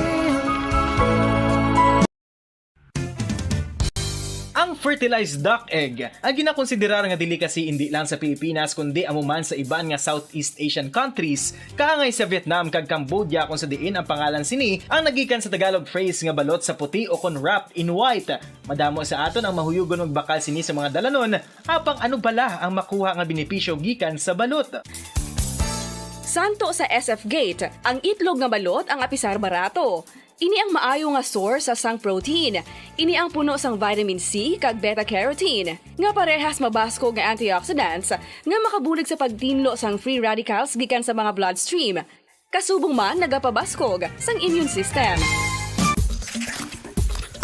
Fertilized duck egg, ang ginakonsiderar nga delicacy indi lang sa Pilipinas kundi amo man sa iban nga Southeast Asian countries, kaangay sa Vietnam kag Cambodia, kung sa diin ang pangalan sini ang nagikan sa Tagalog phrase nga balot sa puti o kon wrapped in white. Madamo sa aton ang mahuyugon magbakal sini sa mga dalanon, apang ano bala ang makuha nga benepisyo gikan sa balot? Santo sa S F Gate, ang itlog nga balot ang apisar barato. Ini ang maayo nga source sa sang protein. Ini ang puno sang vitamin C kag beta-carotene, nga parehas mabaskog nga antioxidants nga makabulig sa pagtinlo sang free radicals gikan sa mga bloodstream. Kasubong man nagapabaskog sang immune system.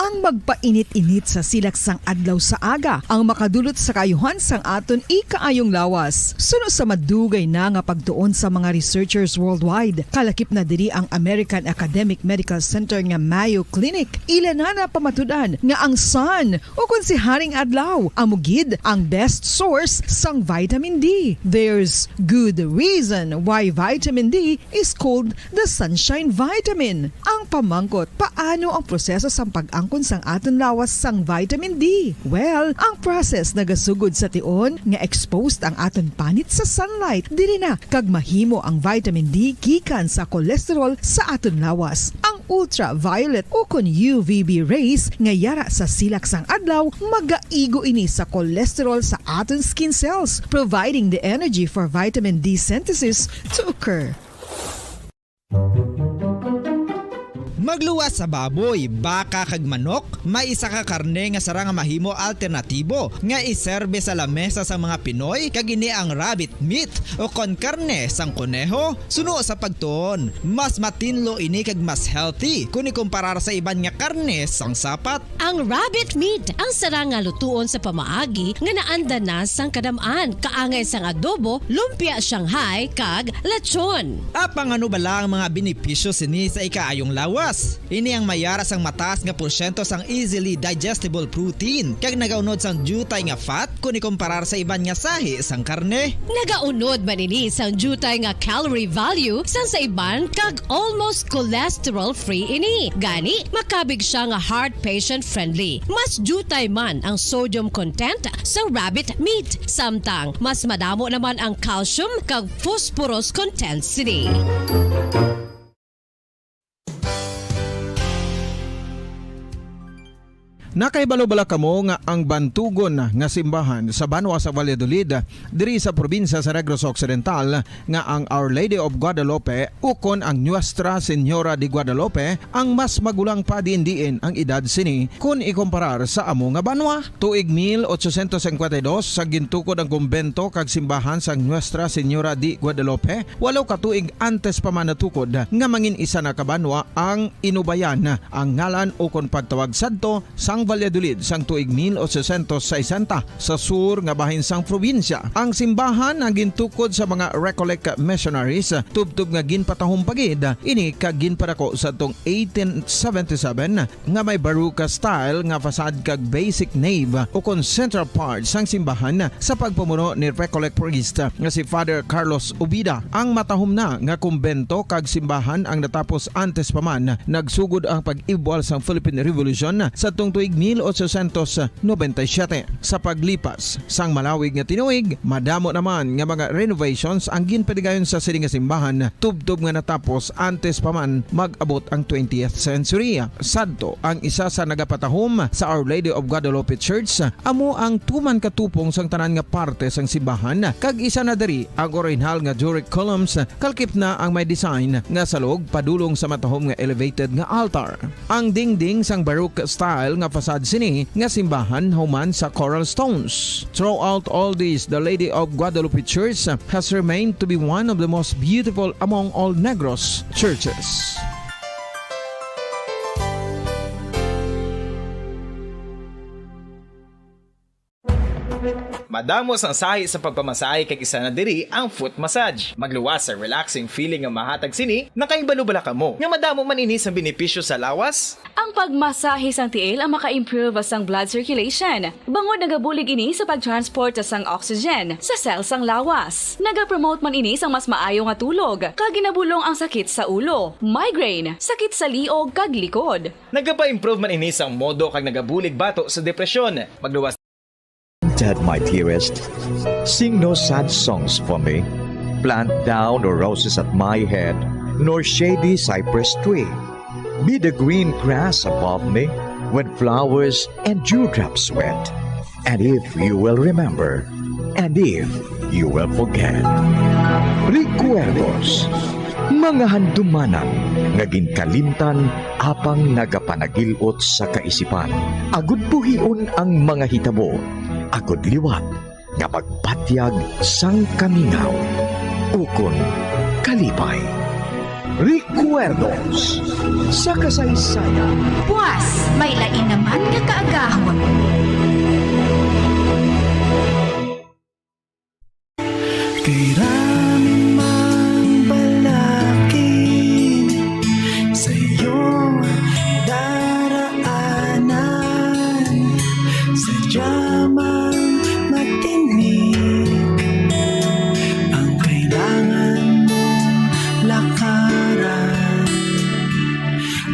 Ang magpainit-init sa silak sang adlaw sa aga ang makadulot sa kaayuhan sang aton ikaayong lawas. Suno sa madugay na nga pagtuon sa mga researchers worldwide, kalakip na diri ang American Academic Medical Center nga Mayo Clinic. Ila na napamatud-an nga ang sun, o kon si Haring Adlaw, amo gid ang best source sang vitamin D. There's good reason why vitamin D is called the sunshine vitamin. Ang pamangkot, paano ang proseso sang pag-angkon sang aton lawas sang vitamin D? Well, ang process nagasugod sa tion nga exposed ang aton panit sa sunlight. Diri na kag mahimo ang vitamin D gikan sa cholesterol sa aton lawas. Ang ultraviolet o kon U V B rays nga yara sa silak sang adlaw magaigo ini sa cholesterol sa aton skin cells, providing the energy for vitamin D synthesis to occur. Magluwas sa baboy, baka kag manok, may isa ka karne nga sarang nga mahimo alternatibo nga iserbe sa lamesa sa mga Pinoy, kag ini ang rabbit meat o kon karne sang koneho. Suno sa pagtuon, mas matinlo ini kag mas healthy kon ikumparar sa iban nga karne sang sapat. Ang rabbit meat ang sarang nga lutuon sa pamaagi nga naanda na sang kadam-an, kaangay sang adobo, lumpia Shanghai, kag lechon. Apang ano bala ang mga benepisyo sini sa ikaayong lawas? Ini ang mayara sang mataas nga porsyento sang easily digestible protein, kag nagaunod sang diutay nga fat kon ikumparar sa iban nga sahi sang karne. Nagaunod man ini sang diutay nga calorie value sang sa iban, kag almost cholesterol-free ini. Gani, makabig siya nga heart patient-friendly. Mas diutay man ang sodium content sa rabbit meat, samtang mas madamo naman ang calcium kag phosphorus content sini. Nakahibalo bala kamo nga ang bantugon nga simbahan sa banwa sa Valladolid, diri sa probinsya sa Negros Occidental, nga ang Our Lady of Guadalupe ukon ang Nuestra Señora de Guadalupe ang mas magulang pa diin-diin ang edad sini kon ikumparar sa amo nga banwa? Tuig mil ochocientos cincuenta y dos, sa gintukod ang kumbento kag simbahan sang Nuestra Señora de Guadalupe, walo ka tuig antes pa man natukod nga mangin isa na ka banwa ang Inubayan, ang ngalan ukon pagtawag sadto sang Valladolid sang tuig mil ochocientos sesenta, sa sur nga bahin sang probinsya. Ang simbahan ang gintukod sa mga Recollect missionaries, tubtob nga ginpatahom pa gid ini kag ginpadako sadtong eighteen seventy-seven, nga may Baroque style nga facade kag basic nave ukon central part sang simbahan sa pagpamuno ni Recollect priest nga si Father Carlos Ubida. Ang matahom na nga kumbento kag simbahan ang natapos antes pa man nagsugod ang pag-ibwal sang Philippine Revolution sadtong tuig mil ochocientos noventa y siete. Sa paglipas sang malawig nga tinuig, madamo naman nga mga renovations ang ginpaligayon sa sini nga simbahan, tubtob nga natapos antes pa man mag-abot ang twentieth century. Sadto, ang isa sa nagapatahom sa Our Lady of Guadalupe Church amo ang tuman ka tupong sang tanan nga parte sang simbahan, kag isa na diri ang orihinal nga Doric columns, kalakip na ang may design nga salog padulong sa matahom nga elevated nga altar. Ang dingding sang Baroque style nga facade sini nga simbahan human sa coral stones. Throughout all this, the Lady of Guadalupe Church has remained to be one of the most beautiful among all Negros churches. Madamo sang sahi sa pagpamasahe, kag isa na diri ang foot massage. Magluwas sa relaxing feeling nga mahatag sini. Nakahibalo bala kamo nga madamo man ini sang benepisyo sa lawas? Ang pagmasahe sang tiil ang maka-improve sang blood circulation, bangod nagabulig ini sa pag-transport sang oxygen sa cell sang lawas. Nagapromote man ini sang mas maayo nga tulog, kag ginabulong ang sakit sa ulo, migraine, sakit sa liog, kag likod. Nagapa-improve man ini sang modo kag nagabulig bato sa depresyon. Magluwas. Dead, my dearest, sing no sad songs for me. Plant thou no roses at my head, nor shady cypress tree. Be the green grass above me, when flowers and dewdrops wet. And if you will remember, and if you will forget. Recuerdos, mga handumanan nga ginkalimtan apang nagapanagil-ot sa kaisipan. Agud buhion ang mga hitabo, agud liwat nga magpatyag sang kamingaw ukon kalipay. Recuerdos sa kasaysayan. Buas, may lain naman nga kaagahon. Kay rami mang balakid sa iyong daraanan, sadya mang matinik ang kailangan mong lakaran.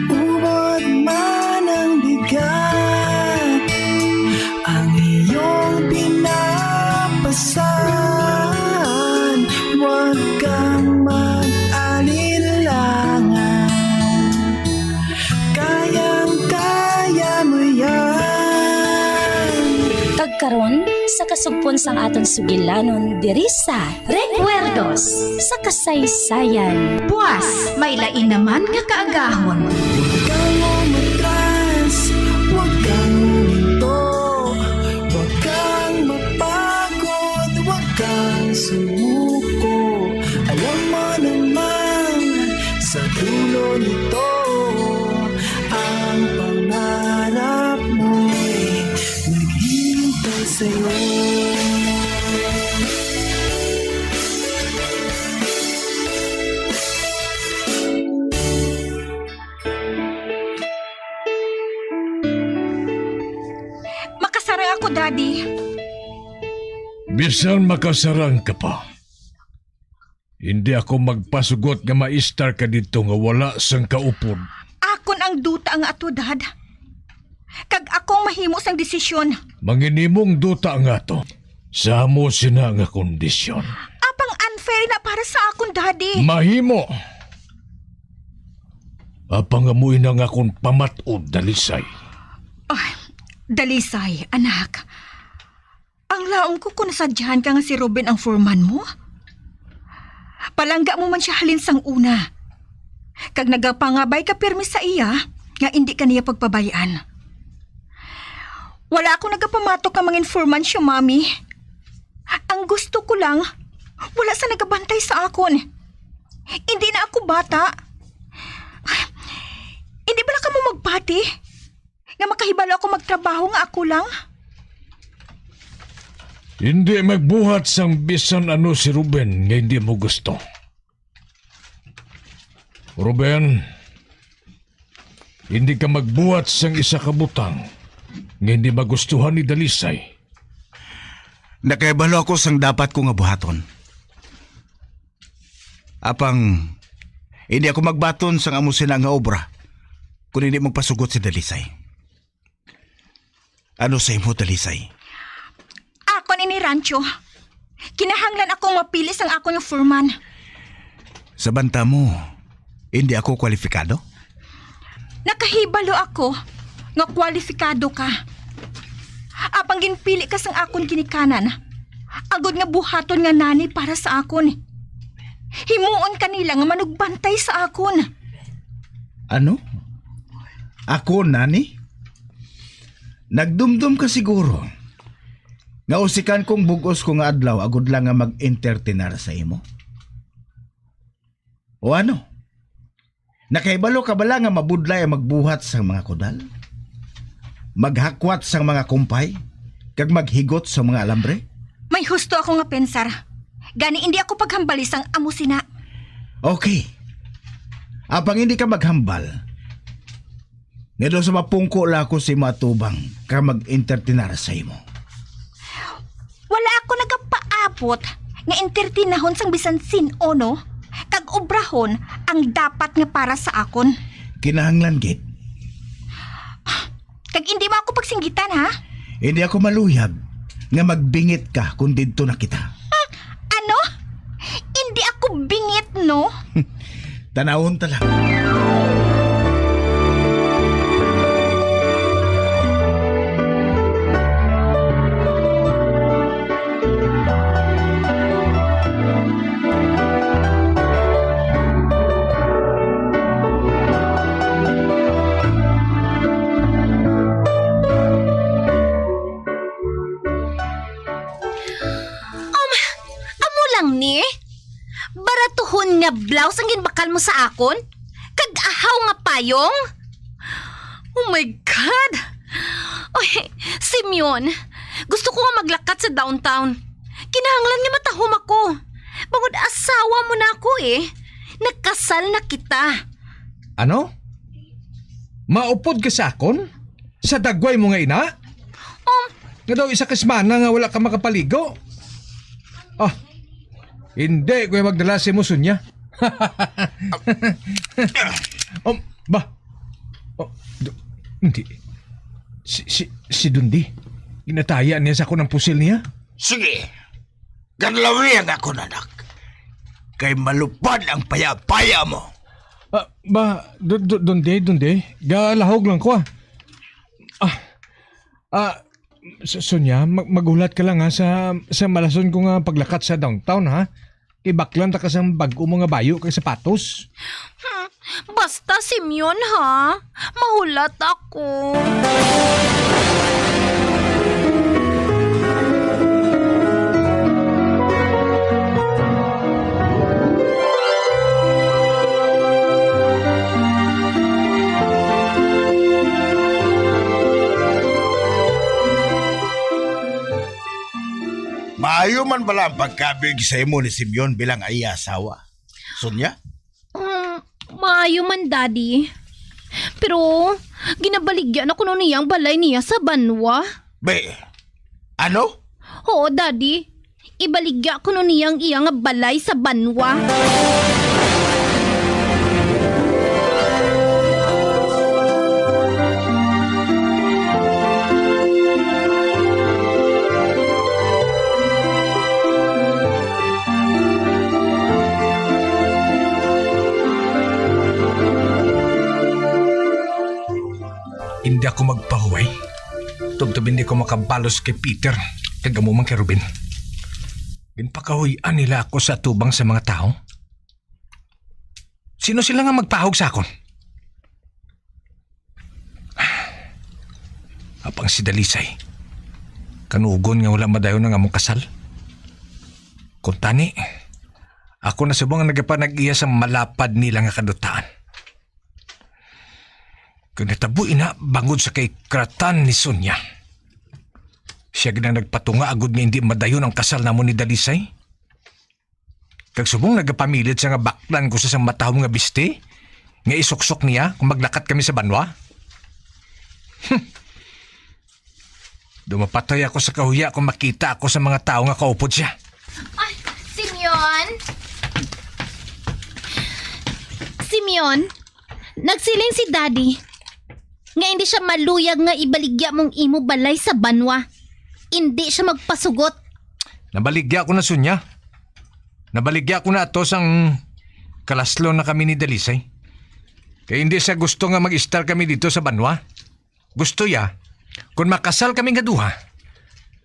Ubod man ang bigat, ang iyong pinapasan, huwag kang mag-alinlangan. Kayang-kaya mo yan. Kag karon, sa kasugpon sang aton sugilanon diri sa Recuerdos sa Kasaysayan. Buas, may lain naman nga kaagahon. Huwag kang umatras, huwag kang huminto, huwag kang mapagod, huwag kang sumuko. Alam mo naman, sa dulo nito, ang pangarap mo'y naghihintay sa'yo. Makasarang ako, Daddy. Bisan makasarang ka pa, hindi ako magpasugot nga maistar ka didto nga wala sang kaupod. Akon ang duta nga ato, Dad. Kag ako ang mahimo sang desisyon. Manginimong duta nga ato sa amo sina nga kondisyon. Apang unfair na para sa akon, Daddy. Mahimo. Apang amo ina nga akon pamat-od, Dalisay. Ay, Dalisay, anak. Ang laom ko kung nasadyahan ka nga si Ruben ang foreman mo. Palangga mo man siya halin sang una. Kag nagapangabay ka pirmi sa iya nga indi ka niya pagpabay-an. Wala ako nagapamatok nga mangin-foreman siya, Mami. Ang gusto ko lang, wala sa nagabantay sa akon. Indi na ako bata. Indi bala kamo magpati nga makahibalo ako magtrabaho nga ako lang? Hindi magbuhat sang bisan ano si Ruben nga hindi mo gusto. Ruben, hindi ka magbuhat sang isa ka butang nga hindi magustuhan ni Dalisay. Nakahibalo ako sang dapat ko nga buhaton. Apang, hindi ako magbaton sang amo sina nga obra, kung hindi magpasugot si Dalisay. Ano sa imo, Dalisay? Akon ini rancho. Kinahanglan akong mapili sang akon nga foreman. Sa banta mo, hindi ako kwalipikado? Nakahibalo ako nga kwalipikado ka. Apang ginpili ka sang akon ginikanan, agod nga buhaton nga nanny para sa akon. Himuon ka nila nga manugbantay sa akon. Ano? Ako, nanny? Nagdumdom ka siguro nga usikan kong bug-os ko nga adlaw agod lang nga mag-entertainar sa imo? O ano? Nakahibalo ka bala nga mabudlay ang magbuhat sang mga kudal, maghakwat sang mga kumpay, kag maghigot sang mga alambre? May husto ako nga pensar. Gani, indi ako paghambali sang amo sina. Okay. Apang indi ka maghambal, Nga daw sa mapungko la ako sa imo atubang kag mag-entertainar sa imo. Wala ako nagapaabot nga entertainahon sang bisan sin-o, no? Kag obrahon ang dapat nga para sa akon. Kinahanglan gid. Kag indi mo ako pagsinggitan, ha? Hindi ako maluyag nga magbingit ka kung didto na kita. Ah, ano? Indi ako bingit, no? Tanawon ta lang. Um, amo lang ni? Baratuhon nga blouse ang ginbakal mo sa akon? Kag ahaw nga payong? Oh my God! Oy, Simeon, gusto ko nga maglakat sa downtown. Kinahanglan nga matahom ako. Bangod asawa mo na ako eh. Nagkasal na kita. Ano? Maupod ka sa akon? Sa dagway mo nga ina? Um, Nga daw isa ka semana nga wala ka makapaligo? Ah, hindi ko magdala si mo, Sonia. Um, ba? Oh, d- hindi. Si, si, si Dundi, ginataya niya sa akon ang pusil niya. Sige, ganlawi ang akon anak. Kay malupad ang payapaya mo. Ah, ba, du- du- Dundi, Dundi, galahog lang ko ah. Ah, ah, S- Sonia, mag- maghulat ka lang ha sa, sa malason ko nga paglakat sa downtown ha. Ibaklan ta ka sang bag-o mo nga bayo kag sapatos. Hmm, basta, Simeon, ha? Mahulat ako. Maayo man bala ang pagkabig sa imo ni Simeon bilang iya asawa, Sonia? Mm, maayo man, Daddy. Pero ginabaligya na kuno niya ang balay niya sa banwa. Be, ano? Oo, Daddy. Ibaligya kuno niya ang iya nga balay sa banwa. Hindi ako magpahuway. Tubtob hindi ko makabalos kay Peter, kag amo man kay Ruben. Ginpakahuy-an nila ako sa atubang sa mga tawo. Sino sila nga magpahog sa akon? Apang si Dalisay, kanugon nga wala madayon ang among kasal. Kuntani, ako na subong ang nagapanag-iya sa malapad nila nga kadutaan. Kag natabo ina bangod sa kaikratan ni Sonia. Siya gid ang nagpatunga agud nga indi madayon ang kasal namon ni Dalisay. Kag subong nagapamilit siya nga baklan ko sa sang matahom nga bisti nga isuksok niya kung maglakat kami sa banwa. Hmm. Daw mapatay ako sa kahuya kung makita ako sa mga tawo nga kaupod siya. Ay, Simeon! Simeon, nagsiling si Daddy nga hindi siya maluyag nga ibaligya mong imo balay sa banwa. Hindi siya magpasugot. Nabaligya ko na, Sonia. Nabaligya ko na ato sang kalaslon na kami ni Dalisay. Kay hindi siya gusto nga mag-istar kami dito sa banwa. Gusto ya, kung makasal kami nga duha,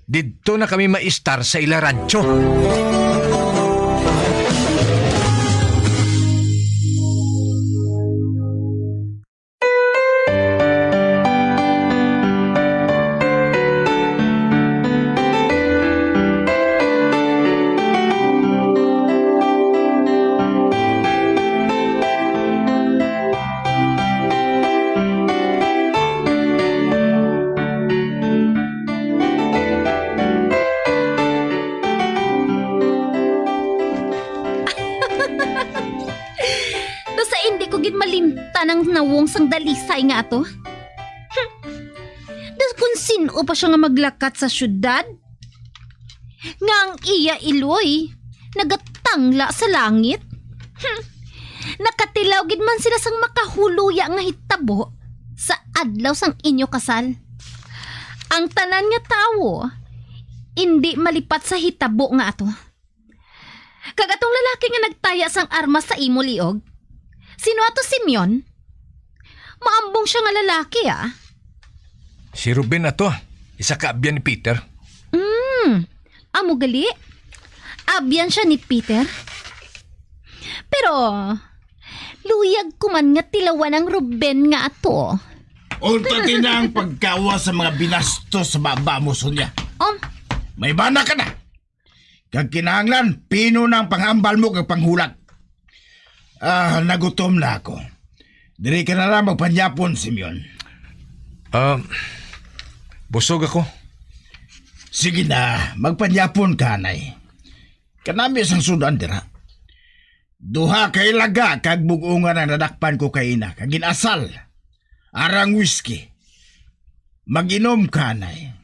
didto na kami maistar sa ila rancho. Basta hindi ko gid malimtan ang nawong sang Dalisay nga ato. Sin-o pa sia nga maglakat sa syudad? Nga ang iya iloy nagatangla sa langit? Hmm. Nakatilaw gid man sila sang makahuluya nga hitabo sa adlaw sang inyo kasal. Ang tanan nga tawo indi malipat sa hitabo nga ato. Kag atong lalaki nga nagtaya sang armas sa imo liog, sino ato, Simeon? Maambong sia nga lalaki, ah. Si Ruben ato, isa ka abyan ni Peter. Hmm, amo gali? Abyan sia ni Peter? Pero, luyag ko man nga tilawan ang Ruben nga ato. Unta ti na ang pagkawa sa mga binastos sa baba mo, Sonia. Um, May bana ka na. Kag kinahanglan, pino na ang panghambal mo kag panghulat. Ah, nagutom na ako. Diri ka na lang magpanyapon, Simeon. Ah, busog ako. Sige na, magpanyapon ka, anay. Kanami sang sudan dira. Duha ka ilaga kag bug-ongan ang nadakpan ko kaina, kag gin-asal. Arang whisky. Mag-inom ka, anay.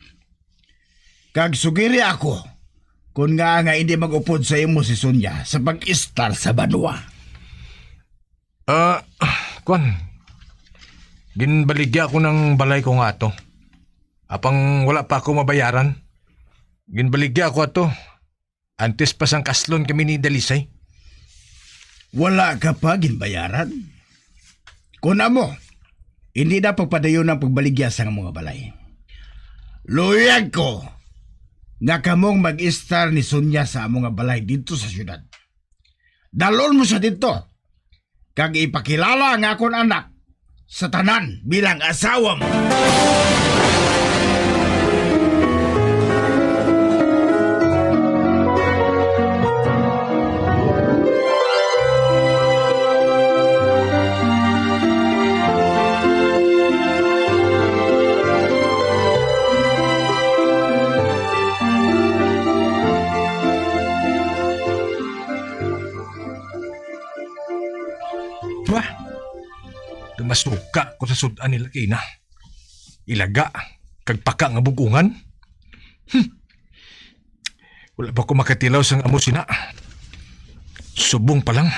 Kag sugiri ako, kun nga nga hindi mag-upod sa imo si Sonia sa pag-istar sa banwa. Ah, kwan. Ginbaligya ako ng balay ko nga ato. Apang wala pa ako mabayaran. Ginbaligya ako ato. Antes pa sang kaslon kami ni Dalisay. Wala ka pa ginbayaran? Kun amo, hindi na pagpadayon ang pagbaligya sa mga balay. Luyag ko nga kamong mag-istar ni Sonia sa amo nga balay didto sa syudad. Dalon mo siya didto, kag ipakilala ang akon anak sa tanan bilang asawa mo. Bah, dumasuka ko sa sud-an nila kina. Ilaga, kag paka nga bug-ongan. Hmm. Wala pa ko makatilaw sang amo sina. Subong pa lang.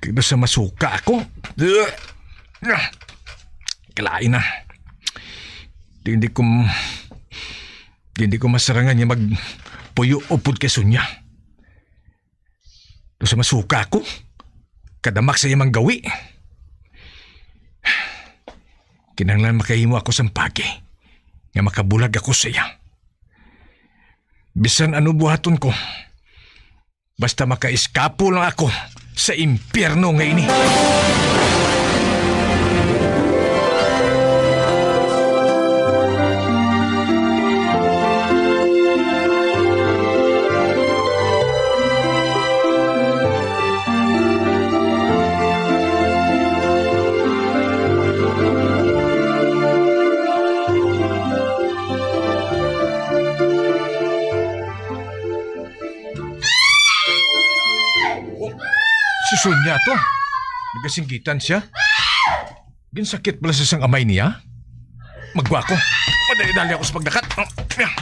Kag sa masuka ako. Kalain na. Di, di ko, di, di ko masarangan nga magpuyo upod kay Sonia. Daw sa masuka ako, kadamak sa iya manggawi. Kinahanglan makahimo ako sang pagi nga makabulag ako sa iya. Bisan ano buhaton ko, basta makaiskapo lang ako sa impyerno nga ini. Oh, si Sonia to. Nagasinggitan siya. Ginsakit bala siya sang amay niya. Magwa ko. Madali-dali ako sa pagdakat. Oh, yeah.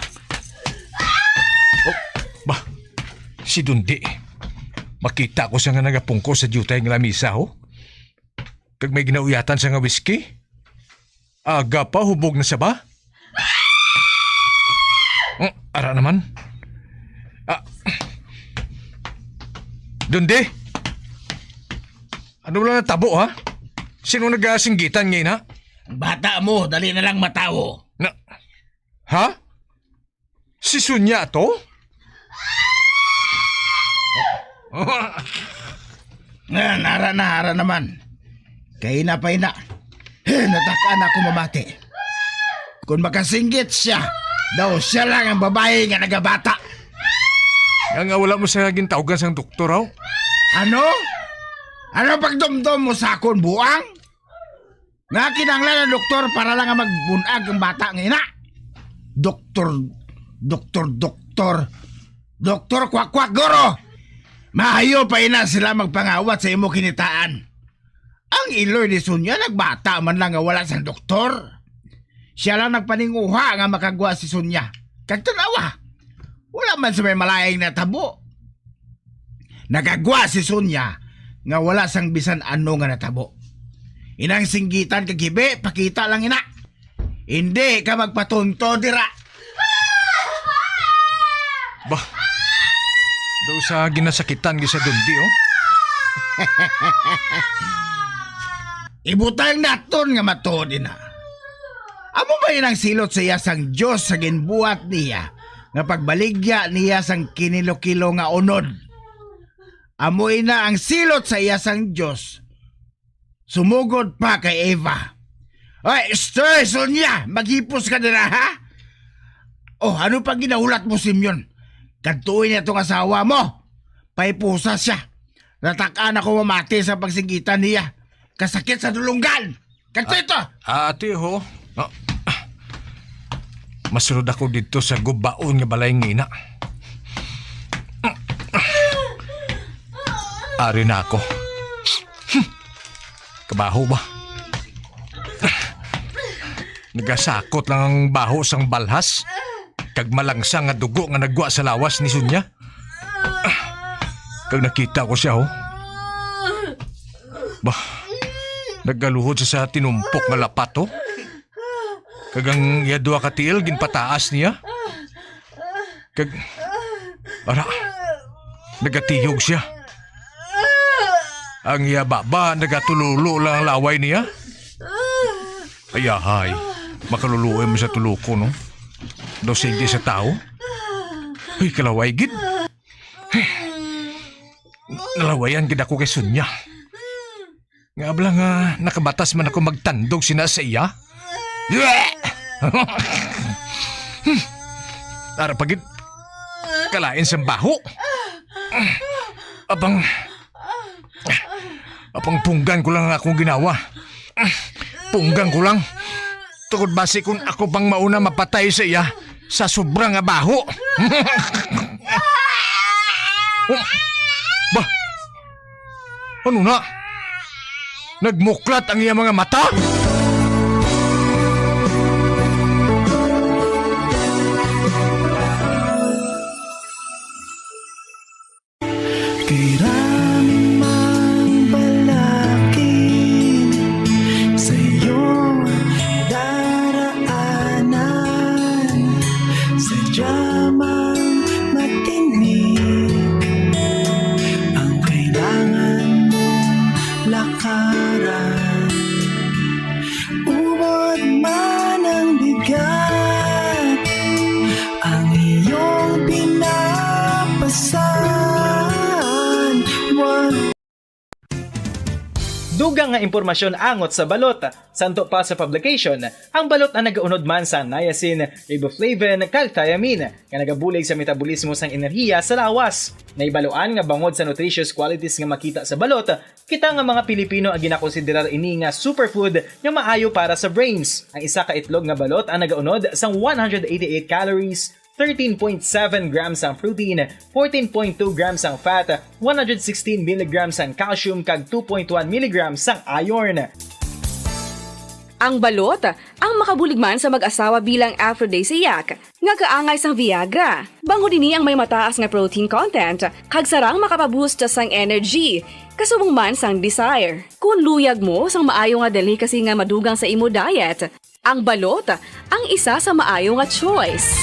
Oh, ba, si Dundi. Makita ko siya nga nagapungko sa diutay nga lamisa, ho. Kag may ginauyatan siya nga whisky. Aga pa, hubog na siya ba? Hmm, ara naman. Ah. Dundi? Ano wala natabo, ha? Sino nagasinggitan ngayon, ha? Ang bata mo, dali na lang matawo. Na, ha? Si Sonia to? Nga, nara na, ara naman. Kay na pa ina. Natakaan ako mamati. Kung makasinggit siya, daw siya lang ang babae nga nagabata. Nga, nga wala mo siya gintawgan sang doktor, aw? Ano? Ano pagdumdom mo sa akon, buang? Nga kinahanglan ang doktor para lang nga magbunag ang bata nga ina. Doktor, doktor, doktor. Doktor, kwak-kwak, guro! Maayo pa ina sila magpangawat sa imo kinitaan. Ang iloy ni Sonia nagbata man lang nga wala sang doktor. Sia lang nagpaninguha nga makagwa si Sonia. Kag tan-awa, wala man sa may malaing natabo. Nagagwa si Sonia nga wala sang bisan ano nga natabo. Inang singgitan kag hibi, pakita lang ina. Hindi ka magpatunto dira. Bah, daw sa ginasakitan gyud sa dundi, oh. Ibutang naton nga matuod ina. Amo ba inang silot sa iya sang Dios sa ginbuhat niya nga pagbaligya niya sang kinilo-kilo nga unod? Amo ina ang silot sa iya sang Dios. Sumugod pa kay Eva. Ay, Esther, Sonia, maghipos ka dira, ha? Oh, ano pa ginahulat mo, Simeon? Kadtuoy niya tong asawa mo. Paipusa siya. Natak-an ako mamati sa pagsigitan niya. Kasakit sa dulunggan. Kadto ito. Ah, ati ho. Ah, ah. Masulod ako dito sa gubaon nga balay ngina. Ari na ako. Hmm. Kabaho ba? Nagasakot lang ang baho sang balhas kag malangsa nga dugo nga nagwa sa lawas ni Sonia. Kag nakita ko siya, oh. Bah, nagaluhod siya sa tinumpok nga lapat, oh. Kag ang iya duha ka tiil ginpataas niya. Kag, ara, nagatiyog siya. Ang iya baba, nagatululo lang ang laway niya. Ayahay, makaluluoy man sa tulukon, no? Daw sige sa tao. Ay, kalaway gid. Nalawayan gid ako kay Sonia. Nga abla nga nakabatas man ako magtandog sina sa iya. Ara pa gid, kalain sang baho. Apang, apang punggan ko lang ang akong ginawa. Punggan ko lang. Tungod basi kung ako pang mauna mapatay sa iya sa sobra nga baho. Oh, ba? Ano na? Nagmuklat ang iya mga mata? Kay rami mang balakid sa iyong daraanan, sadya mang matinik ang kailangan mong lakaran. Ubod man ang bigat, ang iyong pinapasan, wag. Dugang nga impormasyon angot sa balot. Santo pa sa publication, ang balot ang nagaunod man sa niacin, riboflavin, kag thiamine, nga nagabulig sa metabolismo sang enerhiya sa lawas. Nahibaluan nga bangod sa nutritious qualities nga makita sa balot, kita nga mga Pilipino ang ginakonsiderar ini nga superfood nga maayo para sa brains. Ang isa ka itlog nga balot ang nagaunod sang one hundred eighty-eight calories, thirteen point seven grams ang protein, fourteen point two grams ang fat, one hundred sixteen milligrams ang calcium, kag two point one milligrams ang iron. Ang balot ang makabulig man sa mag-asawa bilang aphrodisiac, nga kaangay sang Viagra. Bangod ini ang may mataas nga protein content, kag sarang makapaboost sang energy, kasubong man sang desire. Kung luyag mo sang maayo nga delicacy nga madugang sa imo diet, ang balot ang isa sa maayo nga choice.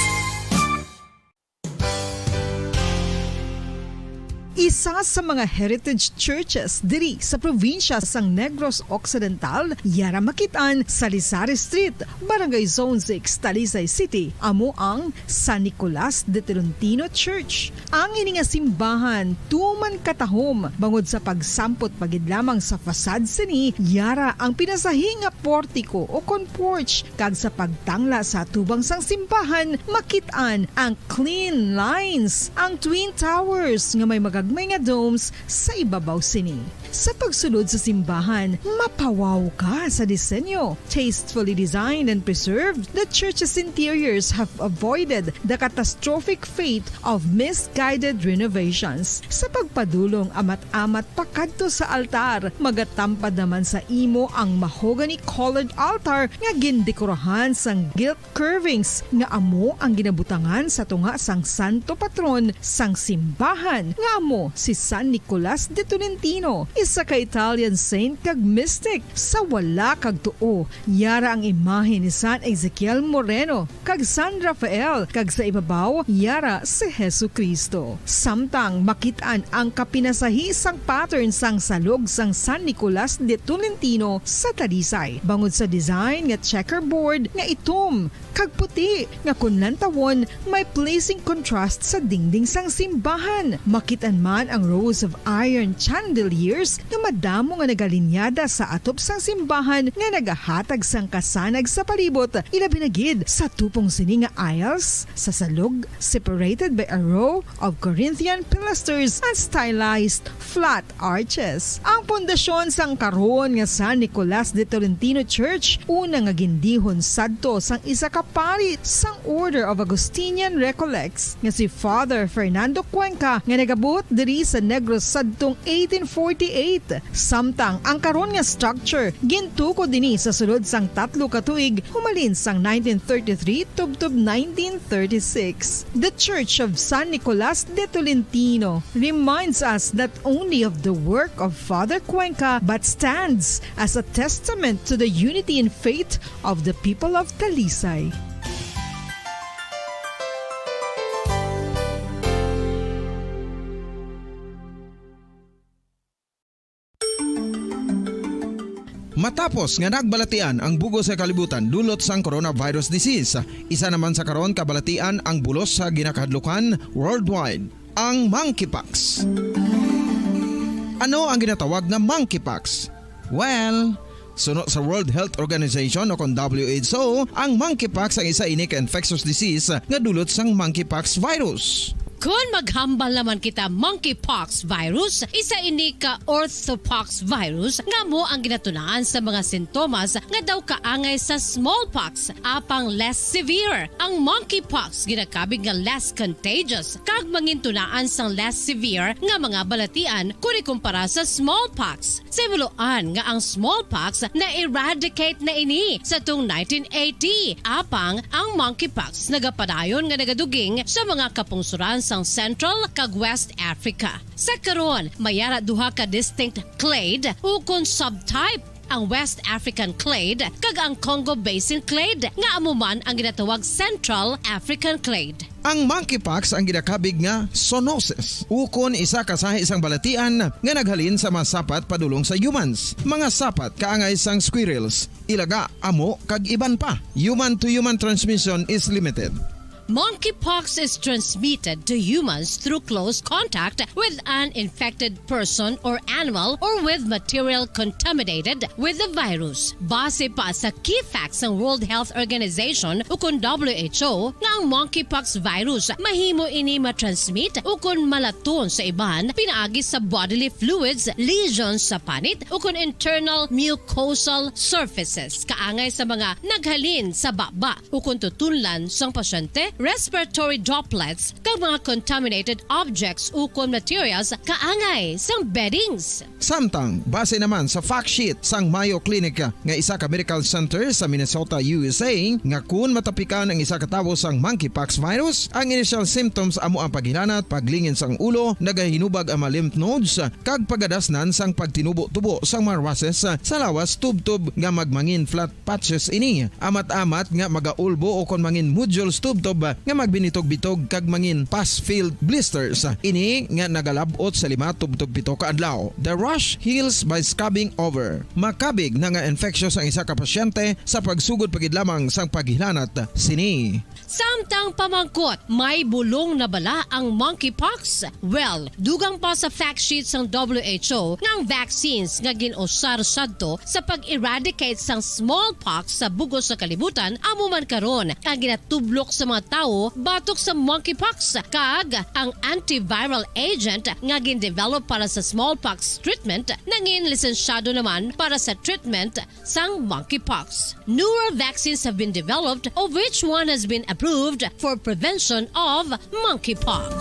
Isa sa mga heritage churches diri sa probinsya sang Negros Occidental, yara makit-an sa Lisari Street, Barangay Zone six, Talisay City, amo ang San Nicolas de Tolentino Church. Ang ini nga simbahan tuman katahom bangod sa pagsampot pa gid lamang sa facade sini, yara ang pinasahi nga portiko o kon porch, kag sa pagtangla sa atubang sang simbahan, makit-an ang clean lines, ang twin towers nga may magagmay nga domes sa ibabaw sini. Sa pagsulod sa simbahan, mapawaw ka sa disenyo. Tastefully designed and preserved, the church's interiors have avoided the catastrophic fate of misguided renovations. Sa pagpadulong amat-amat pakadto sa altar, magatampad naman sa imo ang mahogany-colored altar nga gindekorahan sang gilt curvings nga amo ang ginabutangan sa tunga sang santo patron sang simbahan, nga amo si San Nicolas de Tolentino, isa ka Italian saint kag mystic. Sa wala kag tuo, yara ang imahe ni San Ezekiel Moreno kag San Rafael, kag sa ibabaw, yara si Jesu-Cristo. Samtang makit-an ang kapinasahi sang pattern sang salog sang San Nicolas de Tolentino sa Talisay, bangod sa design nga checkerboard nga itom kag puti, nga kon lantawon, may pleasing contrast sa dingding sang simbahan. Makit-an man ang rows of iron chandeliers nga madamo nga nagalinyada sa atop sang simbahan nga nagahatag sang kasanag sa palibot, ilabi na gid sa tupong sini nga aisles sa salog, separated by a row of Corinthian pilasters and stylized flat arches. Ang pundasyon sang karon nga San Nicolas de Tolentino Church, una nga gindihon sadto sang isa ka pari sang Order of Augustinian Recollects nga si Father Fernando Cuenca, nga nagabuot diri sa Negros sadtong eighteen forty-eight. Samtang ang karon nga structure gintukod dinhi sa sulod sang tatlo ka tuig, humalin sang nineteen thirty-three tubtob nineteen thirty-six. The Church of San Nicolas de Tolentino reminds us not only of the work of Father Cuenca, but stands as a testament to the unity in faith of the people of Talisay. Matapos nga nagbalatian ang bug-os nga kalibutan dulot sang coronavirus disease, isa naman sa karon kabalatian ang bulos sa ginakahadlukan worldwide, ang monkeypox. Ano ang ginatawag nga monkeypox? Well, suno sa World Health Organization o kon W H O, ang monkeypox ang isa ini ka infectious disease nga dulot sang monkeypox virus. Kon maghambal naman kita monkeypox virus, isa ini ka orthopox virus nga amo ang ginatunaan sa mga sintomas nga daw kaangay sa smallpox, apang less severe. Ang monkeypox ginakabig nga less contagious kag mangintunaan sang less severe nga mga balatian kon ikumpara sa smallpox. Sa himuloan nga ang smallpox na-eradicate na ini sa tuong nineteen eighty, apang ang monkeypox nagapadayon nga nagaduging sa mga kapungsoran sang Central kag West Africa. Sa karon, may ara duha ka distinct clade ukon subtype, ang West African clade kag ang Congo Basin clade, nga amo man ang ginatawag Central African clade. Ang monkeypox ang ginakabig nga zoonosis, ukon isa ka sahi sang balatian nga naghalin sa mga sapat padulong sa humans, mga sapat kaangay sang squirrels, ilaga, amo, kag iban pa. Human-to-human transmission is limited. Monkeypox is transmitted to humans through close contact with an infected person or animal or with material contaminated with the virus. Base pa sa key facts sang World Health Organization ukon W H O nga ang monkeypox virus mahimo ini matransmit ukon malaton sa iban pinaagi sa bodily fluids, lesions sa panit ukon internal mucosal surfaces kaangay sa mga naghalin sa baba ukon tutunlan sang pasyente, respiratory droplets, kag mga contaminated objects ukon materials kaangay sang beddings. Samtang, base naman sa fact sheet sang Mayo Clinic nga isa ka medical center sa Minnesota, U S A, nga kun matapikan ang isa ka tawo sang monkeypox virus, ang initial symptoms amo ang paghilanat, paglingin sang ulo, nagahinubag ang mga lymph nodes, kag pagadasnan sang pagtinubo-tubo sang mga rushes sa lawas tubtob nga magmangin flat patches ini, amat-amat nga magaulbo ukon mangin nodules tubtob nga magbinitog-bitog kag mangin pus-filled blisters. Ini nga nagalab-ot sa lima tubtob pito ka adlaw. The rash heals by scabbing over. Makabig na nga infectious ang isa ka pasyente sa pagsugod pa gid lamang sang paghilanat sini. Samtang pamangkot, may bulong na bala ang monkeypox? Well, dugang pa sa fact sheet sang W H O nga ang vaccines nga gin-usar sadto sa pag-eradicate sang smallpox sa bug-os nga kalibutan amo man karon ang ginatublok sa mga tawo batok sa monkeypox, kag ang antiviral agent nga gindevelop para sa smallpox treatment nangin lisensyado naman para sa treatment sang monkeypox. Newer vaccines have been developed, of which one has been approved for prevention of monkeypox.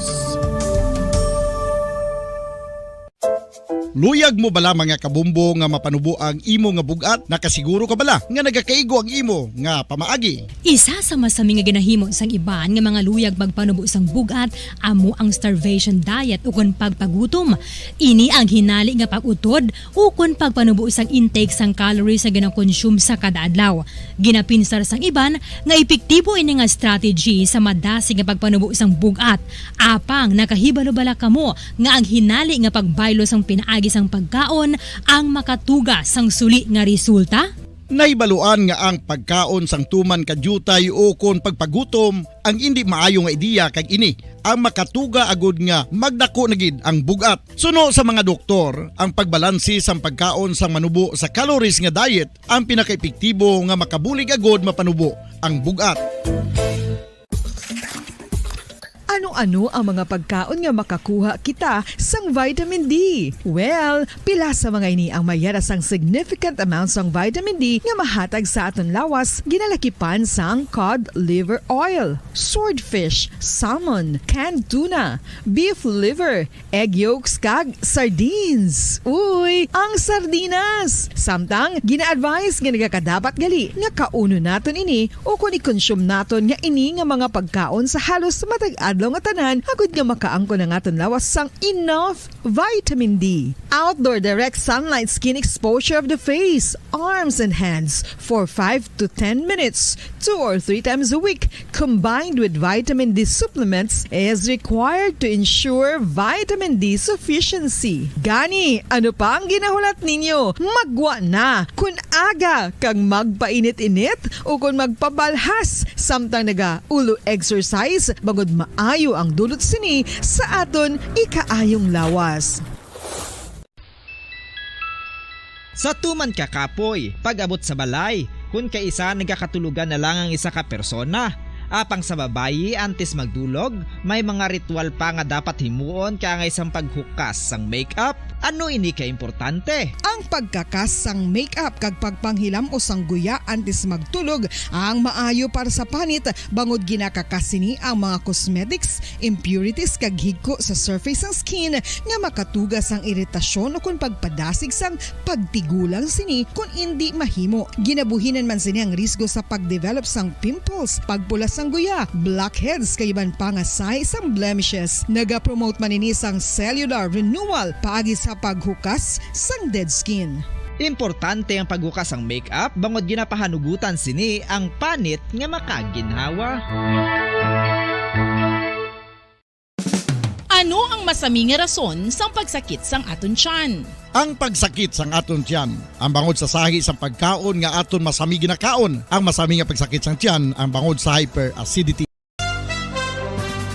Luyag mo bala, mga kabombo, nga mapanubo ang imo nga bug-at? Nakasiguro ka bala nga nagakaigo ang imo nga pamaagi? Isa sa masami nga ginahimo sang iban nga mga luyag magpanubo sang bug-at amo ang starvation diet ukon pagpagutom. Ini ang hinali nga pag-utod ukon pagpanubo sang intake sang calories nga ginakonsume sa kada adlaw. Ginapinsar sang iban nga epektibo ini nga strategy sa madasig nga pagpanubo sang bug-at. Apang nakahibalo bala kamo nga ang hinali nga pagbaylo sang pinaagi sang pagkaon ang makatuga sang suli nga resulta? Nahibaluan nga ang pagkaon sang tuman ka diutay ukon pagpagutom ang indi maayo nga ideya, kag ini ang makatuga agud nga magdako na gid ang bug-at. Suno sa mga doktor, ang pagbalanse sang pagkaon sang manubo sa calories nga diet ang pinakaepektibo nga makabulig agud mapanubo ang bug-at. Ano-ano ang mga pagkaon nga makakuha kita sang vitamin D? Well, pila sa mga ini ang mayara sang significant amount sang vitamin D nga mahatag sa aton lawas, ginalakipan sang cod liver oil, swordfish, salmon, canned tuna, beef liver, egg yolks, kag sardines. Uy, ang sardinas! Samtang, gina-advise nga nagakadapat gali nga kaunon naton ini ukon i-consume naton nga ini nga mga pagkaon sa halos matag adlaw nga tanan, agud nga makaangkon ang aton lawas sang enough vitamin D. Outdoor direct sunlight skin exposure of the face, arms, and hands for five to ten minutes, two or three times a week, combined with vitamin D supplements, is required to ensure vitamin D sufficiency. Gani, ano pa ang ginahulat ninyo? Maggwa na! Kun aga kag magpainit-init ukon magpabalhas samtang naga-ulo exercise, bangod maayo ang dulot sini sa aton ikaayong lawas. Sa tuman ka kapoy, pag-abot sa balay, kun kaisa nagakatulogan na lang ang isa ka persona. Apang sa babayi, antes magdulog, may mga ritual pa nga dapat himuon kaangay sang paghukas sang makeup. Ano ini ka importante? Ang pagkakas sang makeup kag pagpanghilam-os sang guya antes magtulog ang maayo para sa panit, bangod ginakakas sini ang mga cosmetics, impurities, kag higko sa surface sang skin nga makatuga sang iritasyon ukon pagpadasig sang pagtigulang sini kon indi mahimo. Ginabuhinan man sini ang risgo sa pagdevelop sang pimples, pagpula sang guya, blackheads, kag iban pa nga sahi sang blemishes. Nagapromote man ini sang cellular renewal paagi sa paghukas sang dead skin. Importante ang paghukas sang makeup bangod ginapahanugutan sini ang panit nga makaginhawa. Ano ang masami nga rason sang pagsakit sang aton tiyan? Ang pagsakit sang aton tiyan ang bangod sa sahi sang pagkaon nga aton masami ginakaon. Ang masami nga pagsakit sang tiyan ang bangod sa hyperacidity.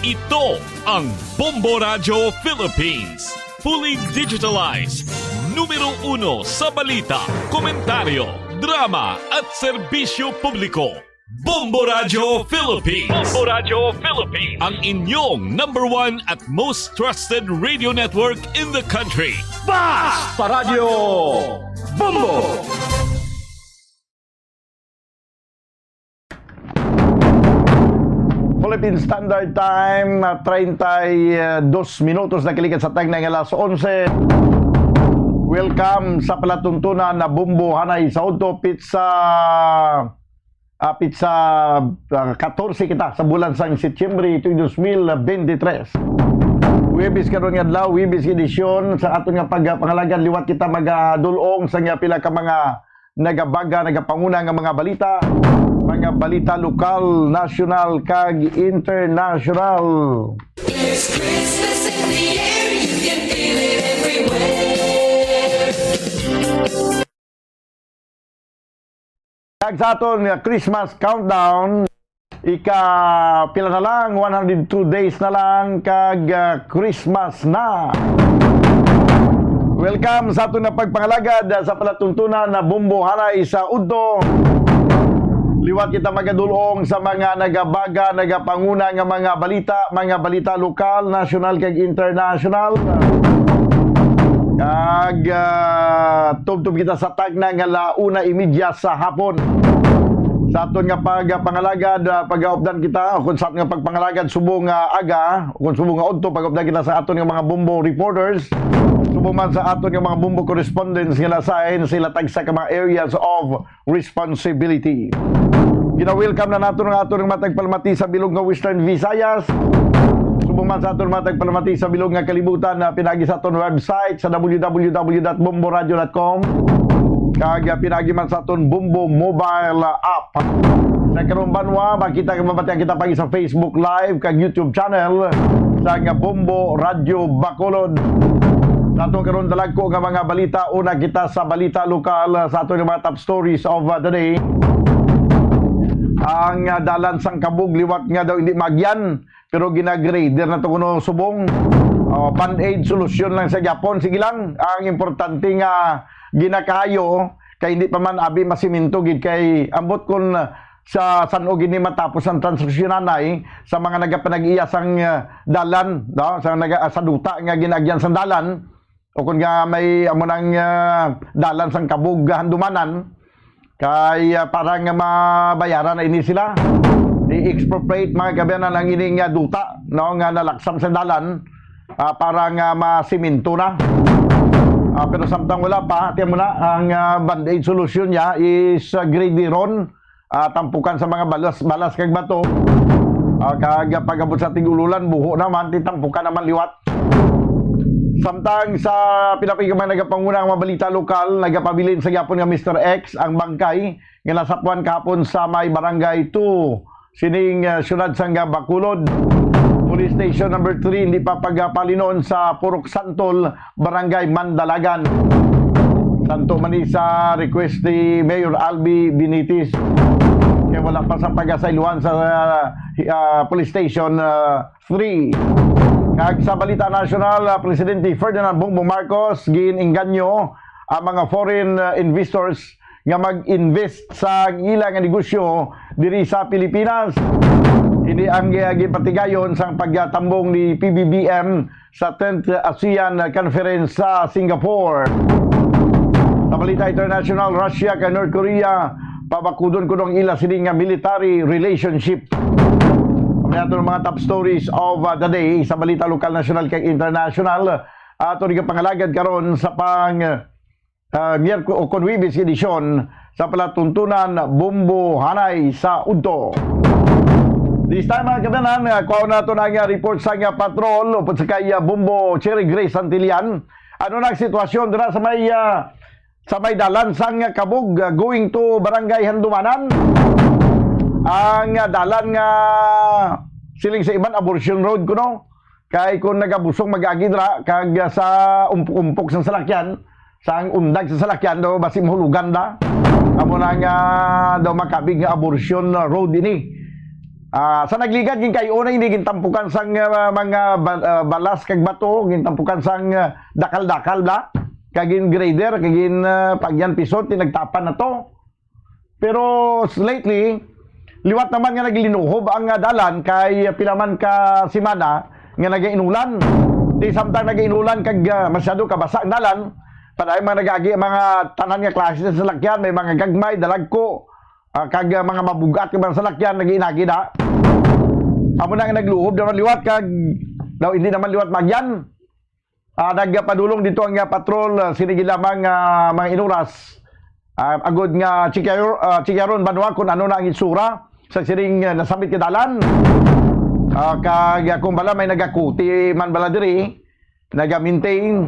Ito ang Bombo Radyo Philippines. Fully digitalized. Numero uno sa balita, komentaryo, drama, at serbisyo publiko. Bombo Radyo Philippines. Bombo Radyo Philippines. Ang inyong number one at most trusted radio network in the country. Basta Radyo Bombo! Philippine Standard Time, ah, treinta y dos minutos na kilikat sa tagna nga alas onse. Welcome sa palatuntunan na Bombo Hanay sa Udto, pizza, ah, pizza, ah, katorse kita sa bulan sang Setyembre tuig dos mil bente tres. Huwebes karon nga adlaw, Huwebes edisyon sa aton nga pagpangalagad, liwat kita magadul-ong sa nga pila ka mga nagabaga, nagapanguna nga mga balita, mga balita lokal, nasyonal, kag internasyonal. There's Christmas in the air, you can feel it everywhere. Kag sa aton nga Christmas countdown, ika pila na lang, one hundred two days na lang, kag, ah, Christmas na. Welcome sa aton nga pagpangalagad, ah, sa palatuntunan na Bombo Hanay sa Udto. Liwat kita magadulong sa mga nagabaga, nagapanguna nga mga balita, mga balita lokal, nasyonal, kag internasyonal. Kag, ah, tubtob kita sa tagna nga la una y media sa hapon. Sa aton nga pagpangalagad, ah, pagaupdan kita, kung sa aton nga pagpangalagad subong nga aga, kung subong nga udto, pagaupdan kita sa aton nga mga Bombo reporters, subong man sa aton nga mga Bombo correspondents nga nasahin sila tagsa ka mga areas of responsibility. Gina-welcome na naton ang aton nga mga tagpalamati sa bilog nga Western Visayas. Subong man sa aton mga tagpalamati sa bilog nga kalibutan, na pinagi sa aton website sa w w w dot bombo radio dot com, kag, ah, pinagi man sa aton Bombo mobile app. Sa karong banwa, makita kag mabatian kita pagi sa Facebook Live kag YouTube channel sa nga Bombo Radio Bacolod. Sa aton karon dalagko nga mga balita, una kita sa balita lokal, ah, sa aton nga mga top stories of, ah, the day. Ang, ah, dalan sang Kabug liwat nga daw hindi magyan, pero ginagrader na to kuno subong. Oh, band-aid solusyon lang sa Japon. Sige lang, ang importante nga ginakaayo kay hindi pa man abi masiminto gid kay ambot kun sa san-o gid ni matapos ang transaksyon anay sa mga nagapanag-iya sang, ah, dalan, no? Sa naga-, sa duta nga ginaagyan sang dalan, o kun nga may amo nang, ah, dalan sang Kabug Handumanan, kay, ah, para nga mabayaran na ini sila, i-expropriate, mga kaabyanan, ang ining, ah, duta, no, nga nalaksam sa dalan, ah, para nga masiminto na. Ah, pero samtang wala pa, tiyan mo na, ang, ah, band-aid solution niya is, ah, graderon, ah, tampukan sa mga balas, balas kag bato. Ah, kag pag-abot sa tig-ululan, buho naman, titampukan naman liwat. Samtang sa pinapigamay nagapanguna ang mga balita lokal, nagapabilin sa gyapon nga Mister X ang bangkay nga nasapuan kahapon sa may Barangay two sining, ah, siyudad sang Bacolod. Police Station number three, hindi pa pagapalinon sa Purok Santol, Barangay Mandalagan. Santo man ni sa request ni Mayor Albi Benitez. Kaya wala pa sa pag-asayluhan sa, ah, ah, Police Station, ah, three. Kag sa balita nasyonal, ah, Presidente Ferdinand Bongbong Marcos gin-engganyo ang mga foreign, ah, investors nga mag-invest sa ila nga negosyo diri sa Pilipinas. Ini ang, ah, gipatigayon sang pagtambong ni P B B M sa tenth ASEAN Conference sa Singapore. Sa balita international, Russia kag North Korea pabakudon kuno ang ila sini nga military relationship. Ang aton mga top stories of, uh, the day sa balita lokal, nasyonal, kag international. Ato rin pangalagad karon sa pang, ah, Miyerku-, o kon Huwebes edisyon sa palatuntunan Bombo Hanay sa Udto. This time, mga kaabyanan, ah, kuhaon naton ang, ah, report sa nga patrol upod sa kay, ah, Bombo Cherry Grace Santillan. Ano na ang sitwasyon dira sa may, ah, sa may dalan sang Kabug, ah, going to Barangay Handumanan? Ang, ah, dalan nga siling sa iban, abortion road kuno. Kay kung nagabusog mag-agi dira, kag, ah, sa umpok-umpok sang salakyan, sang undag sa salakyan daw, basi mahulugan da. Amo na nga daw makabig nga abortion, ah, road ini. Ah, sa nagligad, ginkay-o na ini, gintampukan sang, ah, mga ba-, ah, balas kag bato, gintampukan sang, ah, dakal-dakal da, kag gin-grader, kag gin, ah, pagyan pison, tinagtapan na to. Pero s-, lately, liwat naman nga naglinuhob ang, ah, dalan kay pila man ka semana nga nagainulan. Di samtang nagainulan kag, ah, masyado kabasa ang dalan, padayon mga nag-agi ang mga tanan nga klase sa salakyan, may mga gagmay, dalagko, ah, kag, ah, mga mabug-at nga mga salakyan, nag-iinagi na. Amo na nga nagluhob naman liwat kag daw hindi naman liwat magyan. Ah, nagpadulong dito ang, ah, patrol, ah, sini gid lamang, ah, mga inuras. Ah, agod nga chikyaron, ah, chikyaron banwa kung ano na ang itsura sa siring, ah, nasambit nga dalan. Ah, kag, ah, kung bala may nagakuti man bala diri, naga-maintain,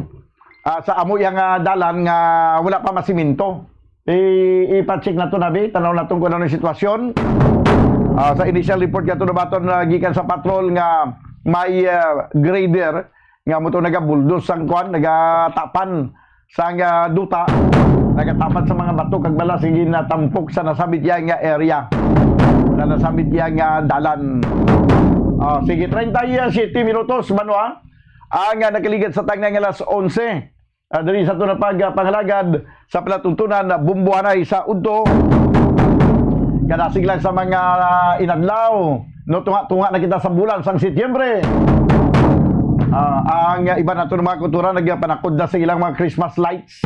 ah, sa amo yang, ah, dalan nga wala pa masimento. I-, ipa-check nato na, bi. Tanaw naton kung ano ang sitwasyon. Ah, sa initial report nga to nabaton, ah, gikan sa patrol nga may, ah, grader nga mo to nagabuldos sang kuan, nagatapan sang, ah, duta, nagatapan sa mga bato kag balas, sige, natampok sa nasambit iya nga area, sa nasambit iya nga dalan. Ah, sige, treinta y siete minutos, banwa, ang, ah, nakaligad sa tagna nga alas onse. Ah, diri sa aton nga pag-, ah, pangalagad sa palatuntunan, ah, Bombo Hanay sa Udto. Kadasig lang sa mga, ah, inadlaw, no, tunga-tunga na kita sa bulan sang Setyembre. Ah, ang, ah, iban naton mga kultura nagapanakod na sa ilang mga Christmas lights.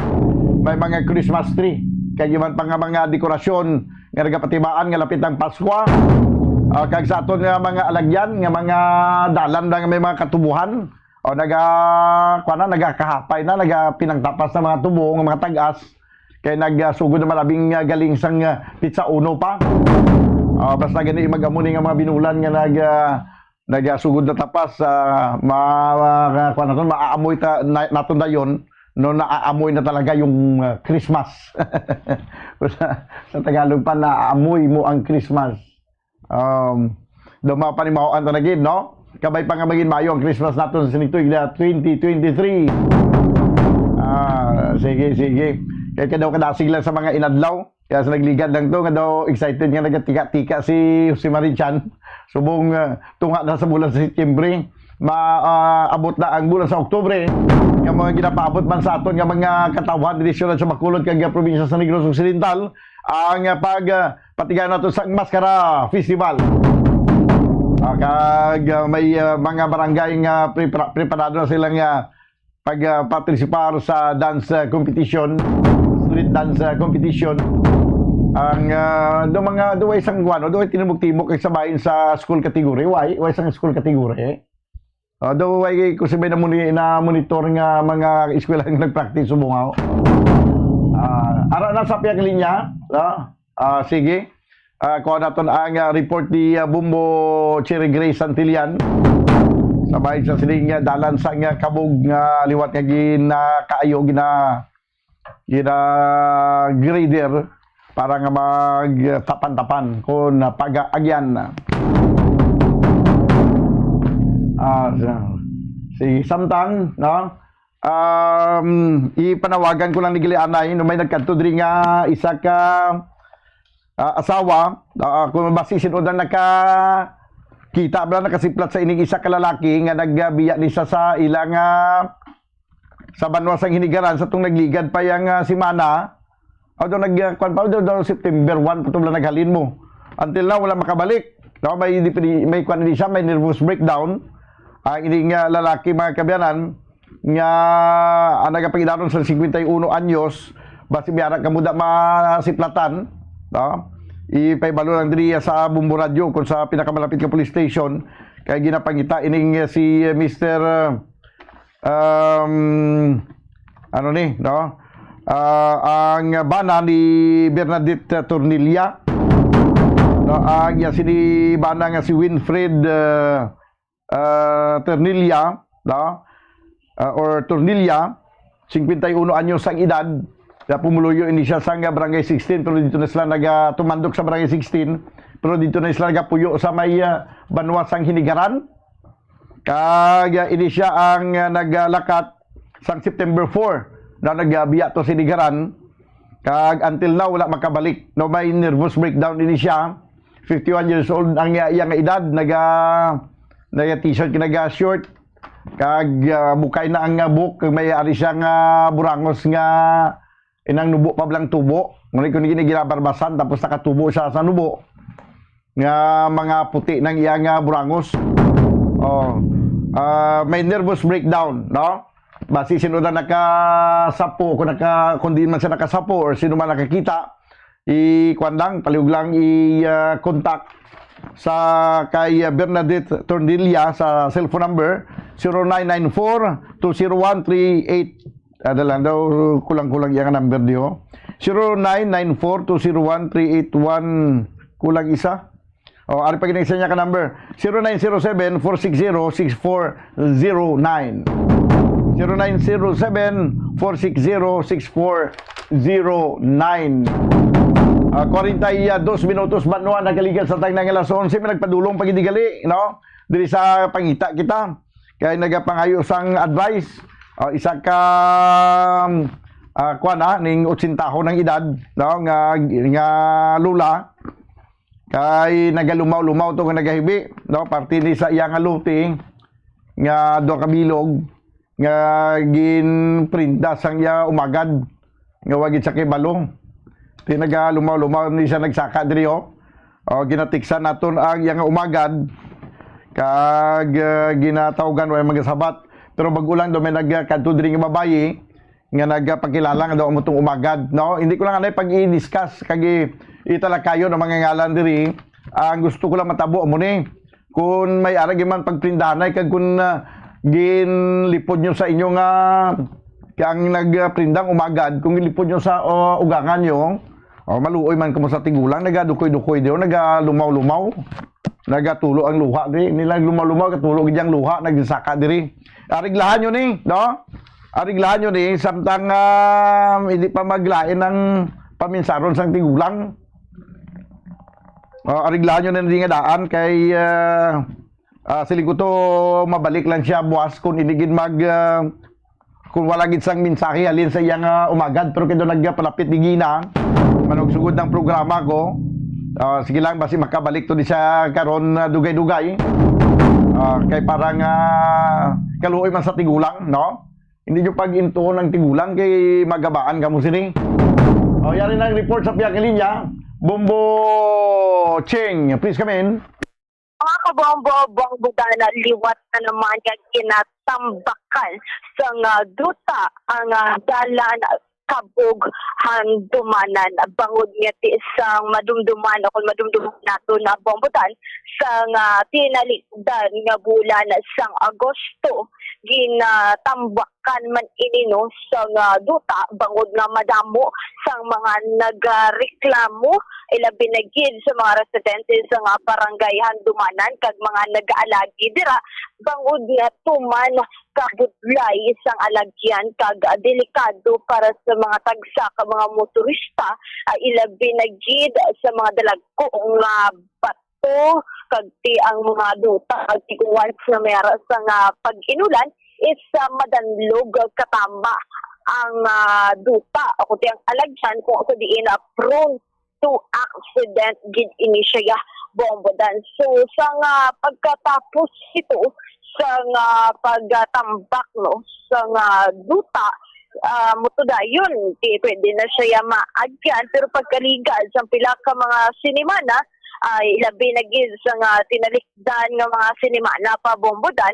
May mga Christmas tree. Kag iban pa nga mga dekorasyon nga nagapatimaan nga lapit ang Paskwa. Ah, kag sa aton nga mga alagyan, nga mga dalan na nga may mga katubuhan, o naga-, kuwan na, nagakahapay na, nagapinangtapas na mga tubo nga mga tag-as. Kay nagsugod naman labing, ah, galing sang, ah, Petsa Uno pa. Ah, basta gani mag-amo ni nga mga binulan nga nag, ah, nagasugod na tapas, ah, ma-, ma-, kuwan naton, maaamoy ta-, na-, naton dayon, no, naaamoy na talaga yung, ah, Christmas. Sa, sa Tagalog pa, naaamoy mo ang Christmas. Um, daw mapanimahoan ta na gid, no? Kabay pa nga magin mayo ang Christmas naton sa sining tuig na twenty twenty-three. Ah, sige, sige. Kaya ka daw kadasig lang sa mga inadlaw. Kaya sa nagligad lang to, nga daw excited nga nagatika-tika si Jose Marichan. Subong, ah, tunga na sa bulan sa Setyembre. Ma, ah, abot na ang bulan sa Oktubre. Nga mga ginapaabot man sa aton nga mga katawhan diri sa siyudad sa Bacolod kag, ah, probinsya sa Negros Occidental, ang, ah, pag, ah, patigayon nato sa Maskara Festival. Ah, kag, ah, may, ah, mga barangay nga prepara-, preparado na sila nga pag, ah, partisipar sa dance, ah, competition, street dance, ah, competition. Ang, ah, do mga, do way sang kuwan, do way tinimok-timok kay sa bahin sa school category. Why? Why sang school category? Ah, do way ko si may na moni-, na monitor nga mga eskwelahan nga nagpractice subong ako. Ah, ara na sa piyang linya, no? Ah, sige. Ah, kuha naton ang, ah, report ni, ah, Bumbo Cherry Grace Santillan. Sa bahin sa sining, ah, dalan sa nga kabog nga liwat nga ginakaayo, gina-, gina-grader para nga magtapan-tapan kung pag-agyan na. Ah, so, sige, samtang, no? Um, ipanawagan ko lang ni Gilianay, no, may nagkadto diri nga isa ka, ah, asawa, ah, kung basi sin-o na nakakita, bala nakasiplat sa ining isa ka lalaki nga nagbiya ni sa, sa ila nga sa banwa sang Hinigaran sa tong nagligad pa yang, ah, semana. Although nag, ah, kwan pa, although daw September one pa to bala naghalin mo. Until now, wala makabalik. No, may, di, may kwan ni siya, may nervous breakdown. Ang ining, ah, lalaki, mga kaabyanan, nga, ah, nagapangidaron sa cincuenta y uno anyos, basi may ara kamo da masiplatan, no? Ipahibalo lang diri sa Bumbo Radyo kung sa pinakamalapit nga police station, kay ginapangita ining, ah, si, ah, Mister, ah, um, ano ni, no? Ah, ang bana ni Bernadette Tornilla, no? Ang iya sini bana nga si Winfred, ah, ah, Ternilla, no? Ah, or Tornilla, cincuenta y uno anyos ang edad. Na pumuluyo ini siya sa nga Barangay sixteen, pero dito na sila nagatumandok sa Barangay sixteen, pero dito na sila nagapuyo sa may, ah, banwa sang Hinigaran. Kag, ah, ini siya ang, ah, naglakat sang September four na nagbiya to sa Hinigaran. Kag until now, wala makabalik. No, may nervous breakdown ini siya. Fifty-one years old ang iya, iya nga edad. Naga, naga t-shirt, naga short. Kag, ah, bukay na ang, ah, buhok. Kag may ari siya nga burangos nga inang nubo pa blang tubo. Ngunit kung gini ginabarbasan, tapos nakatubo siya sa nubo. Nga mga puti nang iya nga burangos. Oh. Ah, may nervous breakdown, no? Basi sino na nakasapo, kung naka-, kung di man siya nakasapo or sino man nakakita, i-, kwan lang, palihog lang i, ah, contact sa kay, ah, Bernadette Tordilla sa cellphone number zero nine nine four two zero one three eight. Ada lang daw, kulang-kulang iya nga number diyo. Zero nine nine four two zero one three eight one, kulang isa. O, ari pa gini sa niya ka number, zero nine zero seven four six zero six four zero nine. Zero nine zero seven four six zero six four zero nine. Ah, kwarenta y dos minutos ba, no, nagaligan sa tagna nga alas onse, may nagpadulong pa gid gali, no? Diri sa pangita kita. Kay nagapangayo sang advice, ah, isa ka, ah, kuwan, ah, ning otsentahon ang edad, no, nga, nga lola, kay nagalumaw-lumaw to nga nagahibi, no, parte ni sa iya nga lote nga duha ka bilog nga ginprenda sang iya umagad nga wa gid siya kay balo. Ti nagalumaw-lumaw ni siya nagsaka diri, oh. O, ginatiksan naton ang iyang umagad. Kag, ah, ginatawgan, way magasabat. Pero bag-o lang daw may nagkadto diri nga babayi nga nagpakilala nga daw amo tong umagad, no? Hindi ko lang anay pag-i-discuss kag i-, italakayon ang mga ngalan diri. Ang gusto ko lang matabo amo ni, kung may ara gid man pagprindahanay kag kung, ah, ginlipod nyo sa inyo nga, kay ang nagprindang umagad, kung ginlipod nyo sa, o, ugangan nyo, o, maluoy man kamo sa tigulang, nagadukoy-dukoy diri, nagalumaw-lumaw. Nagatulo ang luha diri. Nila lumaw-lumaw, katulo gid ang luha, nagsaka diri. Ariglahan nyo ni, no? Ariglahan nyo ni, samtang, ah, hindi pa maglain ang paminsaron sang tigulang. O, ariglahan nyo na diri nga daan kay, ah, ah, siling ko to, mabalik lang siya buwas kung hindi gid mag, ah, kung wala gid sang mensahe halin sa iyang, ah, umagad. Pero kay daw nagpalapit di gina, manugsugod ng programa ko. Ah, sige lang, basi makabalik to di siya karon, ah, dugay-dugay. Ah, kay parang, ah, kaluoy man sa tigulang, no? Hindi nyo pag-intuon ang tigulang kay magabaan kamo sini. O, yari na ang report sa pihak nga linya. Bombo Ching, please come in. Mga kabombo, Bombo Dan, liwat na naman nga ginatambakan sang duta ang, ah, dalan Kabug, Handumanan, bangod nga ti sang madumduman o kung madumduman nato na Bombo Dan, sang tinalikdan nga bulan sang Agosto, ginatambakan man ini, no, sang duta bangod nga madamo sang mga nagareklamo, ilabi na gid sa mga residente sa nga barangay Handumanan kag mga nagaalagi dira bangod nga tuman ka budlay sang alagyan kag delikado para sa mga tagsa ka mga motorista, ah, ilabi na gid sa mga dalagko nga bato kag ti ang mga duta kag ti once na may ara sa nga pag-inulan is, ah, madanlog katama ang, ah, duta o kundi ang alagyan kung sa diin, ah, prone to accident gid ini siya, Bombo Dan. So, sa nga pagkatapos ito, sa nga pagtambak, no, sa nga duta, ah, mo to dayon, di pwede na siya maagyan. Pero pagkaligad sa pila ka mga sinimana, ay labi na gid sa nga tinalikdan nga mga sinimana pa, Bombo Dan,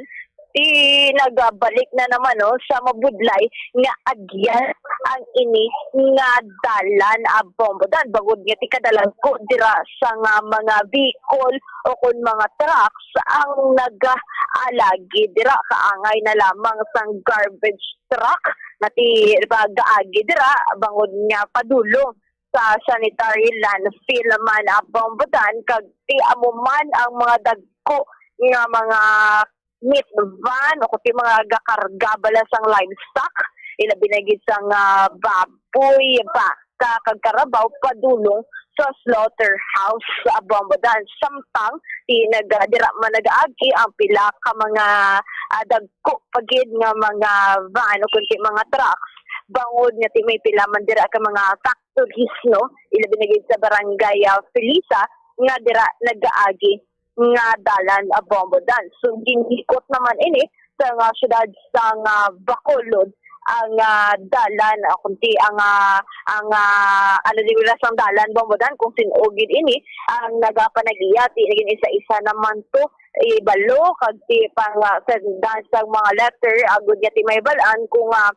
ti nagabalik na naman, no, sa mabudlay nga agyan ang ini nga dalan, ah, Bombo Dan, bangod nga ti kadalagko dira sa nga mga vehicle o kon mga trucks ang nagaalagi dira, kaangay na lamang sang garbage truck nga ti pagaagi dira bangod nga padulong sa sanitary landfill man, ah, Bombo Dan, kag ti amo man ang mga dagko nga mga meat van o kuti mga gakarga bala sang livestock, ilabi na gid sang, ah, baboy, baka, kag karabaw padulong sa slaughterhouse sa Bombo Dan. Samtang ti nag-, dira man nagaagi ang pila ka mga, ah, dagko pa gid nga mga van o kundi mga trucks, bangod nga ti may pila man dira ka mga factories, no, ilabi na gid sa barangay, ah, Felisa, nga dira nagaagi nga dalan, ah, Bombo Dan. So, ginhikot naman ini sa nga siyudad sa nga Bacolod ang, ah, dalan, ah, kundi ang, ah, ang, ah, ano din nila sang dalan, Bombo Dan, kung sin-o gid ini ang nagapanagiya, ti naging isa-isa naman to ibalo kag ti pang, ah, sa dan sang mga letter, agud nga ti may balan kung, ah,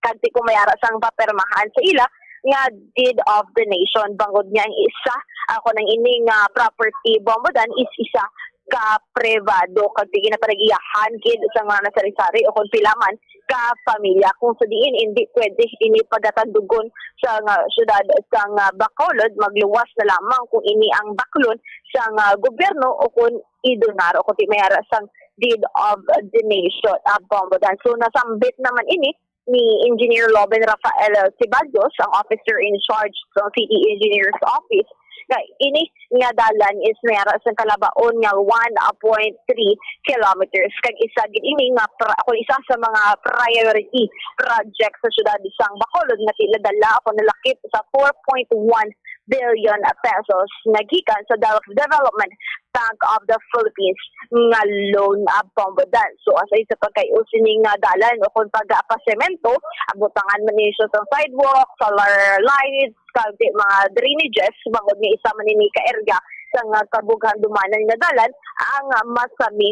kag ti kung may ara sang papirmahan sa ila nga deed of donation, bangod nga ang isa, ah, kon ang ini nga property, Bombo Dan, is isa ka pribado kag ti ginapanagiyahan gid sa mga nasari-sari o kon pila man ka pamilya, kung sa diin indi pwede ini pagatandugon sa nga siyudad sa nga Bacolod, magluwas na lamang kung ini ang baklon sa nga gobyerno o kon idonar o kon ti may ara sang deed of donation, ah, Bombo Dan. So, nasambit naman ini ni Engineer Loben Rafael Ceballos, ang officer in charge sa City Engineer's Office, nga ini nga dalan is may ara sang kalabaon nga one point three kilometers. Kag isa gid ini nga pra-, kung isa sa mga priority project sa siyudad sang Bacolod nga ti nadala o kon nalakip sa four point one billion pesos nga gikan sa Del-, Development Bank of the Philippines nga loan, ah, Bombo Dan. So, aside sa pagkay-o sini nga dalan o kung pagpasemento, ang butangan man ni siya sa sidewalk, solar lights, kag di mga drainages, bangod nga isa man ini ka area sa nga kabughan dumanan nga dalan ang, ah, masami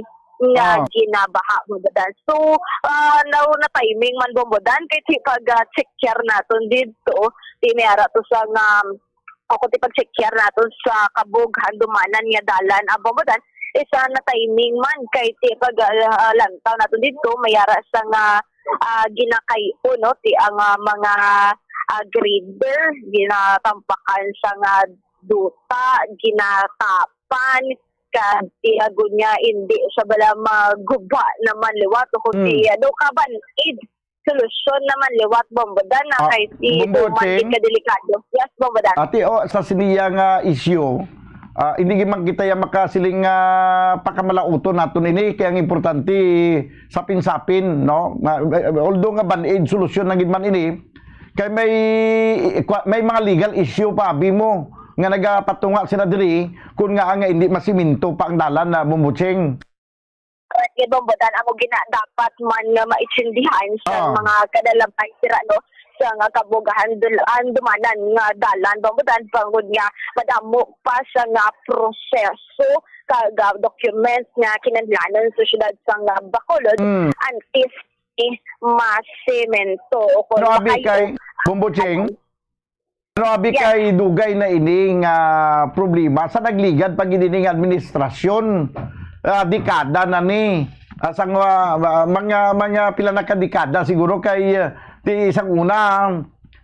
nga Ah. ginabaha, Bombodan. So, ah, now na timing man, Bombodan, kay ti pag, ah, check naton didto, ti may ara to sa nga, o kung ti pag-check naton sa kabughan dumanan nga dalan, ah, Bombodan, isa na timing man kay ti pag, ah, lantaw naton didto, may ara sa nga, ah, ginakay-o, no, ti ang, ah, mga, ah, grader, ginatampakan sa nga duta, ginatapan, kag ti ago niya, hindi siya bala maguba naman liwat, o kung Mm. ti, ano, kaban-id, solusyon naman liwat, Bombodan, na Ah, kay si Bombo tuman Cheng? gid ka delikado. Yes, Bombodan. Ati, oh, sa siniya nga issue, ah, hindi man kita ya makasiling nga pakamalaoton naton ini, kay ang importante sapin-sapin, no? Nga, eh, although nga band-aid solusyon na gid man ini, kay may, may mga legal issue pa, abi mo, nga nagapatunga sila diri, kun nga nga hindi masiminto pa ang dalan na, Bombo Cheng. Correct, Bombodan, amo gina dapat man nga maintindihan sa Ah. mga kadalabay sira, no, sa nga kabugahan dul-, ang dumanan nga dalan, Bombodan, bangod nga madamo pa sa nga proseso kag, ah, documents nga kinahanglanon sa siyudad sa nga Bacolod Mm. antes ni masemento o kung Ano, abi, makayo. kay Bombo Cheng? Ano, abi, Yes. kay dugay na ini nga problema sa nagligad pa gid ini nga administrasyon. Ah, dekada na ni. Ah, sang, ah, mga, mga pila na ka dekada siguro kay, ah, ti isang una,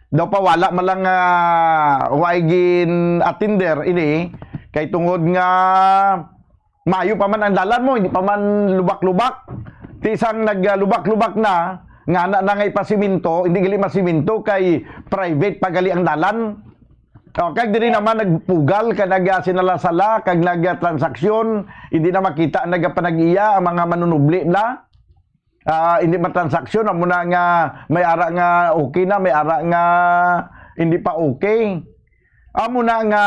daw pa wala man lang, ah, way gin-attender ini. Kay tungod nga maayo pa man ang dalan mo, hindi pa man lubak-lubak. Ti isang naglubak-lubak na, nga na, na nga ipasiminto, hindi gali masiminto kay private pa gali ang dalan. O, kag diri naman nagpugal, kag nagsinala-sala, kag nagtransaksyon, hindi na makita ang nagapanag-iya ang mga manunubli na. Ah, hindi man transaksyon, amo na nga may ara nga okay na, may ara nga hindi pa okay. Amo na nga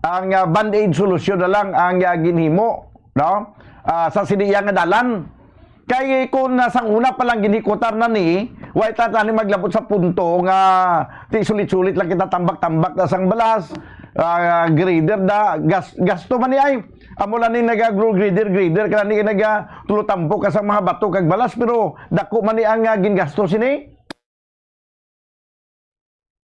ang, ah, band-aid solusyon na lang ang, ah, ginhimo, no? Ah, sa siniya nga dalan. Kay kung nasang una pa lang ginhikutan na ni, wa ta tani maglabot sa punto nga ti sulit-sulit lang kita tambak-tambak na sang balas, ah, grader da, gas-, gasto man ni ay. Amo lang ni naga-grow grader, grader ka lang ni naga tulo tampo ka sa mga bato kag balas, pero dako man ni ang, ah, gingasto sini.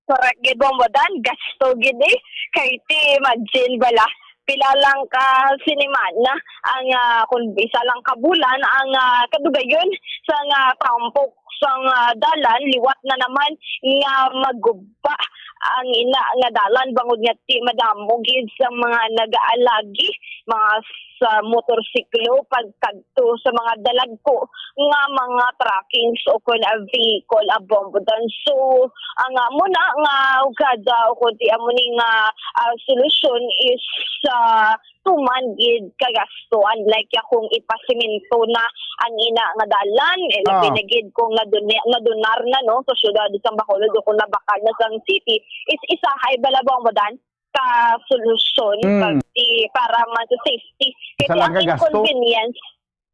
Correct gid, Bombodan, gasto gid eh. Kay ti imagine bala, pila lang ka sinimana ang, ah, kung isa lang ka bulan ang, ah, kadugayon sa nga tampok sang, ah, dalan, liwat na naman nga maguba ang ina nga dalan bangod nga ti madamo gid sa mga nagaalagi, mga sa motorsiklo pagkadto sa mga dalagko nga mga truckings o kon, ah, vehicle, ah, Bombodan. So, ang amo na nga ugada o kon ti amo ni nga, ah, solusyon is, ah, tuman gid kagasto, unlike ya kung ipasiminto na ang ina nga dalan, eh, labi Ah. na gid kung nadun-, nadunar na, no, sa siyudad sa Bacolod o kung nabakal na sa city, is isahay bala, Bombodan, ka solusyon Mm. pag-, i-, para man sa safety. Isa Kasi lang ang ka gasto. inconvenience,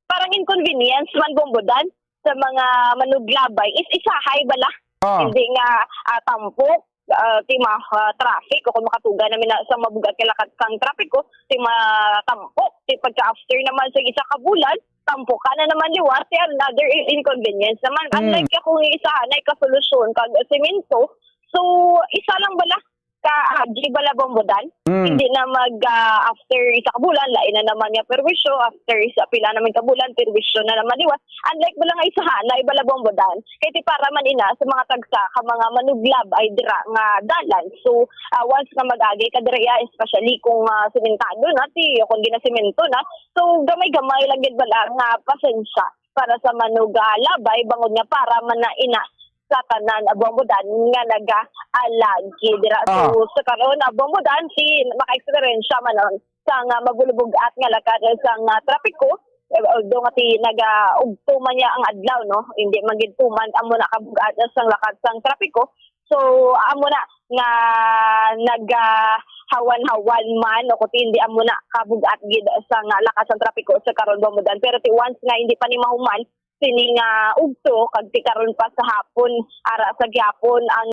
parang inconvenience man, Bombodan, sa mga manuglabay is isahay bala. Ah. Hindi nga, ah, tampok, ah, ti ma-, ah, traffic, o kung makatuga namin na sa mabugat nga lakat sang trapiko, ti ma-, tampok, ti pagka after naman sa isa ka bulan, tampok ka na naman liwat, ti another in-, inconvenience naman. Mm. Unlike kung isa na ikasolusyon kag semento, so, isa lang bala ka agi bala, Bombodan. Mm. Hindi na mag, ah, after isa ka bulan, lain na naman nga perwisyo, after isa pila naman ka bulan, perwisyo na naman liwat. Unlike bala nga isa na bala, Bombodan. Kay ti para man ina sa mga tagsa ka mga manuglabay dira nga dalan. So, ah, once nga mag-agi ka dira, ya, especially kung, ah, sementado na, ti, kung ginasemento na, so, gamay-gamay lang gid bala nga pasensya para sa manuglabay, bangod nga para man na ina sa tanan, ah, Bombodan, nga nagaalagi dira. So, Ah. sa karon, ah, Bombodan, si makaeksperyensya man, no, sa nga mabulubog-at nga lakat sa nga trapiko, eh, although nga ti nagaugto man niya ang adlaw, no, hindi man gid tuman amo na kabug-at sa lakat sang trapiko. So, amo na nga nagahawan-hawan man, o kuti hindi amo na kabug-at gid sa nga lakas sang trapiko sa karon, Bombodan. Pero ti once nga hindi pa ni mahuman, sini nga ugto, kag ti karon pa sa hapon, ara sa gihapon ang